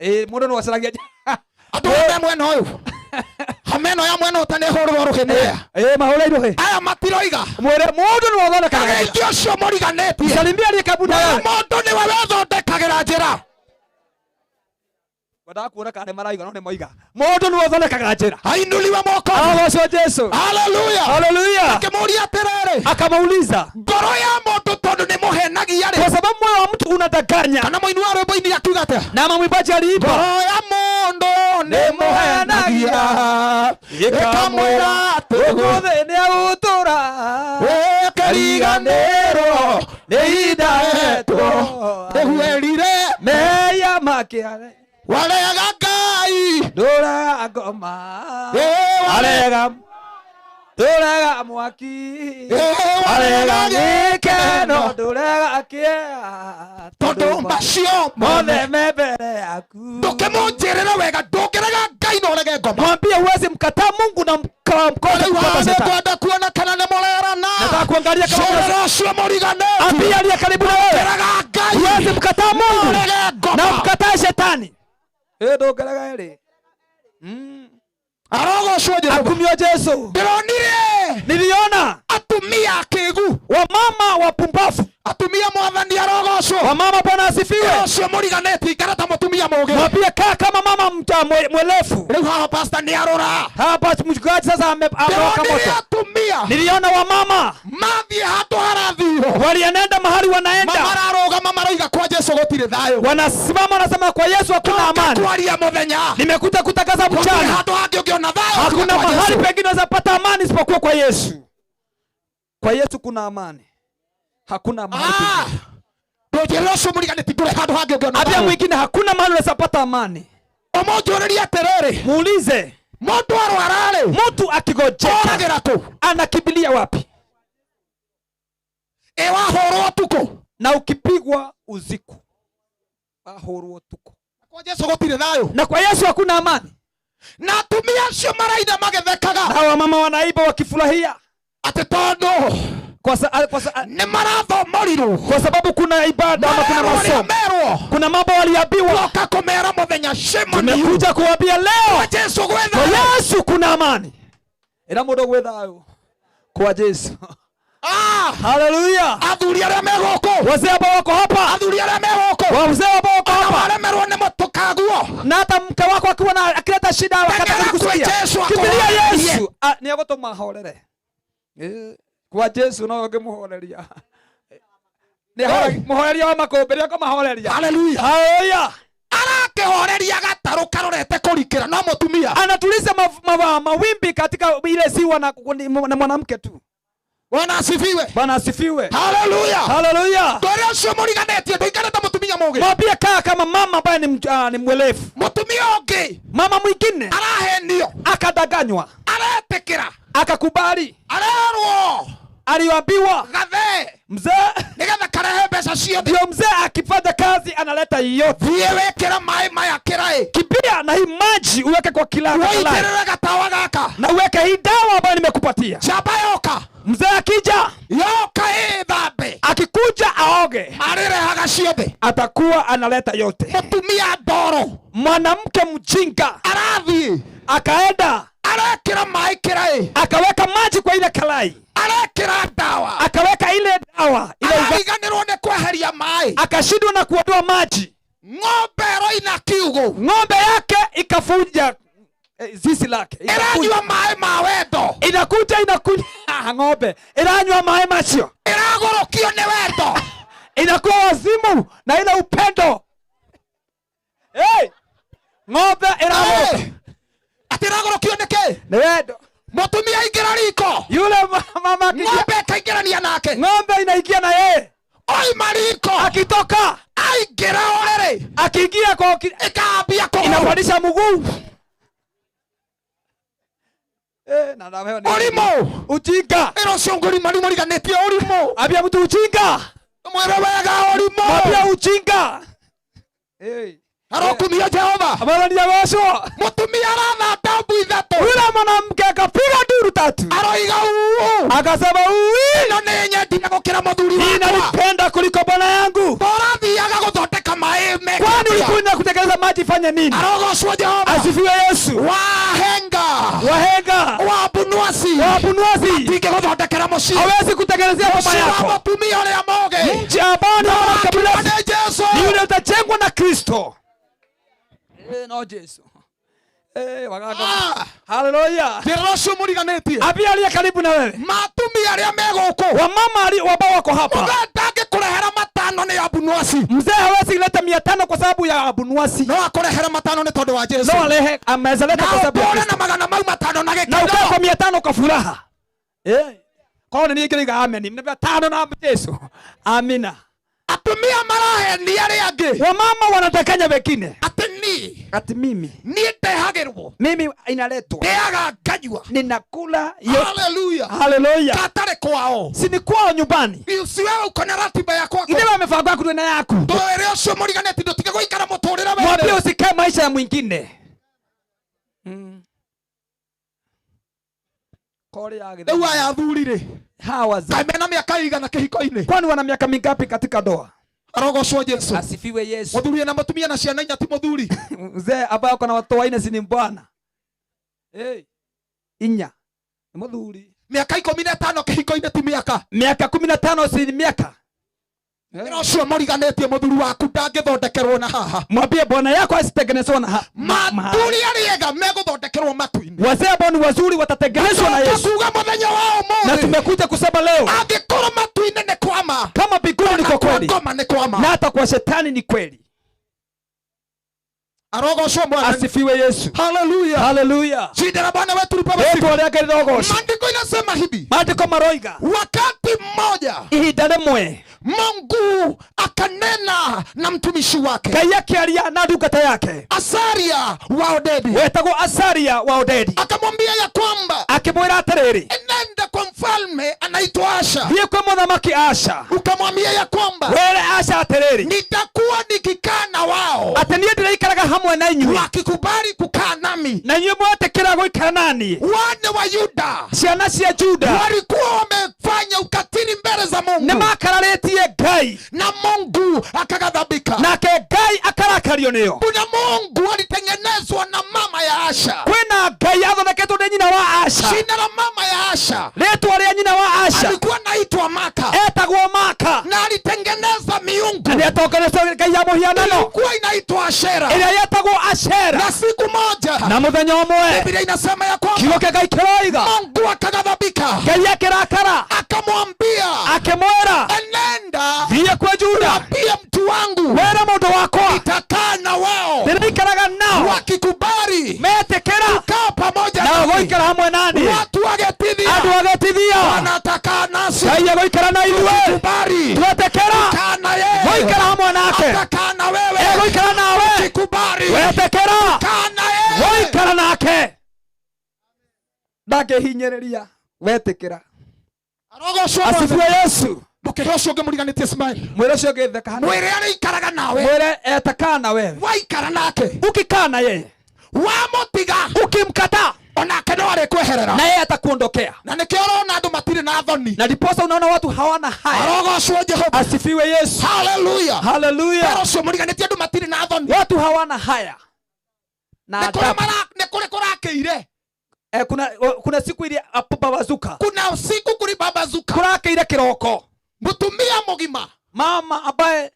Mũndũ nĩwe ũcaragia njĩra. Andũ othe mwena ũyũ hameno ya mwena ũtanĩhũrwo rũhĩ nĩ aya. Mahũre irũhĩ. Aya matiroiga. Mwĩre mũndũ nĩwe ũthondekaga njĩra. Ageithio ũcio mũriganĩtie. Msalimie aliye karibu na wewe. Mũndũ nĩwe wĩthondekagĩra njĩra. Wendaga kuona kana nĩmaraiga no nĩmoiga. Mũndũ nĩwe ũthondekaga njĩra. Ainuliwe moko. Arogocwo Jesu. Haleluya. Haleluya. Akĩmũũria atĩrĩrĩ, Akamuuliza, ngoro ya mũndũ tondũ nĩmũhenagia rĩ, kwa sababu moyo wa mtu unadanganya. Kana mũini wa rwĩmbo-inĩ akiuga atĩa? Na mwimbaji aliimba, Ngoro ya mũndũ nĩmũhenagia ĩkamwĩra atĩ ũmũthĩ nĩagũtũra ĩkĩriganĩrwo nĩ ihinda hetwo nĩguerire meya makĩare warega Ngai ndũrega ngoma warega ndũrega mwaki warega gĩkeno ndũrega kĩeha tondũ macio mothe me mbere yaku. Ndũkĩmũnjĩrĩre wega, ndũngĩrega Ngai na ũrege ngoma. Mwambie huwezi mkataa Mungu na mkose Rĩu kupata haha shetani. nĩngwenda kuona kana nĩmũrerana. Nataka kuangalia kama Cerera ũcio mũriganĩtie. Ambia aliye karibu na wewe. Ndũngĩrega Ngai. Huwezi mkataa Mungu Ũrege ngoma. na mkatae shetani. Ndũngĩrega ĩrĩ. Arogocwo Jehova. Akumio Jesu. Ndĩronire. Niliona atumia akĩgu, wamama wapumbavu. Atumia mwathani arogocwo. Wamama Bwana asifiwe. Ũcio mũriganĩtie ikara ta mũtumia mũũgĩ. Mwambie kaa kama mama mwelefu. Rĩu haha pastor nĩ arora. Hapa mchungaji sasa amewaka Ndĩronire moto. atumia Niliona wamama mathiĩ handũ harathio, walienenda mahali wanaenda, mararũgama maroiga kwa Jesu gũtirĩ thayũ. Wanasimama wanasema kwa Yesu hakuna amani. Kwaria mũthenya. Nimekuja kutangaza Gũtirĩ mchana. handũ hangĩ ũngĩona thayũ Hakuna tiga kwa mahali Jesu. pengine unaweza pata amani isipokuwa kwa Yesu. Kwa Yesu kuna amani. Hakuna mahali pengine. Ndũnjĩrĩre ũcio mũriganĩtie ndũrĩ handũ hangĩ ũngĩona Ambia thayũ. mwingine hakuna mahali unaweza pata amani. Ũmũnjũrĩrie atĩrĩrĩ, Muulize, mũndũ arwara-rĩ, mtu akigojeka oragĩra kũ? Anakimbilia wapi? Ĩ wahũrwo ũtukũ. Na ukipigwa usiku. Wahũrwo ũtukũ. Kwa Jesu gũtirĩ thayũ. Na kwa Yesu hakuna amani. Na atumia acio maraina magĩthekaga. Na wamama wanaiba wakifurahia. Atĩ tondũ nĩ marathomorirwo. Kwa sababu kuna ibada ama kuna Merwo masomo. merwo. Kuna mambo waliambiwa. Toka kumera mũthenya shame on you. Tumekuja kuambia leo. Kwa Jesu gwĩ Kwa thayũ. Yesu kuna amani. Ĩra mũndũ gwĩ thayũ. Kwa Jesu. Haleluya. Athuri arĩa me gũkũ. Wazee ambao wako hapa. Athuri arĩa me gũkũ. Wazee ambao wako Ona hapa. waremerwo nĩ mũtũkaguo. Na hata mke wako akiwa na akileta shida wakati Tengera kwĩ akikusikia. Jesu Kimbilia akũhorerie. Yesu. Nĩ egũtũma ahorere. Kwa Jesu no ũngĩmũhoreria. Nĩ mũhoreria wa makũmbĩ, nĩ ekũmahoreria. Haleluya. Haleluya. Arakĩhoreria gatarũ karorete kũrikĩra no mũtumia. Anatuliza mawimbi katika ile ziwa na mwanamke tu. Bwana asifiwe. Bwana asifiwe. Haleluya. Haleluya. Ndore ũcio mũriganĩtie ndũikare ta mũtumia mũũgĩ. Mwambie kaa kama mama ambaye ni mwelefu. Mũtumia ũngĩ. Mama mwingine arahenio. Akadanganywa. Aretĩkĩra. Akakubali. Arerwo. Aliambiwa. Gathe. Mzee. Nĩgetha karehe mbeca ciothe. Ndio mzee akifanya kazi analeta yote. Thiĩ wĩkĩre maĩ maya kĩraĩ. Kimbia na hii maji uweke kwa kila Ũitĩrĩre gatawa gaka. Na uweke hii dawa ambayo nimekupatia. Njamba yoka. Mzee akija, Yoka ĩthambe. Akikuja aoge. Arĩrehaga Arehaga ciothe. Atakuwa analeta yote. Mutumia ndoro. Mwanamke mjinga arathiĩ akaenda arekĩra maĩ kĩraĩ, akaweka maji kwa ile kalai, arekĩra ndawa, akaweka ile dawa ile arariganĩrwo nĩ kweheria maĩ, akashindwa na kuondoa maji. Ng'ombe ĩroina kiugũ, ng'ombe yake ikafunja zizi lake, ĩranyua maĩ ma wendo, inakuja inakunywa ng'ombe iranywa maĩ macio, ĩragũrũkio nĩ wendo, inakuwa wazimu na ile upendo. Hey! Ng'ombe iragũrũka. Atĩ ĩragũrũkio nĩ kĩ? Nĩ wendo. Mũtumia aingĩra riko, yule mama akiingia, ng'ombe ĩkaingĩrania nake, ng'ombe inaingia na yeye, oima riko, akitoka aingĩra ũrĩrĩ, akiingia kwa ĩkambia kũgũrũ, inapandisha mguu. Na na ni ũrimũ, ujinga. Ĩno ũcio ngũrima nĩmũriganĩtie ũrimũ. Ambia mtu ujinga, mwĩre wega ũrimũ, mwambia ujinga. Arokumia Jehova. Mwathani agocwo. Mũtumia arathata mbu ithatũ. Yule mwanamke akapiga nduru tatu, aroiga uu, akasema ui, ĩno nĩ nyendire gũkĩra mũthuri wakwa, ninalipenda kuliko bwana yangu. Tũrathiaga gũthondeka maĩ meke Kwani atĩa? ulikuwa kutengeneza maji fanye nini? Arogocwo Jehova. Asifiwe Yesu. Wahenga, wahenga wa Bunuasi, wa Bunuasi atingĩgũthondekera mũciĩ, hawezi kutengenezea boma Mũciĩ wa yako. mũtumia ũrĩa mũũgĩ, Mji ambao ni wa kabila nĩ Jesu, ni yule utajengwa na Kristo. No Jesu. Waganga. Haleluya. Ndĩrora ũcio mũriganĩtie. Ambia aliye karibu na wewe. Matumia arĩa me gũkũ. Wamama ambao wako hapa. Mzee ndangĩkũrehera matano nĩ Abunuasi. Mzee hawezi kuleta 500 kwa sababu ya Abunuasi. No akũrehere matano nĩ tondũ wa Jesu. No alehe, ameweza leta kwa sababu ya Na ũkũre Kristo. na magana mau matano na gĩkeno. Na ukae kwa 500 kwa furaha. Kwa nini ningeiga amen? Mna 5 na Jesu. Amina. Atumia marahenia arĩa angĩ. Wamama wanatakanya wengine. Ati ni. Ati mimi. Niĩ ndehagĩrwo. Mimi inaletwa. Ndeaga nganyua. Ninakula yote. Haleluya. Haleluya. Katarĩ kwao. Si ni kwao nyumbani. Si wewe uko na ratiba ya kwako. Ile wewe mĩbango yaku ndwĩ yaku. Ndwĩre ũcio mũriganĩtie ndũtige gũikara mũtũrĩre wene. Mwambie usikae maisha ya mwingine. Kori ya githe. Rĩu aya athuri rĩ. Hawa za. Kaĩ mena mĩaka igana kĩhiko-inĩ? Kwani wana miaka mingapi katika ndoa? Arogocwo Jesu. Asifiwe Yesu. Mũthuri ena mũtumia na ciana inya ti mũthuri. Mzee ambaye ako na watoto wanne si ni bwana. Hey. Inya. Ni mũthuri. Miaka 15 kĩhiko-inĩ ti mĩaka. Miaka 15 si ni miaka. Ĩno ũcio mũriganĩtie mũthuri waku ndangĩthondekerwo na haha. Mwambie bwana yako asitengenezwe na Maturi arĩa ega megũthondekerwo matu-inĩ. Wazee ambao ni wazuri watatengenezwa na Yesu. Tukuga mũthenya wa ũmũthĩ. Na tumekuja kusema leo. Angĩkorwo matu-inĩ nĩ kwama. Kama mbinguni ni kwa kweli. Ngoma nĩ kwama. Na hata kwa shetani ni kweli. Arogocwo Mwathani. Asifiwe Yesu. Haleluya. Haleluya. Jina la Bwana wetu lipewe Yesu sifa. aliye rogocwo. Maandiko inasema hivi. Maandiko maroiga. Wakati mmoja ihinda rĩmwe Mungu akanena na mtumishi wake. Ngai akĩaria na ndungata yake. Asaria wa Odedi. Wetagwo Asaria wa Odedi. Akamwambia ya kwamba akĩmwĩra atĩrĩrĩ, enenda kwa mfalme anaitwa Asha. Thiĩ kwĩ mũthamaki Asha. Ukamwambia ya kwamba wĩre Asha atĩrĩrĩ, nitakuwa nikikaa na wao. Atĩ niĩ ndĩraikaraga hamwe na inyuĩ. Wakikubali kukaa nami. Na inyuĩ mwetĩkĩra gũikara naniĩ. Wana wa Yuda. Ciana cia Juda. Walikuwa wamefanya ukatili mbele za Mungu. Nĩmakararĩtie Ngai. Na Mungu akaghadhabika. Nake Ngai akarakario nĩo. Kuna Mungu alitengenezwa na mama ya Asha. Kwĩna Ngai athondeketwo nĩ nyina wa Asha. Jina la mama ya Asha. Rĩtwa rĩa nyina wa Asha. Alikuwa anaitwa Maka. Etagwo Maka. Na alitengeneza miungu. Na nĩatongoretie Ngai ya mũhianano. Ilikuwa inaitwa Ashera. Ĩrĩa yetagwo Ashera. Na siku moja. Na mũthenya ũmwe. Biblia inasema ya kwamba Kiugo kĩa Ngai kĩroiga. Mungu akaghadhabika. Ngai akĩrakara. Akamwambia. Akĩmwĩra. Enenda. Thiĩ kwĩ Juda. Mwambie mtu wangu. Wĩre mũndũ wakwa. Nitakaa na wao. Ndĩraikaraga nao. Wakikubali. Metĩkĩra. Kukaa pamoja Nao nami. gũikara hamwe nani. Watu wa Gĩtithia. Andũ a Gĩtithia. Wanatakaa nasi. Ngai egũikara na ithuĩ. Tukikubali. Twetĩkĩra. Kukaa na yeye. Gũikara hamwe nake. Atakaa na wewe. Egũikara nawe. Ukikubali. Wetĩkĩra. Kukaa na yeye. Gũikara nake. Ndangĩhinyĩrĩria. Wetĩkĩra. Arogocwo Asifiwe Mwathani. Yesu. Ndũkĩre ũcio ũngĩ mũriganĩtie smile. Mwĩre ũcio ũngĩ theka hanini. Mwĩre arĩikaraga nawe. Mwĩre etakaa na wewe. Waikara nake. Ukikaa na yeye. Wamũtiga. Ukimkataa. Onake no arĩkweherera. Na yeye atakuondokea. Na nĩkĩo ũrona andũ matirĩ na thoni. Na ndiposa unaona watu hawana haya. Arogocwo Jehova. Asifiwe Yesu. Haleluya. Haleluya. Pero ũcio mũriganĩtie andũ matirĩ na thoni. Watu hawana haya na Nĩ kũrĩ adabu. nĩ kũrĩ kũrakĩire. Kuna siku ile apabazuka. Kuna siku kulibabazuka. Kũrakĩire kĩroko. Mũtumia mũgima. Mama ambaye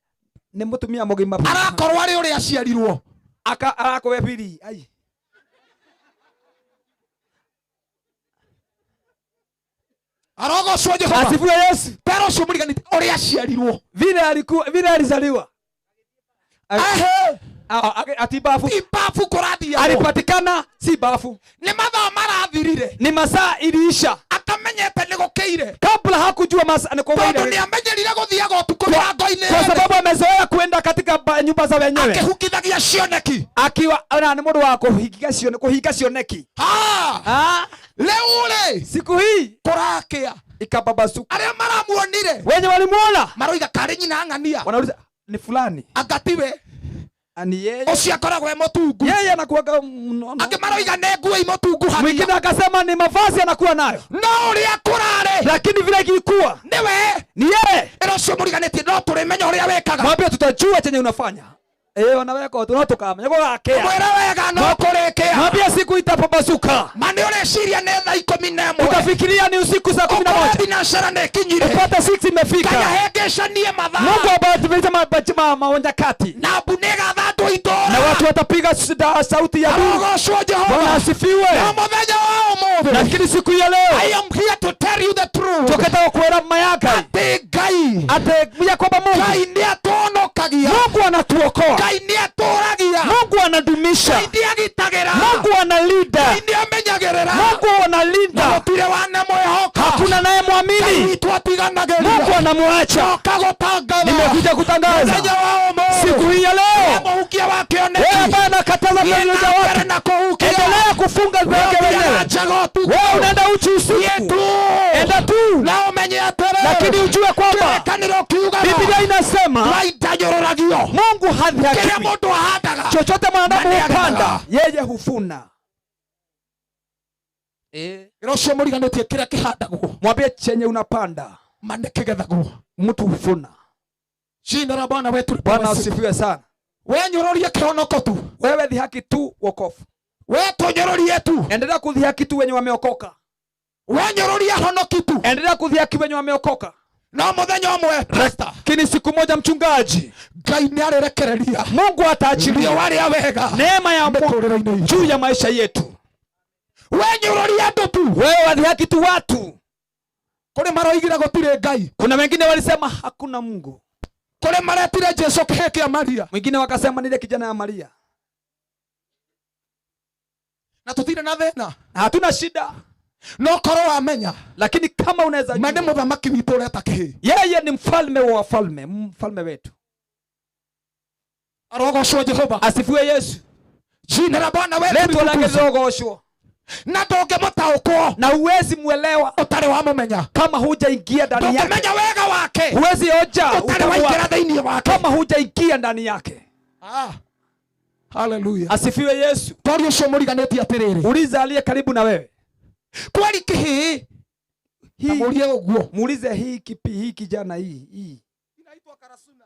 ni mũtumia mũgima. Arakorwo arĩ ũrĩa aciarirwo. Aka arakorwo biri. Ai. Arogocwo Jehova. Asifiwe Yesu. Pero ũcio mũriganĩtie ũrĩa aciarirwo. Vile alikuwa, vile alizaliwa. Ehe. Ati bafu. Ti bafu kũrathiagwo. Alipatikana si bafu. Nĩ mathaa marathirire. Ni masaa iliisha. Atamenyete nĩ gũkĩire. Kabla hakujua masaa ni kwa Tondũ nĩ amenyerire gũthiaga ũtukũ mĩrango-inĩ Kwa yene. sababu amezoea kuenda katika nyumba za wenyewe. Akĩhukithagia cioneki. Akiwa ana ni mũndũ wa kũhinga cioneki, kũhinga cioneki. Rĩu rĩ, siku hii kũrakĩa. Ikababasuka. Arĩa maramuonire. Wenye walimuona. Maroiga karĩ nyina ng'ania. Wanauliza ni fulani. Angatiwe. Ani yeye. Ũcio akoragwo e mũtungu. Yeye anakuwaga mnono. Angĩ maroiga nĩ nguo imũtungu haria. Mwingine akasema ni mavazi anakuwa nayo. No ũrĩa kũrarĩ. Lakini vile ilikuwa. Nĩwe. Ni yeye. Ĩno ũcio mũriganĩtie no tũrĩmenya ũrĩa wĩkaga. Mwambie tutajua chenye unafanya. Wanaweka tu no tukamenya gũgakĩa. Mwĩre wega no kũrĩkĩa. Mwambie siku itapapasuka. Ma nĩ ũreciria nĩ thaa ikũmi na ĩmwe. Utafikiria ni usiku saa 11. Ũkore thinacara nĩ ĩkinyire. Upate 6 imefika. Ngai ahengecanie mathaa. Mungu abadilishe manyakati. Na mbu nĩ ĩgatha andũ a itũũra. Na watu watapiga sauti ya Mungu. Arogocwo Jehova. Bwana asifiwe. Na mũthenya wa ũmũthĩ. Lakini siku ya leo. I am here to tell you the truth. Tuketaka kuera mayaka. Atĩ Ngai. Atĩ ya kwamba Mungu. Ngai nĩ atũhonokagia. Mungu anatuokoa. Ngai nĩ atũragia. Mungu anadumisha. Ngai nĩ agitagĩra. Mungu analinda. Ngai nĩ amenyagĩrĩra. Mungu analinda. Na gũtirĩ wanamwĩhoka. Hakuna naye mwamini. Ngai witũ atiganagĩria. Mungu anamwacha. Ndoka gũtangatha. Nimekuja kutangaza. Mũthenya wa ũmũthĩ. Siku hii ya leo. Wewe mũhukia wa kĩoneki. Wewe ambaye anakataza Thiĩ kunywa na watu. mbere na kũhukia. Endelea kufunga zake Wewe wenyewe. ũthiaga ũtukũ. Wewe unaenda uchi usiku. Thiĩ tu. Enda tu. Na ũmenye atĩrĩ. Lakini ujue kwamba Kĩrĩkanĩro kiugaga. Biblia inasema Ngai ndanyũrũragio. Mungu hadhihakiwi. Kĩrĩa mũndũ ahandaga. Chochote mwanadamu Na nĩ hupanda, agethaga. yeye huvuna. Ĩra ũcio mũriganĩtie kĩrĩa kĩhandagwo. Mwambie chenye unapanda. Ma nĩ kĩgethagwo. Mtu huvuna. Jina la Bwana wetu lipewe Bwana sifa. asifiwe sana. We nyũrũrie kĩhonoko tu. Wewe dhihaki tu wokovu. We tũnyũrũrie tu. Endelea kudhihaki tu wenye wameokoka. We nyũrũrie honoki tu. Endelea kudhihaki wenye wameokoka. No mũthenya ũmwe, pastor. Lakini siku moja mchungaji, Ngai nĩ arĩrekereria. Mungu ataachilia Riũa rĩa wega. neema ya Mungu Mĩtũrĩre-inĩ itũ. juu ya maisha yetu. We nyũrũrie andũ tu. Wewe wadhihaki tu watu. Kũrĩ maroigire gũtirĩ Ngai. Kuna wengine walisema hakuna Mungu. Kũrĩ maretire Jesu kĩhĩ kĩa Maria. Mwingine wakasema nile kijana ya Maria. Na tũtirĩ na thĩna. Na hatuna shida. No korwo wamenya. Lakini kama unaweza Ma nĩ jua. mũthamaki witũ ũreta kĩhĩ. Yeye ni mfalme wa wafalme, mfalme wetu. Arogocwo Jehova. Asifiwe Yesu. Jina la Bwana wetu Leto lake litukuzwe. lirogocwo. Na ndũngĩmũtaũkwo. Na huwezi muelewa ũtarĩ wamũmenya. Kama hujaingia ndani yake. Ndũngĩmenya wega wake. Huwezi oja Ũtarĩ utamu waingĩra wake. thĩinĩ wake. Kama hujaingia ndani yake. Hallelujah. Asifiwe Yesu. Tori ũcio mũriganĩtie atĩrĩrĩ. Uliza aliye karibu na wewe. Kweli kĩhĩ? Hii. Na mũrie ũguo. Muulize hii kipi, hii kijana hii, hii. Inaitwa karasuna.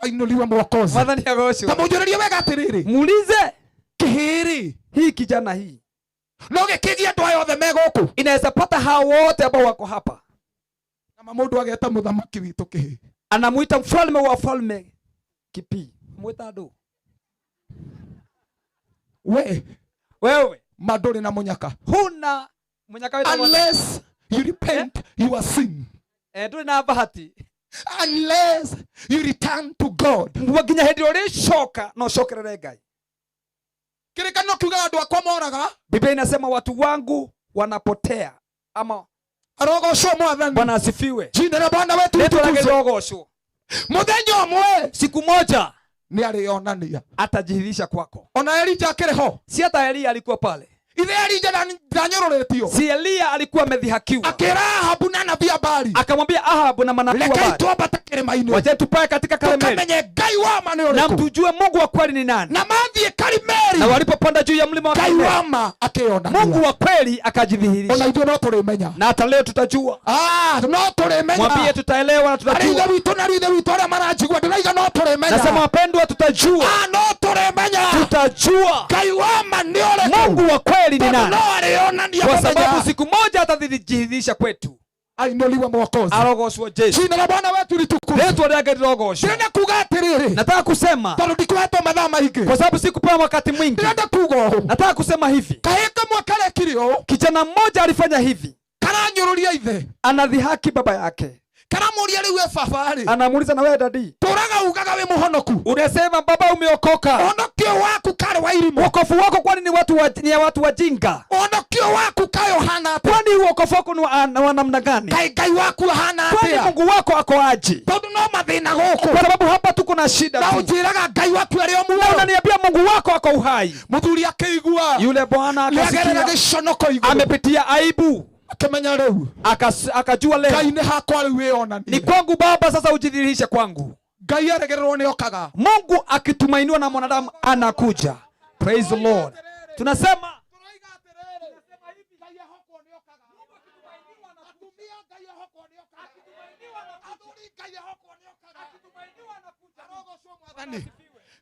Ainuliwe Mwokozi. Mwathani agocwo. Ta mũnjũrĩrie wega atĩrĩrĩ. Muulize kĩhĩ-rĩ. Hii kijana hii. No gĩkĩgie andũ aya othe me gũkũ. Inaweza pata hao wote ambao wako hapa. Na mũndũ ageta mũthamaki witũ kĩhĩ. Anamuita mfalme wa wafalme kipi. Mwita andũ. We. Wewe. Ma ndũrĩ na mũnyaka. Huna mũnyaka wĩtagwo atĩa? Unless you repent your sin. Ndũrĩ na bahati. Unless you return to God. Nginya hĩndĩ ĩrĩa ũrĩcoka na ũcokerere Ngai. Kĩrĩkanĩro kiugaga andũ akwa moraga. Biblia inasema watu wangu wanapotea. Ama arogocwo Mwathani. Bwana asifiwe. Jina la Bwana wetu Rĩtwa lake litukuzwe. lirogocwo. Mũthenya ũmwe, siku moja, nĩ arĩonania. Atajidhihirisha kwako. Ona Elija akĩrĩ ho. Si hata Elia alikuwa pale. Ithe Elija ndanyũrũrĩtio. Si Eliya alikuwa amedhihakiwa? Akĩra Ahabu na anabii a Baali, Akamwambia Ahabu na manabii wa rekei Baali, twambate kĩrĩma-inĩ wacha tupae katika Karmeli tukamenye Ngai wa ma nĩ na ũrĩkũ. mtujue Mungu wa kweli ni nani. Na mathiĩ Karimeli, Na walipopanda juu ya mlima wa Ngai Karmeli, wa ma akĩyonania. Mungu wa kweli Ona akajidhihirisha, ithuĩ no tũrĩmenya. na hata leo tutajua. Ah, no tũrĩmenya. Mwambie tutaelewa na Arĩ ithe tutajua. witũ na ithe witũ arĩa maranjigua ndĩraiga no tũrĩmenya. Nasema wapendwa, tutajua, Ah, no tũrĩmenya. tutajua Ngai wa ma nĩ ũrĩkũ. Mungu wa kweli ni Tondũ nani, no arĩonania kwa mũthenya. sababu siku moja atadhihirisha kwetu. Ainuliwe Mwokozi. Arogocwo Jesu. Jina la Bwana wetu litukuzwe. Rĩtwa rĩake lirogocwo. Ndĩrenda kuga atĩrĩrĩ, Nataka kusema tondũ ndikuhetwo mathaa maingĩ. kwa sababu sikupewa wakati mwingi. Ndĩrenda kuga ũũ, Nataka kusema hivi, kahĩ kamwe karekire ũũ, kijana mmoja alifanya hivi, karanyũrũria ithe, anadhihaki baba yake, karamũria rĩu we baba-rĩ, anamuuliza na wewe dadi, tũraga ugaga wĩ mũhonoku, unasema baba umeokoka, ũhonokio waku karĩ wa irimũ, wokovu wako kwani ni watu wa, ni ya watu wajinga? ũhonokio waku kaĩ ũhana atĩa, Kwani uokovu wako ni wa namna gani? kaĩ Ngai waku ahana Kwani atĩa, Mungu wako ako aje? tondũ no mathĩna gũkũ, Kwa sababu hapa tuko na shida na tu, ũnjĩraga Ngai waku arĩ o na muoyo. unaniambia Mungu wako ako uhai. Mũthuri akĩigua Yule bwana nĩagerera akasikia, gĩconoko igũrũ, amepitia aibu, akĩmenya rĩu akajua leo Ngai nĩ hakwa rĩu ni wĩyonanie. kwangu Baba, sasa ujidhihirishe kwangu. Ngai aregererwo nĩ okaga. Mungu akitumainiwa na mwanadamu anakuja. Praise the Lord. Tunasema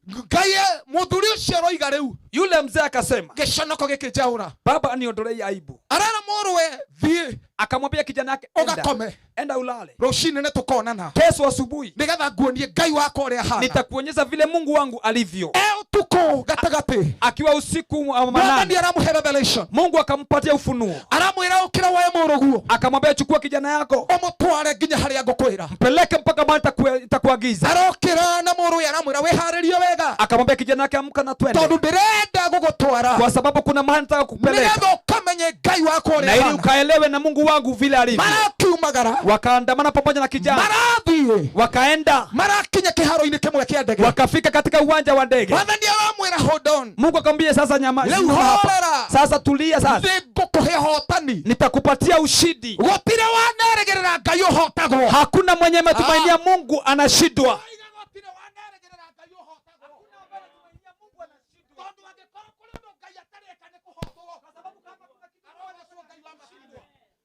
Ngai mũthuri ũcio aroiga rĩu yule mzee akasema, gĩconoko gĩkĩnjaũra, baba niondolei aibu. Arera mũrũwe thiĩ Akamwambia kijana yake, enda, ũgakome, enda ulale, rũcinĩ nĩ tũkonana kesho asubuhi nĩgetha nguonie Ngai wakwa ũrĩa ahana. nitakuonyesha vile Mungu wangu alivyo. E ũtukũ gatagatĩ, Akiwa usiku wa Mwathani manane, aramũhe revelation, Mungu akampatia ufunuo, aramwĩra ũkĩra woe mũrũguo akamwambia chukua kijana yako ũmũtware nginya harĩa ngũkwĩra. mpeleke mpaka mahali nitakuagiza. Arokĩra na mũrũwe aramwĩra wĩharĩrie wega, Akamwambia kijana yake, amka na twende, tondũ ndĩrenda gũgũtwara kwa sababu kuna mahali nataka kukupeleka nĩgetha ũkamenye Ngai wakwa ũrĩa na ili ahana. ukaelewe na Mungu wangu vile alivyo. Marakiumagara, Wakaandamana pamoja na kijana, marathiĩ, wakaenda marakinya kĩharo-inĩ kĩmwe kĩa ndege. wakafika katika uwanja wa ndege. Mwathani aramwĩra hold on, Mungu akamwambia sasa, nyama Leo simama hapa. horera. Sasa tulia sasa, nĩngũkũhe hotani. nitakupatia ushindi. Gũtirĩ wanerĩgĩrĩra Ngai ũhotagwo. Hakuna mwenye ametumainia Mungu anashindwa.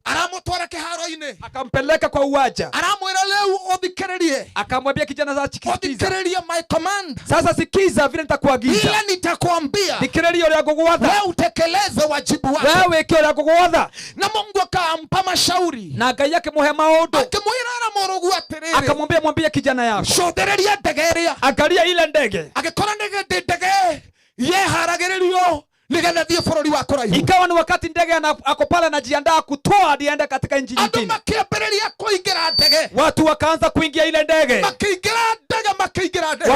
Aramũtwara kĩharo-inĩ, Akampeleka kwa uwanja, aramwĩra rĩu ũthikĩrĩrie, akamwambia kijana, sasa sikiza, ũthikĩrĩrie my command, sasa sikiza vile nitakuagiza, ile nitakwambia, thikĩrĩria ũrĩa ngũgwatha, we utekeleze wajibu wako. wewe wĩke ũrĩa ngũgwatha. Na Mungu akampa mashauri, Na Ngai akĩmũhe maũndũ, akĩmwĩra ara mũrũguo atĩrĩrĩ, akamwambia, mwambie kijana yako, cũthĩrĩria ndege ĩrĩa. angalia ile ndege. Agĩkora nĩ hĩndĩ ndege yeharagĩrĩrio nĩgetha thiĩ bũrũri wa kũraihu. Ikawa ni wakati ndege ako pale anajiandaa kutoa hadi aende katika nchi Andũ nyingine. makĩambĩrĩria kũingĩra ndege, Watu wakaanza kuingia ile ndege, makĩingĩra ndege, makĩingĩra ndege.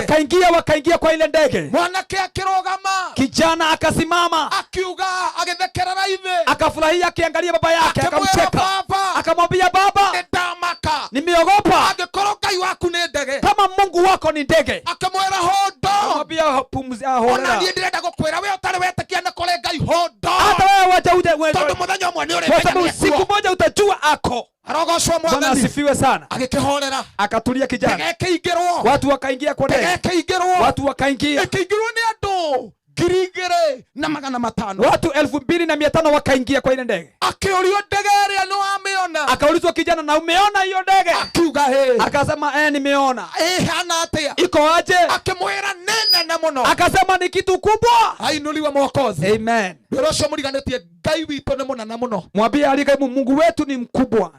wakaingia kwa ile ndege. Mwanake akĩrũgama, Kijana akasimama, akiuga, agĩthekerera ithe, akafurahia akiangalia baba yake, akĩmwĩra akamcheka, baba, akamwambia baba, nĩndamaka, nimeogopa angĩkorwo Ngai waku nĩ ndege. kama Mungu wako ni ndege. Akĩmwĩra hold on, Akamwambia pumzi, ona horera, niĩ ndĩrenda gũkwĩra we ũtarĩ wetĩkia nĩ kũrĩ Ngai, hold on, hata wewe wacha uje, tondũ mũthenya ũmwe nĩ kwa sababu ũrĩmenya siku nĩekuo. moja utajua ako. Arogocwo Bwana Mwathani. asifiwe sana. Agĩkĩhorera, Akatulia kijana, ndege ĩkĩingĩrwo, watu wakaingia kwa ndege ndege, ĩkĩingĩrwo, watu wakaingia, ĩkĩingĩrwo nĩ andũ 2500. watu 2500 wakaingia kwa ile ndege. Akĩũrio ndege ĩrĩa nĩ wamĩona? Akaulizwa kijana, na umeona hiyo ndege? Akiuga hĩ. Akasema nimeona. Ĩhana atĩa? Iko aje? Akĩmwĩra nĩ nene mũno. Akasema ni kitu kubwa. Ainuliwe Mwokozi. Amen. Wĩra ũcio mũriganĩtie, Ngai witũ nĩ mũnene mũno. Mwambie aliye karibu, Mungu wetu ni mkubwa.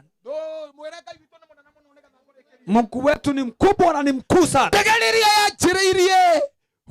Mungu wetu ni mkubwa na ni mkuu sana. Ndege rĩrĩa yanjĩrĩirie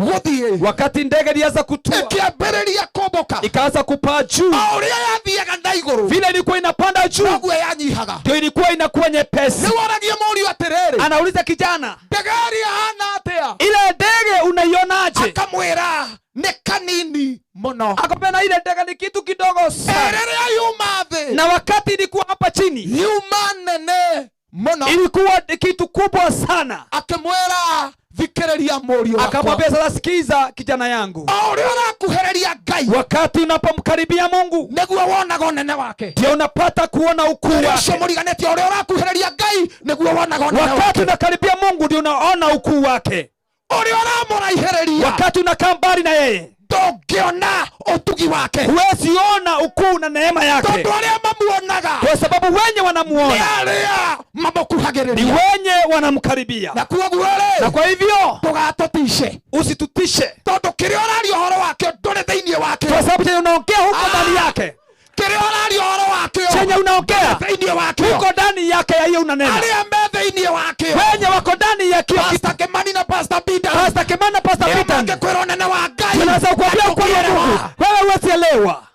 gũthiĩ, Wakati ndege ilianza kutua, ĩkĩambĩrĩria kũmbũka, ikaanza kupaa juu, o ũrĩa yathiaga na igũrũ, vile ilikuwa inapanda juu, noguo yanyihaga. ndio ilikuwa inakuwa nyepesi. Nĩ woragia mũriũ atĩrĩrĩ, Anauliza kijana, ndege ĩrĩa ĩhana atĩa? ile ndege unaionaje? Akamwĩra nĩ kanini mũno. Akamwambia na ile ndege ni kitu kidogo sana. Rĩrĩa yuma thĩ, Na wakati ilikuwa hapa chini, yuma nene mũno. ilikuwa ni kitu kubwa sana. Akĩmwĩra Thikĩrĩria mũriũ wakwa. Akamwambia, sasa sikiza kijana yangu, O ũrĩa ũrakuhĩrĩria Ngai, wakati unapomkaribia Mungu nĩguo wonaga ũnene wake. Ndio unapata kuona ukuu Ũrĩa wake. ũcio mũriganĩtie, ũrĩa ũrakuhĩrĩria Ngai nĩguo wonaga ũnene Wakati wake. unakaribia Mungu ndio unaona ukuu wake. Ũrĩa ũramũraihĩrĩria, Wakati unakaa mbali na yeye, ndũngĩona ũtugi wake. Huwezi ona ukuu na neema yake, Tondũ arĩa mamuonaga kwa sababu wenye wanamuona nĩ arĩa mamũkuhagĩrĩria, ni wenye wanamkaribia. Na kuoguo rĩ, Na kwa hivyo ndũgatũtice, usitutishe, tondũ kĩrĩa ũraria ũhoro wakĩo ndũrĩ thĩinĩ wakĩo, kwa sababu chenye unaongea huko ndani yake, kĩrĩa ũraria ũhoro wakĩo chenye unaongea thĩinĩ wakĩo huko ndani yake ya hiyo unanena, arĩa me thĩinĩ wakĩo, wenye wako ndani ya kio Pastor Kimani na Pastor Peter, Pastor Kimani na Pastor nĩo Peter mangĩkwĩra ũnene wa Ngai, tunaweza kuambia ukweli wa Mungu, ndũngĩelewa. wewe huwezi elewa,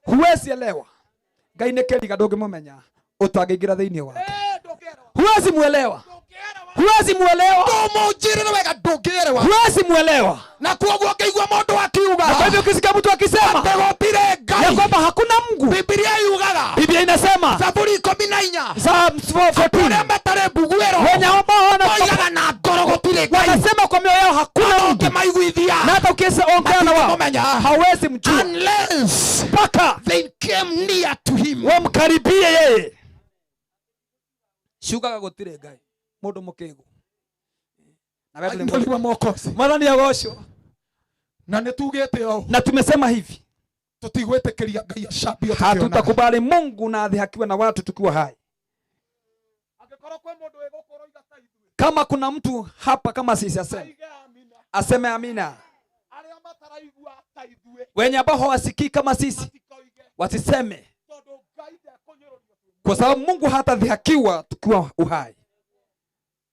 huwezi elewa. Ngai nĩ kĩriga ndũngĩmũmenya ũtangĩingĩra thĩinĩ wake, huwezi muelewa, huwezi muelewa, ndũmũnjĩrĩre wega, ndũngĩelewa, huwezi muelewa. Na kuoguo ngĩigua mũndũ akiuga, Na kwa hivyo ukisikia mtu akisema atĩ gũtirĩ Ngai, ya kwamba hakuna Mungu, Biblia yugaga, Biblia inasema Zaburi 14 Psalms 4:14, arĩa matarĩ mbuguĩro wenye ambao hawana moigaga na ngoro gũtirĩ Ngai, wanasema kwa mioyo yao hakuna Mungu, ũngĩmaiguithia na hata ukiongea na wao matingĩmũmenya hawezi mjua unless mpaka they came near to him, wamkaribie yeye. Ciugaga gũtirĩ Ngai, mũndũ mũkĩgu. Na wewe tũrĩ Ainũliwe Mwokozi. Mwathani agocwo. Na nĩ tugĩte ũũ, Na tumesema hivi, tũtigwĩtĩkĩria Ngai acambio tũkĩonaga. Hatutakubali Mungu na adhihakiwe na watu tukiwa hai. Kama kuna mtu hapa kama sisi aseme, aseme amina. Wenye ambao hawasikii kama sisi wasiseme, kwa sababu Mungu hatadhihakiwa tukiwa uhai.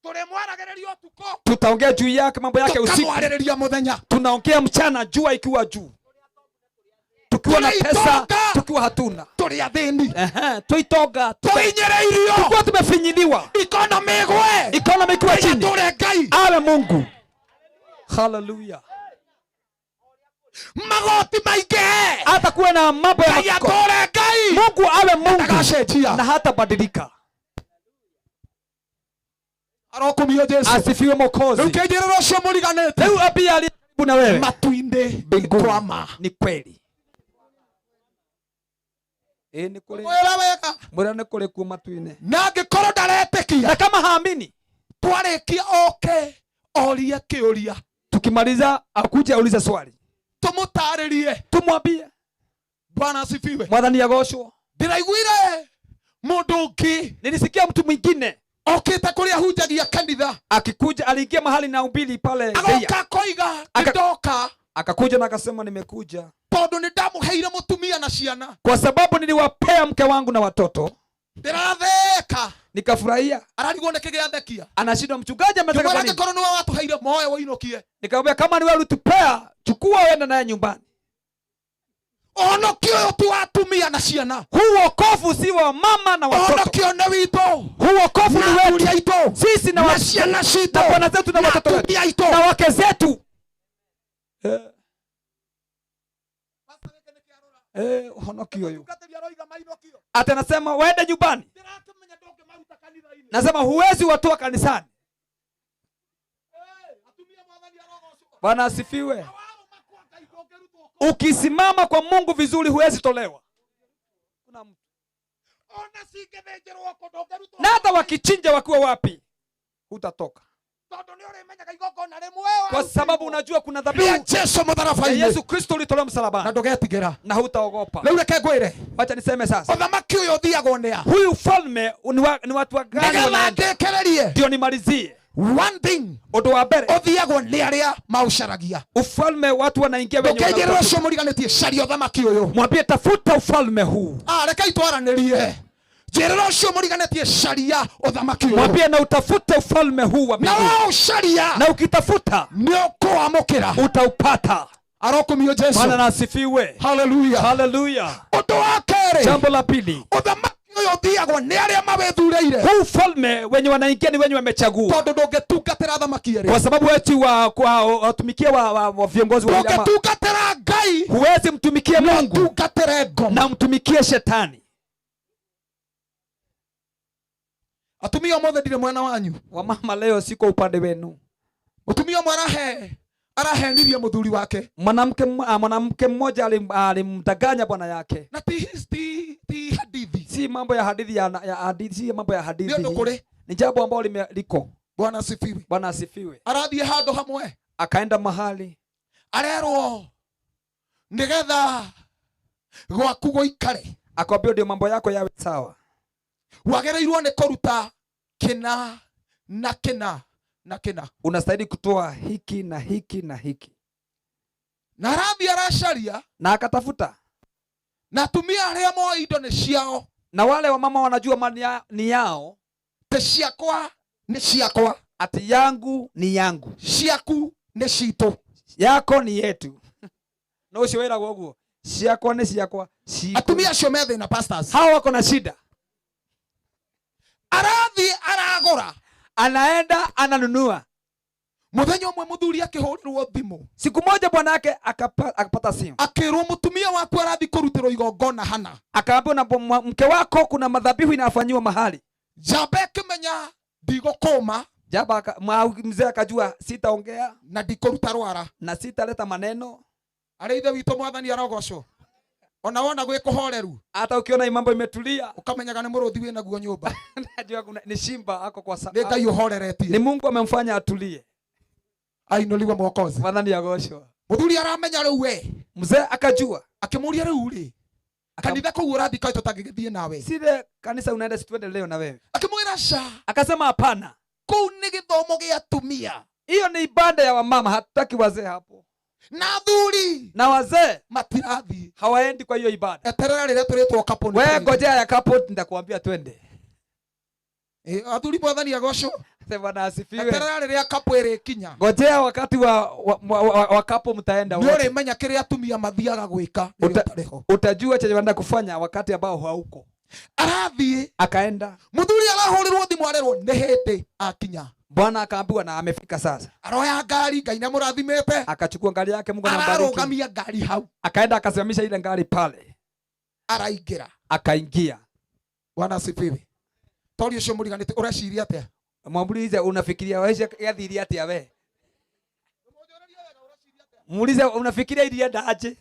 Tũrĩmwaragĩrĩria ũtukũ, Tutaongea juu yake mambo yake usiku, tũkamwarĩrĩria mũthenya, tunaongea mchana jua ikiwa juu, tukiwa na pesa, Tuliitonga. tukiwa hatuna, tũrĩ athĩni, tuitonga, tũhinyĩrĩirio, tukiwa tumefinyiliwa, ikonomi ĩgwe, ikonomi ikiwa Ngai chini, atũre Ngai. awe Mungu. Haleluya. Magoti maingĩhe, hata kuwe na mambo ya Ngai atũre Ngai. Mungu awe Mungu Ndagacenjia. na hatabadilika. Arokumio Jesu. Asifiwe Mwokozi. Rĩu kĩnjĩrĩra ũcio mũriganĩte, Rĩu ambia aliye karibu na wewe, matu-inĩ mbinguni kwama. Ni kweli. Nĩ kũrĩ. Mwĩra wega. Mwĩra nĩ kũrĩ kuo matu-inĩ. Na angĩkorwo ndaretĩkia, na kama haamini, twarĩkia oke orie kĩũria, tukimaliza akuje aulize swali, tũmũtarĩrie, tumwambie. Bwana asifiwe. Mwathani agocwo. Ndĩraiguire mũndũ ũngĩ, nilisikia mtu mwingine okĩte kũrĩa hunjagia kanitha, akikuja, aliingia mahali na ubili pale agoka Deia. akoiga nĩndoka, Akakuja na akasema nimekuja tondũ nĩndamũheire mũtumia na ciana, kwa sababu niliwapea mke wangu na watoto, ndĩratheka, nikafurahia. Ararigwo nĩkĩ gĩathekia, anashindwa mchungaji ametaka Ngĩmwĩra kwa nini? angĩkorwo nĩwe watũheire moyo wũinũkie. Nikamwambia kama ni wewe ulitupea, chukua uende naye nyumbani. Ũhonokio ũyũ ti wa atumia na ciana. Huu wokovu si wa mama na watoto. Ũhonokio nĩ witũ. Huu wokovu ni Na wetu. athuri aitũ. Sisi na Na wa- ciana citũ. na bwana zetu na Na watoto wetu. atumia aitũ. Na wake zetu. Ũhonokio ũyũ. Ati anasema waende nyumbani. Nasema huwezi watoa kanisani. Bwana asifiwe. Ukisimama kwa Mungu vizuri huwezi tolewa. Kuna mtu. Na hata wakichinja wakiwa wapi, hutatoka. Kwa sababu unajua kuna dhabihu ya Yesu mũtharaba-inĩ. ya Yesu Kristo ulitolewa msalabani. Na ndũgetigĩra. Na hutaogopa. Rĩu reke ngwĩre. Wacha niseme sasa. Ũthamaki ũyũ ũthiagwo nĩ a? Huyu ufalme ni watu wa gani Nĩgetha wanaenda? ndĩkĩrĩrie. Ndio nimalizie. One thing. Ũndũ wa mbere. Ũthiagwo nĩ arĩa maũcaragia. Ufalme watu wanaingia wenye Ndũkĩnjĩrĩra wanatafuta. ũcio mũriganĩtie, caria ũthamaki ũyũ. Mwambie tafuta ufalme huu. Reke itwaranĩrie. Njĩrĩra ũcio mũriganĩtie, caria ũthamaki ũyũ. Mwambie na utafute ufalme huu wa Na mbinguni. waũcaria, Na ukitafuta, nĩũkũwamũkĩra. Utaupata. Arokumio Jesu. Bwana na asifiwe. Hallelujah. Hallelujah. Ũndũ wa kerĩ, Jambo la pili, ũthamaki ũyũ ũthiagwo nĩ arĩa mawĩthurĩire. Huu ufalme wenye wanaingia ni wenye wamechagua. Tondũ ndũngĩtungatĩra athamaki erĩ. Kwa sababu eti wa, kwa, watumikie wa, wa, wa viongozi wa jamaa. Ndũngĩtungatĩra Ngai, Huwezi mtumikie Mungu tungatĩre ngoma. na mtumikie shetani. Atumia omothe ndirĩ mwena wanyu. Wamama leo siko upande wenu. Mutumia ũmwe arahenirie muthuri wake. Mwanamke mmoja alimdanganya bwana yake. Na ti hadithi. Si mambo ya hadithi ya hadithi, si mambo ya hadithi. Ndio kuri. Ni jambo ambalo liko. Bwana asifiwe. Bwana asifiwe. Arathie handu hamwe. Akaenda mahali. Arerwo nigetha gwaku guikare. Akwambia ndio mambo yako yawe sawa. Wagereirwo ni kuruta kina na kina na kina. Unastahili kutoa hiki na hiki na hiki. Na arathi aracaria. Na akatafuta. Na atumia aria moe indo ni ciao. Na wale wa mama wanajua mali ni yao. Te ciakwa ni ciakwa. Ati yangu ni yangu. Ciaku ni citu. Yako ni yetu. Na ucio wĩragwo ũguo. Ciakwa ni ciakwa. Atumia acio me thĩna pastors. Hao wako na shida. Arathi aragora. Anaenda ananunua. Muthenya umwe muthuri akihurirwo thimu. Siku moja bwana yake akapata simu. Akirwo mutumia waku arathi kurutirwo igongona hana. Akaambiwa na mke wako kuna madhabihu inafanywa mahali. Jamba akimenya ndigukuma. Jamba mzee akajua sitaongea na ndikuruta rwara na sitaleta maneno. Ari ithe witũ mwathani arogocwo. Ona wona gwĩ kũhoreru. Hata ukiona mambo imetulia ukamenyaga nĩ mũrũthi wĩ naguo nyũmba. Najua kuna ni shimba ako kwa sababu. Nĩ Ngai ũhoreretie. Ni Mungu amemfanya atulie. Ainuliwe Mwokozi. Mwathani agocwo. Mũthuri aramenya rĩu we. Mzee akajua. Akĩmũria rĩu rĩ. Kanitha kũu ũrathiĩ kaĩ tũtangĩgĩthiĩ nawe. Sile kanisa unaenda si tuende leo na wewe. Akĩmwĩra ca. Akasema hapana. Kũu nĩ gĩthomo gĩa atumia. Hiyo ni ibada ya wamama, hatutaki wazee hapo. Na athuri na wazee matirathi hawaendi kwa hiyo ibada. Eterera rĩrĩa tũrĩtwo couple. Wewe ngojea ya couple nitakwambia twende. Athuri mwathani agocwo. Bwana asifiwe. Eterera rĩrĩa couple ĩrĩkinya. Ngojea wakati wa couple mtaenda wote. Nĩũrĩmenya kĩrĩa atumia mathiaga gwĩka. Utajua chenye wanaenda kufanya wakati ambao hauko. Arathiĩ akaenda. Muthuri arahũrĩrwo thimũ arerwo nĩ hĩndĩ akinya. Bwana akaambiwa na amefika sasa. Aroya ngari Ngai nĩamũrathimĩte. Akachukua ngari yake Mungu anambariki. Ararũgamia ngari hau. Akaenda akasimamisha ile ngari pale. Araingĩra. Akaingia. Bwana asifiwe. Tori ũcio mũriganĩte ũreciria atĩa? Mwamulize unafikiria wewe yathirie atĩa we? Muulize unafikiria ilienda aje?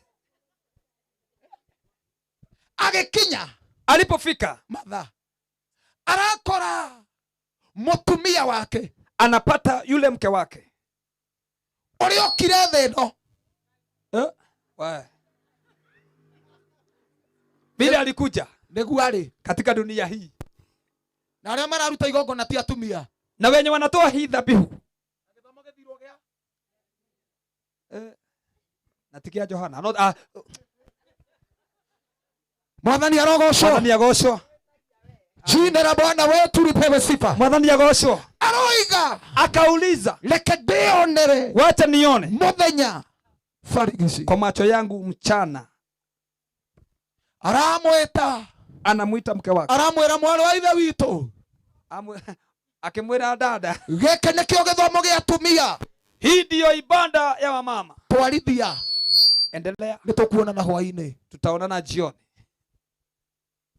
Agĩkinya. Alipofika matha arakora mutumia wake. Anapata yule mke wake. Ũrĩa okire thĩ ĩno. Vile alikuja nĩguo arĩ katika dunia hii. Na arĩa mararuta igongona ti atumia. Na wenye wanatoa hii dhabihu. Natikia Johana. Mwathani arogocwo. Mwathani agocwo. Jina la Bwana wetu lipewe sifa. Mwathani agocwo. Aroiga. Akauliza, reke ndionere. Wacha nione. Muthenya farigisi. Kwa macho yangu mchana. Aramwita. Anamuita mke wake. Aramwira mwarĩ wa ithe witũ. Akimwira dada. Gĩkĩ nĩkĩo gĩthomo gĩa atumia. Hii ndio ibada ya wamama. Twarithia. Endelea. Nĩtũkuonana hwaĩ-inĩ. Tutaonana jioni.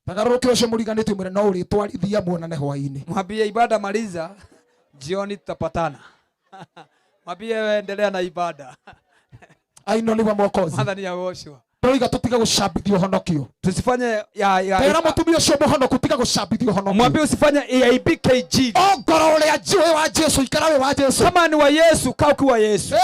Tagarũrũkĩra ũcio mũriganĩtie mwĩre no ũrĩtwarithia muonane hwaĩ-inĩ. Mwambie ibada maliza, jioni tutapatana. Mwambie wewe endelea na ibada. Ainuliwe Mwokozi. Mwathani agocwo. Tũroiga tũtige gũcambithia ũhonokio. Tusifanye ya Tera mũtumia ũcio mũhonoku tiga gũcambithia ũhonokio. Mwambie usifanye AIBKG. Ongorwo ũrĩa njũĩ wa Jesu ikara wĩ wa Jesu. Kama ni wa Yesu kaa ukiwa Yesu.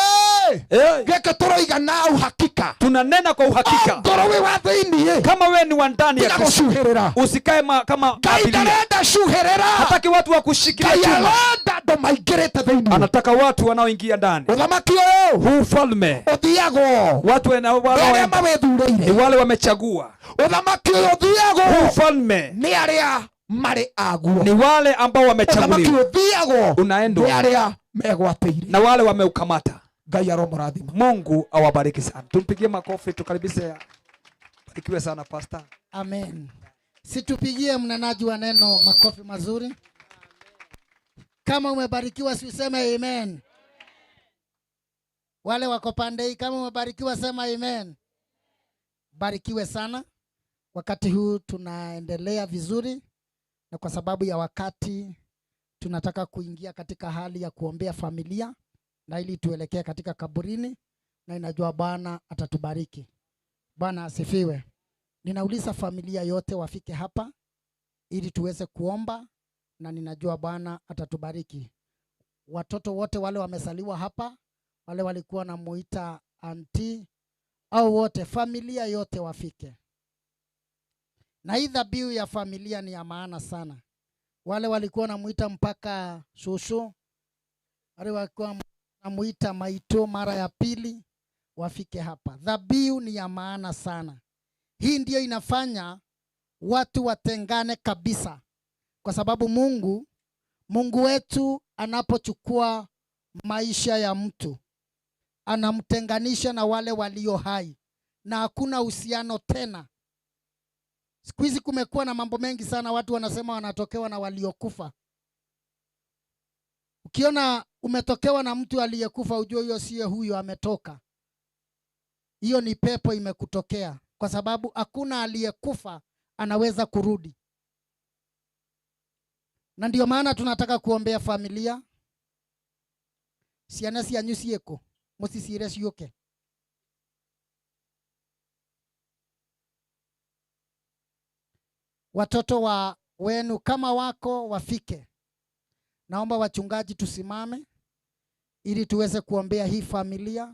Gĩkĩ tũroiga na uhakika. Tunanena kwa uhakika. Ongorwo wĩ wa thĩinĩ. Kama wewe ni wa ndani ya Tiga Kristo. gũcuhĩrĩra. Usikae kama Ngai abiria. ndarenda cuhĩrĩra. Hataki watu wa kushikilia Ngai chuma. arenda andũ maingĩrĩte thĩinĩ. Anataka watu wanaoingia ndani. Ũthamaki ũyũ. Huu ufalme. Ũthiagwo. Watu Arĩa mawĩthurĩire. Ni wale wamechagua. Ũthamaki ũyũ ũthiagwo. Huu ufalme. Nĩ arĩa marĩ aguo. Ni wale ambao wamechaguliwa. Ũthamaki ũthiagwo. Unaendwa. Nĩ arĩa megwatĩire. Na wale wameukamata. Ngai aromũrathima. Mungu awabariki sana. Tumpigie makofi tukaribishe. Barikiwe sana pastor. Amen. Situpigie mnenaji wa neno makofi mazuri. Kama umebarikiwa si useme amen. Wale wako pande hii kama umebarikiwa sema amen. Barikiwe sana. Wakati huu tunaendelea vizuri, na kwa sababu ya wakati tunataka kuingia katika hali ya kuombea familia. na ili tuelekee katika kaburini, na inajua Bwana atatubariki. Bwana asifiwe. Ninauliza familia yote wafike hapa ili tuweze kuomba, na ninajua Bwana atatubariki. Watoto wote wale wamesaliwa hapa, wale walikuwa namuita anti, au wote, familia yote wafike. Na hii dhabihu ya familia ni ya maana sana. Wale walikuwa namuita mpaka shushu, wale walikuwa namuita maito mara ya pili, wafike hapa. Dhabihu ni ya maana sana. Hii ndiyo inafanya watu watengane kabisa, kwa sababu Mungu wetu anapochukua maisha ya mtu anamtenganisha na wale walio hai, na hakuna uhusiano tena. Siku hizi kumekuwa na mambo mengi sana, watu wanasema wanatokewa na waliokufa. Ukiona umetokewa na mtu aliyekufa, ujue huyo siye huyo ametoka. Hiyo ni pepo imekutokea, kwa sababu hakuna aliyekufa anaweza kurudi. Na ndio maana tunataka kuombea familia. Ciana cianyu ciĩkũ? Mũciciĩre ciũke. Watoto wa wenu kama wako wafike. Naomba wachungaji tusimame ili tuweze kuombea hii familia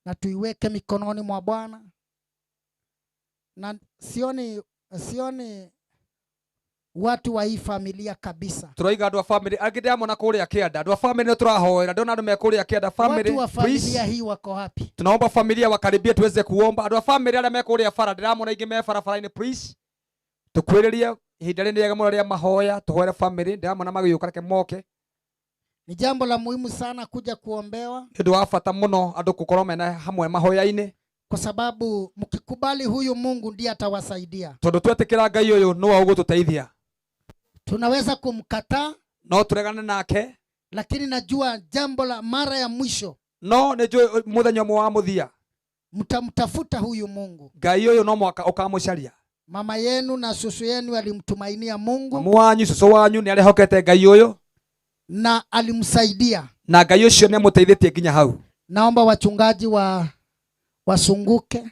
na tuiweke mikononi mwa Bwana. Na sioni watu wa hii familia kabisa. Turaiga andu a family angĩ ndĩramona kũrĩa kĩanda. Andu a family nĩ tũrahoera, ndĩrona andũ me kũrĩa kĩanda. Family, Watu wa familia please. hii wako wapi? Tunaomba familia wakaribie tuweze kuomba. Andu a family arĩa me kũrĩa bara, ndĩramona aingĩ me barabara-inĩ, please. Tukwĩrĩrie ihinda rĩrĩ nĩ rĩega mũno rĩa mahoya, tũhoere family, ndĩramona magĩũka, reke moke. Ni jambo la muhimu sana kuja kuombewa. Nĩ ũndũ wa bata mũno andũ gũkorwo mena hamwe mahoya-inĩ. Kwa sababu mkikubali huyu Mungu ndiye atawasaidia. Tondũ twetĩkĩra Ngai ũyũ nĩwe ũgũtũteithia. Tunaweza kumkataa, no turegane nake, lakini najua jambo la mara ya mwisho, no nĩnjũĩ mũthenya ũmwe wa mũthia mtamtafuta huyu Mungu. Ngai ũyũ no mwaka ũkamũcaria. Mama yenu na susu yenu alimtumainia Mungu. Mamu wanyu, susu wanyu nĩ arehokete Ngai ũyũ na alimsaidia, na Ngai ũcio nĩ amũteithĩtie nginya hau. Naomba wachungaji wasunguke,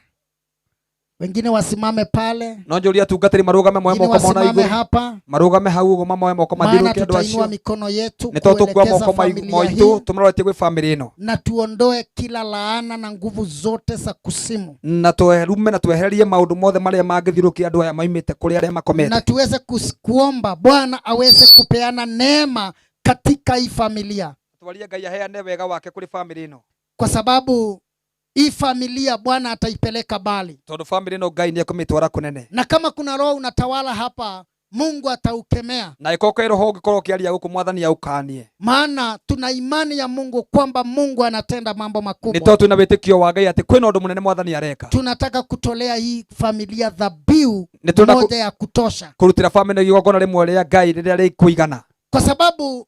wengine wasimame pale, no njũrie atungatĩri marũgame moe wengine moko mona wasimame igũrũ, hapa, marũgame hau ũguo mamoe moko maana mathiũrũrũke andũ tutainua acio. mikono yetu Nĩ tondũ tũkuoya kuelekeza moko familia maitũ hii, tũmaroretie gwĩ family ĩno, na tuondoe kila laana na nguvu zote za kusimu, na twerume na twehererie maũndũ mothe marĩa mangĩthiũrũrũkia andũ aya maumĩte kũrĩ arĩa makomete, na tuweze kuomba Bwana aweze kupeana neema katika hii familia, twarie Ngai aheane wega wake kũrĩ family ĩno, kwa sababu hii familia Bwana ataipeleka mbali. Tondũ family ĩno Ngai nĩekũmĩtwara kũnene. Na kama kuna roho unatawala hapa, Mungu ataukemea. Na ĩkorwo kwĩ roho ũngĩkorwo ũkĩaria gũkũ, Mwathani aũkanie. Maana tuna imani ya Mungu kwamba Mungu anatenda mambo makubwa. Nĩ tondũ twĩna wĩtĩkio wa Ngai atĩ kwĩna ũndũ mũnene Mwathani areka. Tunataka kutolea hii familia dhabihu Nĩ tũrenda moja ya kutosha, kũrutĩra family igongona rĩmwe rĩa Ngai rĩrĩa rĩkũigana, kwa sababu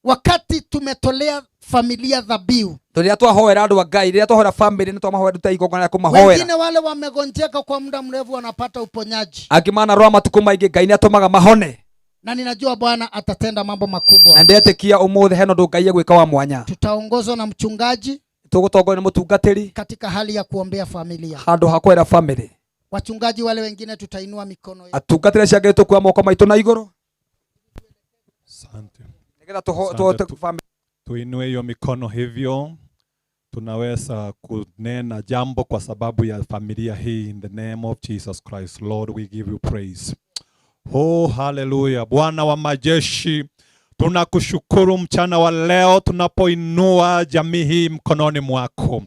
wakati tumetolea familia dhabihu, rĩrĩa twahoera andũ a Ngai, rĩrĩa twahoera family, nĩ twamahoera ruta igongona rĩa kũmahoera. Wengine wale wamegonjeka kwa muda mrefu wanapata uponyaji, Angĩ manarwara matukũ maingĩ, Ngai nĩ atũmaga mahone, na ninajua Bwana atatenda mambo makubwa. Na ndetĩkia ũmũthĩ hena ũndũ Ngai egwĩka wa mwanya. Tutaongozwa na mchungaji Tũgũtongorio nĩ mũtungatĩri katika hali ya kuombea familia. handũ ha kũhoera family. Wachungaji wale wengine tutainua mikono yetu. Atungatĩri acio angĩ tũkuoya moko maitũ na igũrũ. Asante. Nĩgetha Asante, tũhote family. Tuinue hiyo mikono hivyo, tunaweza kunena jambo kwa sababu ya familia hii. In the name of Jesus Christ, Lord, we give you praise. Oh, hallelujah. Bwana wa majeshi, tunakushukuru mchana wa leo tunapoinua jamii hii mkononi mwako.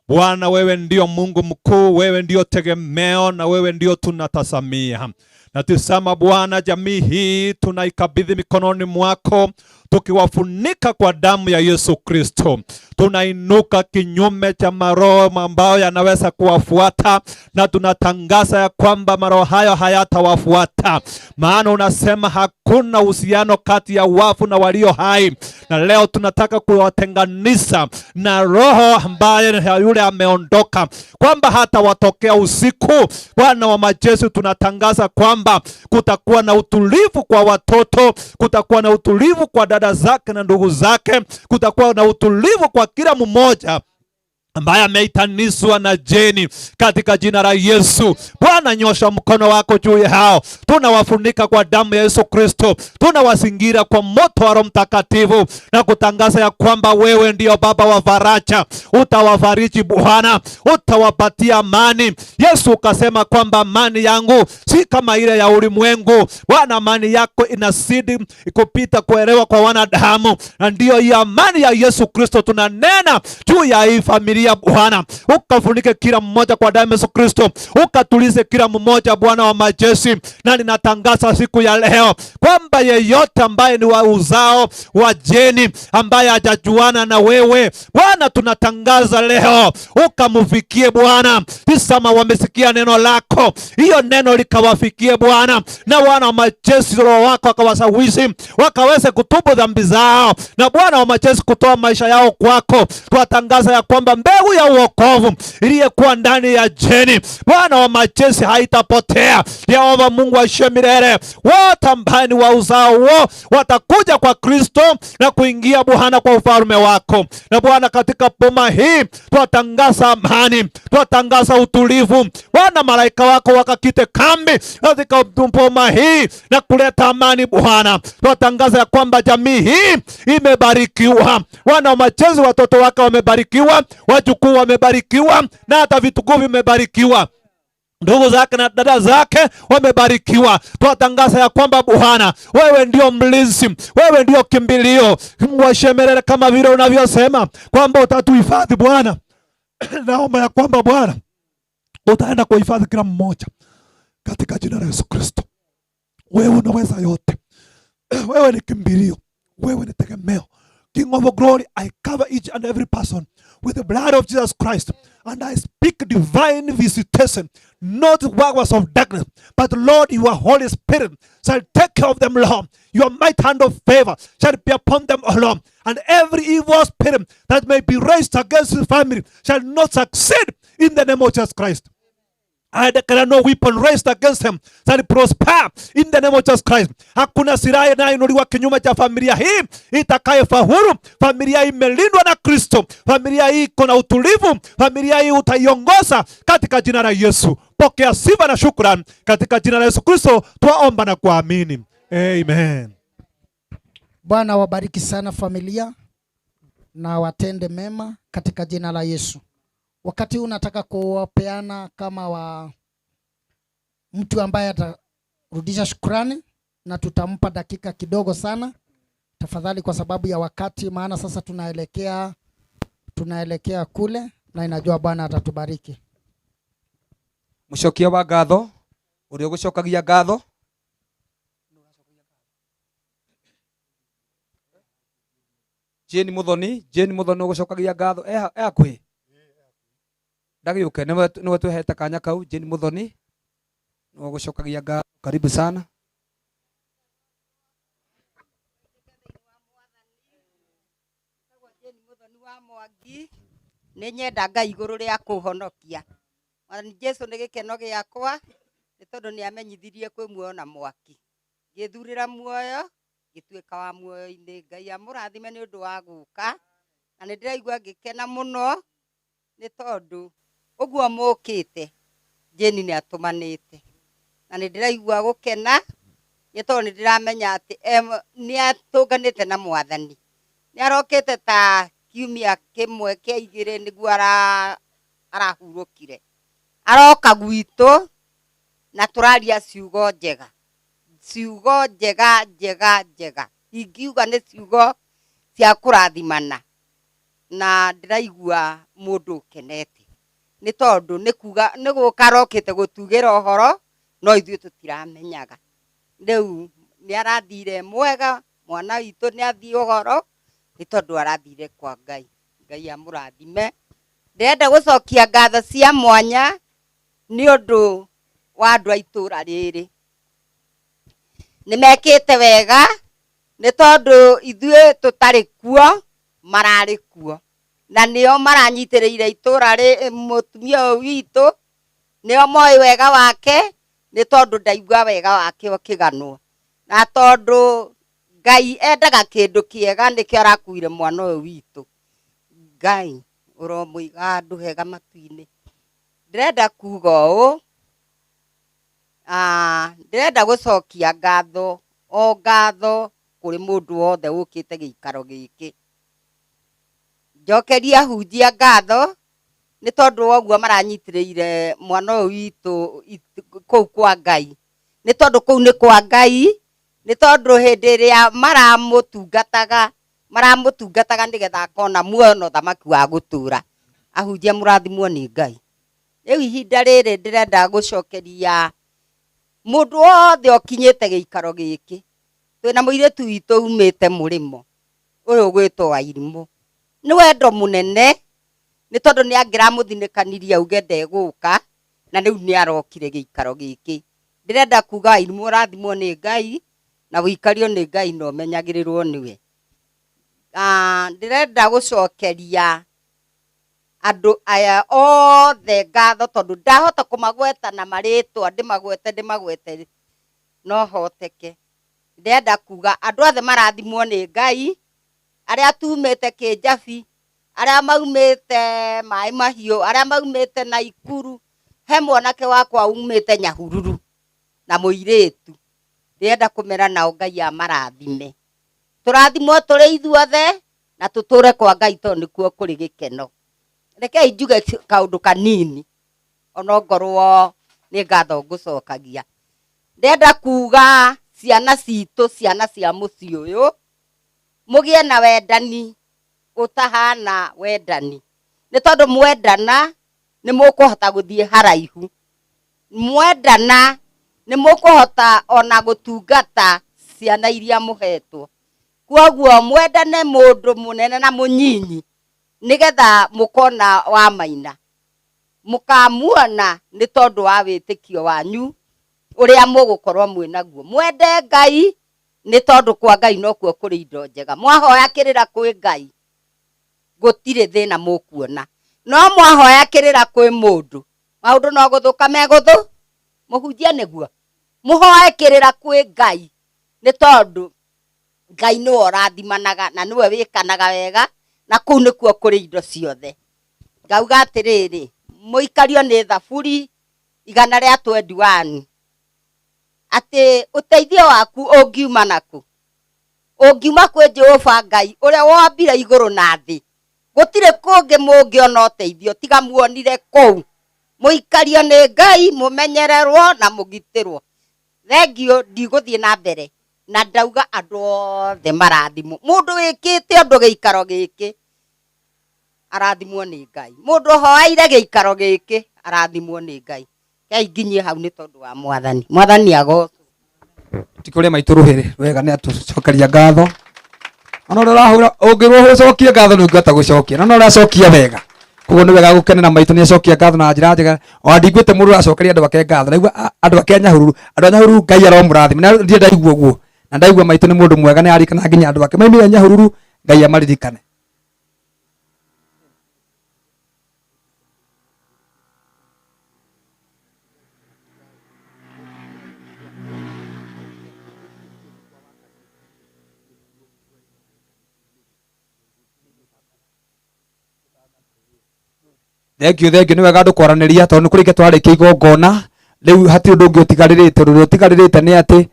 Bwana, wewe ndio Mungu mkuu, wewe ndio tegemeo na wewe ndio tunatazamia. Na tusema Bwana, jamii hii tunaikabidhi mikononi mwako, tukiwafunika kwa damu ya Yesu Kristo. Tunainuka kinyume cha maroho ambayo yanaweza kuwafuata, na tunatangaza ya kwamba maroho hayo hayatawafuata. Maana unasema hakuna uhusiano kati ya wafu na walio hai, na leo tunataka kuwatenganisha na roho ambaye yule ameondoka, kwamba hata watokea usiku. Bwana wa majeshi, tunatangaza kwamba kwamba kutakuwa na utulivu kwa watoto, kutakuwa na utulivu kwa dada zake na ndugu zake, kutakuwa na utulivu kwa kila mmoja ambaye ameitanishwa na Jeni katika jina la Yesu. Bwana, nyosha mkono wako juu yao. Tunawafunika kwa damu ya Yesu Kristo, tunawazingira kwa moto wa Roho Mtakatifu na kutangaza ya kwamba wewe ndio Baba wa faraja. Utawafariji Bwana, utawapatia amani. Yesu ukasema kwamba amani yangu si kama ile ya ulimwengu. Bwana, amani yako inazidi kupita kuelewa kwa wanadamu, na ndiyo hii amani ya Yesu Kristo tunanena juu ya hii familia Bwana, ukafunike kila mmoja kwa damu ya Yesu Kristo, ukatulize kila mmoja Bwana wa majeshi. Na ninatangaza siku ya leo kwamba yeyote ambaye ni wa uzao wa Jeni ambaye hajajuana na wewe Bwana, tunatangaza leo ukamfikie Bwana. Tizama, wamesikia neno lako, hiyo neno likawafikie Bwana, na Bwana wa majeshi Roho wako akawasawishi wakaweze kutubu dhambi zao, na Bwana wa majeshi kutoa maisha yao kwako. Twatangaza ya kwamba mbegu ya uokovu iliyekuwa ndani ya Jeni, Bwana wa majeshi, haitapotea. Yehova Mungu aishiye milele, wote ambao ni wa uzao huo watakuja kwa Kristo na kuingia Bwana kwa ufalme wako. Na Bwana, katika boma hii twatangaza amani, twatangaza utulivu. Bwana, malaika wako wakakite kambi katika boma hii na kuleta amani. Bwana, twatangaza ya kwamba jamii hii imebarikiwa. Bwana wa majeshi, watoto wake wamebarikiwa, wajukuu wamebarikiwa, na hata vitukuu vimebarikiwa, ndugu zake na dada zake wamebarikiwa. Twatangaza ya kwamba Bwana, wewe ndio mlinzi, wewe ndio kimbilio. Washemelele kama vile unavyosema kwamba utatuhifadhi Bwana. Naomba ya kwamba Bwana utaenda kuhifadhi kila mmoja katika jina la Yesu Kristo. Wewe unaweza yote, wewe ni kimbilio, wewe ni tegemeo. King of glory, I cover each and every person with the blood of Jesus Christ, and I speak divine visitation, not works of darkness, but Lord, your Holy Spirit shall take care of them, Lord. Your might hand of favor shall be upon them, O Lord, and every evil spirit that may be raised against his family shall not succeed in the name of Jesus Christ. I declare no weapon raised against him shall prosper in the name of Jesus Christ. Hakuna silaha inayoinuliwa kinyume cha familia hii itakayefaulu. Familia hii imelindwa na Kristo. Familia hii iko na utulivu. Familia hii utaiongoza katika jina la Yesu. Pokea sifa na shukrani katika jina la Yesu Kristo, twaomba na kuamini. Amen. Bwana wabariki sana familia na watende mema katika jina la Yesu. Wakati huu nataka kuwapeana kama wa mtu ambaye atarudisha shukrani, na tutampa dakika kidogo sana tafadhali, kwa sababu ya wakati, maana sasa tunaelekea kule, na inajua Bwana atatubariki. Mucokia wa ngatho, uria ugucokagia ngatho. Jane Muthoni, Jane Muthoni ugucokagia ngatho e hakuhi. Ndagiuke niwe twehete kanya kau. Jane Muthoni niwe ugucokagia ngatho, karibu sana. Nĩ nyenda Ngai igũrũ rĩa kũhonokia. Mwathani Jesu nĩ gĩkeno gĩakwa, nĩ tondũ nĩ amenyithirie kwĩ muoyo na mwaki. Ngĩthurĩra muoyo, ngĩtuĩka wa muoyo-inĩ. Ngai amũrathime nĩ ũndũ wa gũka, na nĩ ndĩraigua ngĩkena mũno, nĩ tondũ ũguo mũkĩte, Jane nĩ atũmanĩte. Na nĩ ndĩraigua gũkena, nĩ tondũ nĩ ndĩramenya atĩ nĩ atũnganĩte na Mwathani. Nĩ arokĩte ta kiumia kĩmwe kĩa igĩrĩ nĩguo arahurũkire. Aroka gwitũ na tũraria ciugo njega, ciugo njega njega njega, ingiuga nĩ ciugo cia kũrathimana, na ndĩraigua mũndũ ũkenete nĩ tondũ nĩ kuga nĩ gũka arokĩte gũtugĩra ũhoro, no ithuĩ tũtiramenyaga. Rĩu nĩ arathire mwega, mwana witũ nĩ athiĩ ũhoro nĩ tondũ arathire kwa Ngai. Ngai amũrathime. Ndĩrenda gũcokia ngatho cia mwanya nĩ ũndũ wa andũ a itũũra rĩrĩ. Nĩ mekĩte wega nĩ tondũ ithuĩ tũtarĩ kuo, mararĩ kuo, na nĩo maranyitĩrĩire itũũra rĩ, mũtumia ũyũ witũ, nĩo moĩ wega wake, Nĩ tondũ ndaigua wega wake ũkĩganwo. Na tondũ Ngai endaga kĩndũ kĩega nĩkĩo arakuire mwana ũyũ witũ. Ngai ũromũiga handũ hega matu-inĩ. Ndĩrenda kuga ũũ, ndĩrenda gũcokia ngatho o ngatho kũrĩ mũndũ wothe ũkĩte gĩikaro gĩkĩ. Njokerie ahunjia ngatho nĩ tondũ wa ũguo maranyitĩrĩire mwana ũyũ witũ kũu kwa Ngai. Nĩ tondũ kũu nĩ kwa Ngai, nĩ tondũ hĩndĩ ĩrĩa maramũtungataga, maramũtungataga nĩgetha akona muoyo na ũthamaki wa gũtũra. Ahunjia mũrathimwo nĩ Ngai. Rĩu ihinda rĩrĩ ndĩrenda gũcokeria mũndũ wothe ũkinyĩte gĩikaro gĩkĩ. Twĩna mũirĩtu witũ umĩte mũrĩmo ũyũ ũgwĩtwo Wairimũ. Nĩ wendo mũnene nĩ tondũ nĩ angĩramũthinĩkanirie auge ndegũka na rĩu nĩ arokire gĩikaro gĩkĩ. Ndĩrenda kuga Wairimũ ũrathimwo nĩ Ngai na ũikario nĩ Ngai na ũmenyagĩrĩrwo nĩwe. Ndĩrenda gũcokeria andũ aya othe ngatho tondũ ndahota kũmagweta na marĩtwa, ndĩmagwete ndĩmagwete no hoteke. Ndĩrenda kuga andũ othe marathimwo nĩ Ngai, arĩa tumĩte Kĩnjabi, arĩa maumĩte Maĩ Mahiũ, arĩa maumĩte Naikuru, he mwanake wakwa umĩte Nyahururu na mũirĩtu. Ndĩrenda kũmera nao Ngai amarathime. Tũrathimwo tũrĩ ithuothe na tũtũre kwa Ngai tondũ nĩkuo kũrĩ gĩkeno. Rekei njuge kaũndũ kanini onongorwo nĩ ngatho ngũcokagia. Ndĩrenda kuga ciana citũ, ciana cia mũciĩ ũyũ, mũgĩe na wendani ũtahana wendani. Nĩ tondũ mwendana nĩ mũkũhota gũthiĩ haraihu. Mwendana nĩ mũkũhota ona gũtungata ciana iria mũhetwo. Kwoguo mwendane mũndũ mũnene na mũnyinyi nĩgetha mũkona wa maina. Mũkamuona nĩ tondũ wa wĩtĩkio wanyu ũrĩa mũgũkorwo mwĩnaguo. Mwende Ngai nĩ tondũ kwa Ngai nokuo kũrĩ indo njega. Mwahoya kĩrĩra kwĩ Ngai gũtirĩ thĩna mũkuona. No mwahoya kĩrĩra kwĩ mũndũ, maũndũ no gũthũka megũthũ. Mũhunjia nĩguo mũhoe kĩrĩra kwĩ Ngai nĩ tondũ Ngai nĩwe ũrathimanaga na nĩwe wĩkanaga wega na kũu nĩkuo kũrĩ indo ciothe. Ngauga atĩrĩrĩ, mũikario nĩ Thaburi 121 atĩ ũteithio waku ũngiuma nakũ? Ũngiuma kwĩ Jehova Ngai ũrĩa wombire igũrũ na thĩ. Gũtirĩ kũngĩ mũngĩona ũteithio tiga muonire kũu. Mũikario nĩ Ngai, mũmenyererwo na mũgitĩrwo. Thengiũ, ndigũthiĩ na mbere na ndauga andũ othe marathimwo. Mũndũ wĩkĩte ũndũ gĩikaro gĩkĩ arathimwo nĩ Ngai. Mũndũ ũhoeire gĩikaro gĩkĩ arathimwo nĩ Ngai. Kei nginyie hau nĩ tondũ wa Mwathani. Mwathani agocwo. Ti kũrĩa maitũ rũhĩrĩ wega nĩ atũcokeria ngatho. Ona ũrĩa ũrahũra ũngĩrwo ũcokie ngatho nĩ ũngĩhota gũcokia. Na no ũracokia wega. Koguo nĩ wega gũkenera maitũ nĩ acokia ngatho na njĩra njega. Ona ndiguĩte mũndũ ũracokeria andũ ake ngatho. Ndaigua andũ ake a Nyahururu, andũ a Nyahururu Ngai aromũrathima. Na ndirĩ ndaigua ũguo. Na ndaigua maitũ nĩ mũndũ mwega nĩ aririkana nginya andũ ake. Maimire Nyahururu Ngai amaririkane. Thank you, thank you. Nĩ wega andũ kwaranĩria tondũ nĩ kũrĩkia twarĩkia igongona rĩu hatirĩ ũndũ ũngĩ ũtigarĩrĩte. Ũndũ ũrĩa ũtigarĩrĩte nĩ atĩ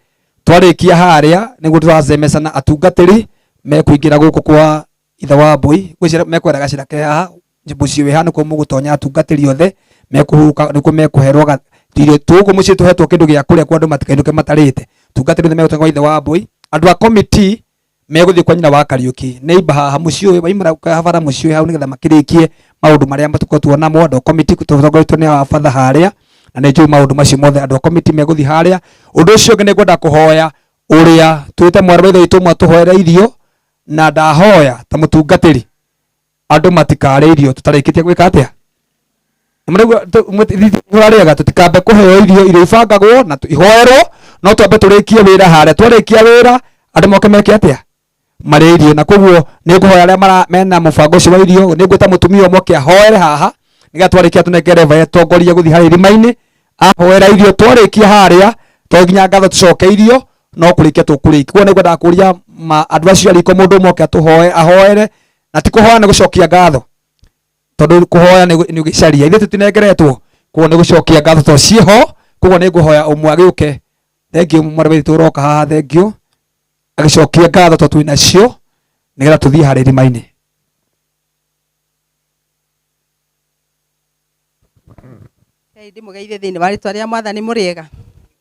twarĩkia harĩa nĩguo tũracemecana atungatĩri mekũingĩra gũkũ kwa ithe wa mbũi gwĩcira mekwenda gacĩra ke haha mũciĩ wĩ haha nĩkuo mũgũtonya atungatĩri othe mekũhurũka nĩkuo mekũherwo irio tũgũkũ mũciĩ tũhetwo kĩndũ gĩa kũrĩa kwa andũ matikainũke matarĩte. Tungatĩri othe megũtonya kwa ithe wa mbũi. Andũ a committee megũthiĩ kwa nyina wa Kariũki neighbor haha mũciĩ ũyũ waimara habara mũciĩ ũyũ hau nĩgetha makĩrĩkie maũndũ marĩa tũkoretwo namo. Andũ a committee tũtongoretio nĩ our father harĩa na nĩ njũĩ maũndũ macio mothe andũ a committee megũthiĩ harĩa. Ũndũ ũcio ũngĩ nĩ ngwenda kũhoya ũrĩa twĩte mwarĩ wa ithe witũ ũmwe atũhoere irio na ndahoya ta mũtungatĩri andũ matikarĩe irio tũtarĩkĩtie gwĩka atĩa. Mũrarĩaga tũtikambe kũheo irio, irio ibangagwo na ihoerwo, no twambe tũrĩkie wĩra harĩa. Twarĩkia wĩra andũ moke meke atĩa, marĩe irio. Na koguo nĩ ngũhoya arĩa mena mũbango ũcio wa irio, nĩ ngwĩta mũtumia ũmwe oke ahoere haha nĩgetha twarĩkia tũnengere Reverend atongorie gũthiĩ harĩa irima-inĩ Ahoera irio twarikia haria to nginya ngatho tucoke irio no kurikia tukurikia. Koguo nĩngwendaga kũria andũ acio a riko mũndũ ũmwe oke atũhoe ahoere na ti kũhoya nĩ gũcokia ngatho tondu kuhoya ni gicaria ithe tutinengeretwo koguo ni gucokia ngatho to ciho koguo ni nguhoya umwe agiuke thengiũ mwarĩ witũ ũroka haha thengiũ agicokia ngatho to twĩ nacio nigetha tuthie harĩa irima-inĩ. Ngai ndimugeithie thiini wa ritwa ria Mwathani muriega.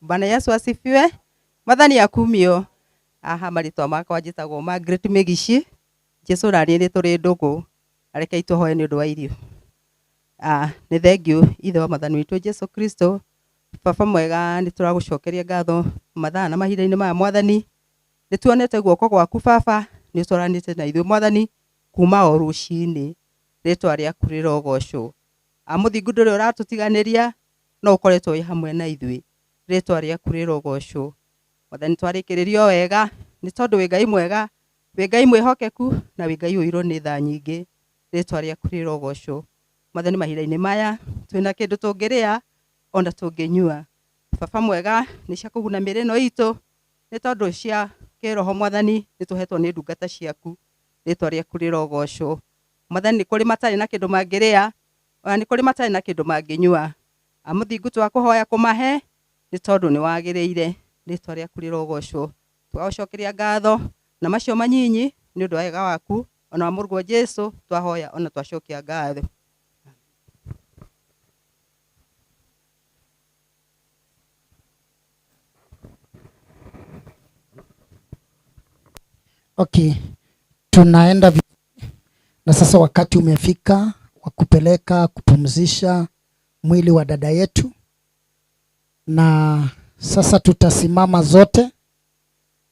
Bwana Yesu asifiwe. Mwathani akumio. Aha maritwa makwa njitagwo Margaret Migici. Jesu rari ni turi ndugu. Areke ituhoe ni undu wa irio. Ni thengiũ ithe wa Mwathani witũ Jesu Kristo. Baba mwega ni turagucokeria ngatho mathaa na mahinda-inĩ maya Mwathani. Nĩ tuonete guoko gwaku baba nĩ ũtwaranĩte na ithuĩ Mwathani kuma o rũcinĩ. Rĩtwa rĩaku rĩrogocwo. Mũthingu ndũrĩ ũratũtiganĩria no ũkoretwo wĩ hamwe na ithuĩ. Rĩtwa rĩaku rĩrogocwo. Mwathani twarĩkĩrĩrio wega nĩ tondũ wĩ Ngai mwega, wĩ Ngai mwĩhokeku na wĩ Ngai ũirwo nĩ tha nyingĩ. Rĩtwa rĩaku rĩrogocwo. Mwathani mahinda-inĩ maya twĩna kĩndũ tũngĩrĩa ona tũngĩnyua. Baba mwega nĩ cia kũguna mĩĩrĩ ĩno itũ nĩ tondũ cia kĩroho Mwathani nĩ tũhetwo nĩ ndungata ciaku. Rĩtwa rĩaku rĩrogocwo. Mwathani nĩ kũrĩ matarĩ na kĩndũ mangĩrĩa ona nĩ kũrĩ matarĩ na kĩndũ mangĩnyua. Mũthingu twakũhoya kũmahe nĩ tondũ nĩ wagĩrĩire. Rĩtwa rĩaku rĩrogocwo. Twagũcokeria ngatho na macio manyinyi nĩ ũndũ wa wega waku ona wa mũrũguo Jesu twahoya ona twacokia ngatho. Okay, tunaenda na sasa wakati umefika wa kupeleka kupumzisha mwili wa dada yetu, na sasa tutasimama zote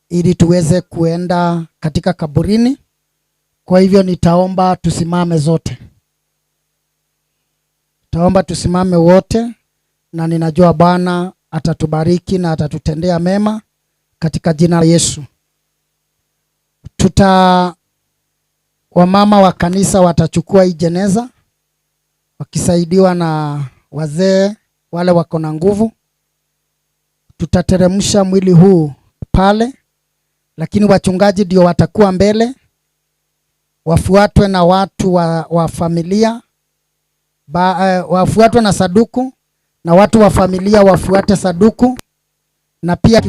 ili tuweze kuenda katika kaburini. Kwa hivyo nitaomba tusimame zote, taomba tusimame wote, na ninajua Bwana atatubariki na atatutendea mema katika jina la Yesu. Wamama wa kanisa watachukua hii jeneza wakisaidiwa na wazee wale wako na nguvu. Tutateremsha mwili huu pale, lakini wachungaji ndio watakuwa mbele, wafuatwe na watu wa familia, wafuatwe na saduku, na watu wa familia wafuate saduku, na pia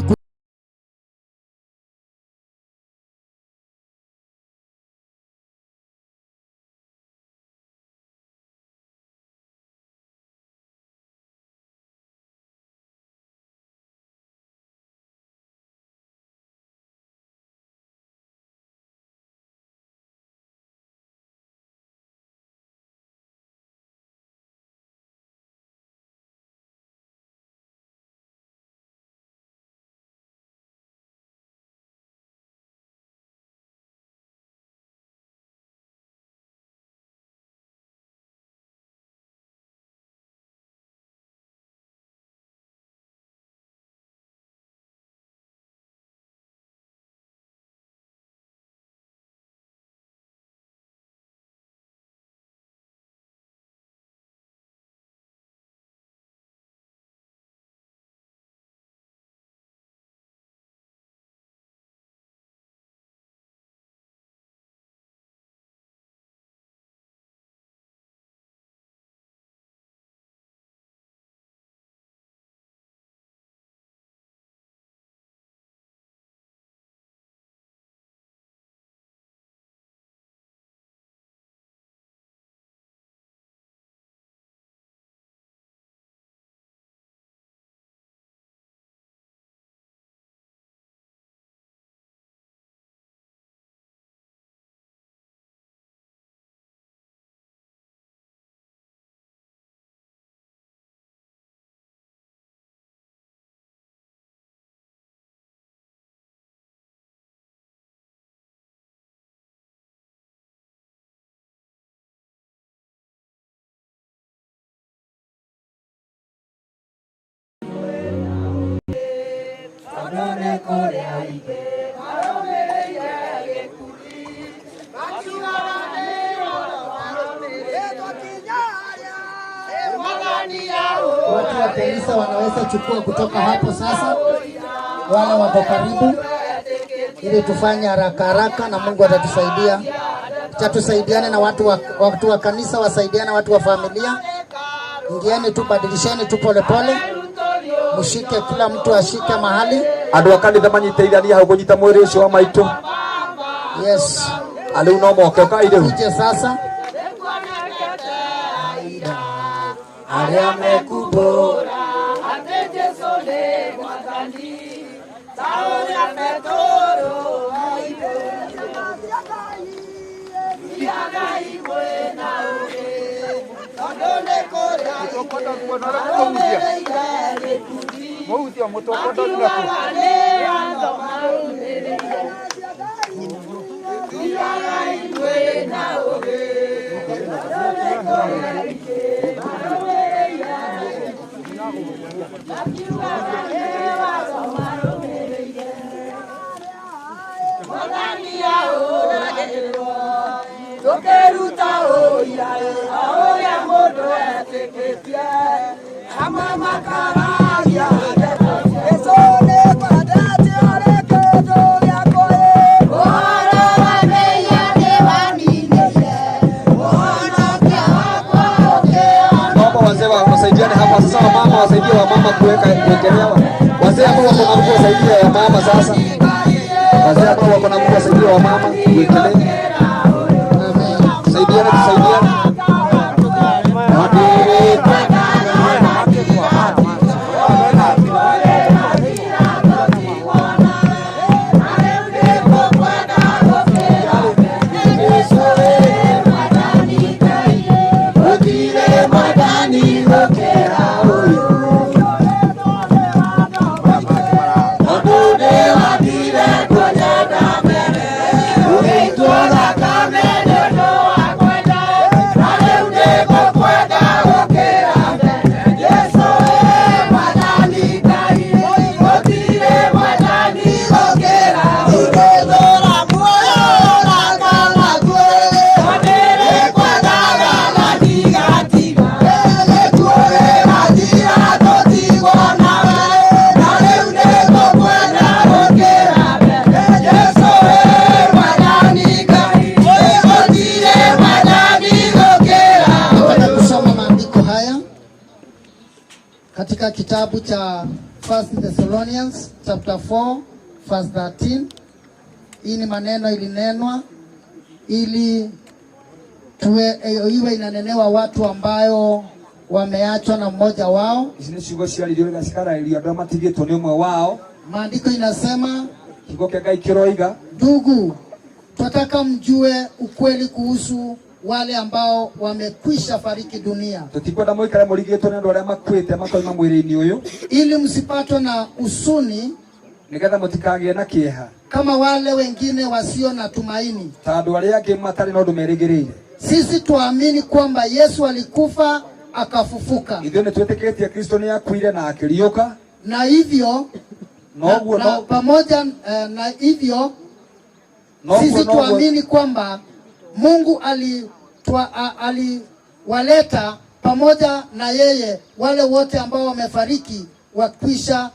Mwathani. Watu wa kanisa wanaweza chukua kutoka hapo sasa, wale wako karibu, ili tufanye haraka haraka na Mungu atatusaidia. Cha tusaidiane na watu wa kanisa wasaidiane watu wa familia. Ingieni tu, badilisheni tu polepole, mshike, kila mtu ashike mahali. Andũ a kanitha manyiteithanie hau kũnyita mwĩrĩ ũcio wa maitũ. Yes. Rĩu no moke ũkai rĩu. Ije sasa. Arĩa mekumbũra atĩ Jesũ nĩ Mwathani, ta ũrĩa Petero oimbũrire. Thiagai mwĩna ũũgĩ, tondũ nĩ kũrĩa arũmĩrĩire gĩkundi, akiugaga nĩ watho marũmĩrĩire. Thiagai mwĩna ũũgĩ, tondũ nĩ kũrĩa aingĩ marũmĩrĩire gĩkundi, akiugaga nĩ watho marũmĩrĩire. Mwathani ahũragĩrwo, tũkĩruta ũira o ũrĩa mũndũ etĩkĩtie, amwe makaragia ndeto Jesũ nĩ kwendete arĩ kĩndũ gĩakwa ĩ. Ũhoro wa mehia nĩwaninĩire, ũhonokia wakwa ũkĩona. Naomba wazee wasaidiane hapa sasa, wamama wasaidie wamama kuweka kuwekelea wazee ambao wako na nguvu wasaidie wamama sasa. Wazee ambao wako na nguvu wasaidie wamama kuwekelea. Tusaidiane, tusaidiane. Gũtirĩ mwathani gũkĩra ũyũ, tondũ nĩwambire kũnyenda mbere, ũgĩitwo thakame nĩ ũndũ wa kwenda, na rĩu nĩngũkwenda gũkĩra mbere. Jesũ ĩ mwathani Ngai, gũtirĩ mwathani gũkĩra ũyũ. Ingĩtũũra muoyo na kana ngue, ndĩrĩkwendaga na ndigatiga. Gĩkuũ gĩgathira tũtigwo nawe, na rĩu nĩngũkwenda gũkĩra mbere. Jesũ ĩ mwathani Ngai, gũtirĩ mwathani gũkĩra Nataka kusoma maandiko haya katika kitabu cha First Thessalonians chapter 4 verse 13. Hii ni maneno ilinenwa ili tuwe, iwe inanenewa watu ambayo wameachwa na mmoja wao. Ici nĩ ciugo ciaririo rĩrĩa cikararĩrio andũ arĩa matigĩtwo nĩ ũmwe wao. Maandiko inasema, Kiugo kĩa Ngai kĩroiga, ndugu, twataka mjue ukweli kuhusu wale ambao wamekwisha fariki dunia, tũtikwenda mũikare mũrigĩtwo nĩ andũ arĩa makuĩte makoima mwĩrĩ-inĩ ũyũ, ili msipatwe na huzuni nĩgetha mũtikagĩe na kĩeha kama wale wengine wasio na tumaini. ta andũ arĩa angĩ matarĩ na ũndũ merĩgĩrĩire. Sisi tuamini kwamba Yesu alikufa akafufuka, Ithuĩ nĩ twĩtĩkĩtie Kristo nĩ akuire na akĩriũka, na hivyo noguo na no pamoja na hivyo noguo sisi noguo tuamini kwamba Mungu aliwaleta pamoja na yeye wale wote ambao wamefariki wakisha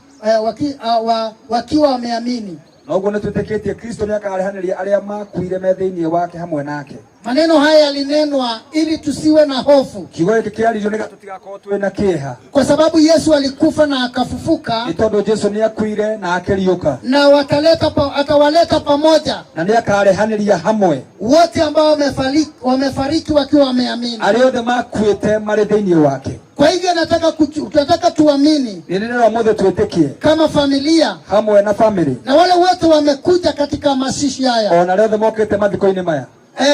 wakiwa wameamini. Noguo nĩ twĩtĩkĩtie Kristo nĩ akarehanĩria arĩa makuire me thĩinĩ wake hamwe nake. Maneno haya yalinenwa ili tusiwe na hofu, Kiugo gĩkĩ kĩaririo nĩgetha tũtigakorwo twĩ na kĩeha, kwa sababu Yesu alikufa na akafufuka, nĩ tondũ Jesũ nĩ akuire na akĩriũka, na atawaleta pamoja na nĩ akarehanĩria hamwe wote ambao wamefariki wakiwa wameamini. Arĩa othe makuĩte marĩ thĩinĩ wake. Kwa hivyo nataka tuamini Nĩ rĩrĩa ũmũthĩ twĩtĩkie kama familia hamwe na family, na wale wote wamekuja katika mazishi haya. Ona arĩa othe mokĩte mathiko-inĩ maya.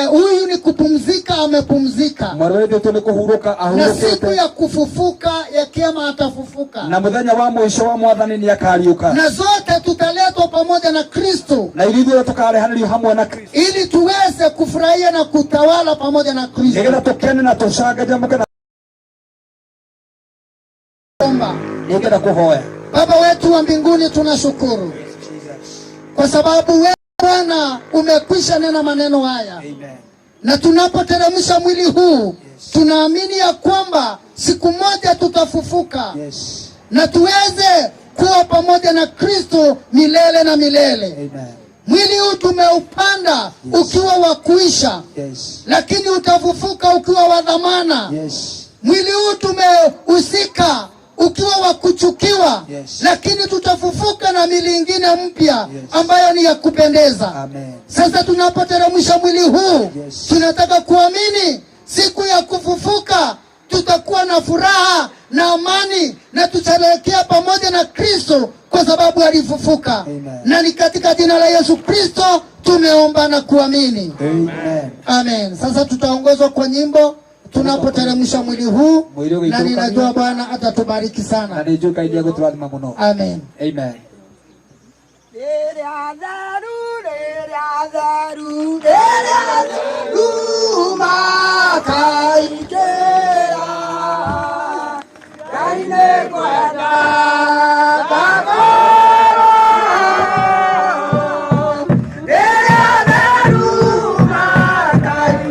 Huyu ni kupumzika, amepumzika. Mwarĩ wa ithe witũ nĩ kũhurũka Na siku ahurũkĩte, ya kufufuka ya kiama atafufuka, na mũthenya wa mũico wa mwathani nĩ akariũka, na zote tutaletwa pamoja na Kristo na ithuĩ tũkarehanĩrio hamwe na Kristo, ili tuweze kufurahia na kutawala pamoja na Kristo. Nĩgetha tũkene na tũcanjamũke na Omba. Nĩngwenda kũhoya. Baba wetu wa mbinguni, tunashukuru kwa sababu wewe Bwana umekwisha nena maneno haya. Amen. Na tunapoteremsha mwili huu, tunaamini ya kwamba siku moja tutafufuka na tuweze kuwa pamoja na Kristo milele na milele. Amen. Mwili huu tumeupanda ukiwa wa kuisha, lakini utafufuka ukiwa wa dhamana. Mwili huu tumeusika ukiwa wa kuchukiwa, lakini tutafufuka na mili ingine mpya ambayo ni ya kupendeza. Amen. Sasa tunapoteremsha mwili huu, tunataka kuamini siku ya kufufuka tutakuwa na furaha na amani na tutasherehekea pamoja na Kristo kwa sababu alifufuka. Na ni katika jina la Yesu Kristo tumeomba na kuamini. Amen. Amen. Sasa tutaongozwa kwa nyimbo tunapoteremsha mwili huu, Mwili na ũgĩikũrũkanio. ninajua Bwana atatubariki sana. Na nĩ njũĩ Ngai nĩ egũtũrathima mũno. Amen. Amen. Rĩrĩa theru, rĩrĩa theru, rĩrĩa theru makaingĩra. Ngai nĩ kwenda ngakorwo. Rĩrĩa theru makaingĩra,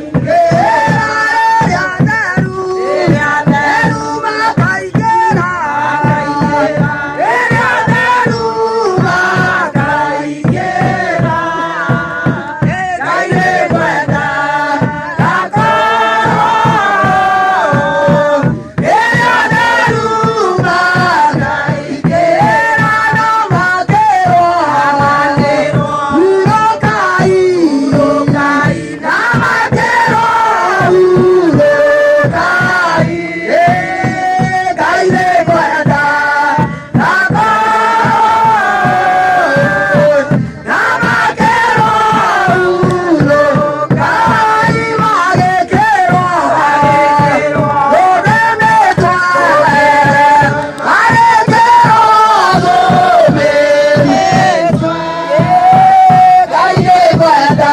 rĩrĩa theru, rĩrĩa theru makaingĩra. Rĩrĩa theru makaingĩra. Ngai nĩ kwenda ngakorwo. Rĩrĩa theru makaingĩra na makĩrwo, hurũkai, na makĩrwo, hurũkai. Ngai nĩ kwenda ngakorwo na makĩrwo, hurũkai, magĩkĩrwo, rũrĩmĩtwe, magĩkĩrwo rũrĩmĩtwe. Ngai nĩ kwenda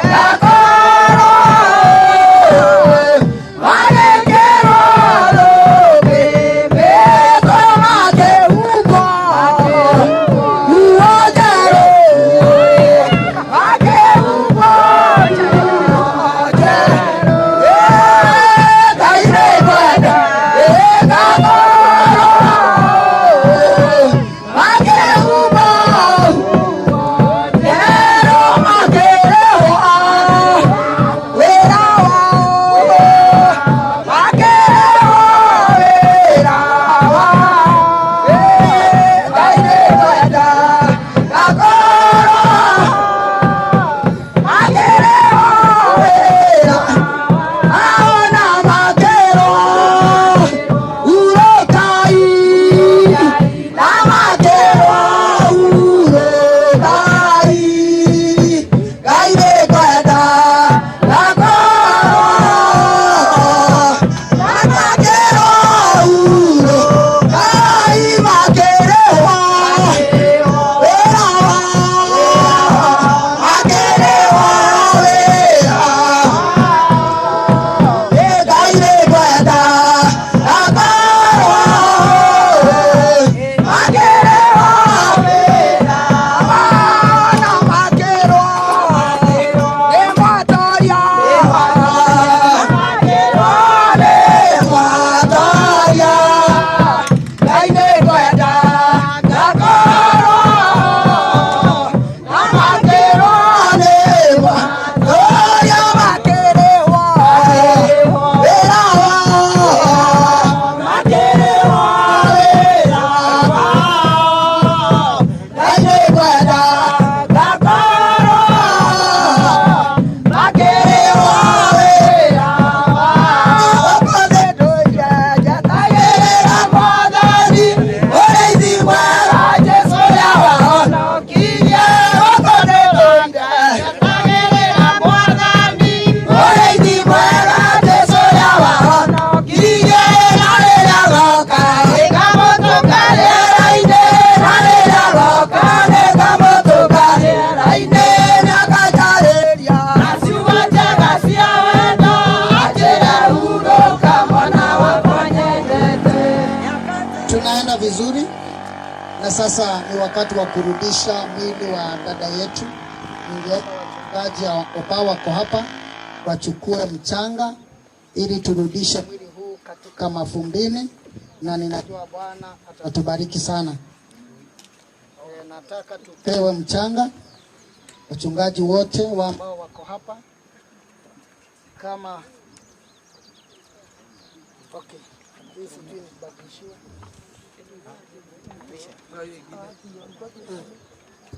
ngakorwo, magĩkĩrwo rũrĩmĩtwe, makĩhumbwo nguo njerũ, makĩhumbwo nguo njerũ. Ngai nĩ kwenda ngakorwo, makĩhumbwo nguo njerũ, makĩrĩhwo wĩra wao, makĩrĩhwo wĩra wao. Ngai nĩ kwenda ngakorwo, makĩrĩhwo wĩra ao na makĩrwo hurũkai, na makĩrwo hurũkai. Ngai nĩ kwenda ngakorwo, na makĩrwo hurũkai, makĩrĩhwo wĩra wao, makĩrĩhwo wĩra. Ngai nĩ kwenda ngakorwo, makĩrĩhwo wĩra wao, na makĩrwo nĩ mwatoria, nĩ mwatoria. Ngai nĩ kwenda ngakorwo, na makĩrwo nĩ mwatoria, makĩrĩhwo wĩra wao, makĩrĩhwo wĩra wao. Ngai nĩ kwenda ngakorwo, makĩrĩhwo wĩra wao. Ũmũthĩ ndũire njetagĩrĩra Mwathani, ũrĩithi mwega Jesũ ũrĩa wahonokirie. Ũmũthĩ ndũire njetagĩrĩra Mwathani, ũrĩithi mwega Jesũ ũrĩa wahonokirie. Na rĩrĩa agoka nĩngamũtũnga rĩera-inĩ, na rĩrĩa agoka nĩngamũtũnga rĩera-inĩ. Nĩakanjarĩria na ciugo njega cia wendo, anjĩre hurũka mwana wakwa nyendete. Tunaenda vizuri na sasa ni wakati wa kurudisha mwili wa dada yetu. Ningeomba wachungaji ambao wako hapa wachukue mchanga ili turudishe mwili huu katika mafumbini, na ninajua Bwana atatubariki sana. Nataka tupewe mchanga, wachungaji wote wa ambao wako hapa kama okay, hii sijui nibadilishiwe.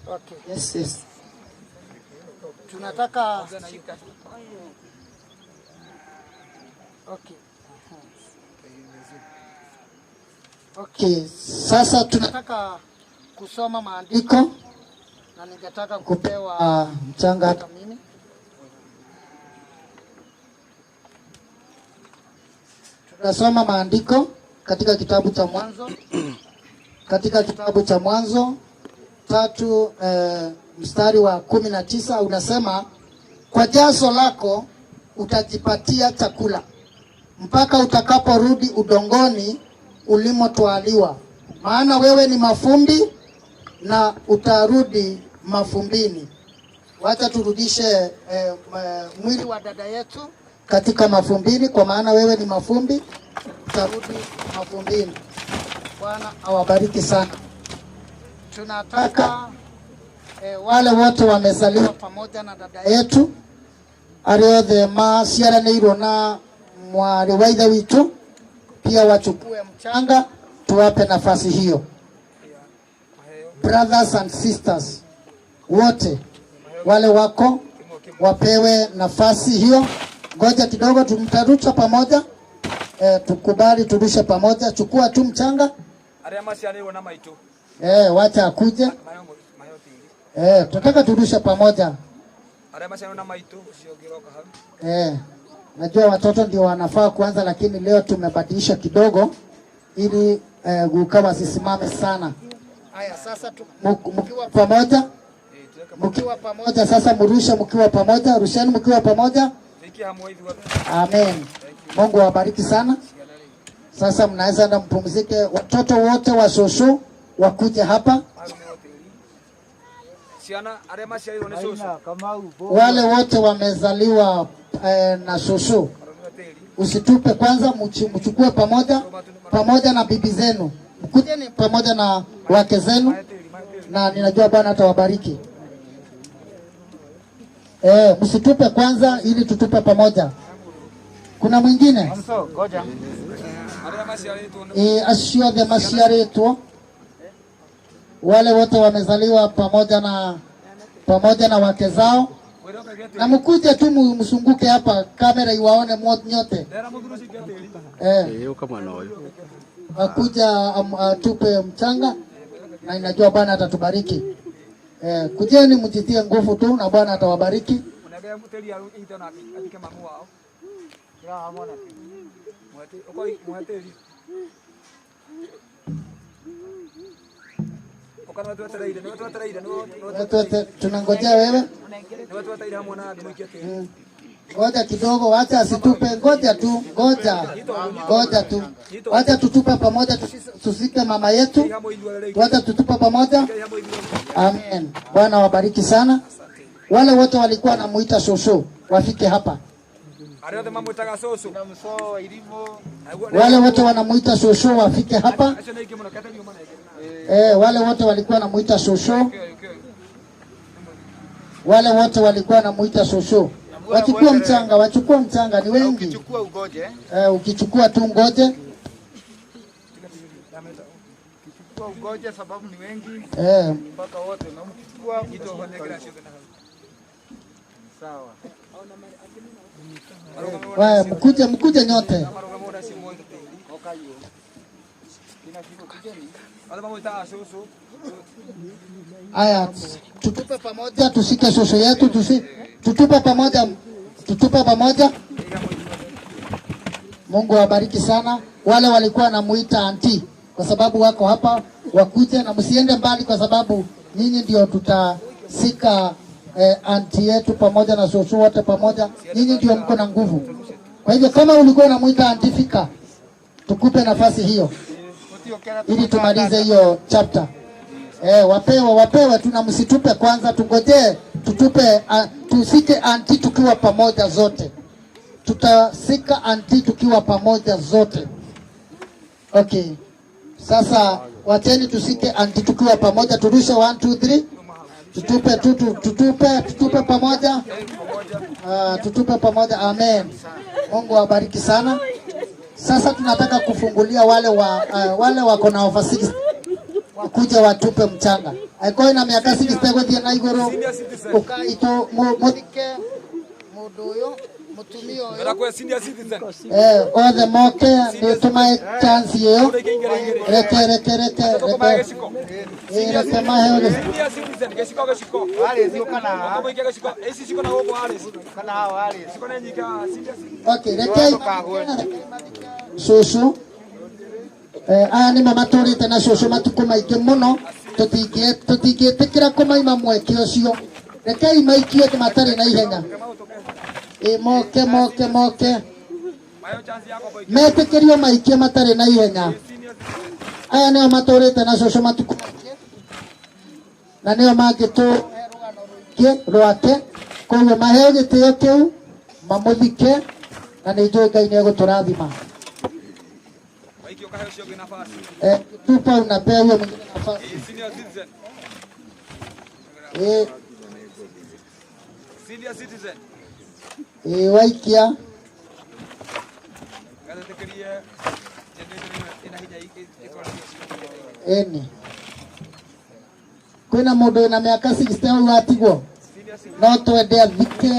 Okay. Yes, yes. Tunataka okay. Okay, sasa tunataka kusoma maandiko na ningetaka kupewa mchanga hata mimi. Tunasoma maandiko katika kitabu cha Mwanzo, katika kitabu cha Mwanzo 3 mstari wa 19 unasema, kwa jasho lako utajipatia chakula mpaka utakaporudi udongoni ulimotwaliwa, maana wewe ni mafumbi na utarudi mafumbini. Wacha turudishe mwili wa dada yetu katika mafumbini, kwa maana wewe ni mafumbi, utarudi mafumbini. Bwana awabariki sana. Tunataka wale wote wamezaliwa pamoja na dada yetu aria othe maciaranĩirwo na mwarĩ wa ithe witũ pia wachukue mchanga, tuwape nafasi hiyo. Brothers and sisters wote wale wako wapewe nafasi hiyo. Ngoja kidogo, tumtarusha pamoja. Tukubali turushe pamoja. Chukua tu mchanga. Aria maciaranĩirwo na maitu. Wacha akuje. Tunataka turushe pamoja. Aria maciaranĩirwo na maitu ucio ũngĩroka hau. Najua watoto ndio wanafaa kuanza, lakini leo tumebadilisha kidogo ili guka wasisimame sana. Haya, sasa mkiwa pamoja, mkiwa pamoja sasa mrushe mkiwa pamoja, rusheni mkiwa pamoja. Amen. Mungu awabariki sana. Sasa mnaweza enda mpumzike. Watoto wote wa shosho wakuje hapa. Wale wote wamezaliwa na shosho, usitupe kwanza, mchukue pamoja, pamoja na bibi zenu, mkujeni pamoja na wake zenu, na ninajua Bwana atawabariki. Msitupe kwanza ili tutupe pamoja. Kuna mwingine? Acio othe maciarĩtwo, wale wote wamezaliwa pamoja na wake zao, na mkuje tu msunguke hapa, kamera iwaone nyote. Wakuja atupe mchanga, na inajua Bwana atatubariki. Kujeni mjitie nguvu tu na Bwana atawabariki. Tunangojea wewe. Ngoja kidogo, wacha asitupe, ngoja tu, ngoja tu. Wacha tutupe pamoja, tusike mama yetu. Wacha tutupe pamoja. Amen. Bwana wabariki sana. Wale wote walikuwa wanamuita shosho wafike hapa. Wale wote wanamuita shosho wafike hapa. Wale wote walikuwa wanamuita shosho. Wale wote walikuwa wanamuita shosho. Wachukua mchanga, wachukua mchanga, ni wengi. Ukichukua ugoje. Ukichukua tu ngoje. Ukichukua ugoje sababu ni wengi. Mpaka wote na mkichukua ugoje. Sawa. Wewe mkuje nyote. Aya, tutupe pamoja, tushike shosho yetu, tutupe pamoja, tutupe pamoja. Mungu awabariki sana. Wale walikuwa wanamuita anti kwa sababu wako hapa, wakuje na msiende mbali kwa sababu nyinyi ndio tutasika anti yetu pamoja na shosho wote pamoja. Nyinyi ndio mko na nguvu. Kwa hivyo kama ulikuwa unamuita anti, fika tukupe nafasi hiyo ili tumalize hiyo chapter. Wapewe tu na msitupe kwanza, tungojee tutupe, tusike anti tukiwa pamoja zote. Tutasika anti tukiwa pamoja zote. Okay. Sasa wacheni tusike anti tukiwa pamoja, turushe 1 2 3. Tutupe tu tutupe tutupe pamoja. Tutupe pamoja. Amen. Mungu awabariki sana. Sasa tunataka kufungulia wale wa wale wako na over 60 wakuja watupe mchanga. Aiko na miaka 60 guthie na iguru ukaito muthike mundu uyu mutumia uyu eh othe moke ni tumae chance iyo reke reke reke reke reke maheo okay reke cucu aya nĩmo matũrĩte na cucu matukũ maingĩ mũno tũtingĩtĩkĩra kũmaima mweke ũcio rekei maikie matarĩ na ihenya. Moke moke moke metĩkĩrio maikie matarĩ na ihenya. Aya nĩo matũrĩte na cucu matukũ maingĩ na nĩo mangĩtũhe rũgano rũingĩ rwake, koguo maheo gĩtĩo kĩu mamũthike na nĩ njũĩ Ngai nĩegũtũrathima. Tupa unapea huyo mwingine nafasi. Senior citizen. Waikia. Eni. Kwina mundu wina miaka 60 au atigwo. No twende athike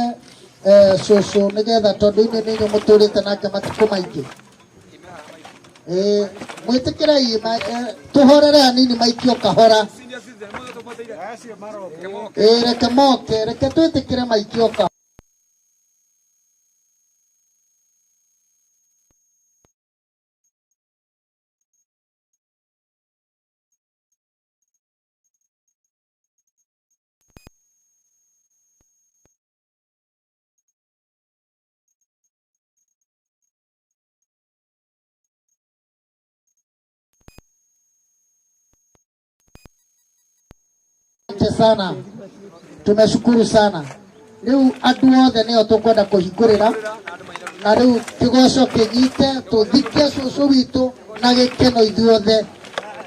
cucu nigetha tondu inyuĩ nĩ inyuĩ mũtũrĩte nake matukũ maingĩ. Mwĩtĩkĩrei tũhorere hanini maikio kahora. Reke moke, reke twĩtĩkĩre maikio kahora. Sana tumeshukuru sana riu andu othe nio tukwenda kuhingurira na riu kigoco kinyite tuthike cucu witu na gikeno ithuothe.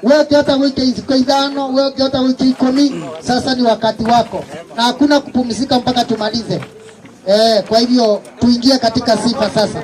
We ũngĩhota gũikia iciko 5, we ũngĩhota gũikia 10, sasa ni wakati wako na hakuna kupumzika mpaka tumalize. Kwa hivyo tuingie katika sifa sasa.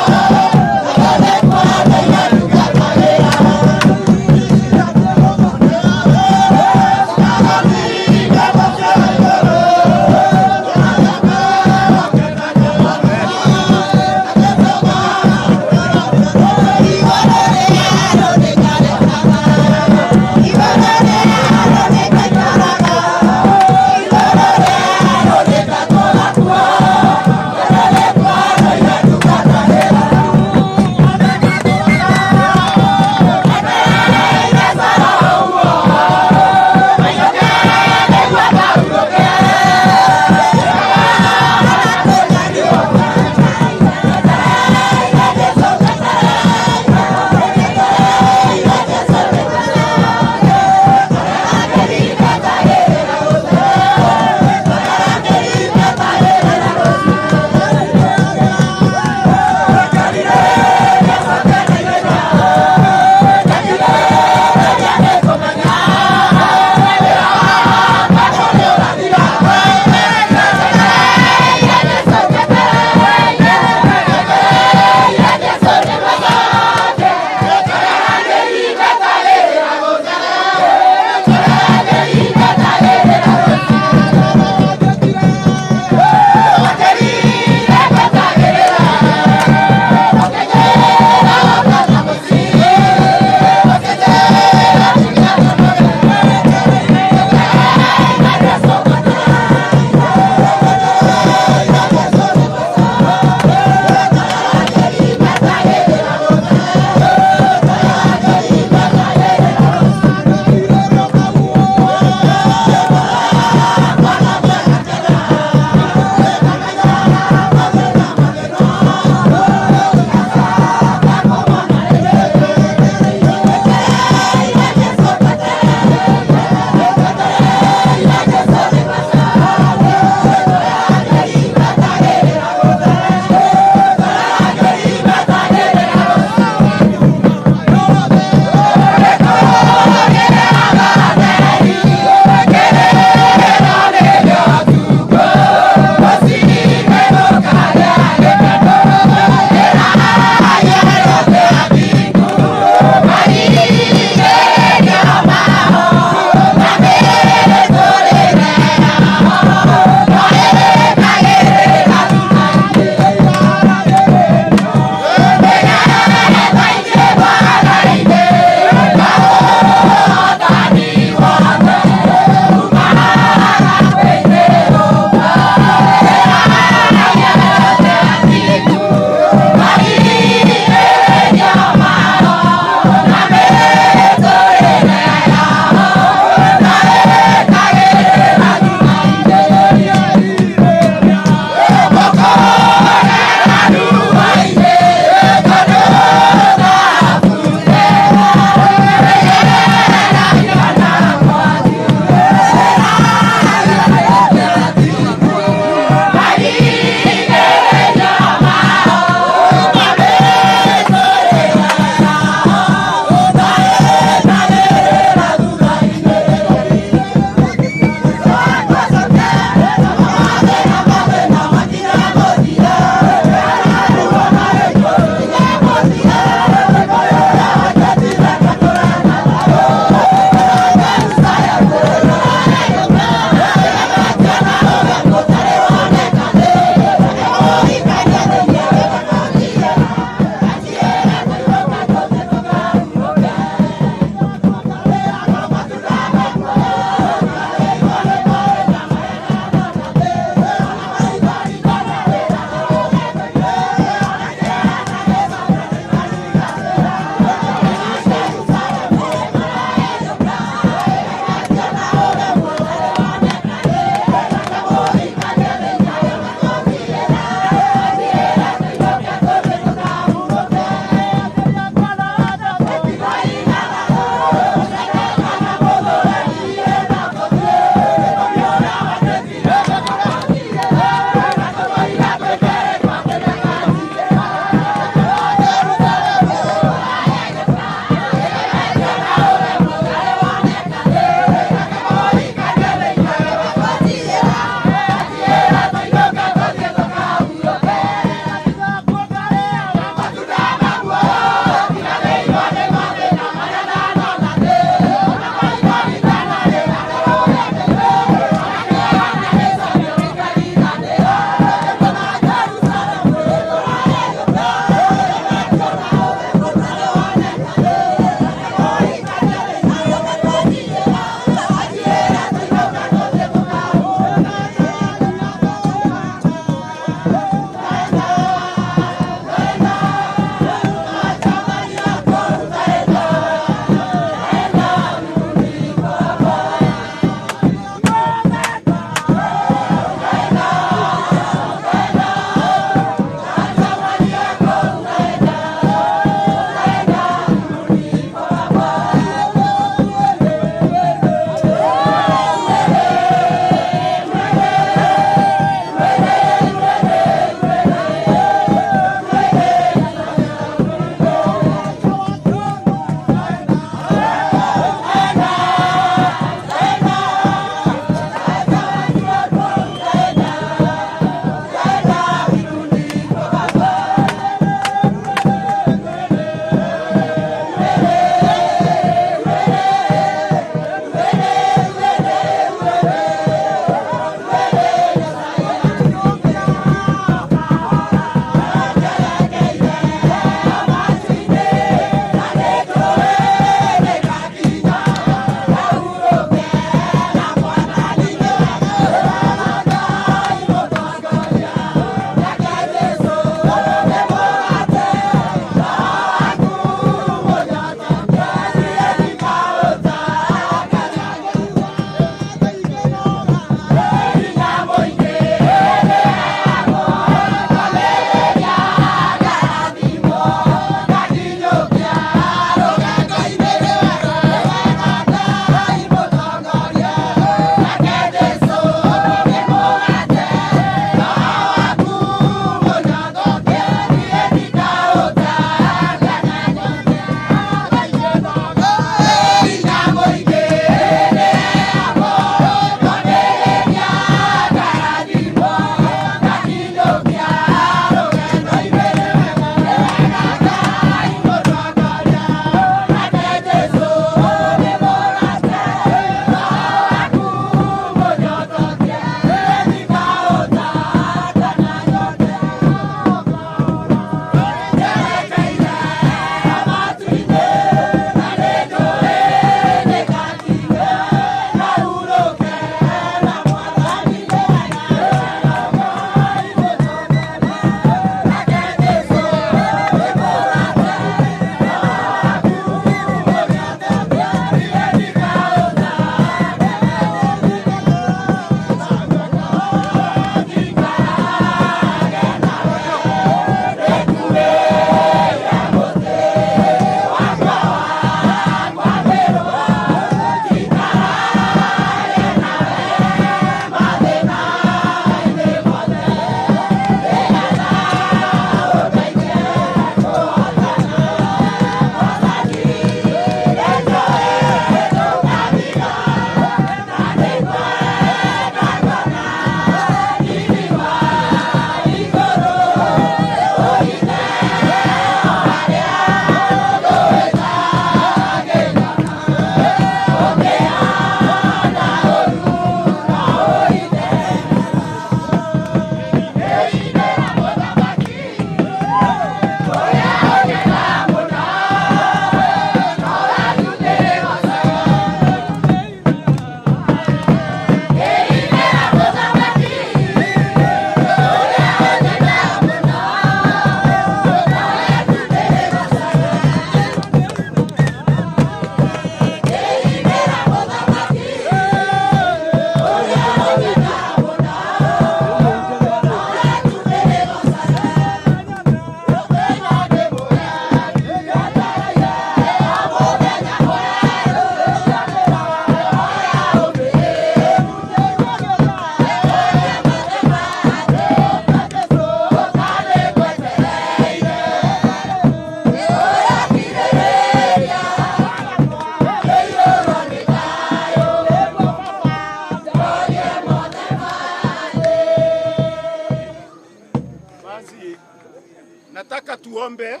Tuombe.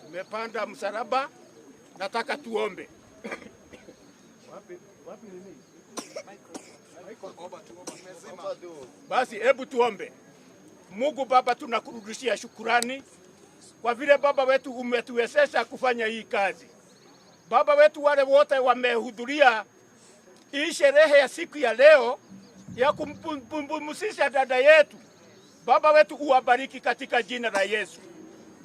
Tumepanda msalaba, nataka tuombe. Wapi wapi nini? Basi hebu tuombe. Mungu Baba, tunakurudishia shukurani kwa vile Baba wetu umetuwezesha kufanya hii kazi. Baba wetu, wale wote wamehudhuria hii sherehe ya siku ya leo ya kumpumzisha dada yetu, Baba wetu uwabariki katika jina la Yesu.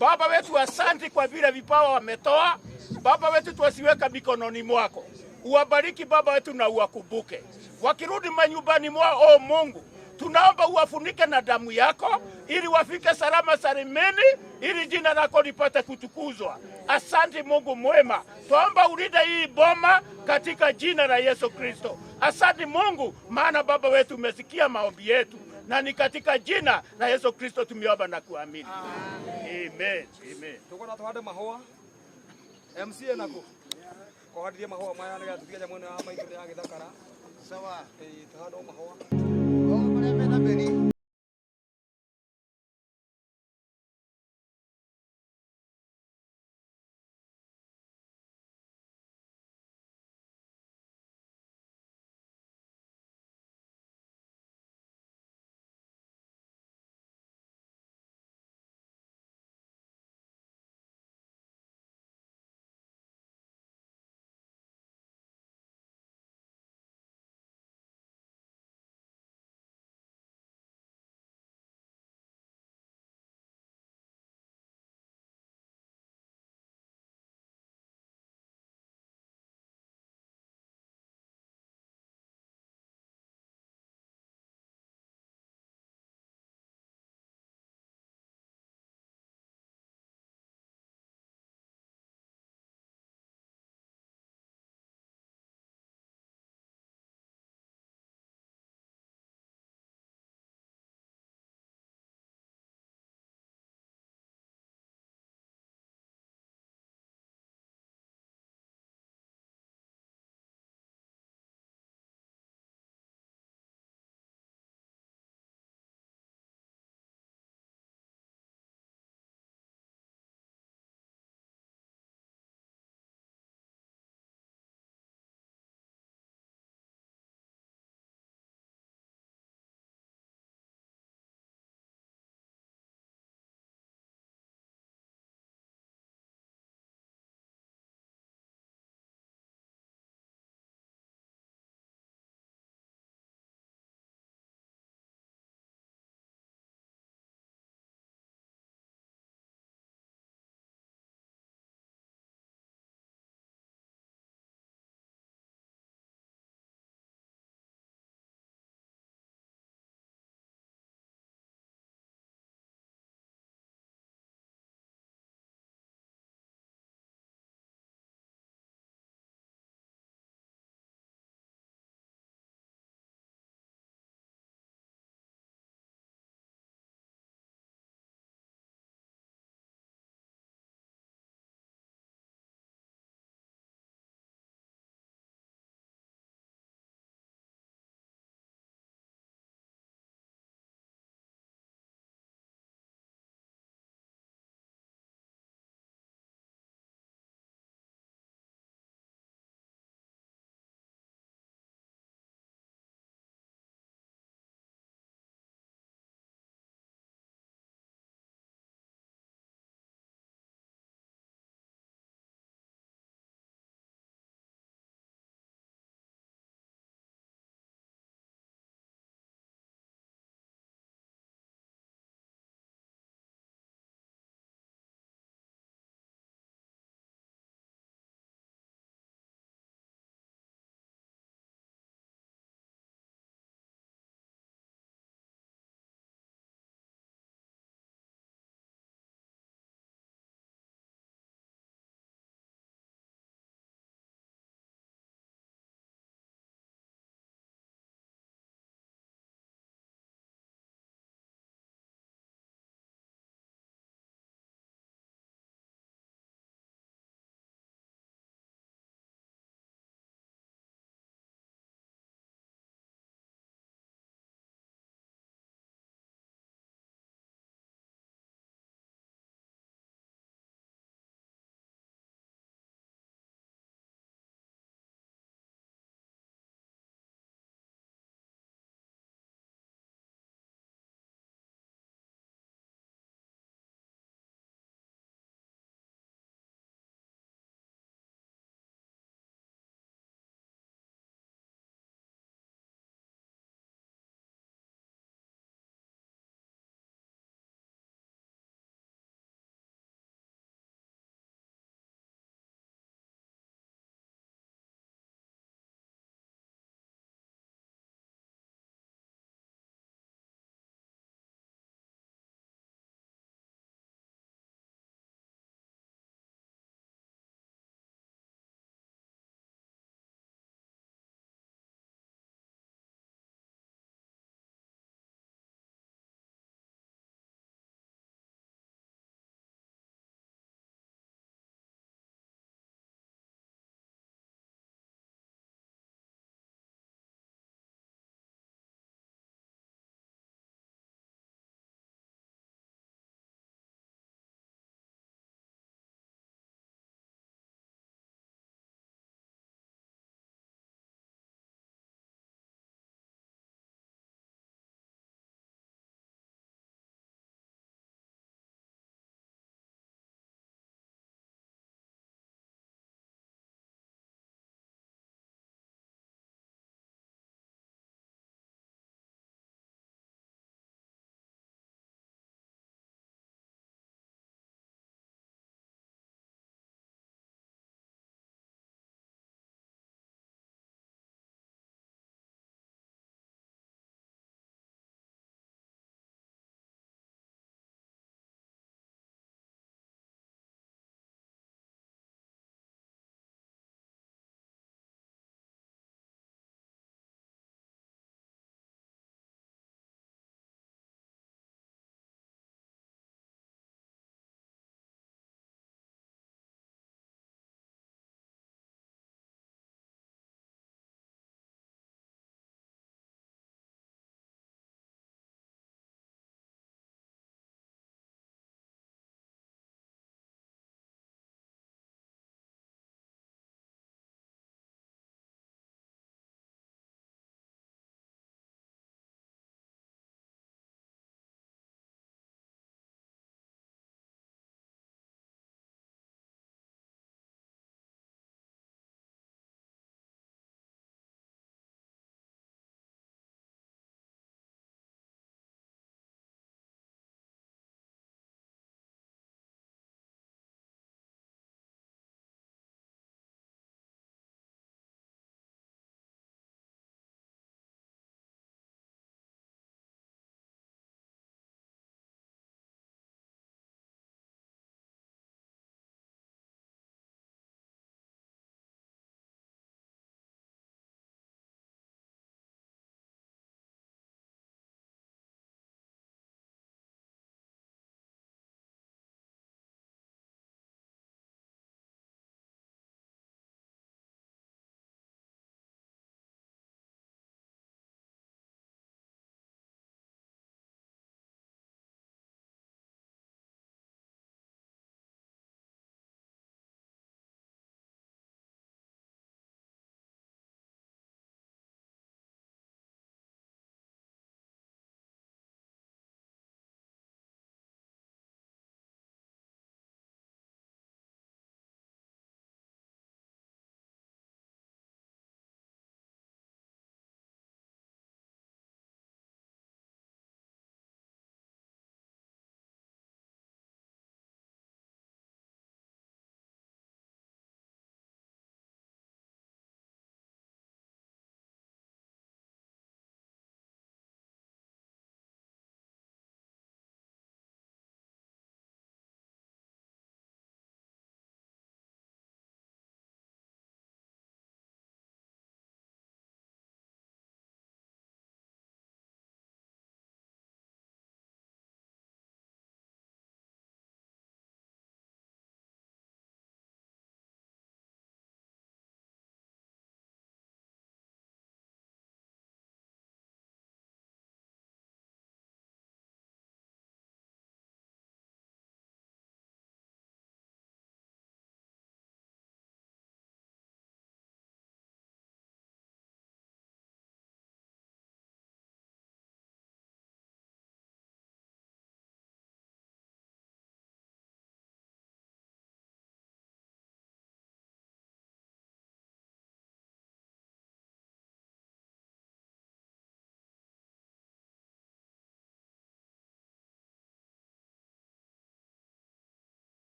Baba wetu, asante kwa vile vipawa wametoa. Baba wetu, twasiweka mikononi mwako. Uwabariki Baba wetu na uwakumbuke wakirudi manyumbani mwao. O Mungu, tunaomba uwafunike na damu yako ili wafike salama salimini, ili jina lako lipate kutukuzwa. Asante Mungu mwema, twaomba ulinde hii boma katika jina la Yesu Kristo. Asante Mungu, maana Baba wetu umesikia maombi yetu, na ni katika jina la Yesu Kristo tumeomba na kuamini. Amen. Amen. Tukwenda tuhande mahũa MCA nako kũhandirie mahũa maya nĩgetha tũtige nyamũ ĩno ya maitũ nĩ yagĩthakara sawa ĩĩ tũhande o mahũa mena mĩri.